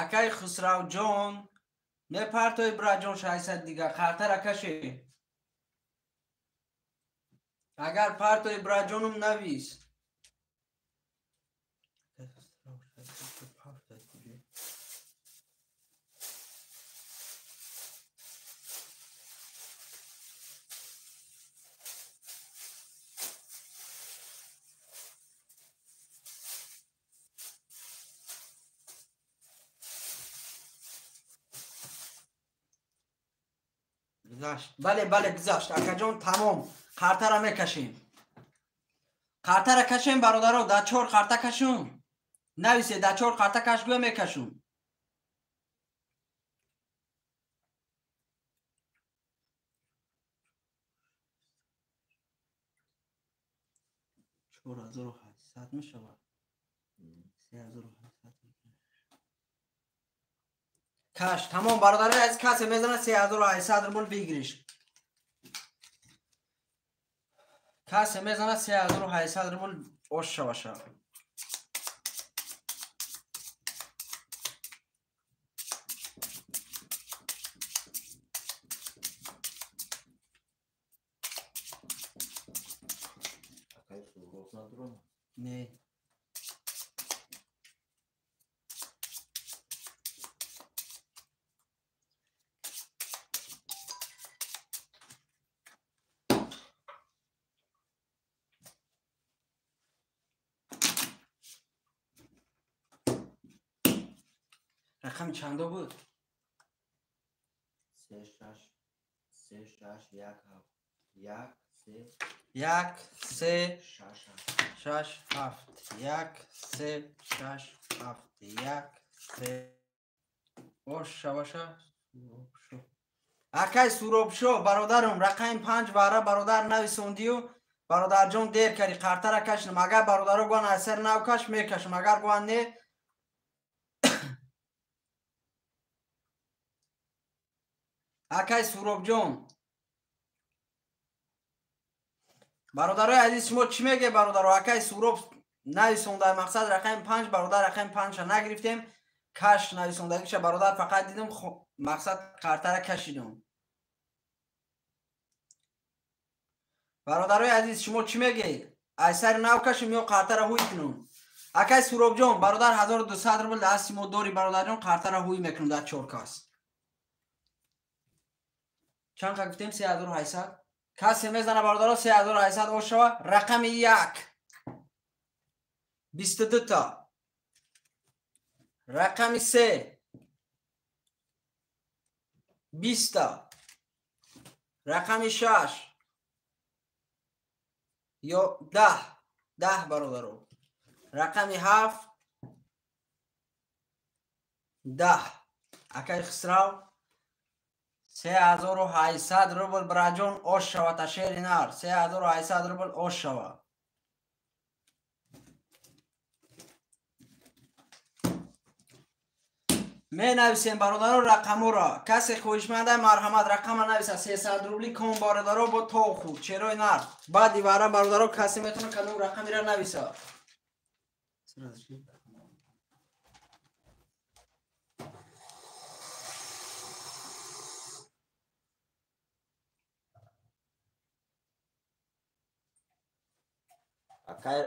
Акай Хусравҷон мепартоӣ браҷон 600 дига қартара каше. Агар партои браҷонум навис. Гузашт. Бале, бале, гузашт. Акаҷон тамом. Қартара мекашем. Қартара кашем бародаро, да 4 қарта кашум. Нависе, да 4 қарта каш гӯя мекашум. Чор ҳазору ҳаштсад мешавад. 3800. Каш, тамом бародаро, аз касе мезанад 3800 рубл бигириш. Касе мезанад 3800 рубл ош шаваша. Не. Рақами чандо буд? 3 6 3 6 1 7 1 3 1 3 6 6 7 1 3 6 7 1 3 ош шаваша Суробшо. Акай Суробшо бародарум рақами 5 вара бародар нависондию бародарҷон дер кари қартара кашнам. Агар бародаро гуан аз сар нав каш мекашам, агар гуан не акай Суробҷон бародарои азиз шумо чӣ мегӯед бародаро? Акай Суроб нависонда мақсад рақами 5 бародар рақами 5-ша нагирифтем, каш нависондагиша бародар фақат дидем мақсад қартара кашидум. Бародарои азиз шумо чӣ мегӯед? Аз сари нав кашем ё қартара ҳуй кунем? Акай Суробҷон бародар 1200 рубл дасти мо дори бародарҷон қартара ҳуй мекунем дар 4 кас. Чанд қа гуфтем? 3800. Касе мезана бародаро 3800 ошава. Рақами 1 22 та. Рақами 3 20 та. Рақами 6 ё 10 10 бародаро. Рақами 7 10. Акай Хусрав 3800 рубл браҷон ош шава ташери нар. 3800 рубл ош шава. Менависем бародаро рақаморо. Касе хоҳишманда марҳамат рақама нависа. 300 рубли кон бародаро бо то хурд. Черои нар. Баъди вара бародаро касе метавона кадом рақамира нависа. Акай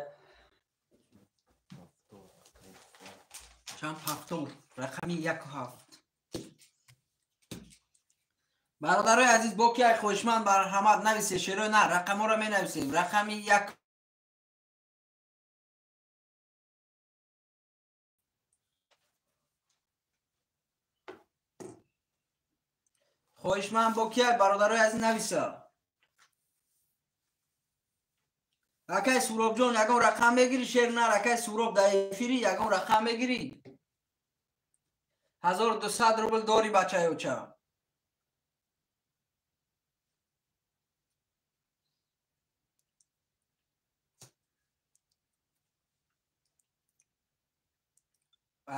чанд ҳафтор рақами 1 7. Бародарои азиз, бо ки ай хоҳишманд марҳамат нависе. Шерои нар рақамҳоро менависем. Рақами 1. Хоҳишманд бо ки ай бародарои азиз нависа. Акай Суробҷон, ягон рақам мегирӣ? Шер нар, акай Суроб, дар эфири ягон рақам мегирӣ? 1200 рубл дорӣ, бачаёча.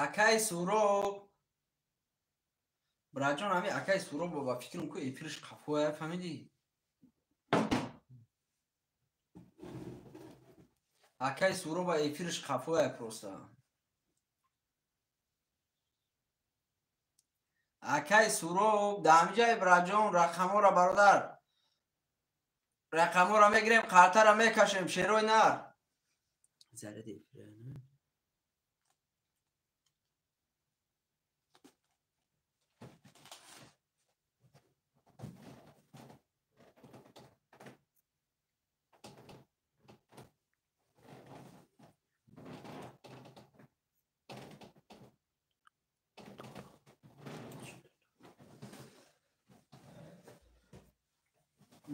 Акай Суроб, браҷон, ҳами акай Суроб ба фикрам ку эфирш қафоя, фаҳмидӣ? Акай Суроба эфирш қафоя просто. Акай Суроб дар ҳамиҷаи, браҷон, рақамҳоро, бародар, рақамҳоро мегирем, қартара мекашем, шерои нар. Заряди эфира.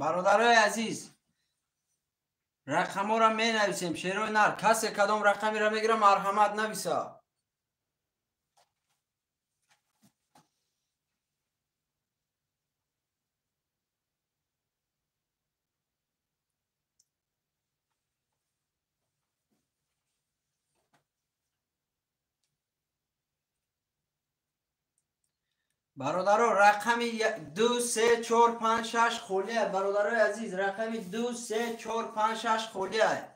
Бародарои азиз, рақамҳоро менависем, шерои нар. Касе кадом рақамеро мегира, марҳамат нависа. Бародаро, рақами 2, 3, 4, 5, 6 холия. Бародарои азиз, рақами 2, 3, 4, 5, 6 холия.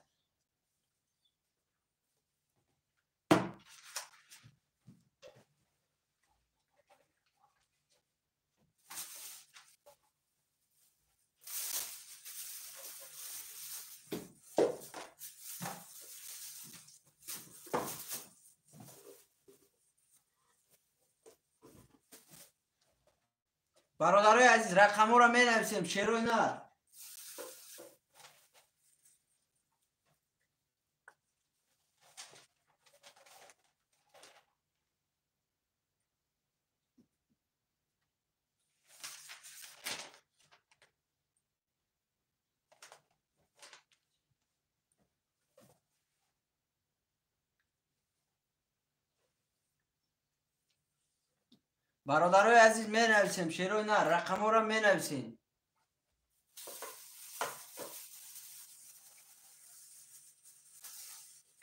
Бародарои азиз, рақамҳоро менависем, шерои нар. Бародарои азиз, менависем, шерои нар, рақамҳоро менависем.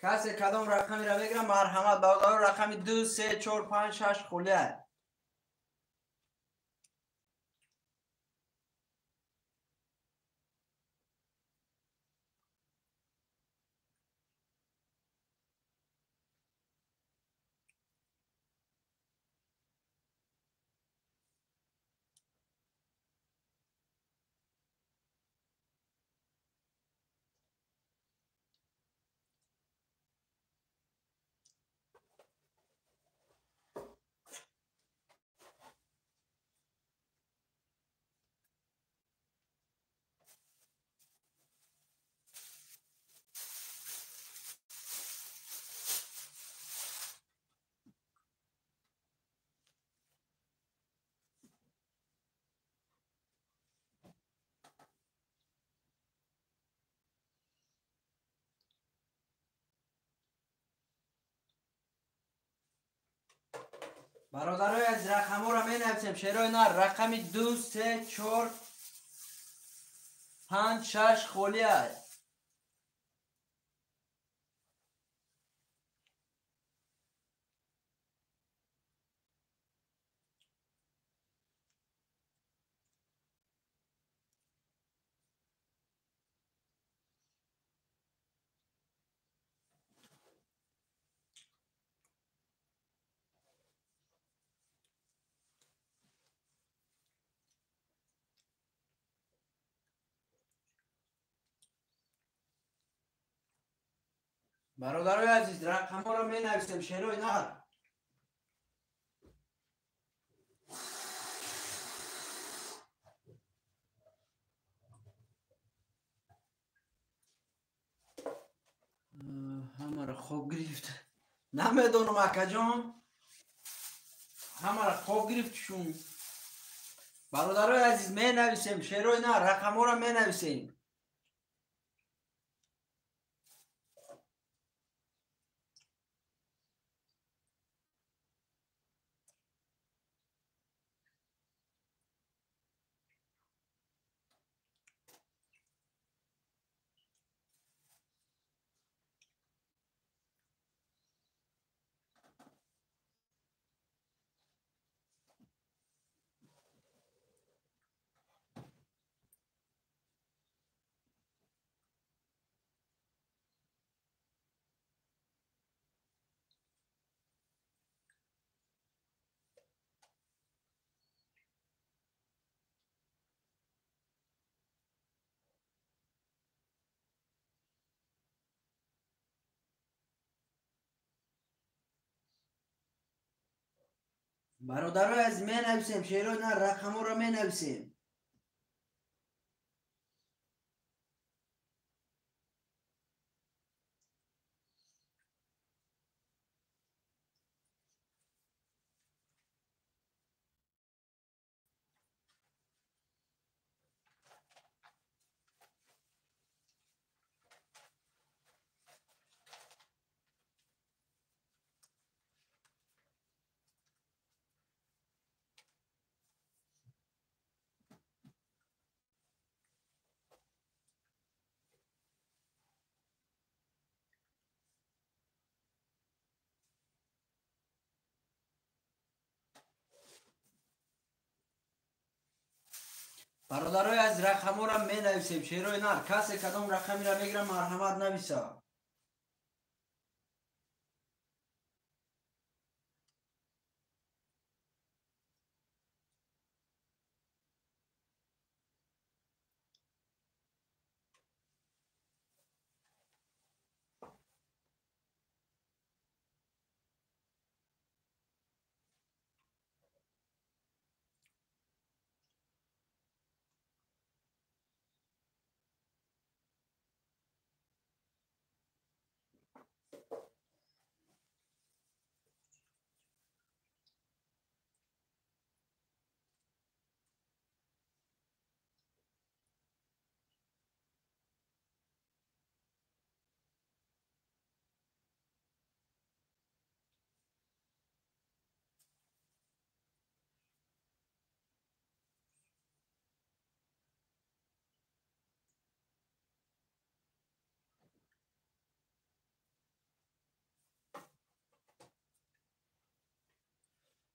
Касе кадом рақамеро мегирам, марҳамат, бародаро, рақами 2, 3, 4, 5, 6 холия. Бародарои аз рақамҳоро менависем, шерои нар. Рақами 2, 3, 4, 5, 6 холӣ аст. Бародарои азиз, рақамҳоро менависем, шерои нар. Ҳамаро хоб гирифт. Намедонам, акаҷон. Ҳамаро хоб гирифт шун. Бародарои азиз, менависем, шерои нар, рақамҳоро менависем. Бародарои азиз, менависем, шерои нар, рақамҳоро менависем. Бародарои аз рақамҳоро менависем, шерои нар. Касе кадом рақамиро мегирам, марҳамат нависа.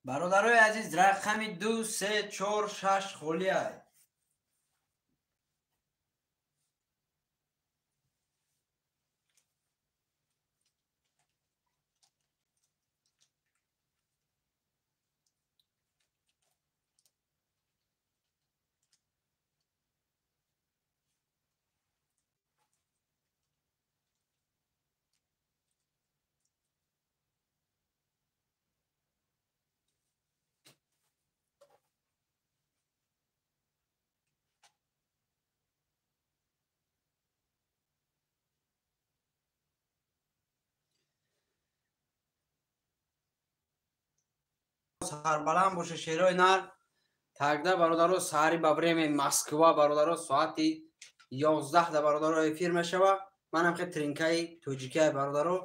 Бародарои азиз, рақами 2, 3, 4, 6 холиай. Сарбаланд боше, шерои нар. Тогда бародаро, саҳари ба время Москва, бародаро, соати 11 да бародаро эфир мешава. Манам хе тринкаи тоҷикияи, бародаро.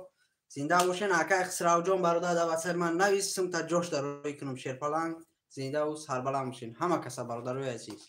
Зинда бошен, акай Хисравҷон, бародар, да ватсап ман нависм та ҷош дарои кунам. Шерпаланг, зиндаву сарбаланд бошен ҳама каса, бародарои азиз.